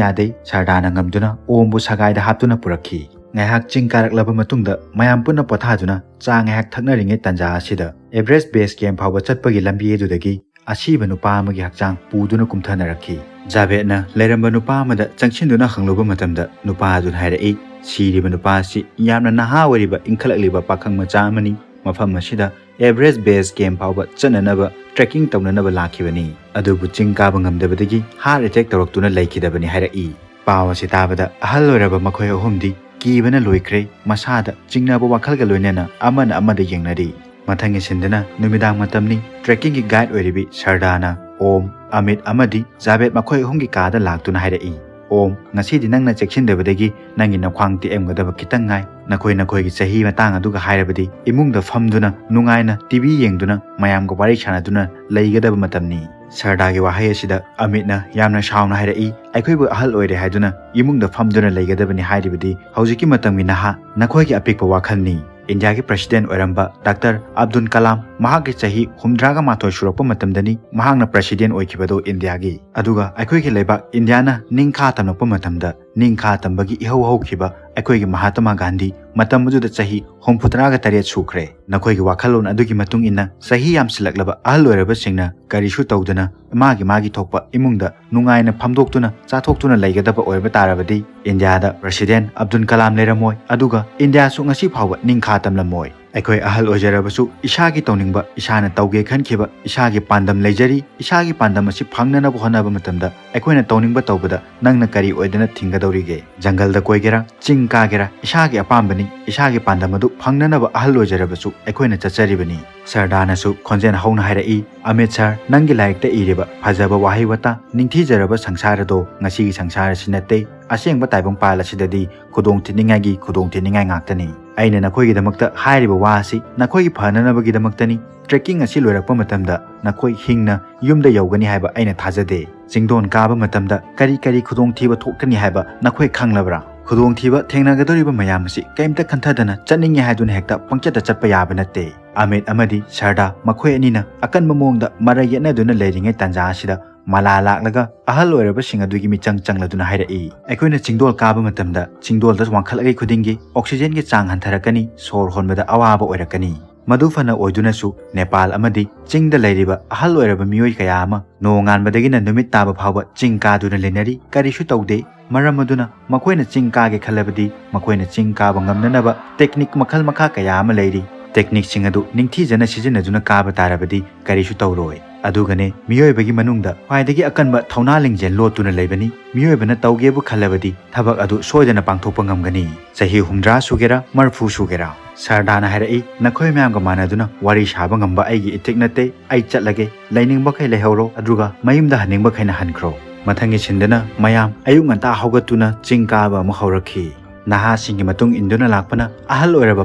ꯌꯥꯗꯦ꯫ ꯁꯔꯗꯥꯅ ꯉꯝꯗꯨꯅ ꯑꯣꯝꯕꯨ ꯁꯒꯥꯏꯗ ꯍꯥꯞꯇꯨꯅ ꯄꯨꯔꯛꯈꯤ꯫ ꯉꯥꯏꯍꯥꯛ ꯆꯤꯡ ꯀꯥꯔꯛꯂꯕ ꯃꯇꯨꯡꯗ ꯃꯌꯥꯝ ꯄꯨꯟꯅ ꯄꯣꯊꯥꯗꯨꯅ ꯆꯥ ꯉꯥꯏꯍꯥꯛ ꯊꯛꯅꯔꯤꯉꯩ ꯇꯥꯟꯖꯥ ꯑꯁꯤꯗ ꯑꯦꯚꯔꯦꯁ ꯕꯦꯁ ꯀꯦꯝ ꯐꯥꯎꯕ ꯆꯠꯄꯒꯤ ꯂꯝꯕꯤ ꯑꯗꯨꯗꯒꯤ ꯑꯁꯤꯕ ꯅꯨꯄꯥ ꯑꯃꯒꯤ ꯍꯛꯆꯥꯡ ꯄꯨꯗꯨꯅ ꯀꯨꯝꯊꯅꯔꯛꯈꯤ꯫ ꯖꯥꯕꯦꯗꯅ ꯂꯩꯔꯝꯕ ꯅꯨꯄꯥ ꯑꯃꯗ ꯆꯪꯁꯤꯟꯗꯨꯅ ꯍꯪꯂꯨꯕ ꯃꯇꯝꯗ ꯅꯨꯄꯥ ꯑꯗꯨꯅ ꯍꯥꯏꯔꯛꯏ, "ꯁꯤꯔꯤꯕ ꯅꯨꯄꯥ ꯑꯁꯤ ꯌꯥꯝꯅ ꯅꯍꯥ ꯑꯣꯏꯔꯤꯕ ꯏꯟꯈꯠꯂꯛꯂꯤꯕ ꯄꯥꯈꯪ ꯃꯆꯥ ꯑꯃꯅꯤ꯫ ꯃꯐꯝ ꯑꯁꯤꯗ ꯑꯦꯚꯔꯦꯁ ꯕꯦꯁ ꯀꯦꯝ ꯐꯥꯎꯕ ꯆꯠꯅꯅꯕ ꯇ꯭ꯔꯦꯛꯀꯤꯡ ꯇꯧꯅꯅꯕ ꯂꯥꯛꯈꯤꯕꯅꯤ꯫ ꯑꯗꯨꯕꯨ ꯆꯤꯡ ꯀꯥꯕ ꯉꯝꯗꯕꯗꯒꯤ ꯍꯥꯔꯠ ꯑꯦꯇꯦꯛ ꯇꯧꯔꯛꯇꯨꯅ ꯂꯩꯈꯤꯗꯕꯅꯤ" ꯍꯥꯏꯔꯛꯏ꯫ ꯄꯥꯎ ꯑꯁꯤ ꯇꯥꯕꯗ ꯑꯍꯜ ꯑꯣꯏꯔꯕ ꯃꯈꯣꯏ ꯑꯍꯨꯝꯗꯤ ꯀꯤꯕꯅ ꯂꯣꯏꯈ꯭ꯔꯦ꯫ ꯃꯁꯥꯗ ꯆꯤꯡꯅꯕ ꯋꯥꯈꯜꯒ ꯂꯣꯏꯅꯅ ꯑꯃꯅ ꯑꯃꯗ ꯌꯦꯡꯅꯔꯤ꯫ ꯃꯊꯪꯒꯤ ꯁꯤꯟꯗꯅ ꯅꯨꯃꯤꯗꯥꯡ ꯃꯇꯝꯅꯤ꯫ ꯇ꯭ꯔꯦꯛꯀꯤꯡꯒꯤ ꯒꯥꯏꯗ ꯑꯣꯏꯔꯤꯕꯤ ꯁꯔꯗꯥꯅ ꯑꯣꯝ, ꯑꯃꯤꯠ ꯑꯃꯗꯤ ꯖꯥꯕꯦꯗ ꯃꯈꯣꯏ ꯑꯍꯨꯝꯒꯤ ꯀꯥꯗ ꯂꯥꯛꯇꯨꯅ ꯍꯥꯏꯔꯛꯏ, "ꯑꯣꯝ, ꯉꯁꯤꯗꯤ ꯅꯪꯅ ꯆꯦꯛꯁꯤꯟꯗꯕꯗꯒꯤ ꯅꯪꯒꯤ ꯅꯈ꯭ꯋꯥꯡ ꯇꯦꯛꯑꯝꯒꯗꯕ ꯈꯤꯇꯪ ꯉꯥꯏ꯫ ꯅꯈꯣꯏ ꯅꯈꯣꯏꯒꯤ ꯆꯍꯤ ꯃꯇꯥꯡ ꯑꯗꯨꯒ ꯍꯥꯏꯔꯕꯗꯤ ꯏꯃꯨꯡꯗ ꯐꯝꯗꯨꯅ ꯅꯨꯡꯉꯥꯏꯅ ꯇꯤ ꯚꯤ ꯌꯦꯡꯗꯨꯅ ꯃꯌꯥꯝꯒ ꯋꯥꯔꯤ ꯁꯥꯟꯅꯗꯨꯅ ꯂꯩꯒꯗꯕ ꯃꯇꯝꯅꯤ꯫" ꯁꯔꯗꯥꯒꯤ ꯋꯥꯍꯩ ꯑꯁꯤꯗ ꯑꯃꯤꯠꯅ ꯌꯥꯝꯅ ꯁꯥꯎꯅ ꯍꯥꯏꯔꯛꯏ, "ꯑꯩꯈꯣꯏꯕꯨ ꯑꯍꯜ ꯑꯣꯏꯔꯦ ꯍꯥꯏꯗꯨꯅ ꯏꯃꯨꯡꯗ ꯐꯝꯗꯨꯅ ꯂꯩꯒꯗꯕꯅꯤ ꯍꯥꯏꯔꯤꯕꯗꯤ ꯍꯧꯖꯤꯛꯀꯤ ꯃꯇꯝꯒꯤ ꯅꯍꯥ ꯅꯈꯣꯏꯒꯤ ꯑꯄꯤꯛꯄ ꯋꯥꯈꯜꯅꯤ꯫ ꯏꯟꯗꯤꯌꯥꯒꯤ ꯄ꯭ꯔꯁꯤꯗꯦꯟ ꯑꯣꯏꯔꯝꯕ ꯗꯥꯛꯇꯔ ꯑꯕꯗꯨꯜ ꯀꯂꯥꯝ ꯃꯍꯥꯛꯀꯤ ꯆꯍꯤ ꯍꯨꯝꯗ꯭ꯔꯥꯒ ꯃꯥꯊꯣꯏ ꯁꯨꯔꯛꯄ ꯃꯇꯝꯗꯅꯤ ꯃꯍꯥꯛꯅ ꯄ꯭ꯔꯁꯤꯗꯦꯟ ꯑꯣꯏꯈꯤꯕꯗꯨ ꯏꯟꯗꯤꯌꯥꯒꯤ꯫ ꯑꯗꯨꯒ ꯑꯩꯈꯣꯏꯒꯤ ꯂꯩꯕꯥꯛ ꯏꯟꯗꯤꯌꯥꯅ ꯅꯤꯡꯈꯥ ꯇꯝꯂꯛꯄ ꯃꯇꯝꯗ ꯅꯤꯡꯈꯥ ꯇꯝꯕꯒꯤ ꯏꯍꯧ ꯍꯧꯈꯤꯕ ꯑꯩꯈꯣꯏꯒꯤ ꯃꯍꯥꯇꯃꯥ ꯒꯥꯟꯙꯤ ꯃꯇꯝ ꯑꯗꯨꯗ ꯆꯍꯤ ꯍꯨꯝꯐꯨꯇꯔꯥꯒ ꯇꯔꯦꯠ ꯁꯨꯈ꯭ꯔꯦ꯫ ꯅꯈꯣꯏꯒꯤ ꯋꯥꯈꯜꯂꯣꯟ ꯑꯗꯨꯒꯤ ꯃꯇꯨꯡ ꯏꯟꯅ ꯆꯍꯤ ꯌꯥꯝꯁꯤꯜꯂꯛꯂꯕ ꯑꯍꯜ ꯑꯣꯏꯔꯕꯁꯤꯡꯅ ꯀꯔꯤꯁꯨ ꯇꯧꯗꯅ ꯃꯥꯒꯤ ꯃꯥꯒꯤ ꯊꯣꯛꯄ ꯏꯃꯨꯡꯗ ꯅꯨꯡꯉꯥꯏꯅ ꯐꯝꯗꯣꯛꯇꯨꯅ ꯆꯥꯊꯣꯛꯇꯨꯅ ꯂꯩꯒꯗꯕ ꯑꯣꯏꯕ ꯇꯥꯔꯕꯗꯤ ꯏꯟꯗꯤꯌꯥꯗ ꯄ꯭ꯔꯁꯤꯗꯦꯟ ꯑꯕꯗꯨꯜ ꯀꯂꯥꯝ ꯂꯩꯔꯝꯃꯣꯏ, ꯑꯗꯨꯒ ꯏꯟꯗꯤꯌꯥꯁꯨ ꯉꯁꯤ ꯐꯥꯎꯕ ꯅꯤꯡꯈꯥ ꯇꯝꯂꯝꯃꯣꯏ꯫ ꯑꯩꯈꯣꯏ ꯑꯍꯜ ꯑꯣꯏꯖꯔꯕꯁꯨ ꯏꯁꯥꯒꯤ ꯇꯧꯅꯤꯡꯕ ꯏꯁꯥꯅ ꯇꯧꯒꯦ ꯈꯟꯈꯤꯕ ꯏꯁꯥꯒꯤ ꯄꯥꯟꯗꯝ ꯂꯩꯖꯔꯤ꯫ ꯏꯁꯥꯒꯤ ꯄꯥꯟꯗꯝ ꯑꯁꯤ ꯐꯪꯅꯅꯕ ꯍꯣꯠꯅꯕ ꯃꯇꯝꯗ ꯑꯩꯈꯣꯏꯅ ꯇꯧꯅꯤꯡꯕ ꯇꯧꯕꯗ ꯅꯪꯅ ꯀꯔꯤ ꯑꯣꯏꯗꯅ ꯊꯤꯡꯒꯗꯧꯔꯤꯒꯦ? ꯖꯪꯒꯜꯗ ꯀꯣꯏꯒꯦꯔꯥ, ꯆꯤꯡ ꯀꯥꯒꯦꯔꯥ, ꯏꯁꯥꯒꯤ ꯑꯄꯥꯝꯕꯅꯤ꯫ ꯏꯁꯥꯒꯤ ꯄꯥꯟꯗꯝ ꯑꯗꯨ ꯐꯪꯅꯅꯕ ꯑꯍꯜ ꯑꯣꯏꯖꯔꯕꯁꯨ ꯑꯩꯈꯣꯏꯅ ꯆꯠꯆꯔꯤꯕꯅꯤ꯫ ꯁꯔꯗꯥꯅꯁꯨ ꯈꯣꯟꯖꯦꯜ ꯍꯧꯅ ꯍꯥꯏꯔꯛꯏ, "ꯑꯃꯤꯠ ꯁꯔ, ꯅꯪꯒꯤ ꯂꯥꯏꯔꯤꯛꯇ ꯏꯔꯤꯕ ꯐꯖꯕ ꯋꯥꯍꯩ ꯋꯥꯇꯥ, ꯅꯤꯡꯊꯤꯖꯔꯕ ꯁꯪꯁꯥꯔ ꯑꯗꯣ ꯉꯁꯤꯒꯤ ꯁꯪꯁꯥꯔ ꯑꯁꯤ ꯅꯠꯇꯦ꯫ ꯑꯁꯦꯡꯕ ꯇꯥꯏꯕꯪꯄꯥꯜ ꯑꯁꯤꯗꯗꯤ ꯈꯨꯗꯣꯡ ꯊꯤꯅꯤꯡꯉꯥꯏꯒꯤ ꯈꯨꯗꯣꯡ ꯊꯤꯅꯤꯡꯉꯥꯏ ꯉꯥꯛꯇꯅꯤ꯫ ꯑꯩꯅ ꯅꯈꯣꯏꯒꯤꯗꯃꯛꯇ ꯍꯥꯏꯔꯤꯕ ꯋꯥ ꯑꯁꯤ ꯅꯈꯣꯏꯒꯤ ꯐꯅꯅꯕꯒꯤꯗꯃꯛꯇꯅꯤ꯫ ꯇ꯭ꯔꯦꯛꯀꯤꯡ ꯑꯁꯤ ꯂꯣꯏꯔꯛꯄ ꯃꯇꯝꯗ ꯅꯈꯣꯏ ꯍꯤꯡꯅ ꯌꯨꯝꯗ ꯌꯧꯒꯅꯤ ꯍꯥꯏꯕ ꯑꯩꯅ ꯊꯥꯖꯗꯦ꯫ ꯆꯤꯡꯗꯣꯟ ꯀꯥꯕ ꯃꯇꯝꯗ ꯀꯔꯤ ꯀꯔꯤ ꯈꯨꯗꯣꯡꯊꯤꯕ ꯊꯣꯛꯀꯅꯤ ꯍꯥꯏꯕ ꯅꯈꯣꯏ ꯈꯪꯂꯕ꯭ꯔꯥ? ꯈꯨꯗꯣꯡꯊꯤꯕ ꯊꯦꯡꯅꯒꯗꯧꯔꯤꯕ ꯃꯌꯥꯝ ꯑꯁꯤ ꯀꯔꯤꯝꯇ ꯈꯟꯊꯗꯅ ꯆꯠꯅꯤꯡꯉꯦ ꯍꯥꯏꯗꯨꯅ ꯍꯦꯛꯇ ꯄꯪꯆꯠꯇ ꯆꯠꯄ ꯌꯥꯕ ꯅꯠꯇꯦ꯫" ꯑꯃꯤꯠ ꯑꯃꯗꯤ ꯁꯔꯗꯥ ꯃꯈꯣꯏ ꯑꯅꯤꯅ ꯑꯀꯟꯕ ꯃꯑꯣꯡꯗ ꯃꯔꯩ ꯌꯦꯠꯅꯗꯨꯅ ꯂꯩꯔꯤꯉꯩ ꯇꯥꯟꯖꯥ ꯑꯁꯤꯗ ꯃꯂꯥ ꯂꯥꯛꯂꯒ ꯑꯍꯜ ꯑꯣꯏꯔꯕꯁꯤꯡ ꯑꯗꯨꯒꯤ ꯃꯤꯆꯪ ꯆꯪꯂꯗꯨꯅ ꯍꯥꯏꯔꯛꯏ, "ꯑꯩꯈꯣꯏꯅ ꯆꯤꯡꯗꯣꯜ ꯀꯥꯕ ꯃꯇꯝꯗ ꯆꯤꯡꯗꯣꯜꯗ ꯋꯥꯡꯈꯠꯂꯛꯂꯤ ꯈꯨꯗꯤꯡꯒꯤ ꯑꯣꯛꯁꯤꯖꯦꯟꯒꯤ ꯆꯥꯡ ꯍꯟꯊꯔꯛꯀꯅꯤ, ꯁꯣꯔ ꯍꯣꯟꯕꯗ ꯑꯋꯥꯕ ꯑꯣꯏꯔꯛꯀꯅꯤ꯫ ꯃꯗꯨ ꯐꯅ ꯑꯣꯏꯗꯨꯅꯁꯨ ꯅꯦꯄꯥꯜ ꯑꯃꯗꯤ ꯆꯤꯡꯗ ꯂꯩꯔꯤꯕ ꯑꯍꯜ ꯑꯣꯏꯔꯕ ꯃꯤꯑꯣꯏ ꯀꯌꯥ ꯑꯃ ꯅꯣꯡꯉꯥꯟꯕꯗꯒꯤꯅ ꯅꯨꯃꯤꯠ ꯇꯥꯕ ꯐꯥꯎꯕ ꯆꯤꯡ ꯀꯥꯗꯨꯅ ꯂꯩꯅꯔꯤ, ꯀꯔꯤꯁꯨ ꯇꯧꯗꯦ꯫ ꯃꯔꯝ ꯑꯗꯨꯅ ꯃꯈꯣꯏꯅ ꯆꯤꯡ ꯀꯥꯒꯦ ꯈꯜꯂꯕꯗꯤ ꯃꯈꯣꯏꯅ ꯆꯤꯡ ꯀꯥꯕ ꯉꯝꯅꯅꯕ ꯇꯦꯛꯅꯤꯛ ꯃꯈꯜ ꯃꯈꯥ ꯀꯌꯥ ꯑꯃ ꯂꯩꯔꯤ꯫ ꯇꯦꯛꯅꯤꯛꯁꯤꯡ ꯑꯗꯨ ꯅꯤꯡꯊꯤꯖꯅ ꯁꯤꯖꯤꯟꯅꯗꯨꯅ ꯀꯥꯕ ꯇꯥꯔꯕꯗꯤ ꯀꯔꯤꯁꯨ ꯇꯧꯔꯣꯏ꯫ ꯑꯗꯨꯒꯅꯦ, ꯃꯤꯑꯣꯏꯕꯒꯤ ꯃꯅꯨꯡꯗ ꯈ꯭ꯋꯥꯏꯗꯒꯤ ꯑꯀꯟꯕ ꯊꯧꯅꯥ ꯂꯤꯡꯖꯦꯜ ꯂꯣꯠꯇꯨꯅ ꯂꯩꯕꯅꯤ꯫ ꯃꯤꯑꯣꯏꯕꯅ ꯇꯧꯒꯦꯕꯨ ꯈꯜꯂꯕꯗꯤ ꯊꯕꯛ ꯑꯗꯨ ꯁꯣꯏꯗꯅ ꯄꯥꯡꯊꯣꯛꯄ ꯉꯝꯒꯅꯤ꯫ ꯆꯍꯤ ꯍꯨꯝꯗ꯭ꯔꯥ ꯁꯨꯒꯦꯔꯥ, ꯃꯔꯐꯨ ꯁꯨꯒꯦꯔꯥ꯫" ꯁꯔꯗꯥꯅ ꯍꯥꯏꯔꯛꯏ, "ꯅꯈꯣꯏ ꯃꯌꯥꯝꯒ ꯃꯥꯟꯅꯗꯨꯅ ꯋꯥꯔꯤ ꯁꯥꯕ ꯉꯝꯕ ꯑꯩꯒꯤ ꯏꯊꯤꯛ ꯅꯠꯇꯦ꯫ ꯑꯩ ꯆꯠꯂꯒꯦ꯫ ꯂꯩꯅꯤꯡꯕꯈꯩ ꯂꯩꯍꯧꯔꯣ, ꯑꯗꯨꯒ ꯃꯌꯨꯝꯗ ꯍꯟꯅꯤꯡꯕꯈꯩꯅ ꯍꯟꯈ꯭ꯔꯣ꯫" ꯃꯊꯪꯒꯤ ꯁꯤꯟꯗꯅ ꯃꯌꯥꯝ ꯑꯌꯨꯛ ꯉꯟꯇꯥ ꯍꯧꯒꯠꯇꯨꯅ ꯆꯤꯡ ꯀꯥꯕ ꯑꯃꯨꯛ ꯍꯧꯔꯛꯈꯤ꯫ ꯅꯍꯥꯁꯤꯡꯒꯤ ꯃꯇꯨꯡ ꯏꯟꯗꯨꯅ ꯂꯥꯛꯄꯅ ꯑꯍꯜ ꯑꯣꯏꯔꯕ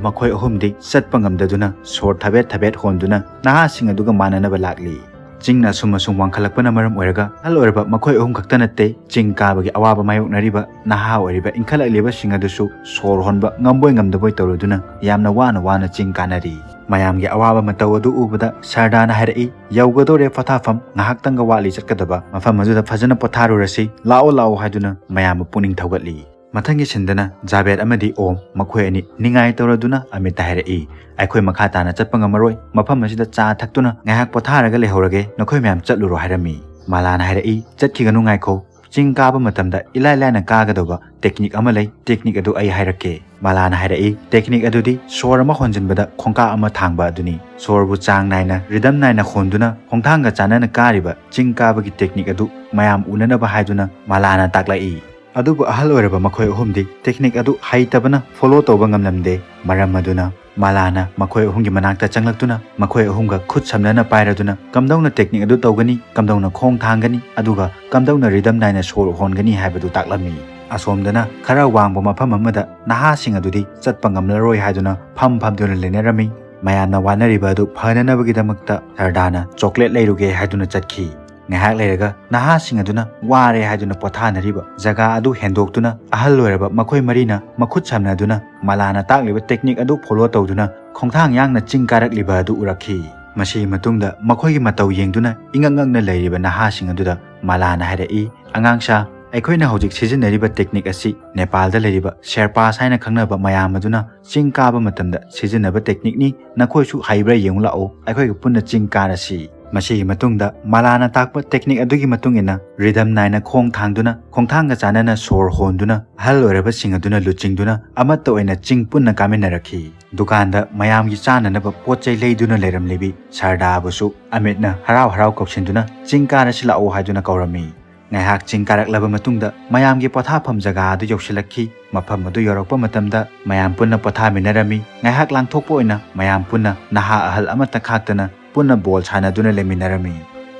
ꯃꯈꯣꯏ ꯑꯍꯨꯝꯗꯤ ꯆꯠꯄ ꯉꯝꯗꯗꯨꯅ ꯁꯣꯔ ꯊꯕꯦꯠ ꯊꯕꯦꯠ ꯍꯣꯟꯗꯨꯅ ꯅꯍꯥꯁꯤꯡ ꯑꯗꯨꯒ ꯃꯥꯟꯅꯅꯕ ꯂꯥꯛꯂꯤ꯫ ꯆꯤꯡꯅ ꯑꯁꯨꯝ ꯑꯁꯨꯝ ꯋꯥꯡꯈꯠꯂꯛꯄꯅ ꯃꯔꯝ ꯑꯣꯏꯔꯒ ꯑꯍꯜ ꯑꯣꯏꯔꯕ ꯃꯈꯣꯏ ꯑꯍꯨꯝ ꯈꯛꯇ ꯅꯠꯇꯦ, ꯆꯤꯡ ꯀꯥꯕꯒꯤ ꯑꯋꯥꯕ ꯃꯥꯌꯣꯛꯅꯔꯤꯕ ꯅꯍꯥ ꯑꯣꯏꯔꯤꯕ ꯏꯟꯈꯠꯂꯛꯂꯤꯕꯁꯤꯡ ꯑꯗꯨꯁꯨ ꯁꯣꯔ ꯍꯣꯟꯕ ꯉꯝꯕꯣꯏ ꯉꯝꯗꯕꯣꯏ ꯇꯧꯔꯗꯨꯅ ꯌꯥꯝꯅ ꯋꯥꯅ ꯋꯥꯅ ꯆꯤꯡ ꯀꯥꯅꯔꯤ꯫ ꯃꯌꯥꯝꯒꯤ ꯑꯋꯥꯕ ꯃꯇꯧ ꯑꯗꯨ ꯎꯕꯗ ꯁꯔꯗꯥꯅ ꯍꯥꯏꯔꯛꯏ, "ꯌꯧꯒꯗꯧꯔꯦ ꯄꯣꯊꯥꯐꯝ, ꯉꯥꯏꯍꯥꯛꯇꯪꯒ ꯋꯥꯠꯂꯤ ꯆꯠꯀꯗꯕ꯫ ꯃꯐꯝ ꯑꯗꯨꯗ ꯐꯖꯅ ꯄꯣꯊꯥꯔꯨꯔꯁꯤ, ꯂꯥꯛꯑꯣ ꯂꯥꯛꯑꯣ" ꯍꯥꯏꯗꯨꯅ ꯃꯌꯥꯝꯕꯨ ꯄꯨꯛꯅꯤꯡ ꯊꯧꯒꯠꯂꯤ꯫ ꯃꯊꯪꯒꯤ ꯁꯤꯟꯗꯅ ꯖꯥꯕꯦꯗ ꯑꯃꯗꯤ ꯑꯣꯝ ꯃꯈꯣꯏ ꯑꯅꯤ ꯅꯤꯡꯉꯥꯏ ꯇꯧꯔꯗꯨꯅ ꯑꯃꯤꯠꯇ ꯍꯥꯏꯔꯛꯏ, "ꯑꯩꯈꯣꯏ ꯃꯈꯥ ꯇꯥꯅ ꯆꯠꯄ ꯉꯝꯃꯔꯣꯏ, ꯃꯐꯝ ꯑꯁꯤꯗ ꯆꯥ ꯊꯛꯇꯨꯅ ꯉꯥꯏꯍꯥꯛ ꯄꯣꯊꯥꯔꯒ ꯂꯩꯍꯧꯔꯒꯦ, ꯅꯈꯣꯏ ꯃꯌꯥꯝ ꯆꯠꯂꯨꯔꯣ" ꯍꯥꯏꯔꯝꯃꯤ꯫ ꯃꯥꯂꯥꯅ ꯍꯥꯏꯔꯛꯏ, "ꯆꯠꯈꯤꯒꯅꯨ, ꯉꯥꯏꯈꯣ, ꯆꯤꯡ ꯀꯥꯕ ꯃꯇꯝꯗ ꯏꯂꯥꯏ ꯂꯥꯏꯅ ꯀꯥꯒꯗꯧꯕ ꯇꯦꯛꯅꯤꯛ ꯑꯃ ꯂꯩ, ꯇꯦꯛꯅꯤꯛ ꯑꯗꯨ ꯑꯩ ꯍꯥꯏꯔꯛꯀꯦ"꯫ ꯃꯥꯂꯥꯅ ꯍꯥꯏꯔꯛꯏ, "ꯇꯦꯛꯅꯤꯛ ꯑꯗꯨꯗꯤ ꯁꯣꯔ ꯑꯃ ꯍꯣꯟꯖꯤꯟꯕꯗ ꯈꯣꯡꯀꯥꯞ ꯑꯃ ꯊꯥꯡꯕ ꯑꯗꯨꯅꯤ꯫ ꯁꯣꯔꯕꯨ ꯆꯥꯡ ꯅꯥꯏꯅ, ꯔꯤꯗꯝ ꯅꯥꯏꯅ ꯍꯣꯟꯗꯨꯅ ꯈꯣꯡꯊꯥꯡꯒ ꯆꯥꯟꯅꯅ ꯀꯥꯔꯤꯕ ꯆꯤꯡ ꯀꯥꯕꯒꯤ ꯇꯦꯛꯅꯤꯛ ꯑꯗꯨ ꯃꯌꯥꯝ ꯎꯅꯅꯕ" ꯍꯥꯏꯗꯨꯅ ꯃꯥꯂꯥꯅ ꯇꯥꯛꯂꯛꯏ꯫ ꯑꯗꯨꯕꯨ ꯑꯍꯜ ꯑꯣꯏꯔꯕ ꯃꯈꯣꯏ ꯑꯍꯨꯝꯗꯤ ꯇꯦꯛꯅꯤꯛ ꯑꯗꯨ ꯍꯩꯇꯕꯅ ꯐꯣꯂꯣ ꯇꯧꯕ ꯉꯝꯂꯝꯗꯦ꯫ ꯃꯔꯝ ꯑꯗꯨꯅ ꯃꯥꯂꯥꯅ ꯃꯈꯣꯏ ꯑꯍꯨꯝꯒꯤ ꯃꯅꯥꯛꯇ ꯆꯪꯂꯛꯇꯨꯅ ꯃꯈꯣꯏ ꯑꯍꯨꯝꯒ ꯈꯨꯠ ꯁꯝꯅꯅ ꯄꯥꯏꯔꯗꯨꯅ ꯀꯝꯗꯧꯅ ꯇꯦꯛꯅꯤꯛ ꯑꯗꯨ ꯇꯧꯒꯅꯤ, ꯀꯝꯗꯧꯅ ꯈꯣꯡ ꯊꯥꯡꯒꯅꯤ, ꯑꯗꯨꯒ ꯀꯝꯗꯧꯅ ꯔꯤꯗꯝ ꯅꯥꯏꯅ ꯁꯣꯔ ꯍꯣꯟꯒꯅꯤ ꯍꯥꯏꯕꯗꯨ ꯇꯥꯛꯂꯝꯃꯤ꯫ ꯑꯁꯣꯝꯗꯅ ꯈꯔ ꯋꯥꯡꯕ ꯃꯐꯝ ꯑꯃꯗ ꯅꯍꯥꯁꯤꯡ ꯑꯗꯨꯗꯤ ꯆꯠꯄ ꯉꯝꯂꯔꯣꯏ ꯍꯥꯏꯗꯨꯅ ꯐꯝ ꯐꯝꯗꯨꯅ ꯂꯩꯅꯔꯝꯃꯤ꯫ ꯃꯌꯥꯝꯅ ꯋꯥꯅꯔꯤꯕ ꯑꯗꯨ ꯐꯅꯅꯕꯒꯤꯗꯃꯛꯇ ꯁꯔꯗꯥꯅ ꯆꯣꯀ꯭ꯂꯦꯠ ꯂꯩꯔꯨꯒꯦ ꯍꯥꯏꯗꯨꯅ ꯆꯠꯈꯤ꯫ ꯉꯥꯏꯍꯥꯛ ꯂꯩꯔꯒ ꯅꯍꯥꯁꯤꯡ ꯑꯗꯨꯅ ꯋꯥꯔꯦ ꯍꯥꯏꯗꯨꯅ ꯄꯣꯊꯥꯅꯔꯤꯕ ꯖꯒꯥ ꯑꯗꯨ ꯍꯦꯟꯗꯣꯛꯇꯨꯅ ꯑꯍꯜ ꯑꯣꯏꯔꯕ ꯃꯈꯣꯏ ꯃꯔꯤꯅ ꯃꯈꯨꯠ ꯁꯝꯅꯗꯨꯅ ꯃꯥꯂꯥꯅ ꯇꯥꯛꯂꯤꯕ ꯇꯦꯛꯅꯤꯛ ꯑꯗꯨ ꯐꯣꯂꯣ ꯇꯧꯗꯨꯅ ꯈꯣꯡꯊꯥꯡ ꯌꯥꯡꯅ ꯆꯤꯡ ꯀꯥꯔꯛꯂꯤꯕ ꯑꯗꯨ ꯎꯔꯛꯈꯤ꯫ ꯃꯁꯤꯒꯤ ꯃꯇꯨꯡꯗ ꯃꯈꯣꯏꯒꯤ ꯃꯇꯧ ꯌꯦꯡꯗꯨꯅ ꯏꯉꯛ ꯉꯛꯅ ꯂꯩꯔꯤꯕ ꯅꯍꯥꯁꯤꯡ ꯑꯗꯨꯗ ꯃꯥꯂꯥꯅ ꯍꯥꯏꯔꯛꯏ, "ꯑꯉꯥꯡꯁꯥ, ꯑꯩꯈꯣꯏꯅ ꯍꯧꯖꯤꯛ ꯁꯤꯖꯤꯟꯅꯔꯤꯕ ꯇꯦꯛꯅꯤꯛ ꯑꯁꯤ ꯅꯦꯄꯥꯜꯗ ꯂꯩꯔꯤꯕ ꯁꯦꯔꯄꯥꯁ ꯍꯥꯏꯅ ꯈꯪꯅꯕ ꯃꯌꯥꯝ ꯑꯗꯨꯅ ꯆꯤꯡ ꯀꯥꯕ ꯃꯇꯝꯗ ꯁꯤꯖꯤꯟꯅꯕ ꯇꯦꯛꯅꯤꯛꯅꯤ꯫ ꯅꯈꯣꯏꯁꯨ ꯍꯩꯕ꯭ꯔꯥ ꯌꯦꯡꯉꯨ ꯂꯥꯛꯑꯣ, ꯑꯩꯈꯣꯏꯒ ꯄꯨꯟꯅ ꯆꯤꯡ ꯀꯥꯔꯁꯤ"꯫ ꯃꯁꯤꯒꯤ ꯃꯇꯨꯡꯗ ꯃꯥꯂꯥꯅ ꯇꯥꯛꯄ ꯇꯦꯛꯅꯤꯛ ꯑꯗꯨꯒꯤ ꯃꯇꯨꯡ ꯏꯟꯅ ꯔꯤꯗꯝ ꯅꯥꯏꯅ ꯈꯣꯡ ꯊꯥꯡꯗꯨꯅ, ꯈꯣꯡꯊꯥꯡꯒ ꯆꯥꯟꯅꯅ ꯁꯣꯔ ꯍꯣꯟꯗꯨꯅ ꯑꯍꯜ ꯑꯣꯏꯔꯕꯁꯤꯡ ꯑꯗꯨꯅ ꯂꯨꯆꯤꯡꯗꯨꯅ ꯑꯃꯠꯇ ꯑꯣꯏꯅ ꯆꯤꯡ ꯄꯨꯟꯅ ꯀꯥꯃꯤꯟꯅꯔꯛꯈꯤ꯫ ꯗꯨꯀꯥꯟꯗ ꯃꯌꯥꯝꯒꯤ ꯆꯥꯅꯅꯕ ꯄꯣꯠ ꯆꯩ ꯂꯩꯗꯨꯅ ꯂꯩꯔꯝꯂꯤꯕꯤ ꯁꯔꯗꯥꯕꯨꯁꯨ ꯑꯃꯤꯠꯅ ꯍꯔꯥꯎ ꯍꯔꯥꯎ ꯀꯧꯁꯤꯟꯗꯨꯅ "ꯆꯤꯡ ꯀꯥꯔꯁꯤ ꯂꯥꯛꯑꯣ" ꯍꯥꯏꯗꯨꯅ ꯀꯧꯔꯝꯃꯤ꯫ ꯉꯥꯏꯍꯥꯛ ꯆꯤꯡ ꯀꯥꯔꯛꯂꯕ ꯃꯇꯨꯡꯗ ꯃꯌꯥꯝꯒꯤ ꯄꯣꯊꯥꯐꯝ ꯖꯒꯥ ꯑꯗꯨ ꯌꯧꯁꯤꯜꯂꯛꯈꯤ꯫ ꯃꯐꯝ ꯑꯗꯨ ꯌꯧꯔꯛꯄ ꯃꯇꯝꯗ ꯃꯌꯥꯝ ꯄꯨꯟꯅ ꯄꯣꯊꯥꯃꯤꯟꯅꯔꯝꯃꯤ꯫ ꯉꯥꯏꯍꯥꯛ ꯂꯥꯡꯊꯣꯛꯄ ꯑꯣꯏꯅ ꯃꯌꯥꯝ ꯄꯨꯟꯅ ꯅꯍꯥ ꯑꯍꯜ ꯑꯃꯠꯇ ꯈꯥꯛꯇꯅ ꯄꯨꯟꯅ ꯕꯣꯜ ꯁꯥꯟꯅꯗꯨꯅ ꯂꯩꯃꯤꯟꯅꯔꯝꯃꯤ꯫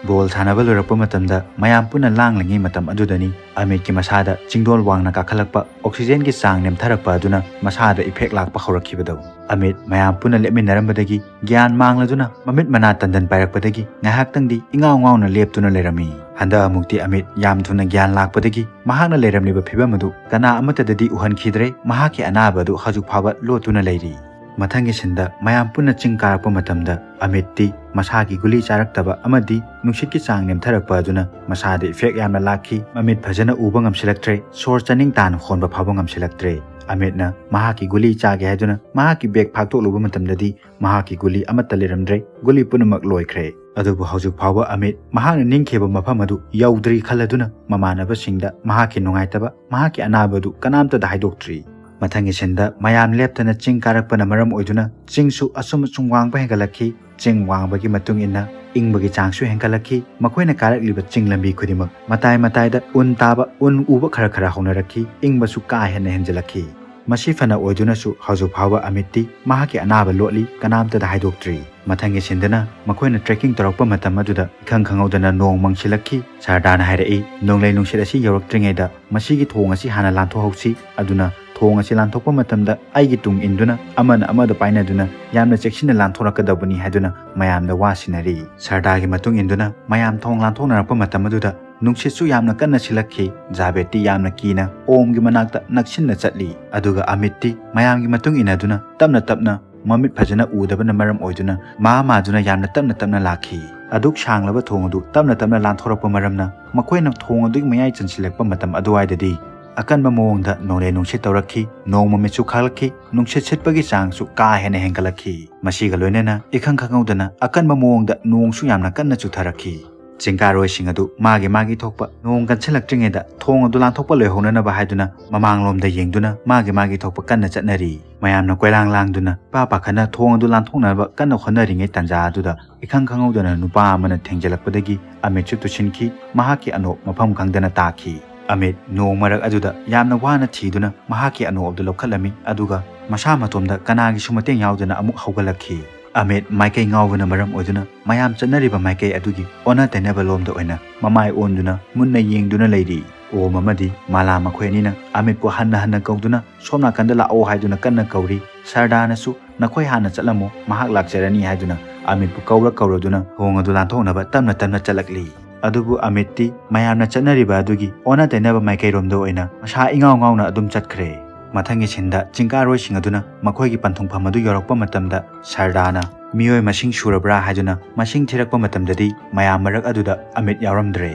ꯕꯣꯜ ꯁꯥꯟꯅꯕ ꯂꯣꯏꯔꯛꯄ ꯃꯇꯝꯗ ꯃꯌꯥꯝ ꯄꯨꯟꯅ ꯂꯥꯡꯂꯤꯉꯩ ꯃꯇꯝ ꯑꯗꯨꯗꯅꯤ ꯑꯃꯤꯠꯀꯤ ꯃꯁꯥꯗ ꯆꯤꯡꯗꯣꯜ ꯋꯥꯡꯅ ꯀꯥꯈꯠꯂꯛꯄ ꯑꯣꯛꯁꯤꯖꯦꯟꯒꯤ ꯆꯥꯡ ꯅꯦꯝꯊꯔꯛꯄ ꯑꯗꯨꯅ ꯃꯁꯥꯗ ꯏꯐꯦꯛ ꯂꯥꯛꯄ ꯍꯧꯔꯛꯈꯤꯕꯗꯧ꯫ ꯑꯃꯤꯠ ꯃꯌꯥꯝ ꯄꯨꯟꯅ ꯂꯦꯞꯃꯤꯟꯅꯔꯝꯕꯗꯒꯤ ꯒ꯭ꯌꯥꯟ ꯃꯥꯡꯂꯗꯨꯅ ꯃꯃꯤꯠ ꯃꯅꯥ ꯇꯟꯗꯟ ꯄꯥꯏꯔꯛꯄꯗꯒꯤ ꯉꯥꯏꯍꯥꯛꯇꯪꯗꯤ ꯏꯉꯥꯎ ꯉꯥꯎꯅ ꯂꯦꯞꯇꯨꯅ ꯂꯩꯔꯝꯃꯤ꯫ ꯍꯟꯗꯛ ꯑꯃꯨꯛꯇꯤ ꯑꯃꯤꯠ ꯌꯥꯝ ꯊꯨꯅ ꯒ꯭ꯌꯥꯟ ꯂꯥꯛꯄꯗꯒꯤ ꯃꯍꯥꯛꯅ ꯂꯩꯔꯝꯂꯤꯕ ꯐꯤꯕꯝ ꯑꯗꯨ ꯀꯅꯥ ꯑꯃꯠꯇꯗꯗꯤ ꯎꯍꯟꯈꯤꯗ꯭ꯔꯦ꯫ ꯃꯍꯥꯛꯀꯤ ꯑꯅꯥꯕ ꯑꯗꯨ ꯍꯧꯖꯤꯛ ꯐꯥꯎꯕ ꯂꯣꯠꯇꯨꯅ ꯂꯩꯔꯤ꯫ ꯃꯊꯪꯒꯤ ꯁꯤꯟꯗ ꯃꯌꯥꯝ ꯄꯨꯟꯅ ꯆꯤꯡ ꯀꯥꯔꯛꯄ ꯃꯇꯝꯗ ꯑꯃꯤꯠꯇꯤ ꯃꯁꯥꯒꯤ ꯒꯨꯂꯤ ꯆꯥꯔꯛꯇꯕ ꯑꯃꯗꯤ ꯅꯨꯡꯁꯤꯠꯀꯤ ꯆꯥꯡ ꯅꯦꯝꯊꯔꯛꯄ ꯑꯗꯨꯅ ꯃꯁꯥꯗ effect ꯌꯥꯝꯅ ꯂꯥꯛꯈꯤ꯫ ꯃꯃꯤꯠ ꯐꯖꯅ ꯎꯕ ꯉꯝꯁꯤꯜꯂꯛꯇ꯭ꯔꯦ, ꯁꯣꯔ ꯆꯥꯅꯤꯡ ꯇꯥꯅ ꯍꯣꯟꯕ ꯐꯥꯎꯕ ꯉꯝꯁꯤꯜꯂꯛꯇ꯭ꯔꯦ꯫ ꯑꯃꯤꯠꯅ ꯃꯍꯥꯛꯀꯤ ꯒꯨꯂꯤ ꯆꯥꯒꯦ ꯍꯥꯏꯗꯨꯅ ꯃꯍꯥꯛꯀꯤ bag ꯐꯥꯛꯇꯣꯛꯂꯨꯕ ꯃꯇꯝꯗꯗꯤ ꯃꯍꯥꯛꯀꯤ ꯒꯨꯂꯤ ꯑꯃꯠꯇ ꯂꯩꯔꯝꯗ꯭ꯔꯦ꯫ ꯒꯨꯂꯤ ꯄꯨꯝꯅꯃꯛ ꯂꯣꯏꯈ꯭ꯔꯦ꯫ ꯑꯗꯨꯕꯨ ꯍꯧꯖꯤꯛ ꯐꯥꯎꯕ ꯑꯃꯤꯠ ꯃꯍꯥꯛꯅ ꯅꯤꯡꯈꯤꯕ ꯃꯐꯝ ꯑꯗꯨ ꯌꯧꯗ꯭ꯔꯤ ꯈꯜꯂꯗꯨꯅ ꯃꯃꯥꯟꯅꯕꯁꯤꯡꯗ ꯃꯍꯥꯛꯀꯤ ꯅꯨꯡꯉꯥꯏꯇꯕ, ꯃꯍꯥꯛꯀꯤ ꯑꯅꯥꯕ ꯑꯗꯨ ꯀꯅꯥꯝꯇꯗ ꯍꯥꯏꯗꯣꯛꯇ꯭ꯔꯤ꯫ ꯃꯊꯪꯒꯤ ꯁꯤꯟꯗ ꯃꯌꯥꯝ ꯂꯦꯞꯇꯅ ꯆꯤꯡ ꯀꯥꯔꯛꯄꯅ ꯃꯔꯝ ꯑꯣꯏꯗꯨꯅ ꯆꯤꯡꯁꯨ ꯑꯁꯨꯝ ꯑꯁꯨꯝ ꯋꯥꯡꯕ ꯍꯦꯟꯒꯠꯂꯛꯈꯤ꯫ ꯆꯤꯡ ꯋꯥꯡꯕꯒꯤ ꯃꯇꯨꯡ ꯏꯟꯅ ꯏꯪꯕꯒꯤ ꯆꯥꯡꯁꯨ ꯍꯦꯟꯒꯠꯂꯛꯈꯤ꯫ ꯃꯈꯣꯏꯅ ꯀꯥꯔꯛꯂꯤꯕ ꯆꯤꯡ ꯂꯝꯕꯤ ꯈꯨꯗꯤꯡꯃꯛ ꯃꯇꯥꯏ ꯃꯇꯥꯏꯗ ꯎꯟ ꯇꯥꯕ, ꯎꯟ ꯎꯕ ꯈꯔ ꯈꯔ ꯍꯧꯅꯔꯛꯈꯤ꯫ ꯏꯪꯕꯁꯨ ꯀꯥ ꯍꯦꯟꯅ ꯍꯦꯟꯖꯤꯜꯂꯛꯈꯤ꯫ ꯃꯁꯤ ꯐꯅ ꯑꯣꯏꯗꯨꯅꯁꯨ ꯍꯧꯖꯤꯛ ꯐꯥꯎꯕ ꯑꯃꯤꯠꯇꯤ ꯃꯍꯥꯛꯀꯤ ꯑꯅꯥꯕ ꯂꯣꯠꯂꯤ, ꯀꯅꯥꯝꯇꯗ ꯍꯥꯏꯗꯣꯛꯇ꯭ꯔꯤ꯫ ꯃꯊꯪꯒꯤ ꯁꯤꯟꯗꯅ ꯃꯈꯣꯏꯅ trekking ꯇꯧꯔꯛꯄ ꯃꯇꯝ ꯑꯗꯨꯗ ꯏꯈꯪ ꯈꯪꯍꯧꯗꯅ ꯅꯣꯡ ꯃꯪꯁꯤꯜꯂꯛꯈꯤ꯫ ꯁꯔꯗꯥꯅ ꯍꯥꯏꯔꯛꯏ, "ꯅꯣꯡꯂꯩ ꯅꯨꯡꯁꯤꯠ ꯑꯁꯤ ꯌꯧꯔꯛꯇ꯭ꯔꯤꯉꯩꯗ ꯃꯁꯤꯒꯤ ꯊꯣꯡ ꯑꯁꯤ ꯍꯥꯟꯅ ꯂꯥꯟꯊꯣꯛꯍꯧꯁꯤ꯫ ꯑꯗꯨꯅ ꯊꯣꯡ ꯑꯁꯤ ꯂꯥꯟꯊꯣꯛꯄ ꯃꯇꯝꯗ ꯑꯩꯒꯤ ꯇꯨꯡ ꯏꯟꯗꯨꯅ ꯑꯃꯅ ꯑꯃꯗ ꯄꯥꯏꯅꯗꯨꯅ ꯌꯥꯝꯅ ꯆꯦꯛꯁꯤꯟꯅ ꯂꯥꯟꯊꯣꯔꯛꯀꯗꯕꯅꯤ" ꯍꯥꯏꯗꯨꯅ ꯃꯌꯥꯝꯗ ꯋꯥ ꯁꯤꯟꯅꯔꯤ꯫ ꯁꯔꯗꯥꯒꯤ ꯃꯇꯨꯡ ꯏꯟꯗꯨꯅ ꯃꯌꯥꯝ ꯊꯣꯡ ꯂꯥꯟꯊꯣꯛꯅꯔꯛꯄ ꯃꯇꯝ ꯑꯗꯨꯗ ꯅꯨꯡꯁꯤꯠꯁꯨ ꯌꯥꯝꯅ ꯀꯟꯅ ꯁꯤꯜꯂꯛꯈꯤ꯫ ꯖꯥꯕꯦꯗꯇꯤ ꯌꯥꯝꯅ ꯀꯤꯅ ꯑꯣꯝꯒꯤ ꯃꯅꯥꯛꯇ ꯅꯛꯁꯤꯟꯅ ꯆꯠꯂꯤ꯫ ꯑꯗꯨꯒ ꯑꯃꯤꯠꯇꯤ ꯃꯌꯥꯝꯒꯤ ꯃꯇꯨꯡ ꯏꯟꯅꯗꯨꯅ ꯇꯞꯅ ꯇꯞꯅ, ꯃꯃꯤꯠ ꯐꯖꯅ ꯎꯗꯕꯅ ꯃꯔꯝ ꯑꯣꯏꯗꯨꯅ ꯃꯥ ꯃꯥꯗꯨꯅ ꯌꯥꯝꯅ ꯇꯞꯅ ꯇꯞꯅ ꯂꯥꯛꯈꯤ꯫ ꯑꯗꯨꯛ ꯁꯥꯡꯂꯕ ꯊꯣꯡ ꯑꯗꯨ ꯇꯞꯅ ꯇꯞꯅ ꯂꯥꯟꯊꯣꯔꯛꯄ ꯃꯔꯝꯅ ꯃꯈꯣꯏꯅ ꯊꯣꯡ ꯑꯗꯨꯒꯤ ꯃꯌꯥꯏ ꯆꯟꯁꯤꯜꯂꯛꯄ ꯃꯇꯝ ꯑꯗꯨꯋꯥꯏꯗꯗꯤ ꯑꯀꯟꯕ ꯃꯑꯣꯡꯗ ꯅꯣꯡꯂꯩ ꯅꯨꯡꯁꯤꯠ ꯇꯧꯔꯛꯈꯤ꯫ ꯅꯣꯡ ꯃꯃꯤꯠꯁꯨ ꯈꯥꯛꯂꯛꯈꯤ꯫ ꯅꯨꯡꯁꯤꯠ ꯁꯤꯠꯄꯒꯤ ꯆꯥꯡꯁꯨ ꯀꯥ ꯍꯦꯟꯅ ꯍꯦꯟꯒꯠꯂꯛꯈꯤ꯫ ꯃꯁꯤꯒ ꯂꯣꯏꯅꯅ ꯏꯈꯪ ꯈꯪꯍꯧꯗꯅ ꯑꯀꯟꯕ ꯃꯑꯣꯡꯗ ꯅꯣꯡꯁꯨ ꯌꯥꯝꯅ ꯀꯟꯅ ꯆꯨꯊꯔꯛꯈꯤ꯫ ꯆꯤꯡꯀꯥꯔꯣꯏꯁꯤꯡ ꯑꯗꯨ ꯃꯥꯒꯤ ꯃꯥꯒꯤ ꯊꯣꯛꯄ ꯅꯣꯡ ꯀꯟꯁꯤꯜꯂꯛꯇ꯭ꯔꯤꯉꯩꯗ ꯊꯣꯡ ꯑꯗꯨ ꯂꯥꯟꯊꯣꯛꯄ ꯂꯣꯏꯍꯧꯅꯅꯕ ꯍꯥꯏꯗꯨꯅ ꯃꯃꯥꯡꯂꯣꯝꯗ ꯌꯦꯡꯗꯨꯅ ꯃꯥꯒꯤ ꯃꯥꯒꯤ ꯊꯣꯛꯄ ꯀꯟꯅ ꯆꯠꯅꯔꯤ꯫ ꯃꯌꯥꯝꯅ ꯀꯣꯏꯂꯥꯡ ꯂꯥꯡꯗꯨꯅ ꯄꯥ ꯄꯥꯈꯠꯅ ꯊꯣꯡ ꯑꯗꯨ ꯂꯥꯟꯊꯣꯛꯅꯕ ꯀꯟꯅ ꯍꯣꯠꯅꯔꯤꯉꯩ ꯇꯥꯟꯖꯥ ꯑꯗꯨꯗ ꯏꯈꯪ ꯈꯪꯍꯧꯗꯅ ꯅꯨꯄꯥ ꯑꯃꯅ ꯊꯦꯡꯖꯤꯜꯂꯛꯄꯗꯒꯤ ꯑꯃꯤꯠꯁꯨ ꯇꯨꯁꯤꯟꯈꯤ꯫ ꯃꯍꯥꯛꯀꯤ ꯑꯅꯣꯞ ꯃꯐꯝ ꯈꯪꯗꯅ ꯇꯥꯈꯤ꯫ ꯑꯃꯤꯠ ꯅꯣꯡ ꯃꯔꯛ ꯑꯗꯨꯗ ꯌꯥꯝꯅ ꯋꯥꯅ ꯊꯤꯗꯨꯅ ꯃꯍꯥꯛꯀꯤ ꯑꯅꯣꯞ ꯑꯗꯨ ꯂꯧꯈꯠꯂꯝꯃꯤ, ꯑꯗꯨꯒ ꯃꯁꯥ ꯃꯇꯣꯝꯗ ꯀꯅꯥꯒꯤꯁꯨ ꯃꯇꯦꯡ ꯌꯥꯎꯗꯅ ꯑꯃꯨꯛ ꯍꯧꯒꯠꯂꯛꯈꯤ꯫ ꯑꯃꯤꯠ ꯃꯥꯏꯀꯩ ꯉꯥꯎꯕꯅ ꯃꯔꯝ ꯑꯣꯏꯗꯨꯅ ꯃꯌꯥꯝ ꯆꯠꯅꯔꯤꯕ ꯃꯥꯏꯀꯩ ꯑꯗꯨꯒꯤ ꯑꯣꯟꯅ ꯇꯩꯅꯕ ꯂꯣꯝꯗ ꯑꯣꯏꯅ ꯃꯃꯥꯏ ꯑꯣꯟꯗꯨꯅ ꯃꯨꯟꯅ ꯌꯦꯡꯗꯨꯅ ꯂꯩꯔꯤ꯫ ꯑꯣꯝ ꯑꯃꯗꯤ ꯃꯥꯂꯥ ꯃꯈꯣꯏ ꯑꯅꯤꯅ ꯑꯃꯤꯠꯄꯨ ꯍꯟꯅ ꯍꯟꯅ ꯀꯧꯗꯨꯅ "ꯁꯣꯝ ꯅꯥꯀꯟꯗ ꯂꯥꯛꯑꯣ" ꯍꯥꯏꯗꯨꯅ ꯀꯟꯅ ꯀꯧꯔꯤ꯫ ꯁꯔꯗꯥꯅꯁꯨ "ꯅꯈꯣꯏ ꯍꯥꯟꯅ ꯆꯠꯂꯝꯃꯣ, ꯃꯍꯥꯛ ꯂꯥꯛꯆꯔꯅꯤ" ꯍꯥꯏꯗꯨꯅ ꯑꯃꯤꯠꯄꯨ ꯀꯧꯔ ꯀꯧꯔꯗꯨꯅ ꯊꯣꯡ ꯑꯗꯨ ꯂꯥꯟꯊꯣꯛꯅꯕ ꯇꯞꯅ ꯇꯞꯅ ꯆꯠꯂꯛꯂꯤ꯫ ꯑꯗꯨꯕꯨ ꯑꯃꯤꯠꯇꯤ ꯃꯌꯥꯝꯅ ꯆꯠꯅꯔꯤꯕ ꯑꯗꯨꯒꯤ ꯑꯣꯟꯅ ꯇꯩꯅꯕ ꯃꯥꯏꯀꯩꯔꯣꯝꯗ ꯑꯣꯏꯅ ꯃꯁꯥ ꯏꯉꯥꯎ ꯉꯥꯎꯅ ꯑꯗꯨꯝ ꯆꯠꯈ꯭ꯔꯦ꯫ ꯃꯊꯪꯒꯤ ꯁꯤꯟꯗ ꯆꯤꯡꯀꯥꯔꯣꯏꯁꯤꯡ ꯑꯗꯨꯅ ꯃꯈꯣꯏꯒꯤ ꯄꯟꯊꯨꯡꯐꯝ ꯑꯗꯨ ꯌꯧꯔꯛꯄ ꯃꯇꯝꯗ ꯁꯔꯗꯥꯅ ꯃꯤꯑꯣꯏ ꯃꯁꯤꯡ ꯁꯨꯔꯕ꯭ꯔꯥ ꯍꯥꯏꯗꯨꯅ ꯃꯁꯤꯡ ꯊꯤꯔꯛꯄ ꯃꯇꯝꯗꯗꯤ ꯃꯌꯥꯝ ꯃꯔꯛ ꯑꯗꯨꯗ ꯑꯃꯤꯠ ꯌꯥꯎꯔꯝꯗ꯭ꯔꯦ꯫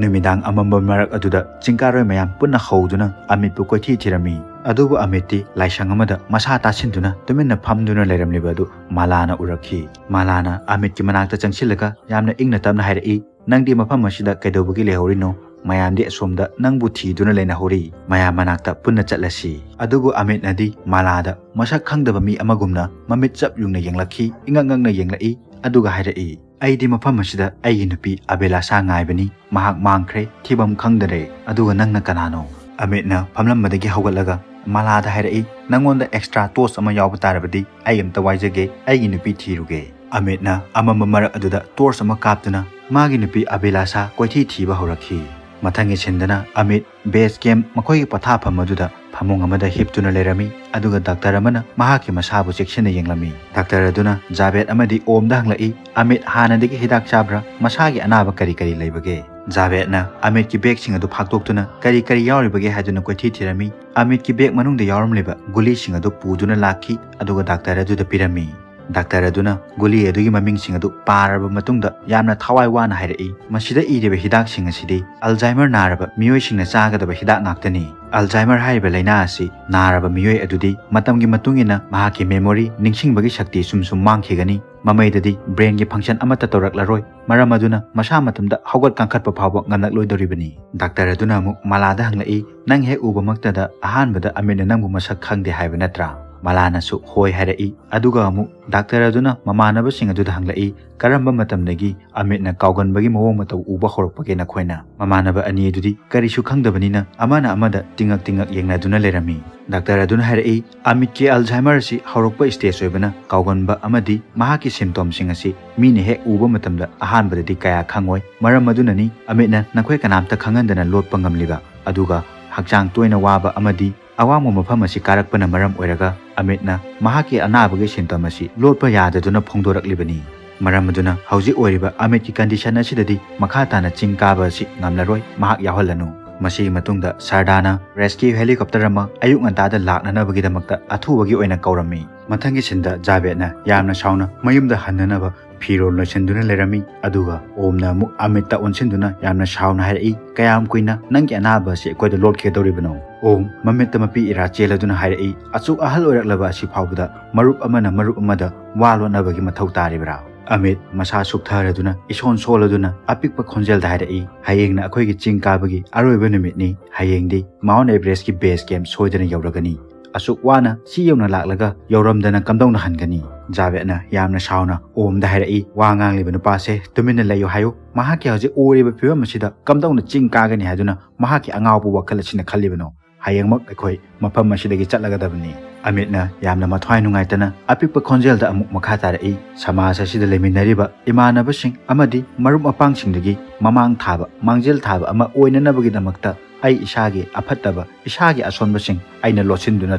ꯅꯨꯃꯤꯗꯥꯡ ꯑꯃꯝꯕ ꯃꯔꯛ ꯑꯗꯨꯗ ꯆꯤꯡꯀꯥꯔꯣꯏ ꯃꯌꯥꯝ ꯄꯨꯟꯅ ꯍꯧꯗꯨꯅ ꯑꯃꯤꯠꯄꯨ ꯀꯣꯏꯊꯤ ꯊꯤꯔꯝꯃꯤ꯫ ꯑꯗꯨꯕꯨ ꯑꯃꯤꯠꯇꯤ ꯂꯥꯏꯁꯪ ꯑꯃꯗ ꯃꯁꯥ ꯇꯥꯁꯤꯟꯗꯨꯅ ꯇꯨꯃꯤꯟꯅ ꯐꯝꯗꯨꯅ ꯂꯩꯔꯝꯂꯤꯕ ꯑꯗꯨ ꯃꯥꯂꯥꯅ ꯎꯔꯛꯈꯤ꯫ ꯃꯥꯂꯥꯅ ꯑꯃꯤꯠꯀꯤ ꯃꯅꯥꯛꯇ ꯆꯪꯁꯤꯜꯂꯒ ꯌꯥꯝꯅ ꯏꯪꯅ ꯇꯞꯅ ꯍꯥꯏꯔꯛꯏ, "ꯅꯪꯗꯤ ꯃꯐꯝ ꯑꯁꯤꯗ ꯀꯩꯗꯧꯕꯒꯤ ꯂꯩꯍꯧꯔꯤꯅꯣ? ꯃꯌꯥꯝꯗꯤ ꯑꯁꯣꯝꯗ ꯅꯪꯕꯨ ꯊꯤꯗꯨꯅ ꯂꯩꯅꯍꯧꯔꯤ꯫ ꯃꯌꯥꯝ ꯃꯅꯥꯛꯇ ꯄꯨꯟꯅ ꯆꯠꯂꯁꯤ꯫" ꯑꯗꯨꯕꯨ ꯑꯃꯤꯠꯅꯗꯤ ꯃꯥꯂꯥꯗ ꯃꯁꯛ ꯈꯪꯗꯕ ꯃꯤ ꯑꯃꯒꯨꯝꯅ ꯃꯃꯤꯠ ꯆꯞ ꯌꯨꯡꯅ ꯌꯦꯡꯂꯛꯈꯤ, ꯏꯉꯛ ꯉꯛꯅ ꯌꯦꯡꯂꯛꯏ, ꯑꯗꯨꯒ ꯍꯥꯏꯔꯛꯏ, "ꯑꯩꯗꯤ ꯃꯐꯝ ꯑꯁꯤꯗ ꯑꯩꯒꯤ ꯅꯨꯄꯤ ꯑꯕꯦꯂꯥꯁꯥ ꯉꯥꯏꯕꯅꯤ꯫ ꯃꯍꯥꯛ ꯃꯥꯡꯈ꯭ꯔꯦ, ꯊꯤꯐꯝ ꯈꯪꯗꯔꯦ꯫ ꯑꯗꯨꯒ ꯅꯪꯅ ꯀꯅꯥꯅꯣ?" ꯑꯃꯤꯠꯅ ꯐꯝꯂꯝꯕꯗꯒꯤ ꯍꯧꯒꯠꯂꯒ ꯃꯥꯂꯥꯗ ꯍꯥꯏꯔꯛꯏ, "ꯅꯪꯉꯣꯟꯗ ꯑꯦꯛꯁꯇ꯭ꯔꯥ ꯇꯣꯔꯆ ꯑꯃ ꯌꯥꯎꯕ ꯇꯥꯔꯕꯗꯤ ꯑꯩ ꯑꯝꯇ ꯋꯥꯏꯖꯒꯦ, ꯑꯩꯒꯤ ꯅꯨꯄꯤ ꯊꯤꯔꯨꯒꯦ꯫" ꯑꯃꯤꯠꯅ ꯑꯃꯝꯕ ꯃꯔꯛ ꯑꯗꯨꯗ ꯇꯣꯔꯆ ꯑꯃ ꯀꯥꯞꯇꯨꯅ ꯃꯥꯒꯤ ꯅꯨꯄꯤ ꯑꯕꯤꯂꯥꯁꯥ ꯀꯣꯏꯊꯤ ꯊꯤꯕ ꯍꯧꯔꯛꯈꯤ꯫ ꯃꯊꯪꯒꯤ ꯁꯤꯟꯗꯅ ꯑꯃꯤꯠ ꯕꯦꯁ ꯀꯦꯝ ꯃꯈꯣꯏꯒꯤ ꯄꯣꯊꯥꯐꯝ ꯑꯗꯨꯗ ꯐꯃꯨꯡ ꯑꯃꯗ ꯍꯤꯞꯇꯨꯅ ꯂꯩꯔꯝꯃꯤ, ꯑꯗꯨꯒ ꯗꯥꯛꯇꯔ ꯑꯃꯅ ꯃꯍꯥꯛꯀꯤ ꯃꯁꯥꯕꯨ ꯆꯦꯛꯁꯤꯟꯅ ꯌꯦꯡꯂꯝꯃꯤ꯫ ꯗꯥꯛꯇꯔ ꯑꯗꯨꯅ ꯖꯥꯕꯦꯗ ꯑꯃꯗꯤ ꯑꯣꯝꯗ ꯍꯪꯂꯛꯏ, "ꯑꯃꯤꯠ ꯍꯥꯟꯅꯗꯒꯤ ꯍꯤꯗꯥꯛ ꯆꯥꯕ꯭ꯔꯥ? ꯃꯁꯥꯒꯤ ꯑꯅꯥꯕ ꯀꯔꯤ ꯀꯔꯤ ꯂꯩꯕꯒꯦ?" ꯖꯥꯕꯦꯗꯅ ꯑꯃꯤꯠꯀꯤ ꯕꯦꯒꯁꯤꯡ ꯑꯗꯨ ꯐꯥꯛꯇꯣꯛꯇꯨꯅ ꯀꯔꯤ ꯀꯔꯤ ꯌꯥꯎꯔꯤꯕꯒꯦ ꯍꯥꯏꯗꯨꯅ ꯀꯣꯏꯊꯤ ꯊꯤꯔꯝꯃꯤ꯫ ꯑꯃꯤꯠꯀꯤ ꯕꯦꯒ ꯃꯅꯨꯡꯗ ꯌꯥꯎꯔꯝꯂꯤꯕ ꯒꯨꯂꯤꯁꯤꯡ ꯑꯗꯨ ꯄꯨꯗꯨꯅ ꯂꯥꯛꯈꯤ, ꯑꯗꯨꯒ ꯗꯥꯛꯇꯔ ꯑꯗꯨꯗ ꯄꯤꯔꯝꯃꯤ꯫ ꯗꯥꯛꯇꯔ ꯑꯗꯨꯅ ꯒꯨꯂꯤ ꯑꯗꯨꯒꯤ ꯃꯃꯤꯡꯁꯤꯡ ꯑꯗꯨ ꯄꯥꯔꯕ ꯃꯇꯨꯡꯗ ꯌꯥꯝꯅ ꯊꯋꯥꯏ ꯋꯥꯅ ꯍꯥꯏꯔꯛꯏ, "ꯃꯁꯤꯗ ꯏꯔꯤꯕ ꯍꯤꯗꯥꯛꯁꯤꯡ ꯑꯁꯤꯗꯤ ꯑꯜꯖꯥꯏꯃꯔ ꯅꯥꯔꯕ ꯃꯤꯑꯣꯏꯁꯤꯡꯅ ꯆꯥꯒꯗꯕ ꯍꯤꯗꯥꯛ ꯉꯥꯛꯇꯅꯤ꯫ ꯑꯜꯖꯥꯏꯃꯔ ꯍꯥꯏꯔꯤꯕ ꯂꯥꯏꯅꯥ ꯑꯁꯤ ꯅꯥꯔꯕ ꯃꯤꯑꯣꯏ ꯑꯗꯨꯗꯤ ꯃꯇꯝꯒꯤ ꯃꯇꯨꯡ ꯏꯟꯅ ꯃꯍꯥꯛꯀꯤ ꯃꯦꯃꯣꯔꯤ, ꯅꯤꯡꯁꯤꯡꯕꯒꯤ ꯁꯛꯇꯤ ꯁꯨꯝ ꯁꯨꯝ ꯃꯥꯡꯈꯤꯒꯅꯤ꯫ ꯃꯃꯩꯗꯗꯤ ꯕ꯭ꯔꯦꯟꯒꯤ ꯐꯪꯁꯟ ꯑꯃꯠꯇ ꯇꯧꯔꯛꯂꯔꯣꯏ꯫ ꯃꯔꯝ ꯑꯗꯨꯅ ꯃꯁꯥ ꯃꯇꯣꯝꯇ ꯍꯧꯒꯠ ꯀꯥꯡꯈꯠꯄ ꯐꯥꯎꯕ ꯉꯝꯂꯛꯂꯣꯏꯗꯧꯔꯤꯕꯅꯤ꯫" ꯗꯥꯛꯇꯔ ꯑꯗꯨꯅ ꯑꯃꯨꯛ ꯃꯥꯂꯥꯗ ꯍꯪꯂꯛꯏ, "ꯅꯪ ꯍꯦꯛ ꯎꯕꯃꯛꯇꯗ ꯑꯍꯥꯟꯕꯗ ꯑꯃꯤꯠꯅ ꯅꯪꯕꯨ ꯃꯁꯛ ꯈꯪꯗꯦ ꯍꯥꯏꯕ ꯅꯠꯇ꯭ꯔꯥ?" ꯃꯥꯂꯥꯅꯁꯨ ꯍꯣꯏ ꯍꯥꯏꯔꯛꯏ꯫ ꯑꯗꯨꯒ ꯑꯃꯨꯛ ꯗꯥꯛꯇꯔ ꯑꯗꯨꯅ ꯃꯃꯥꯟꯅꯕꯁꯤꯡ ꯑꯗꯨꯗ ꯍꯪꯂꯛꯏ, "ꯀꯔꯝꯕ ꯃꯇꯝꯗꯒꯤ ꯑꯃꯤꯠꯅ ꯀꯥꯎꯒꯟꯕꯒꯤ ꯃꯑꯣꯡ ꯃꯇꯧ ꯎꯕ ꯍꯧꯔꯛꯄꯒꯦ ꯅꯈꯣꯏꯅ?" ꯃꯃꯥꯟꯅꯕ ꯑꯅꯤ ꯑꯗꯨꯗꯤ ꯀꯔꯤꯁꯨ ꯈꯪꯗꯕꯅꯤꯅ ꯑꯃꯅ ꯑꯃꯗ ꯇꯤꯡꯉꯛ ꯇꯤꯡꯉꯛ ꯌꯦꯡꯅꯗꯨꯅ ꯂꯩꯔꯝꯃꯤ꯫ ꯗꯥꯛꯇꯔ ꯑꯗꯨꯅ ꯍꯥꯏꯔꯛꯏ, "ꯑꯃꯤꯠꯀꯤ ꯑꯜꯖꯥꯏꯃꯔ ꯑꯁꯤ ꯍꯧꯔꯛꯄ ꯁ꯭ꯇꯦꯖ ꯑꯣꯏꯕꯅ ꯀꯥꯎꯒꯟꯕ ꯑꯃꯗꯤ ꯃꯍꯥꯛꯀꯤ ꯁꯤꯝꯇꯣꯝꯁꯤꯡ ꯑꯁꯤ ꯃꯤꯅ ꯍꯦꯛ ꯎꯕ ꯃꯇꯝꯗ ꯑꯍꯥꯟꯕꯗꯗꯤ ꯀꯌꯥ ꯈꯪꯉꯣꯏ꯫ ꯃꯔꯝ ꯑꯗꯨꯅꯅꯤ ꯑꯃꯤꯠꯅ ꯅꯈꯣꯏ ꯀꯅꯥꯝꯇ ꯈꯪꯍꯟꯗꯅ ꯂꯣꯠꯄ ꯉꯝꯂꯤꯕ꯫ ꯑꯗꯨꯒ ꯍꯛꯆꯥꯡ ꯇꯣꯏꯅ ꯋꯥꯕ ꯑꯃꯗꯤ ꯑꯋꯥꯡꯕ ꯃꯐꯝ ꯑꯁꯤ ꯀꯥꯔꯛꯄꯅ ꯃꯔꯝ ꯑꯣꯏꯔꯒ ꯑꯃꯤꯠꯅ ꯃꯍꯥꯛꯀꯤ ꯑꯅꯥꯕꯒꯤ ꯁꯤꯝꯇꯣꯝ ꯑꯁꯤ ꯂꯣꯠꯄ ꯌꯥꯗꯗꯨꯅ ꯐꯣꯡꯗꯣꯔꯛꯂꯤꯕꯅꯤ꯫ ꯃꯔꯝ ꯑꯗꯨꯅ ꯍꯧꯖꯤꯛ ꯑꯣꯏꯔꯤꯕ ꯑꯃꯤꯠꯀꯤ ꯀꯟꯗꯤꯁꯟ ꯑꯁꯤꯗꯗꯤ ꯃꯈꯥ ꯇꯥꯅ ꯆꯤꯡ ꯀꯥꯕ ꯑꯁꯤ ꯉꯝꯂꯔꯣꯏ, ꯃꯍꯥꯛ ꯌꯥꯎꯍꯜꯂꯅꯨ꯫" ꯃꯁꯤꯒꯤ ꯃꯇꯨꯡꯗ ꯁꯔꯗꯥꯅ ꯔꯦꯁꯀ꯭ꯌꯨ ꯍꯦꯂꯤꯀꯣꯞꯇꯔ ꯑꯃ ꯑꯌꯨꯛ ꯉꯟꯇꯥꯗ ꯂꯥꯛꯅꯅꯕꯒꯤꯗꯃꯛꯇ ꯑꯊꯨꯕꯒꯤ ꯑꯣꯏꯅ ꯀꯧꯔꯝꯃꯤ꯫ ꯃꯊꯪꯒꯤ ꯁꯤꯟꯗ ꯖꯥꯕꯦꯗꯅ ꯌꯥꯝꯅ ꯁꯥꯎꯅ ꯃꯌꯨꯝꯗ ꯍꯟꯅꯅꯕ ꯐꯤꯔꯣꯜ ꯂꯣꯏꯁꯤꯟꯗꯨꯅ ꯂꯩꯔꯝꯃꯤ꯫ ꯑꯗꯨꯒ ꯑꯣꯝꯅ ꯑꯃꯨꯛ ꯑꯃꯤꯠꯇ ꯑꯣꯟꯁꯤꯟꯗꯨꯅ ꯌꯥꯝꯅ ꯁꯥꯎꯅ ꯍꯥꯏꯔꯛꯏ, "ꯀꯌꯥꯝ ꯀꯨꯏꯅ ꯅꯪꯒꯤ ꯑꯅꯥꯕ ꯑꯁꯤ ꯑꯩꯈꯣꯏꯗ ꯂꯣꯠꯈꯤꯒꯗꯧꯔꯤꯕꯅꯣ?" ꯑꯣꯝ ꯃꯃꯤꯠꯇ ꯃꯄꯤ ꯏꯔꯥ ꯆꯦꯜꯂꯗꯨꯅ ꯍꯥꯏꯔꯛꯏ, "ꯑꯁꯨꯛ ꯑꯍꯜ ꯑꯣꯏꯔꯛꯂꯕ ꯑꯁꯤ ꯐꯥꯎꯕꯗ ꯃꯔꯨꯞ ꯑꯃꯅ ꯃꯔꯨꯞ ꯑꯃꯗ ꯋꯥ ꯂꯣꯠꯅꯕꯒꯤ ꯃꯊꯧ ꯇꯥꯔꯤꯕ꯭ꯔꯥ?" ꯑꯃꯤꯠ ꯃꯁꯥ ꯁꯨꯛꯊꯔꯗꯨꯅ ꯏꯁꯣꯟ ꯁꯣꯜꯂꯗꯨꯅ ꯑꯄꯤꯛꯄ ꯈꯣꯟꯖꯦꯜꯗ ꯍꯥꯏꯔꯛꯏ, "ꯍꯌꯦꯡꯅ ꯑꯩꯈꯣꯏꯒꯤ ꯆꯤꯡ ꯀꯥꯕꯒꯤ ꯑꯔꯣꯏꯕ ꯅꯨꯃꯤꯠꯅꯤ꯫ ꯍꯌꯦꯡꯗꯤ ꯃꯥꯎꯟ ꯑꯦꯚꯔꯦꯁꯀꯤ ꯕꯦꯁ ꯀꯦꯝꯞ ꯁꯣꯏꯗꯅ ꯌꯧꯔꯒꯅꯤ꯫ ꯑꯁꯨꯛ ꯋꯥꯅ ꯁꯤ ꯌꯧꯅ ꯂꯥꯛꯂꯒ ꯌꯧꯔꯝꯗꯅ ꯀꯝꯗꯧꯅ ꯍꯟꯒꯅꯤ?" ꯖꯥꯕꯦꯗꯅ ꯌꯥꯝꯅ ꯁꯥꯎꯅ ꯑꯣꯝꯗ ꯍꯥꯏꯔꯛꯏ, "ꯋꯥ ꯉꯥꯡꯂꯤꯕ ꯅꯨꯄꯥꯁꯦ ꯇꯨꯃꯤꯟꯅ ꯂꯩꯌꯨ ꯍꯥꯏꯌꯨ꯫ ꯃꯍꯥꯛꯀꯤ ꯍꯧꯖꯤꯛ ꯑꯣꯏꯔꯤꯕ ꯐꯤꯕꯝ ꯑꯁꯤꯗ ꯀꯝꯗꯧꯅ ꯆꯤꯡ ꯀꯥꯒꯅꯤ ꯍꯥꯏꯗꯨꯅ ꯃꯍꯥꯛꯀꯤ ꯑꯉꯥꯎꯕ ꯋꯥꯈꯜ ꯑꯁꯤꯅ ꯈꯜꯂꯤꯕꯅꯣ? ꯍꯌꯦꯡꯃꯛ ꯑꯩꯈꯣꯏ ꯃꯐꯝ ꯑꯁꯤꯗꯒꯤ ꯆꯠꯂꯒꯗꯕꯅꯤ꯫" ꯑꯃꯤꯠꯅ ꯌꯥꯝꯅ ꯃꯊ꯭ꯋꯥꯏ ꯅꯨꯡꯉꯥꯏꯇꯅ ꯑꯄꯤꯛꯄ ꯈꯣꯟꯖꯦꯜꯗ ꯑꯃꯨꯛ ꯃꯈꯥ ꯇꯥꯔꯛꯏ, "ꯁꯃꯥꯖ ꯑꯁꯤꯗ ꯂꯩꯃꯤꯟꯅꯔꯤꯕ ꯏꯃꯥꯟꯅꯕꯁꯤꯡ ꯑꯃꯗꯤ ꯃꯔꯨꯞ ꯃꯄꯥꯡꯁꯤꯡꯗꯒꯤ ꯃꯃꯥꯡ ꯊꯥꯕ, ꯃꯥꯡꯖꯤꯜ ꯊꯥꯕ ꯑꯃ ꯑꯣꯏꯅꯅꯕꯒꯤꯗꯃꯛꯇ ꯑꯩ ꯏꯁꯥꯒꯤ ꯑꯐꯠꯇꯕ, ꯏꯁꯥꯒꯤ ꯑꯁꯣꯟꯕꯁꯤꯡ ꯑꯩꯅ ꯂꯣꯠꯁꯤꯟꯗꯨꯅ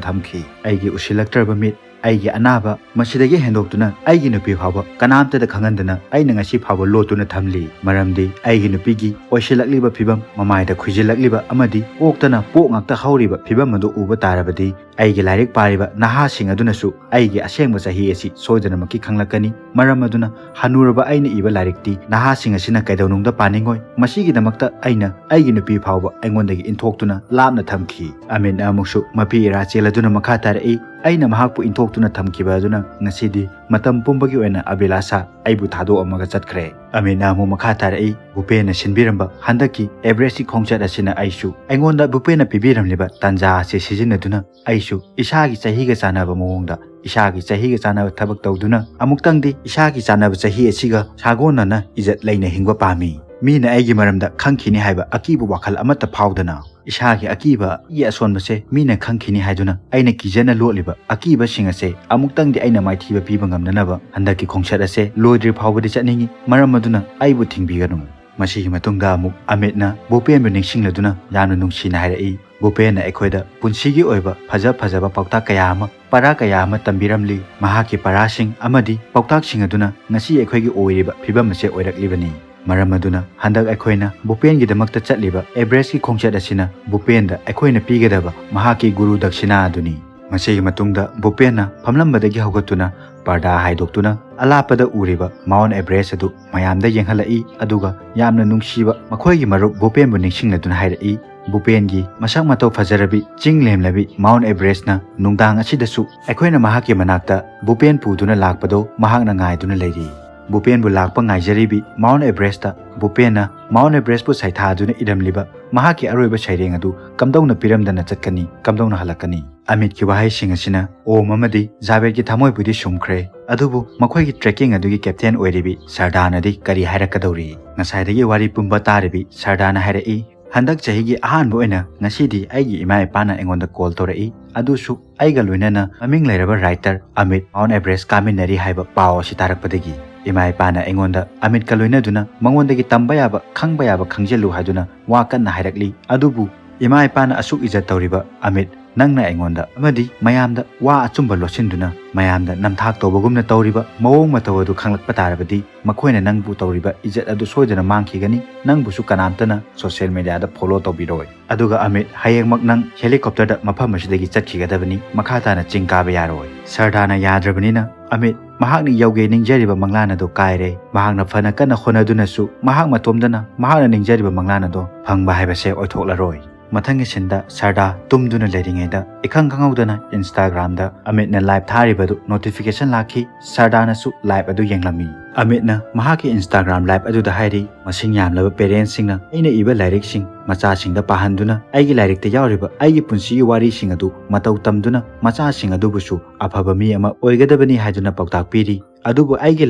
ꯊꯝꯈꯤ꯫ ꯑꯩꯒꯤ ꯎꯁꯤꯜꯂꯛꯇ꯭ꯔꯕ ꯃꯤꯠ, ꯑꯩꯒꯤ ꯑꯅꯥꯕ, ꯃꯁꯤꯗꯒꯤ ꯍꯦꯟꯗꯣꯛꯇꯨꯅ ꯑꯩꯒꯤ ꯅꯨꯄꯤ ꯐꯥꯎꯕ ꯀꯅꯥꯝꯇꯗ ꯈꯪꯍꯟꯗꯅ ꯑꯩꯅ ꯉꯁꯤ ꯐꯥꯎꯕ ꯂꯣꯠꯇꯨꯅ ꯊꯝꯂꯤ꯫ ꯃꯔꯝꯗꯤ ꯑꯩꯒꯤ ꯅꯨꯄꯤꯒꯤ ꯑꯣꯏꯁꯤꯜꯂꯛꯂꯤꯕ ꯐꯤꯕꯝ, ꯃꯃꯥꯏꯗ ꯈꯨꯏꯖꯤꯜꯂꯛꯂꯤꯕ ꯑꯃꯗꯤ ꯀꯣꯛꯇꯅ ꯄꯣꯛ ꯉꯥꯛꯇ ꯍꯧꯔꯤꯕ ꯐꯤꯕꯝ ꯑꯗꯨ ꯎꯕ ꯇꯥꯔꯕꯗꯤ ꯑꯩꯒꯤ ꯂꯥꯏꯔꯤꯛ ꯄꯥꯔꯤꯕ ꯅꯍꯥꯁꯤꯡ ꯑꯗꯨꯅꯁꯨ ꯑꯩꯒꯤ ꯑꯁꯦꯡꯕ ꯆꯍꯤ ꯑꯁꯤ ꯁꯣꯏꯗꯅꯃꯛꯀꯤ ꯈꯪꯂꯛꯀꯅꯤ꯫ ꯃꯔꯝ ꯑꯗꯨꯅ ꯍꯅꯨꯔꯕ ꯑꯩꯅ ꯏꯕ ꯂꯥꯏꯔꯤꯛꯇꯤ ꯅꯍꯥꯁꯤꯡ ꯑꯁꯤꯅ ꯀꯩꯗꯧꯅꯨꯡꯗ ꯄꯥꯅꯤꯡꯉꯣꯏ꯫ ꯃꯁꯤꯒꯤꯗꯃꯛꯇ ꯑꯩꯅ ꯑꯩꯒꯤ ꯅꯨꯄꯤ ꯐꯥꯎꯕ ꯑꯩꯉꯣꯟꯗꯒꯤ ꯏꯟꯊꯣꯛꯇꯨꯅ ꯂꯥꯞꯅ ꯊꯝꯈꯤ꯫" ꯑꯃꯤꯠꯅ ꯑꯃꯨꯛꯁꯨ ꯃꯄꯤ ꯏꯔꯥ ꯆꯦꯜꯂꯗꯨꯅ ꯃꯈꯥ ꯇꯥꯔꯛꯏ, "ꯑꯩꯅ ꯃꯍꯥꯛꯄꯨ ꯏꯟꯊꯣꯛꯇꯨꯅ ꯊꯝꯈꯤꯕ ꯑꯗꯨꯅ ꯉꯁꯤꯗꯤ ꯃꯇꯝ ꯄꯨꯝꯕꯒꯤ ꯑꯣꯏꯅ ꯑꯕꯤꯂꯥꯁꯥ ꯑꯩꯕꯨ ꯊꯥꯗꯣꯛꯑꯝꯃꯒ ꯆꯠꯈ꯭ꯔꯦ꯫" ꯑꯃꯤꯠꯅ ꯑꯃꯨꯛ ꯃꯈꯥ ꯇꯥꯔꯛꯏ, "ꯚꯨꯄꯦꯟꯅ ꯁꯤꯟꯕꯤꯔꯝꯕ ꯍꯟꯗꯛꯀꯤ ꯑꯦꯚꯔꯦꯁꯀꯤ ꯈꯣꯡꯆꯠ ꯑꯁꯤꯅ ꯑꯩꯁꯨ ꯑꯩꯉꯣꯟꯗ ꯚꯨꯄꯦꯟꯅ ꯄꯤꯕꯤꯔꯝꯂꯤꯕ ꯇꯥꯟꯖꯥ ꯑꯁꯤ ꯁꯤꯖꯤꯟꯅꯗꯨꯅ ꯑꯩꯁꯨ ꯏꯁꯥꯒꯤ ꯆꯍꯤꯒ ꯆꯥꯟꯅꯕ ꯃꯑꯣꯡꯗ ꯏꯁꯥꯒꯤ ꯆꯍꯤꯒ ꯆꯥꯟꯅꯕ ꯊꯕꯛ ꯇꯧꯗꯨꯅ ꯑꯃꯨꯛꯇꯪꯗꯤ ꯏꯁꯥꯒꯤ ꯆꯥꯟꯅꯕ ꯆꯍꯤ ꯑꯁꯤꯒ ꯁꯥꯒꯣꯟꯅꯅ ꯏꯖꯠ ꯂꯩꯅ ꯍꯤꯡꯕ ꯄꯥꯝꯃꯤ꯫ ꯃꯤꯅ ꯑꯩꯒꯤ ꯃꯔꯝꯗ ꯈꯪꯈꯤꯅꯤ ꯍꯥꯏꯕ ꯑꯀꯤꯕ ꯋꯥꯈꯜ ꯑꯃꯠꯇ ꯐꯥꯎꯗꯅ ꯏꯁꯥꯒꯤ ꯑꯀꯤꯕ, ꯑꯩꯒꯤ ꯑꯁꯣꯟꯕꯁꯦ ꯃꯤꯅ ꯈꯪꯈꯤꯅꯤ ꯍꯥꯏꯗꯨꯅ ꯑꯩꯅ ꯀꯤꯖꯅ ꯂꯣꯠꯂꯤꯕ ꯑꯀꯤꯕꯁꯤꯡ ꯑꯁꯦ ꯑꯃꯨꯛꯇꯪꯗꯤ ꯑꯩꯅ ꯃꯥꯏꯊꯤꯕ ꯄꯤꯕ ꯉꯝꯅꯅꯕ ꯍꯟꯗꯛꯀꯤ ꯈꯣꯡꯆꯠ ꯑꯁꯦ ꯂꯣꯏꯗ꯭ꯔꯤ ꯐꯥꯎꯕꯗꯤ ꯆꯠꯅꯤꯡꯏ꯫ ꯃꯔꯝ ꯑꯗꯨꯅ ꯑꯩꯕꯨ ꯊꯤꯡꯕꯤꯒꯅꯨ꯫" ꯃꯁꯤꯒꯤ ꯃꯇꯨꯡꯗ ꯑꯃꯨꯛ ꯑꯃꯤꯠꯅ ꯚꯨꯄꯦꯟꯕꯨ ꯅꯤꯡꯁꯤꯡꯂꯗꯨꯅ ꯌꯥꯝꯅ ꯅꯨꯡꯁꯤꯅ ꯍꯥꯏꯔꯛꯏ, "ꯚꯨꯄꯦꯟꯅ ꯑꯩꯈꯣꯏꯗ ꯄꯨꯟꯁꯤꯒꯤ ꯑꯣꯏꯕ ꯐꯖ ꯐꯖꯕ ꯄꯥꯎꯇꯥꯛ ꯀꯌꯥ ꯑꯃ, ꯄꯔꯥ ꯀꯌꯥ ꯑꯃ ꯇꯝꯕꯤꯔꯝꯂꯤ꯫ ꯃꯍꯥꯛꯀꯤ ꯄꯔꯥꯁꯤꯡ ꯑꯃꯗꯤ ꯄꯥꯎꯇꯥꯛꯁꯤꯡ ꯑꯗꯨꯅ ꯉꯁꯤ ꯑꯩꯈꯣꯏꯒꯤ ꯑꯣꯏꯔꯤꯕ ꯐꯤꯕꯝ ꯑꯁꯦ ꯑꯣꯏꯔꯛꯂꯤꯕꯅꯤ꯫ ꯃꯔꯝ ꯑꯗꯨꯅ ꯍꯟꯗꯛ ꯑꯩꯈꯣꯏꯅ ꯚꯨꯄꯦꯟꯒꯤꯗꯃꯛꯇ ꯆꯠꯂꯤꯕ ꯑꯦꯚꯔꯦꯁꯀꯤ ꯈꯣꯡꯆꯠ ꯑꯁꯤꯅ ꯚꯨꯄꯦꯟꯗ ꯑꯩꯈꯣꯏꯅ ꯄꯤꯒꯗꯕ ꯃꯍꯥꯛꯀꯤ ꯒꯨꯔꯨ ꯗꯛꯁꯤꯅꯥ ꯑꯗꯨꯅꯤ꯫ ꯃꯁꯤꯒꯤ ꯃꯇꯨꯡꯗ ꯚꯨꯄꯦꯟꯅ ꯐꯝꯂꯝꯕꯗꯒꯤ ꯍꯧꯒꯠꯇꯨꯅ ꯄꯔꯗꯥ ꯍꯥꯏꯗꯣꯛꯇꯨꯅ ꯑꯂꯥꯞꯄꯗ ꯎꯔꯤꯕ ꯃꯥꯎꯟ ꯑꯦꯚꯔꯦꯁ ꯑꯗꯨ ꯃꯌꯥꯝꯗ ꯌꯦꯡꯍꯜꯂꯛꯏ, ꯑꯗꯨꯒ ꯌꯥꯝꯅ ꯅꯨꯡꯁꯤꯕ ꯃꯈꯣꯏꯒꯤ ꯃꯔꯨꯞ ꯚꯨꯄꯦꯟꯕꯨ ꯅꯤꯡꯁꯤꯡꯂꯗꯨꯅ ꯍꯥꯏꯔꯛꯏ, "ꯚꯨꯄꯦꯟꯒꯤ ꯃꯁꯛ ꯃꯇꯧ ꯐꯖꯔꯕꯤ ꯆꯤꯡ ꯂꯦꯝꯂꯕꯤ ꯃꯥꯎꯟ ꯑꯦꯚꯔꯦꯁꯅ ꯅꯨꯡꯗꯥꯡ ꯑꯁꯤꯗꯁꯨ ꯑꯩꯈꯣꯏꯅ ꯃꯍꯥꯛꯀꯤ ꯃꯅꯥꯛꯇ ꯚꯨꯄꯦꯟ ꯄꯨꯗꯨꯅ ꯂꯥꯛꯄꯗꯣ ꯃꯍꯥꯛꯅ ꯉꯥꯏꯗꯨꯅ ꯂꯩꯔꯤ꯫ ꯚꯨꯄꯦꯟꯕꯨ ꯂꯥꯛꯄ ꯉꯥꯏꯖꯔꯤꯕꯤ ꯃꯥꯎꯟ ꯑꯦꯚꯔꯦꯁꯇ ꯚꯨꯄꯦꯟꯅ ꯃꯥꯎꯟ ꯑꯦꯚꯔꯦꯁꯄꯨ ꯁꯩꯊꯥꯗꯨꯅ ꯏꯔꯝꯂꯤꯕ ꯃꯍꯥꯛꯀꯤ ꯑꯔꯣꯏꯕ ꯁꯩꯔꯦꯡ ꯑꯗꯨ ꯀꯝꯗꯧꯅ ꯄꯤꯔꯝꯗꯅ ꯆꯠꯀꯅꯤ, ꯀꯝꯗꯧꯅ ꯍꯜꯂꯛꯀꯅꯤ?" ꯑꯃꯤꯠꯀꯤ ꯋꯥꯍꯩꯁꯤꯡ ꯑꯁꯤꯅ ꯑꯣꯝ ꯑꯃꯗꯤ ꯖꯥꯕꯦꯗꯀꯤ ꯊꯃꯣꯏꯕꯨꯗꯤ ꯁꯨꯝꯈ꯭ꯔꯦ꯫ ꯑꯗꯨꯕꯨ ꯃꯈꯣꯏꯒꯤ ꯇ꯭ꯔꯦꯀꯤꯡ ꯑꯗꯨꯒꯤ ꯀꯦꯞꯇꯦꯟ ꯑꯣꯏꯔꯤꯕꯤ ꯁꯔꯗꯥꯅꯗꯤ ꯀꯔꯤ ꯍꯥꯏꯔꯛꯀꯗꯧꯔꯤ? ꯉꯁꯥꯏꯗꯒꯤ ꯋꯥꯔꯤ ꯄꯨꯝꯕ ꯇꯥꯔꯤꯕꯤ ꯁꯔꯗꯥꯅ ꯍꯥꯏꯔꯛꯏ, "ꯍꯟꯗꯛ ꯆꯍꯤꯒꯤ ꯑꯍꯥꯟꯕ ꯑꯣꯏꯅ ꯉꯁꯤꯗꯤ ꯑꯩꯒꯤ ꯏꯃꯥ ꯏꯄꯥꯅ ꯑꯩꯉꯣꯟꯗ ꯀꯣꯜ ꯇꯧꯔꯛꯏ, ꯑꯗꯨꯁꯨ ꯑꯩꯒ ꯂꯣꯏꯅꯅ ꯃꯃꯤꯡ ꯂꯩꯔꯕ ꯔꯥꯏꯇꯔ ꯑꯃꯤꯠ ꯃꯥꯎꯟ ꯑꯦꯚꯔꯦꯁ ꯀꯥꯃꯤꯟꯅꯔꯤ ꯍꯥꯏꯕ ꯄꯥꯎ ꯑꯁꯤ ꯇꯥꯔꯛꯄꯗꯒꯤ꯫ ꯏꯃꯥ ꯏꯄꯥꯅ ꯑꯩꯉꯣꯟꯗ ꯑꯃꯤꯠꯀ ꯂꯣꯏꯅꯗꯨꯅ ꯃꯉꯣꯟꯗꯒꯤ ꯇꯝꯕ ꯌꯥꯕ, ꯈꯪꯕ ꯌꯥꯕ ꯈꯪꯖꯤꯜꯂꯨ ꯍꯥꯏꯗꯨꯅ ꯋꯥ ꯀꯟꯅ ꯍꯥꯏꯔꯛꯂꯤ꯫ ꯑꯗꯨꯕꯨ ꯏꯃꯥ ꯏꯄꯥꯅ ꯑꯁꯨꯛ ꯏꯖꯠ ꯇꯧꯔꯤꯕ ꯑꯃꯤꯠ, ꯅꯪꯅ ꯑꯩꯉꯣꯟꯗ ꯑꯃꯗꯤ ꯃꯌꯥꯝꯗ ꯋꯥ ꯑꯆꯨꯝꯕ ꯂꯣꯠꯁꯤꯟꯗꯨꯅ ꯃꯌꯥꯝꯗ ꯅꯝꯊꯥꯛ ꯇꯧꯕꯒꯨꯝꯅ ꯇꯧꯔꯤꯕ ꯃꯑꯣꯡ ꯃꯇꯧ ꯑꯗꯨ ꯈꯪꯂꯛꯄ ꯇꯥꯔꯕꯗꯤ ꯃꯈꯣꯏꯅ ꯅꯪꯕꯨ ꯇꯧꯔꯤꯕ ꯏꯖꯠ ꯑꯗꯨ ꯁꯣꯏꯗꯅ ꯃꯥꯡꯈꯤꯒꯅꯤ, ꯅꯪꯕꯨꯁꯨ ꯀꯅꯥꯝꯇꯅ ꯁꯣꯁꯤꯌꯦꯜ ꯃꯦꯗꯤꯌꯥꯗ ꯐꯣꯂꯣ ꯇꯧꯕꯤꯔꯣꯏ꯫ ꯑꯗꯨꯒ ꯑꯃꯤꯠ, ꯍꯌꯦꯡꯃꯛ ꯅꯪ ꯍꯦꯂꯤꯀꯣꯞꯇꯔꯗ ꯃꯐꯝ ꯑꯁꯤꯗꯒꯤ ꯆꯠꯈꯤꯒꯗꯕꯅꯤ, ꯃꯈꯥ ꯇꯥꯅ ꯆꯤꯡ ꯀꯥꯕ ꯌꯥꯔꯣꯏ꯫" ꯁꯔꯗꯥꯅ ꯌꯥꯗ꯭ꯔꯕꯅꯤꯅ ꯑꯃꯤꯠ ꯃꯍꯥꯛꯅ ꯌꯧꯒꯦ ꯅꯤꯡꯖꯔꯤꯕ ꯃꯪꯂꯥꯟ ꯑꯗꯨ ꯀꯥꯏꯔꯦ꯫ ꯃꯍꯥꯛꯅ ꯐꯅ ꯀꯟꯅ ꯍꯣꯠꯅꯗꯨꯅꯁꯨ ꯃꯍꯥꯛ ꯃꯇꯣꯝꯗꯅ ꯃꯍꯥꯛꯅ ꯅꯤꯡꯖꯔꯤꯕ ꯃꯪꯂꯥꯟ ꯑꯗꯨ ꯐꯪꯕ ꯍꯥꯏꯕꯁꯦ ꯑꯣꯏꯊꯣꯛꯂꯔꯣꯏ꯫ ꯃꯊꯪꯒꯤ ꯁꯤꯟꯗ ꯁꯔꯗꯥ ꯇꯨꯝꯗꯨꯅ ꯂꯩꯔꯤꯉꯩꯗ ꯏꯈꯪ ꯈꯪꯍꯧꯗꯅ ꯏꯟꯁꯇꯥꯒ꯭ꯔꯥꯝꯗ ꯑꯃꯤꯠꯅ ꯂꯥꯏꯚ ꯊꯥꯔꯤꯕꯗꯨ ꯅꯣꯇꯤꯐꯤꯀꯦꯁꯟ ꯂꯥꯛꯈꯤ꯫ ꯁꯔꯗꯥꯅꯁꯨ ꯂꯥꯏꯚ ꯑꯗꯨ ꯌꯦꯡꯂꯝꯃꯤ꯫ ꯑꯃꯤꯠꯅ ꯃꯍꯥꯛꯀꯤ ꯏꯟꯁꯇꯥꯒ꯭ꯔꯥꯝ ꯂꯥꯏꯚ ꯑꯗꯨꯗ ꯍꯥꯏꯔꯤ, "ꯃꯁꯤꯡ ꯌꯥꯝꯂꯕ ꯄꯦꯔꯦꯟꯁꯁꯤꯡꯅ ꯑꯩꯅ ꯏꯕ ꯂꯥꯏꯔꯤꯛꯁꯤꯡ ꯃꯆꯥꯁꯤꯡꯗ ꯄꯥꯍꯟꯗꯨꯅ ꯑꯩꯒꯤ ꯂꯥꯏꯔꯤꯛꯇ ꯌꯥꯎꯔꯤꯕ ꯑꯩꯒꯤ ꯄꯨꯟꯁꯤꯒꯤ ꯋꯥꯔꯤꯁꯤꯡ ꯑꯗꯨ ꯃꯇꯧ ꯇꯝꯗꯨꯅ ꯃꯆꯥꯁꯤꯡ ꯑꯗꯨꯕꯨꯁꯨ ꯑꯐꯕ ꯃꯤ ꯑꯃ ꯑꯣꯏꯒꯗꯕꯅꯤ ꯍꯥꯏꯗꯨꯅ ꯄꯥꯎꯇꯥꯛ ꯄꯤꯔꯤ꯫ ꯑꯗꯨꯕꯨ ꯑꯩꯒꯤ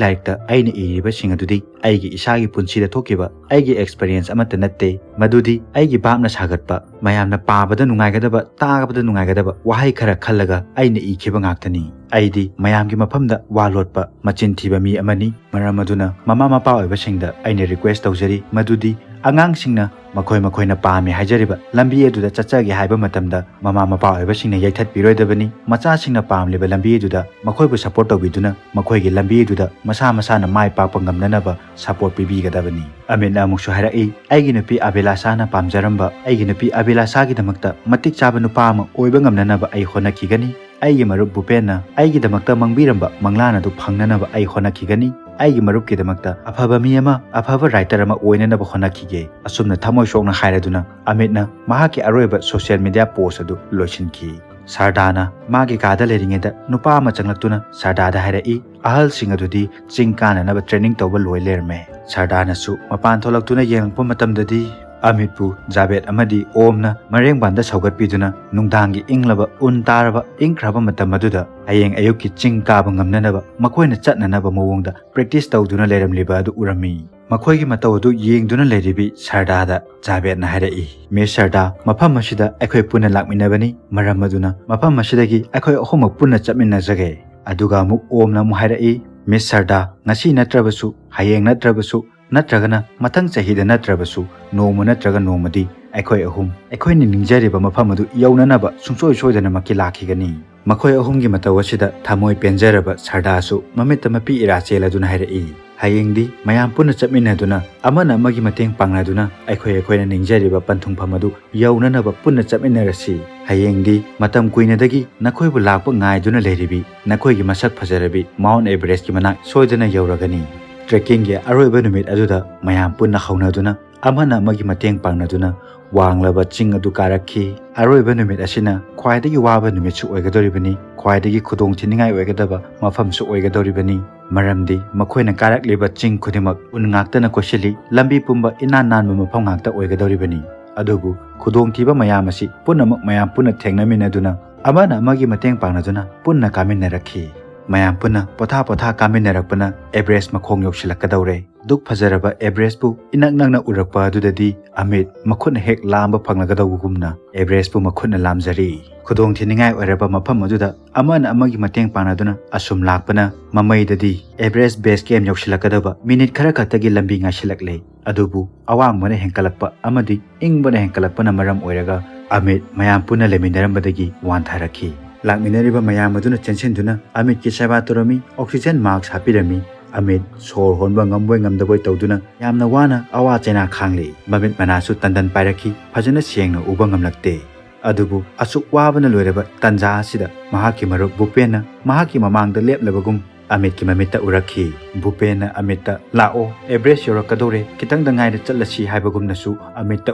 ꯂꯥꯏꯔꯤꯛꯇ ꯑꯩꯅ ꯏꯔꯤꯕꯁꯤꯡ ꯑꯗꯨꯗꯤ ꯑꯩꯒꯤ ꯏꯁꯥꯒꯤ ꯄꯨꯟꯁꯤꯗ ꯊꯣꯛꯈꯤꯕ ꯑꯩꯒꯤ ꯑꯦꯛꯁꯄꯤꯔꯤꯌꯦꯟꯁ ꯑꯃꯠꯇ ꯅꯠꯇꯦ꯫ ꯃꯗꯨꯗꯤ ꯑꯩꯒꯤ ꯚꯥꯞꯅ ꯁꯥꯒꯠꯄ, ꯃꯌꯥꯝꯅ ꯄꯥꯕꯗ ꯅꯨꯡꯉꯥꯏꯒꯗꯕ, ꯇꯥꯕꯗ ꯅꯨꯡꯉꯥꯏꯒꯗꯕ ꯋꯥꯍꯩ ꯈꯔ ꯈꯜꯂꯒ ꯑꯩꯅ ꯏꯈꯤꯕ ꯉꯥꯛꯇꯅꯤ꯫ ꯑꯩꯗꯤ ꯃꯌꯥꯝꯒꯤ ꯃꯐꯝꯗ ꯋꯥ ꯂꯣꯠꯄ, ꯃꯆꯤꯟ ꯊꯤꯕ ꯃꯤ ꯑꯃꯅꯤ꯫ ꯃꯔꯝ ꯑꯗꯨꯅ ꯃꯃꯥ ꯃꯄꯥ ꯑꯣꯏꯕꯁꯤꯡꯗ ꯑꯩꯅ request ꯇꯧꯖꯔꯤ ꯃꯗꯨꯗꯤ ꯑꯉꯥꯡꯁꯤꯡꯅ ꯃꯈꯣꯏ ꯃꯈꯣꯏꯅ ꯄꯥꯝꯃꯤ ꯍꯥꯏꯖꯔꯤꯕ ꯂꯝꯕꯤ ꯑꯗꯨꯗ ꯆꯠꯆꯒꯦ ꯍꯥꯏꯕ ꯃꯇꯝꯗ ꯃꯃꯥ ꯃꯄꯥ ꯑꯣꯏꯕꯁꯤꯡꯅ ꯌꯩꯊꯠꯄꯤꯔꯣꯏꯗꯕꯅꯤ꯫ ꯃꯆꯥꯁꯤꯡꯅ ꯄꯥꯝꯂꯤꯕ ꯂꯝꯕꯤ ꯑꯗꯨꯗ ꯃꯈꯣꯏꯕꯨ support ꯇꯧꯕꯤꯗꯨꯅ ꯃꯈꯣꯏꯒꯤ ꯂꯝꯕꯤ ꯑꯗꯨꯗ ꯃꯁꯥ ꯃꯁꯥꯅ ꯃꯥꯏ ꯄꯥꯛꯄ ꯉꯝꯅꯅꯕ support ꯄꯤꯕꯤꯒꯗꯕꯅꯤ꯫ ꯑꯃꯤꯠꯅ ꯑꯃꯨꯛꯁꯨ ꯍꯥꯏꯔꯛꯏ, "ꯑꯩꯒꯤ ꯅꯨꯄꯤ ꯑꯕꯤꯂꯥꯁꯥꯅ ꯄꯥꯝꯖꯔꯝꯕ ꯑꯩꯒꯤ ꯅꯨꯄꯤ ꯑꯕꯤꯂꯥꯁꯥꯒꯤꯗꯃꯛꯇ ꯃꯇꯤꯛ ꯆꯥꯕ ꯅꯨꯄꯥ ꯑꯃ ꯑꯣꯏꯕ ꯉꯝꯅꯅꯕ ꯑꯩ ꯍꯣꯠꯅꯈꯤꯒꯅꯤ꯫ ꯑꯩꯒꯤ ꯃꯔꯨꯞ ꯚꯨꯄꯦꯟꯅ ꯑꯩꯒꯤꯗꯃꯛꯇ ꯃꯪꯕꯤꯔꯝꯕ ꯃꯪꯂꯥꯟ ꯑꯗꯨ ꯐꯪꯅꯅꯕ ꯑꯩ ꯍꯣꯠꯅꯈꯤꯒꯅꯤ꯫ ꯑꯩꯒꯤ ꯃꯔꯨꯞꯀꯤꯗꯃꯛꯇ ꯑꯐꯕ ꯃꯤ ꯑꯃ, ꯑꯐꯕ writer ꯑꯃ ꯑꯣꯏꯅꯅꯕ ꯍꯣꯠꯅꯈꯤꯒꯦ꯫" ꯑꯁꯨꯝꯅ ꯊꯃꯣꯏ ꯁꯣꯛꯅ ꯍꯥꯏꯔꯗꯨꯅ ꯑꯃꯤꯠꯅ ꯃꯍꯥꯛꯀꯤ ꯑꯔꯣꯏꯕ social media post ꯑꯗꯨ ꯂꯣꯏꯁꯤꯟꯈꯤ꯫ ꯁꯔꯗꯥꯅ ꯃꯥꯒꯤ ꯀꯥꯗ ꯂꯩꯔꯤꯉꯩꯗ ꯅꯨꯄꯥ ꯑꯃ ꯆꯪꯂꯛꯇꯨꯅ ꯁꯔꯗꯥꯗ ꯍꯥꯏꯔꯛꯏ, "ꯑꯍꯜꯁꯤꯡ ꯑꯗꯨꯗꯤ ꯆꯤꯡ ꯀꯥꯅꯅꯕ training ꯇꯧꯕ ꯂꯣꯏ ꯂꯩꯔꯝꯃꯦ꯫" ꯁꯔꯗꯥꯅꯁꯨ ꯃꯄꯥꯟ ꯊꯣꯛꯂꯛꯇꯨꯅ ꯌꯦꯡꯂꯛꯄ ꯃꯇꯝꯗꯗꯤ ꯑꯃꯤꯠꯄꯨ ꯖꯥꯕꯦꯗ ꯑꯃꯗꯤ ꯑꯣꯝꯅ ꯃꯔꯦꯡꯕꯥꯟꯗ ꯁꯧꯒꯠꯄꯤꯗꯨꯅ ꯅꯨꯡꯗꯥꯡꯒꯤ ꯏꯪꯂꯕ ꯎꯟ ꯇꯥꯔꯕ ꯏꯪꯈ꯭ꯔꯕ ꯃꯇꯝ ꯑꯗꯨꯗ ꯍꯌꯦꯡ ꯑꯌꯨꯛꯀꯤ ꯆꯤꯡ ꯀꯥꯕ ꯉꯝꯅꯅꯕ ꯃꯈꯣꯏꯅ ꯆꯠꯅꯅꯕ ꯃꯑꯣꯡꯗ practice ꯇꯧꯗꯨꯅ ꯂꯩꯔꯝꯂꯤꯕ ꯑꯗꯨ ꯎꯔꯝꯃꯤ꯫ ꯃꯈꯣꯏꯒꯤ ꯃꯇꯧ ꯑꯗꯨ ꯌꯦꯡꯗꯨꯅ ꯂꯩꯔꯤꯕꯤ ꯁꯔꯗꯥꯗ ꯖꯥꯕꯦꯗꯅ ꯍꯥꯏꯔꯛꯏ, "ꯃꯤꯁ ꯁꯔꯗꯥ, ꯃꯐꯝ ꯑꯁꯤꯗ ꯑꯩꯈꯣꯏ ꯄꯨꯟꯅ ꯂꯥꯛꯃꯤꯟꯅꯕꯅꯤ, ꯃꯔꯝ ꯑꯗꯨꯅ ꯃꯐꯝ ꯑꯁꯤꯗꯒꯤ ꯑꯩꯈꯣꯏ ꯑꯍꯨꯝꯃꯛ ꯄꯨꯟꯅ ꯆꯠꯃꯤꯟꯅꯖꯒꯦ꯫" ꯑꯗꯨꯒ ꯑꯃꯨꯛ ꯑꯣꯝꯅ ꯑꯃꯨꯛ ꯍꯥꯏꯔꯛꯏ, "ꯃꯤꯁ ꯁꯔꯗꯥ, ꯉꯁꯤ ꯅꯠꯇ꯭ꯔꯕꯁꯨ, ꯍꯌꯦꯡ ꯅꯠꯇ꯭ꯔꯕꯁꯨ, ꯅꯠꯇ꯭ꯔꯒꯅ ꯃꯊꯪ ꯆꯍꯤꯗ ꯅꯠꯇ꯭ꯔꯕꯁꯨ, ꯅꯣꯡꯃ ꯅꯠꯇ꯭ꯔꯒ ꯅꯣꯡꯃꯗꯤ ꯑꯩꯈꯣꯏ ꯑꯍꯨꯝ ꯑꯩꯈꯣꯏꯅ ꯅꯤꯡꯖꯔꯤꯕ ꯃꯐꯝ ꯑꯗꯨ ꯌꯧꯅꯅꯕ ꯁꯨꯡꯁꯣꯏ ꯁꯣꯏꯗꯅꯃꯛꯀꯤ ꯂꯥꯛꯈꯤꯒꯅꯤ꯫" ꯃꯈꯣꯏ ꯑꯍꯨꯝꯒꯤ ꯃꯇꯧ ꯑꯁꯤꯗ ꯊꯃꯣꯏ ꯄꯦꯟꯖꯔꯕ ꯁꯔꯗꯥꯁꯨ ꯃꯃꯤꯠꯇ ꯃꯄꯤ ꯏꯔꯥ ꯆꯦꯜꯂꯗꯨꯅ ꯍꯥꯏꯔꯛꯏ, "ꯍꯌꯦꯡꯗꯤ ꯃꯌꯥꯝ ꯄꯨꯟꯅ ꯆꯠꯃꯤꯟꯅꯗꯨꯅ ꯑꯃꯅ ꯑꯃꯒꯤ ꯃꯇꯦꯡ ꯄꯥꯡꯅꯗꯨꯅ ꯑꯩꯈꯣꯏ ꯑꯩꯈꯣꯏꯅ ꯅꯤꯡꯖꯔꯤꯕ ꯄꯟꯊꯨꯡꯐꯝ ꯑꯗꯨ ꯌꯧꯅꯅꯕ ꯄꯨꯟꯅ ꯆꯠꯃꯤꯟꯅꯔꯁꯤ꯫ ꯍꯌꯦꯡꯗꯤ ꯃꯇꯝ ꯀꯨꯏꯅꯗꯒꯤ ꯅꯈꯣꯏꯕꯨ ꯂꯥꯛꯄ ꯉꯥꯏꯗꯨꯅ ꯂꯩꯔꯤꯕꯤ ꯅꯈꯣꯏꯒꯤ ꯃꯁꯛ ꯐꯖꯔꯕꯤ Mount Everestꯀꯤ ꯃꯅꯥꯛ ꯁꯣꯏꯗꯅ ꯌꯧꯔꯒꯅꯤ꯫" Trekkingꯒꯤ ꯑꯔꯣꯏꯕ ꯅꯨꯃꯤꯠ ꯑꯗꯨꯗ ꯃꯌꯥꯝ ꯄꯨꯟꯅ ꯍꯧꯅꯗꯨꯅ ꯑꯃꯅ ꯑꯃꯒꯤ ꯃꯇꯦꯡ ꯄꯥꯡꯅꯗꯨꯅ ꯋꯥꯡꯂꯕ ꯆꯤꯡ ꯑꯗꯨ ꯀꯥꯔꯛꯈꯤ꯫ ꯑꯔꯣꯏꯕ ꯅꯨꯃꯤꯠ ꯑꯁꯤꯅ ꯈ꯭ꯋꯥꯏꯗꯒꯤ ꯋꯥꯕ ꯅꯨꯃꯤꯠꯁꯨ ꯑꯣꯏꯒꯗꯧꯔꯤꯕꯅꯤ, ꯈ꯭ꯋꯥꯏꯗꯒꯤ ꯈꯨꯗꯣꯡ ꯊꯤꯅꯤꯡꯉꯥꯏ ꯑꯣꯏꯒꯗꯕ ꯃꯐꯝꯁꯨ ꯑꯣꯏꯒꯗꯧꯔꯤꯕꯅꯤ꯫ ꯃꯔꯝꯗꯤ ꯃꯈꯣꯏꯅ ꯀꯥꯔꯛꯂꯤꯕ ꯆꯤꯡ ꯈꯨꯗꯤꯡꯃꯛ ꯎꯟ ꯉꯥꯛꯇꯅ ꯀꯣꯏꯁꯤꯜꯂꯤ, ꯂꯝꯕꯤ ꯄꯨꯝꯕ ꯏꯅꯥꯟ ꯅꯥꯟꯕ ꯃꯐꯝ ꯉꯥꯛꯇ ꯑꯣꯏꯒꯗꯧꯔꯤꯕꯅꯤ꯫ ꯑꯗꯨꯕꯨ ꯈꯨꯗꯣꯡꯊꯤꯕ ꯃꯌꯥꯝ ꯑꯁꯤ ꯄꯨꯝꯅꯃꯛ ꯃꯌꯥꯝ ꯄꯨꯟꯅ ꯊꯦꯡꯅꯃꯤꯟꯅꯗꯨꯅ ꯑꯃꯅ ꯑꯃꯒꯤ ꯃꯇꯦꯡ ꯄꯥꯡꯅꯗꯨꯅ ꯄꯨꯟꯅ ꯀꯥꯃꯤꯟꯅꯔꯛꯈꯤ꯫ ꯃꯌꯥꯝ ꯄꯨꯟꯅ ꯄꯣꯊꯥ ꯄꯣꯊꯥ ꯀꯥꯃꯤꯟꯅꯔꯛꯄꯅ ꯑꯦꯚꯔꯦꯁ ꯃꯈꯣꯡ ꯌꯧꯁꯤꯜꯂꯛꯀꯗꯧꯔꯦ꯫ ꯑꯗꯨꯛ ꯐꯖꯔꯕ ꯑꯦꯚꯔꯦꯁꯄꯨ ꯏꯅꯛ ꯅꯛꯅ ꯎꯔꯛꯄ ꯑꯗꯨꯗꯗꯤ ꯑꯃꯤꯠ ꯃꯈꯨꯠꯅ ꯍꯦꯛ ꯂꯥꯝꯕ ꯐꯪꯂꯒꯗꯧꯕꯒꯨꯝꯅ ꯑꯦꯚꯔꯦꯁꯄꯨ ꯃꯈꯨꯠꯅ ꯂꯥꯝꯖꯔꯤ꯫ ꯈꯨꯗꯣꯡ ꯊꯤꯅꯤꯡꯉꯥꯏ ꯑꯣꯏꯔꯕ ꯃꯐꯝ ꯑꯗꯨꯗ ꯑꯃꯅ ꯑꯃꯒꯤ ꯃꯇꯦꯡ ꯄꯥꯡꯅꯗꯨꯅ ꯑꯁꯨꯝ ꯂꯥꯛꯄꯅ ꯃꯃꯩꯗꯗꯤ ꯑꯦꯚꯔꯦꯁ ꯕꯦꯁ ꯀꯦꯝ ꯌꯧꯁꯤꯜꯂꯛꯀꯗꯕ ꯃꯤꯅꯤꯠ ꯈꯔ ꯈꯛꯇꯒꯤ ꯂꯝꯕꯤ ꯉꯥꯏꯁꯤꯜꯂꯛꯂꯦ꯫ ꯑꯗꯨꯕꯨ ꯑꯋꯥꯡꯕꯅ ꯍꯦꯟꯀꯠꯂꯛꯄ ꯑꯃꯗꯤ ꯏꯪꯕꯅ ꯍꯦꯟꯀꯠꯂꯛꯄꯅ ꯃꯔꯝ ꯑꯣꯏꯔꯒ ꯑꯃꯤꯠ ꯃꯌꯥꯝ ꯄꯨꯟꯅ ꯂꯩꯃꯤꯟꯅꯔꯝꯕꯗꯒꯤ ꯋꯥꯟꯊꯔꯛꯈꯤ꯫ ꯂꯥꯛꯃꯤꯟꯅꯔꯤꯕ ꯃꯌꯥꯝ ꯑꯗꯨꯅ ꯆꯦꯟꯁꯤꯟꯗꯨꯅ ꯑꯃꯤꯠꯀꯤ ꯁꯦꯕꯥ ꯇꯧꯔꯝꯃꯤ, ꯑꯣꯛꯁꯤꯖꯦꯟ ꯃꯥꯛꯁ ꯍꯥꯞꯄꯤꯔꯝꯃꯤ꯫ ꯑꯃꯤꯠ ꯁꯣꯔ ꯍꯣꯟꯕ ꯉꯝꯕꯣꯏ ꯉꯝꯗꯕꯣꯏ ꯇꯧꯗꯨꯅ ꯌꯥꯝꯅ ꯋꯥꯅ ꯑꯋꯥ ꯆꯩꯅꯥ ꯈꯥꯡꯂꯤ꯫ ꯃꯃꯤꯠ ꯃꯅꯥꯁꯨ ꯇꯟꯗꯟ ꯄꯥꯏꯔꯛꯈꯤ, ꯐꯖꯅ ꯁꯦꯡꯅ ꯎꯕ ꯉꯝꯂꯛꯇꯦ꯫ ꯑꯗꯨꯕꯨ ꯑꯁꯨꯛ ꯋꯥꯕꯅ ꯂꯣꯏꯔꯕ ꯇꯟꯖꯥ ꯑꯁꯤꯗ ꯃꯍꯥꯛꯀꯤ ꯃꯔꯨꯞ ꯚꯨꯄꯦꯟꯅ ꯃꯍꯥꯛꯀꯤ ꯃꯃꯥꯡꯗ ꯂꯦꯞꯂꯕꯒꯨꯝ ꯑꯃꯤꯠꯀꯤ ꯃꯃꯤꯠꯇ ꯎꯔꯛꯈꯤ꯫ ꯚꯨꯄꯦꯟꯅ ꯑꯃꯤꯠꯇ, "ꯂꯥꯛꯑꯣ, ꯑꯦꯚꯔꯦꯁ ꯌꯧꯔꯛꯀꯗꯧꯔꯦ, ꯈꯤꯇꯪꯗ ꯉꯥꯏꯔꯦ, ꯆꯠꯂꯁꯤ" ꯍꯥꯏꯕꯒꯨꯝꯅꯁꯨ ꯑꯃꯤꯠꯇ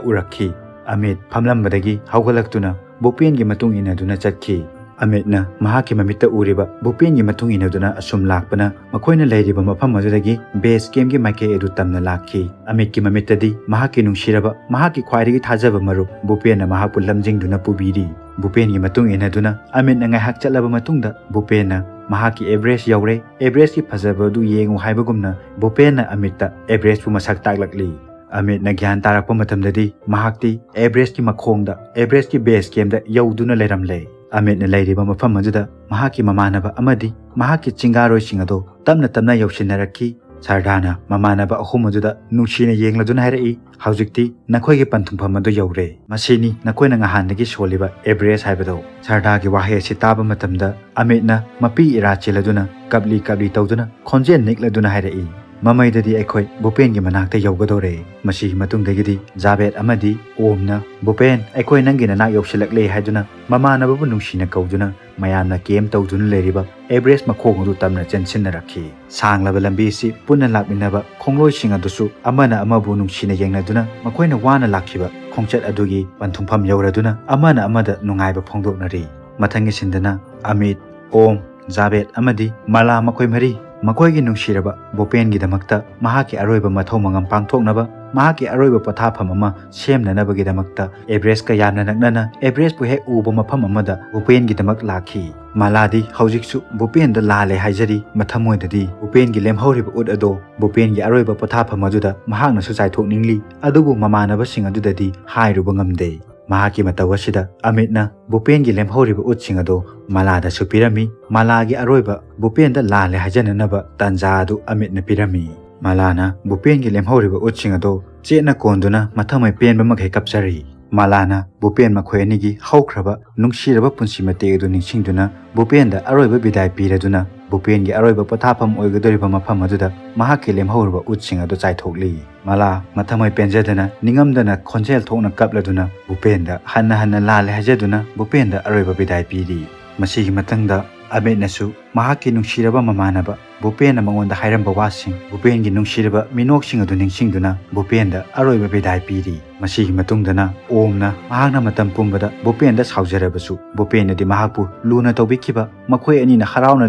ꯎꯔꯛꯈꯤ꯫ ꯑꯃꯤꯠ ꯐꯝꯂꯝꯕꯗꯒꯤ ꯍꯧꯒꯠꯂꯛꯇꯨꯅ ꯚꯨꯄꯦꯟꯒꯤ ꯃꯇꯨꯡ ꯏꯟꯅꯗꯨꯅ ꯆꯠꯈꯤ꯫ ꯑꯃꯤꯠꯅ ꯃꯍꯥꯛꯀꯤ ꯃꯃꯤꯠꯇ ꯎꯔꯤꯕ ꯚꯨꯄꯦꯟꯒꯤ ꯃꯇꯨꯡ ꯏꯟꯅꯗꯨꯅ ꯑꯁꯨꯝ ꯂꯥꯛꯄꯅ ꯃꯈꯣꯏꯅ ꯂꯩꯔꯤꯕ ꯃꯐꯝ ꯑꯗꯨꯗꯒꯤ ꯕꯦꯁ ꯀꯦꯝꯒꯤ ꯃꯥꯏꯀꯩ ꯑꯗꯨ ꯇꯝꯅ ꯂꯥꯛꯈꯤ꯫ ꯑꯃꯤꯠꯀꯤ ꯃꯃꯤꯠꯇꯗꯤ ꯃꯍꯥꯛꯀꯤ ꯅꯨꯡꯁꯤꯔꯕ, ꯃꯍꯥꯛꯀꯤ ꯈ꯭ꯋꯥꯏꯗꯒꯤ ꯊꯥꯖꯕ ꯃꯔꯨꯞ ꯚꯨꯄꯦꯟꯅ ꯃꯍꯥꯛꯄꯨ ꯂꯝꯖꯤꯡꯗꯨꯅ ꯄꯨꯕꯤꯔꯤ꯫ ꯚꯨꯄꯦꯟꯒꯤ ꯃꯇꯨꯡ ꯏꯟꯅꯗꯨꯅ ꯑꯃꯤꯠꯅ ꯉꯥꯏꯍꯥꯛ ꯆꯠꯂꯕ ꯃꯇꯨꯡꯗ ꯚꯨꯄꯦꯟꯅ ꯃꯍꯥꯛꯀꯤ ꯑꯦꯚꯔꯦꯁ ꯌꯧꯔꯦ, ꯑꯦꯚꯔꯦꯁꯀꯤ ꯐꯖꯕ ꯑꯗꯨ ꯌꯦꯡꯉꯨ ꯍꯥꯏꯕꯒꯨꯝꯅ ꯚꯨꯄꯦꯟꯅ ꯑꯃꯤꯠꯇ ꯑꯦꯚꯔꯦꯁꯄꯨ ꯃꯁꯛ ꯇꯥꯛꯂꯛꯂꯤ꯫ ꯑꯃꯤꯠꯅ ꯒ꯭ꯌꯥꯟ ꯇꯥꯔꯛꯄ ꯃꯇꯝꯗꯗꯤ ꯃꯍꯥꯛꯇꯤ ꯑꯦꯚꯔꯦꯁꯀꯤ ꯃꯈꯣꯡꯗ, ꯑꯦꯚꯔꯦꯁꯀꯤ ꯕꯦꯁ ꯀꯦꯝꯗ ꯌꯧꯗꯨꯅ ꯂꯩꯔꯝꯂꯦ꯫ ꯑꯃꯤꯠꯅ ꯂꯩꯔꯤꯕ ꯃꯐꯝ ꯑꯗꯨꯗ ꯃꯍꯥꯛꯀꯤ ꯃꯃꯥꯟꯅꯕ ꯑꯃꯗꯤ ꯃꯍꯥꯛꯀꯤ ꯆꯤꯡꯒꯥꯔꯣꯏꯁꯤꯡ ꯑꯗꯨ ꯇꯞꯅ ꯇꯞꯅ ꯌꯧꯁꯤꯟꯅꯔꯛꯈꯤ꯫ ꯁꯔꯗꯥꯅ ꯃꯃꯥꯟꯅꯕ ꯑꯍꯨꯝ ꯑꯗꯨꯗ ꯅꯨꯡꯁꯤꯅ ꯌꯦꯡꯂꯗꯨꯅ ꯍꯥꯏꯔꯛꯏ, "ꯍꯧꯖꯤꯛꯇꯤ ꯅꯈꯣꯏꯒꯤ ꯄꯟꯊꯨꯡꯐꯝ ꯑꯗꯨ ꯌꯧꯔꯦ꯫ ꯃꯁꯤꯅꯤ ꯅꯈꯣꯏꯅ ꯉꯍꯥꯟꯗꯒꯤ ꯁꯣꯜꯂꯤꯕ ꯑꯦꯚꯔꯦꯁ ꯍꯥꯏꯕꯗꯣ꯫" ꯁꯔꯗꯥꯒꯤ ꯋꯥꯍꯩ ꯑꯁꯤ ꯇꯥꯕ ꯃꯇꯝꯗ ꯑꯃꯤꯠꯅ ꯃꯄꯤ ꯏꯔꯥ ꯆꯦꯜꯂꯗꯨꯅ ꯀꯞꯂꯤ ꯀꯞꯂꯤ ꯇꯧꯗꯨꯅ ꯈꯣꯟꯖꯦꯜ ꯅꯤꯛꯂꯗꯨꯅ ꯍꯥꯏꯔꯛꯏ, "ꯃꯃꯩꯗꯗꯤ ꯑꯩꯈꯣꯏ ꯚꯨꯄꯦꯟꯒꯤ ꯃꯅꯥꯛꯇ ꯌꯧꯒꯗꯧꯔꯦ꯫" ꯃꯁꯤꯒꯤ ꯃꯇꯨꯡꯗꯒꯤꯗꯤ ꯖꯥꯕꯦꯗ ꯑꯃꯗꯤ ꯑꯣꯝꯅ, "ꯚꯨꯄꯦꯟ, ꯑꯩꯈꯣꯏ ꯅꯪꯒꯤ ꯅꯅꯥꯛ ꯌꯧꯁꯤꯜꯂꯛꯂꯦ" ꯍꯥꯏꯗꯨꯅ ꯃꯃꯥꯟꯅꯕꯕꯨ ꯅꯨꯡꯁꯤꯅ ꯀꯧꯗꯨꯅ ꯃꯌꯥꯝꯅ ꯀꯦꯝ ꯇꯧꯗꯨꯅ ꯂꯩꯔꯤꯕ ꯑꯦꯚꯔꯦꯁ ꯃꯈꯣꯡ ꯑꯗꯨ ꯇꯝꯅ ꯆꯦꯟꯁꯤꯟꯅꯔꯛꯈꯤ꯫ ꯁꯥꯡꯂꯕ ꯂꯝꯕꯤ ꯑꯁꯤ ꯄꯨꯟꯅ ꯂꯥꯛꯃꯤꯟꯅꯕ ꯈꯣꯡꯂꯣꯏꯁꯤꯡ ꯑꯗꯨꯁꯨ ꯑꯃꯅ ꯑꯃꯕꯨ ꯅꯨꯡꯁꯤꯅ ꯌꯦꯡꯅꯗꯨꯅ ꯃꯈꯣꯏꯅ ꯋꯥꯅ ꯂꯥꯛꯈꯤꯕ ꯈꯣꯡꯆꯠ ꯑꯗꯨꯒꯤ ꯄꯟꯊꯨꯡꯐꯝ ꯌꯧꯔꯗꯨꯅ ꯑꯃꯅ ꯑꯃꯗ ꯅꯨꯡꯉꯥꯏꯕ ꯐꯣꯡꯗꯣꯛꯅꯔꯤ꯫ ꯃꯊꯪꯒꯤ ꯁꯤꯟꯗꯅ ꯑꯃꯤꯠ, ꯑꯣꯝ, ꯖꯥꯕꯦꯗ ꯑꯃꯗꯤ ꯃꯂꯥ ꯃꯈꯣꯏ ꯃꯔꯤ ꯃꯈꯣꯏꯒꯤ ꯅꯨꯡꯁꯤꯔꯕ ꯚꯨꯄꯦꯟꯒꯤꯗꯃꯛꯇ ꯃꯍꯥꯛꯀꯤ ꯑꯔꯣꯏꯕ ꯃꯊꯧ ꯃꯉꯝ ꯄꯥꯡꯊꯣꯛꯅꯕ ꯃꯍꯥꯛꯀꯤ ꯑꯔꯣꯏꯕ ꯄꯣꯊꯥꯐꯝ ꯑꯃ ꯁꯦꯝꯅꯅꯕꯒꯤꯗꯃꯛꯇ ꯑꯦꯚꯔꯦꯁꯀ ꯌꯥꯝꯅ ꯅꯛꯅꯅ ꯑꯦꯚꯔꯦꯁꯄꯨ ꯍꯦꯛ ꯎꯕ ꯃꯐꯝ ꯑꯃꯗ ꯚꯨꯄꯦꯟꯒꯤꯗꯃꯛ ꯂꯥꯛꯈꯤ꯫ ꯃꯥꯂꯥꯗꯤ ꯍꯧꯖꯤꯛꯁꯨ ꯚꯨꯄꯦꯟꯗ ꯂꯥꯜꯂꯦ ꯍꯥꯏꯖꯔꯤ, ꯃꯊꯃꯣꯏꯗꯗꯤ ꯚꯨꯄꯦꯟꯒꯤ ꯂꯦꯝꯍꯧꯔꯤꯕ ꯎꯠ ꯑꯗꯣ ꯚꯨꯄꯦꯟꯒꯤ ꯑꯔꯣꯏꯕ ꯄꯣꯊꯥꯐꯝ ꯑꯗꯨꯗ ꯃꯍꯥꯛꯅꯁꯨ ꯆꯥꯏꯊꯣꯛꯅꯤꯡꯂꯤ, ꯑꯗꯨꯕꯨ ꯃꯃꯥꯟꯅꯕꯁꯤꯡ ꯑꯗꯨꯗꯗꯤ ꯍꯥꯏꯔꯨꯕ ꯉꯝꯗꯦ꯫ ꯃꯍꯥꯛꯀꯤ ꯃꯇꯧ ꯑꯁꯤꯗ ꯑꯃꯤꯠꯅ ꯚꯨꯄꯦꯟꯒꯤ ꯂꯦꯝꯍꯧꯔꯤꯕ ꯎꯠꯁꯤꯡ ꯑꯗꯨ ꯃꯥꯂꯥꯗꯁꯨ ꯄꯤꯔꯝꯃꯤ꯫ ꯃꯥꯂꯥꯒꯤ ꯑꯔꯣꯏꯕ ꯚꯨꯄꯦꯟꯗ ꯂꯥꯜꯂꯦ ꯍꯥꯏꯖꯅꯅꯕ ꯇꯥꯟꯖꯥ ꯑꯗꯨ ꯑꯃꯤꯠꯅ ꯄꯤꯔꯝꯃꯤ꯫ ꯃꯥꯂꯥꯅ ꯚꯨꯄꯦꯟꯒꯤ ꯂꯦꯝꯍꯧꯔꯤꯕ ꯎꯠꯁꯤꯡ ꯑꯗꯨ ꯆꯦꯠꯅ ꯀꯣꯟꯗꯨꯅ ꯃꯊꯃꯣꯏ ꯄꯦꯟꯕ ꯃꯈꯩ ꯀꯞꯆꯔꯤ꯫ ꯃꯥꯂꯥꯅ ꯚꯨꯄꯦꯟ ꯃꯈꯣꯏ ꯑꯅꯤꯒꯤ ꯍꯧꯈ꯭ꯔꯕ ꯅꯨꯡꯁꯤꯔꯕ ꯄꯨꯟꯁꯤ ꯃꯇꯦꯛ ꯑꯗꯨ ꯅꯤꯡꯁꯤꯡꯗꯨꯅ ꯚꯨꯄꯦꯟꯗ ꯑꯔꯣꯏꯕ ꯕꯤꯗꯥꯏ ꯄꯤꯔꯗꯨꯅ ꯚꯨꯄꯦꯟꯒꯤ ꯑꯔꯣꯏꯕ ꯄꯣꯊꯥꯐꯝ ꯑꯣꯏꯒꯗꯧꯔꯤꯕ ꯃꯐꯝ ꯑꯗꯨꯗ ꯃꯍꯥꯛꯀꯤ ꯂꯦꯝꯍꯧꯔꯕ ꯎꯠꯁꯤꯡ ꯑꯗꯨ ꯆꯥꯏꯊꯣꯛꯂꯤ꯫ ꯃꯥꯂꯥ ꯃꯊꯃꯣꯏ ꯄꯦꯟꯖꯗꯅ ꯅꯤꯡꯉꯝꯗꯅ ꯈꯣꯟꯖꯦꯜ ꯊꯣꯛꯅ ꯀꯞꯂꯗꯨꯅ ꯚꯨꯄꯦꯟꯗ ꯍꯟꯅ ꯍꯟꯅ ꯂꯥꯜꯂꯦ ꯍꯥꯏꯖꯗꯨꯅ ꯚꯨꯄꯦꯟꯗ ꯑꯔꯣꯏꯕ ꯕꯤꯗꯥꯏ ꯄꯤꯔꯤ꯫ ꯃꯁꯤꯒꯤ ꯃꯇꯨꯡꯗ ꯑꯃꯤꯠꯅꯁꯨ ꯃꯍꯥꯛꯀꯤ ꯅꯨꯡꯁꯤꯔꯕ ꯃꯃꯥꯟꯅꯕ ꯚꯨꯄꯦꯟꯅ ꯃꯉꯣꯟꯗ ꯍꯥꯏꯔꯝꯕ ꯋꯥꯁꯤꯡ, ꯚꯨꯄꯦꯟꯒꯤ ꯅꯨꯡꯁꯤꯔꯕ ꯃꯤꯅꯣꯛꯁꯤꯡ ꯑꯗꯨ ꯅꯤꯡꯁꯤꯡꯗꯨꯅ ꯚꯨꯄꯦꯟꯗ ꯑꯔꯣꯏꯕ ꯕꯤꯗꯥꯏ ꯄꯤꯔꯤ꯫ ꯃꯁꯤꯒꯤ ꯃꯇꯨꯡꯗꯅ ꯑꯣꯝꯅ ꯃꯍꯥꯛꯅ ꯃꯇꯝ ꯄꯨꯝꯕꯗ ꯚꯨꯄꯦꯟꯗ ꯁꯥꯎꯖꯔꯕꯁꯨ, ꯚꯨꯄꯦꯟꯅꯗꯤ ꯃꯍꯥꯛꯄꯨ ꯂꯨꯅ ꯇꯧꯕꯤꯈꯤꯕ, ꯃꯈꯣꯏ ꯑꯅꯤꯅ ꯍꯔꯥꯎꯅ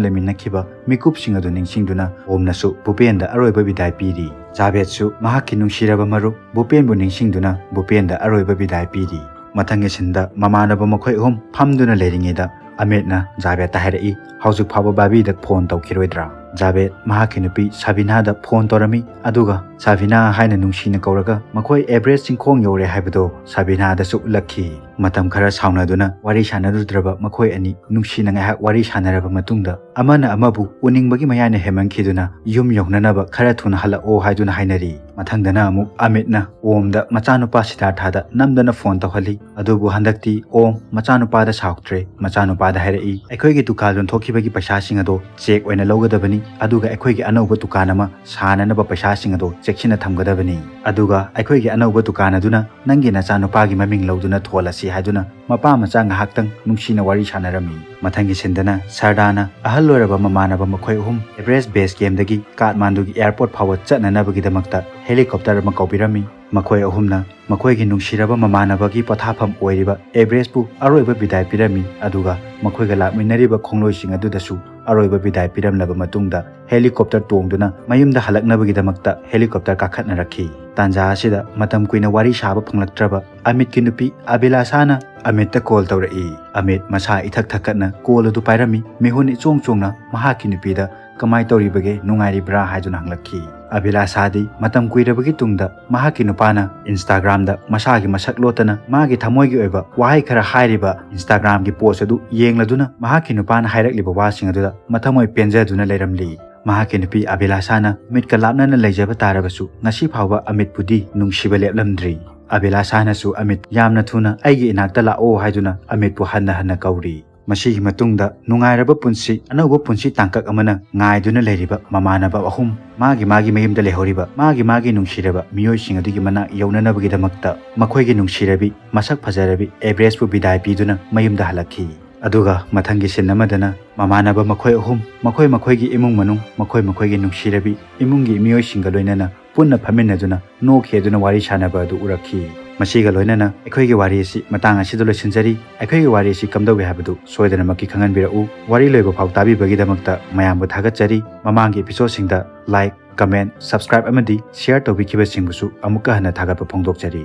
ꯂꯩꯃꯤꯟꯅꯈꯤꯕ ꯃꯤꯀꯨꯞꯁꯤꯡ ꯑꯗꯨ ꯅꯤꯡꯁꯤꯡꯗꯨꯅ ꯑꯣꯝꯅꯁꯨ ꯚꯨꯄꯦꯟꯗ ꯑꯔꯣꯏꯕ ꯕꯤꯗꯥꯏ ꯄꯤꯔꯤ꯫ ꯖꯥꯕꯦꯗꯁꯨ ꯃꯍꯥꯛꯀꯤ ꯅꯨꯡꯁꯤꯔꯕ ꯃꯔꯨꯞ ꯚꯨꯄꯦꯟꯕꯨ ꯅꯤꯡꯁꯤꯡꯗꯨꯅ ꯚꯨꯄꯦꯟꯗ ꯑꯔꯣꯏꯕ ꯕꯤꯗꯥꯏ ꯄꯤꯔꯤ꯫ ꯃꯊꯪꯒꯤ ꯁꯤꯟꯗ ꯃꯃꯥꯟꯅꯕ ꯃꯈꯣꯏ ꯑꯍꯨꯝ ꯐꯝꯗꯨꯅ ꯂꯩꯔꯤꯉꯩꯗ ꯑꯃꯤꯠꯅ ꯖꯥꯕꯦꯗꯇ ꯍꯥꯏꯔꯛꯏ, "ꯍꯧꯖꯤꯛ ꯐꯥꯎꯕ ꯕꯥꯕꯤꯗ ꯐꯣꯟ ꯇꯧꯈꯤꯔꯣꯏꯗ꯭ꯔꯥ?" ꯖꯥꯕꯦꯗ ꯃꯍꯥꯛꯀꯤ ꯅꯨꯄꯤ ꯁꯥꯕꯤꯅꯥꯗ ꯐꯣꯟ ꯇꯧꯔꯝꯃꯤ, ꯑꯗꯨꯒ ꯁꯥꯕꯤꯅꯥ ꯍꯥꯏꯅ ꯅꯨꯡꯁꯤꯅ ꯀꯧꯔꯒ ꯃꯈꯣꯏ ꯑꯦꯚꯔꯦꯁ ꯆꯤꯡꯈꯣꯡ ꯌꯧꯔꯦ ꯍꯥꯏꯕꯗꯣ ꯁꯥꯕꯤꯅꯥꯗꯁꯨ ꯎꯠꯂꯛꯈꯤ꯫ ꯃꯇꯝ ꯈꯔ ꯁꯥꯎꯅꯗꯨꯅ ꯋꯥꯔꯤ ꯁꯥꯟꯅꯔꯨꯗ꯭ꯔꯕ ꯃꯈꯣꯏ ꯑꯅꯤ ꯅꯨꯡꯁꯤꯅ ꯉꯥꯏꯍꯥꯛ ꯋꯥꯔꯤ ꯁꯥꯟꯅꯔꯕ ꯃꯇꯨꯡꯗ ꯑꯃꯅ ꯑꯃꯕꯨ ꯎꯅꯤꯡꯕꯒꯤ ꯃꯌꯥꯏꯅ ꯍꯦꯟꯃꯟꯈꯤꯗꯨꯅ ꯌꯨꯝ ꯌꯧꯅꯅꯕ ꯈꯔ ꯊꯨꯅ ꯍꯜꯂꯛꯑꯣ ꯍꯥꯏꯗꯨꯅ ꯍꯥꯏꯅꯔꯤ꯫ ꯃꯊꯪꯗꯅ ꯑꯃꯨꯛ ꯑꯃꯤꯠꯅ ꯑꯣꯝꯗ ꯃꯆꯥꯅꯨꯄꯥ ꯁꯤꯗꯥꯔꯊꯗ ꯅꯝꯗꯅ ꯐꯣꯟ ꯇꯧꯍꯜꯂꯤ꯫ ꯑꯗꯨꯕꯨ ꯍꯟꯗꯛꯇꯤ ꯑꯣꯝ ꯃꯆꯥꯅꯨꯄꯥꯗ ꯁꯥꯎꯗ꯭ꯔꯦ꯫ ꯃꯆꯥꯅꯨꯄꯥꯗ ꯍꯥꯏꯔꯛꯏ, "ꯑꯩꯈꯣꯏꯒꯤ ꯗꯨꯀꯥꯟ ꯌꯣꯟꯊꯣꯛꯈꯤꯕꯒꯤ ꯄꯩꯁꯥꯁꯤꯡ ꯑꯗꯣ ꯆꯦꯛ ꯑꯣꯏꯅ ꯂꯧꯒꯗꯕꯅꯤ, ꯑꯗꯨꯒ ꯑꯩꯈꯣꯏꯒꯤ ꯑꯅꯧꯕ ꯗꯨꯀꯥꯟ ꯑꯃ ꯁꯥꯅꯅꯕ ꯄꯩꯁꯥꯁꯤꯡ ꯑꯗꯣ ꯆꯦꯛꯁꯤꯟꯅ ꯊꯝꯒꯗꯕꯅꯤ, ꯑꯗꯨꯒ ꯑꯩꯈꯣꯏꯒꯤ ꯑꯅꯧꯕ ꯗꯨꯀꯥꯟ ꯑꯗꯨꯅ ꯅꯪꯒꯤ ꯅꯆꯥꯅꯨꯄꯥꯒꯤ ꯃꯃꯤꯡ ꯂꯧꯗꯨꯅ ꯊꯣꯜꯂꯁꯤ" ꯍꯥꯏꯗꯨꯅ ꯃꯄꯥ ꯃꯆꯥ ꯉꯥꯏꯍꯥꯛꯇꯪ ꯅꯨꯡꯁꯤꯅ ꯋꯥꯔꯤ ꯁꯥꯟꯅꯔꯝꯃꯤ꯫ ꯃꯊꯪꯒꯤ ꯁꯤꯟꯗꯅ ꯁꯔꯗꯥꯅ ꯑꯍꯜ ꯑꯣꯏꯔꯕ ꯃꯃꯥꯟꯅꯕ ꯃꯈꯣꯏ ꯑꯍꯨꯝ ꯑꯦꯚꯔꯦꯁ ꯕꯦꯁ ꯀꯦꯝꯗꯒꯤ ꯀꯥꯊꯃꯥꯟꯗꯨꯒꯤ ꯑꯦꯌꯔꯄꯣꯔꯠ ꯐꯥꯎꯕ ꯆꯠꯅꯅꯕꯒꯤꯗꯃꯛꯇ ꯍꯦꯂꯤꯀꯣꯞꯇꯔ ꯑꯃ ꯀꯧꯕꯤꯔꯝꯃꯤ꯫ ꯃꯈꯣꯏ ꯑꯍꯨꯝꯅ ꯃꯈꯣꯏꯒꯤ ꯅꯨꯡꯁꯤꯔꯕ ꯃꯃꯥꯟꯅꯕꯒꯤ ꯄꯣꯊꯥꯐꯝ ꯑꯣꯏꯔꯤꯕ ꯑꯦꯚꯔꯦꯁꯄꯨ ꯑꯔꯣꯏꯕ ꯕꯤꯗꯥꯏ ꯄꯤꯔꯝꯃꯤ, ꯑꯗꯨꯒ ꯃꯈꯣꯏꯒ ꯂꯥꯛꯃꯤꯟꯅꯔꯤꯕ ꯈꯣꯡꯂꯣꯏꯁꯤꯡ ꯑꯗꯨꯗꯁꯨ ꯑꯔꯣꯏꯕ ꯕꯤꯗꯥꯏ ꯄꯤꯔꯝꯂꯕ ꯃꯇꯨꯡꯗ helicopter ꯇꯣꯡꯗꯨꯅ ꯃꯌꯨꯝꯗ ꯍꯜꯂꯛꯅꯕꯒꯤꯗꯃꯛꯇ helicopter ꯀꯥꯈꯠꯅꯔꯛꯈꯤ꯫ ꯇꯥꯟꯖꯥ ꯑꯁꯤꯗ ꯃꯇꯝ ꯀꯨꯏꯅ ꯋꯥꯔꯤ ꯁꯥꯕ ꯐꯪꯂꯛꯇ꯭ꯔꯕ ꯑꯃꯤꯠꯀꯤ ꯅꯨꯄꯤ ꯑꯕꯤꯂꯥꯁꯥꯅ ꯑꯃꯤꯠꯇ call ꯇꯧꯔꯛꯏ꯫ ꯑꯃꯤꯠ ꯃꯁꯥ ꯏꯊꯛ ꯊꯛꯀꯠꯅ call ꯑꯗꯨ ꯄꯥꯏꯔꯝꯃꯤ꯫ ꯃꯤꯍꯨꯟ ꯏꯆꯣꯡ ꯆꯣꯡꯅ ꯃꯍꯥꯛꯀꯤ ꯅꯨꯄꯤꯗ "ꯀꯃꯥꯏ ꯇꯧꯔꯤꯕꯒꯦ, ꯅꯨꯡꯉꯥꯏꯔꯤꯕ꯭ꯔꯥ?" ꯍꯥꯏꯗꯨꯅ ꯍꯪꯂꯛꯈꯤ꯫ ꯑꯕꯤꯂꯥꯁꯥꯗꯤ ꯃꯇꯝ ꯀꯨꯏꯔꯕꯒꯤ ꯇꯨꯡꯗ ꯃꯍꯥꯛꯀꯤ ꯅꯨꯄꯥꯅ Instagram ꯗ ꯃꯁꯥꯒꯤ ꯃꯁꯛ ꯂꯣꯠꯇꯅ ꯃꯥꯒꯤ ꯊꯃꯣꯏꯒꯤ ꯑꯣꯏꯕ ꯋꯥꯍꯩ ꯈꯔ ꯍꯥꯏꯔꯤꯕ Instagram ꯒꯤ post ꯑꯗꯨ ꯌꯦꯡꯂꯗꯨꯅ ꯃꯍꯥꯛꯀꯤ ꯅꯨꯄꯥꯅ ꯍꯥꯏꯔꯛꯂꯤꯕ ꯋꯥꯁꯤꯡ ꯑꯗꯨꯗ ꯃꯊꯃꯣꯏ ꯄꯦꯟꯖꯗꯨꯅ ꯂꯩꯔꯝꯂꯤ꯫ ꯃꯍꯥꯛꯀꯤ ꯅꯨꯄꯤ ꯑꯕꯤꯂꯥꯁꯥꯅ ꯃꯤꯠꯀ ꯂꯥꯞꯅꯅ ꯂꯩꯖꯕ ꯇꯥꯔꯕꯁꯨ ꯉꯁꯤ ꯐꯥꯎꯕ ꯑꯃꯤꯠꯄꯨꯗꯤ ꯅꯨꯡꯁꯤꯕ ꯂꯦꯞꯂꯝꯗ꯭ꯔꯤ꯫ ꯑꯕꯤꯂꯥꯁꯥꯅꯁꯨ ꯑꯃꯤꯠ ꯌꯥꯝꯅ ꯊꯨꯅ ꯑꯩꯒꯤ ꯏꯅꯥꯛꯇ ꯂꯥꯛꯑꯣ ꯍꯥꯏꯗꯨꯅ ꯑꯃꯤꯠꯄꯨ ꯍꯟꯅ ꯍꯟꯅ ꯀꯧꯔꯤ꯫ ꯃꯁꯤꯒꯤ ꯃꯇꯨꯡꯗ ꯅꯨꯡꯉꯥꯏꯔꯕ ꯄꯨꯟꯁꯤ, ꯑꯅꯧꯕ ꯄꯨꯟꯁꯤ ꯇꯥꯡꯀꯛ ꯑꯃꯅ ꯉꯥꯏꯗꯨꯅ ꯂꯩꯔꯤꯕ ꯃꯃꯥꯟꯅꯕ ꯑꯍꯨꯝ, ꯃꯥꯒꯤ ꯃꯥꯒꯤ ꯃꯌꯨꯝꯗ ꯂꯩꯍꯧꯔꯤꯕ, ꯃꯥꯒꯤ ꯃꯥꯒꯤ ꯅꯨꯡꯁꯤꯔꯕ ꯃꯤꯑꯣꯏꯁꯤꯡ ꯑꯗꯨꯒꯤ ꯃꯅꯥꯛ ꯌꯧꯅꯅꯕꯒꯤꯗꯃꯛꯇ ꯃꯈꯣꯏꯒꯤ ꯅꯨꯡꯁꯤꯔꯕꯤ, ꯃꯁꯛ ꯐꯖꯔꯕꯤ ꯑꯦꯚꯔꯦꯁꯄꯨ ꯕꯤꯗꯥꯏ ꯄꯤꯗꯨꯅ ꯃꯌꯨꯝꯗ ꯍꯜꯂꯛꯈꯤ꯫ ꯑꯗꯨꯒ ꯃꯊꯪꯒꯤ scene ꯑꯃꯗꯅ ꯃꯃꯥꯟꯅꯕ ꯃꯈꯣꯏ ꯑꯍꯨꯝ ꯃꯈꯣꯏ ꯃꯈꯣꯏꯒꯤ ꯏꯃꯨꯡ ꯃꯅꯨꯡ, ꯃꯈꯣꯏ ꯃꯈꯣꯏꯒꯤ ꯅꯨꯡꯁꯤꯔꯕꯤ ꯏꯃꯨꯡꯒꯤ ꯃꯤꯑꯣꯏꯁꯤꯡꯒ ꯂꯣꯏꯅꯅ ꯄꯨꯟꯅ ꯐꯝꯃꯤꯟꯅꯗꯨꯅ ꯅꯣꯛꯈꯤ ꯑꯗꯨꯅ ꯋꯥꯔꯤ ꯁꯥꯟꯅꯕ ꯑꯗꯨ ꯎꯔꯛꯈꯤ꯫ ꯃꯁꯤꯒ ꯂꯣꯏꯅꯅ ꯑꯩꯈꯣꯏꯒꯤ ꯋꯥꯔꯤ ꯑꯁꯤ ꯃꯇꯥꯡ ꯑꯁꯤꯗ ꯂꯣꯏꯁꯤꯟꯖꯔꯤ꯫ ꯑꯩꯈꯣꯏꯒꯤ ꯋꯥꯔꯤ ꯑꯁꯤ ꯀꯝꯗꯧꯏ ꯍꯥꯏꯕꯗꯨ ꯁꯣꯏꯗꯅꯃꯛꯀꯤ ꯈꯪꯍꯟꯕꯤꯔꯛꯎ꯫ ꯋꯥꯔꯤ ꯂꯣꯏꯕ ꯐꯥꯎ ꯇꯥꯕꯤꯕꯒꯤꯗꯃꯛꯇ ꯃꯌꯥꯝꯕꯨ ꯊꯥꯒꯠꯆꯔꯤ꯫ ꯃꯃꯥꯡꯒꯤ episode ꯁꯤꯡꯗ like, comment, subscribe ꯑꯃꯗꯤ share ꯇꯧꯕꯤꯈꯤꯕꯁꯤꯡꯕꯨꯁꯨ ꯑꯃꯨꯛꯀ ꯍꯟꯅ ꯊꯥꯒꯠꯄ ꯐꯣꯡꯗꯣꯛꯆꯔꯤ꯫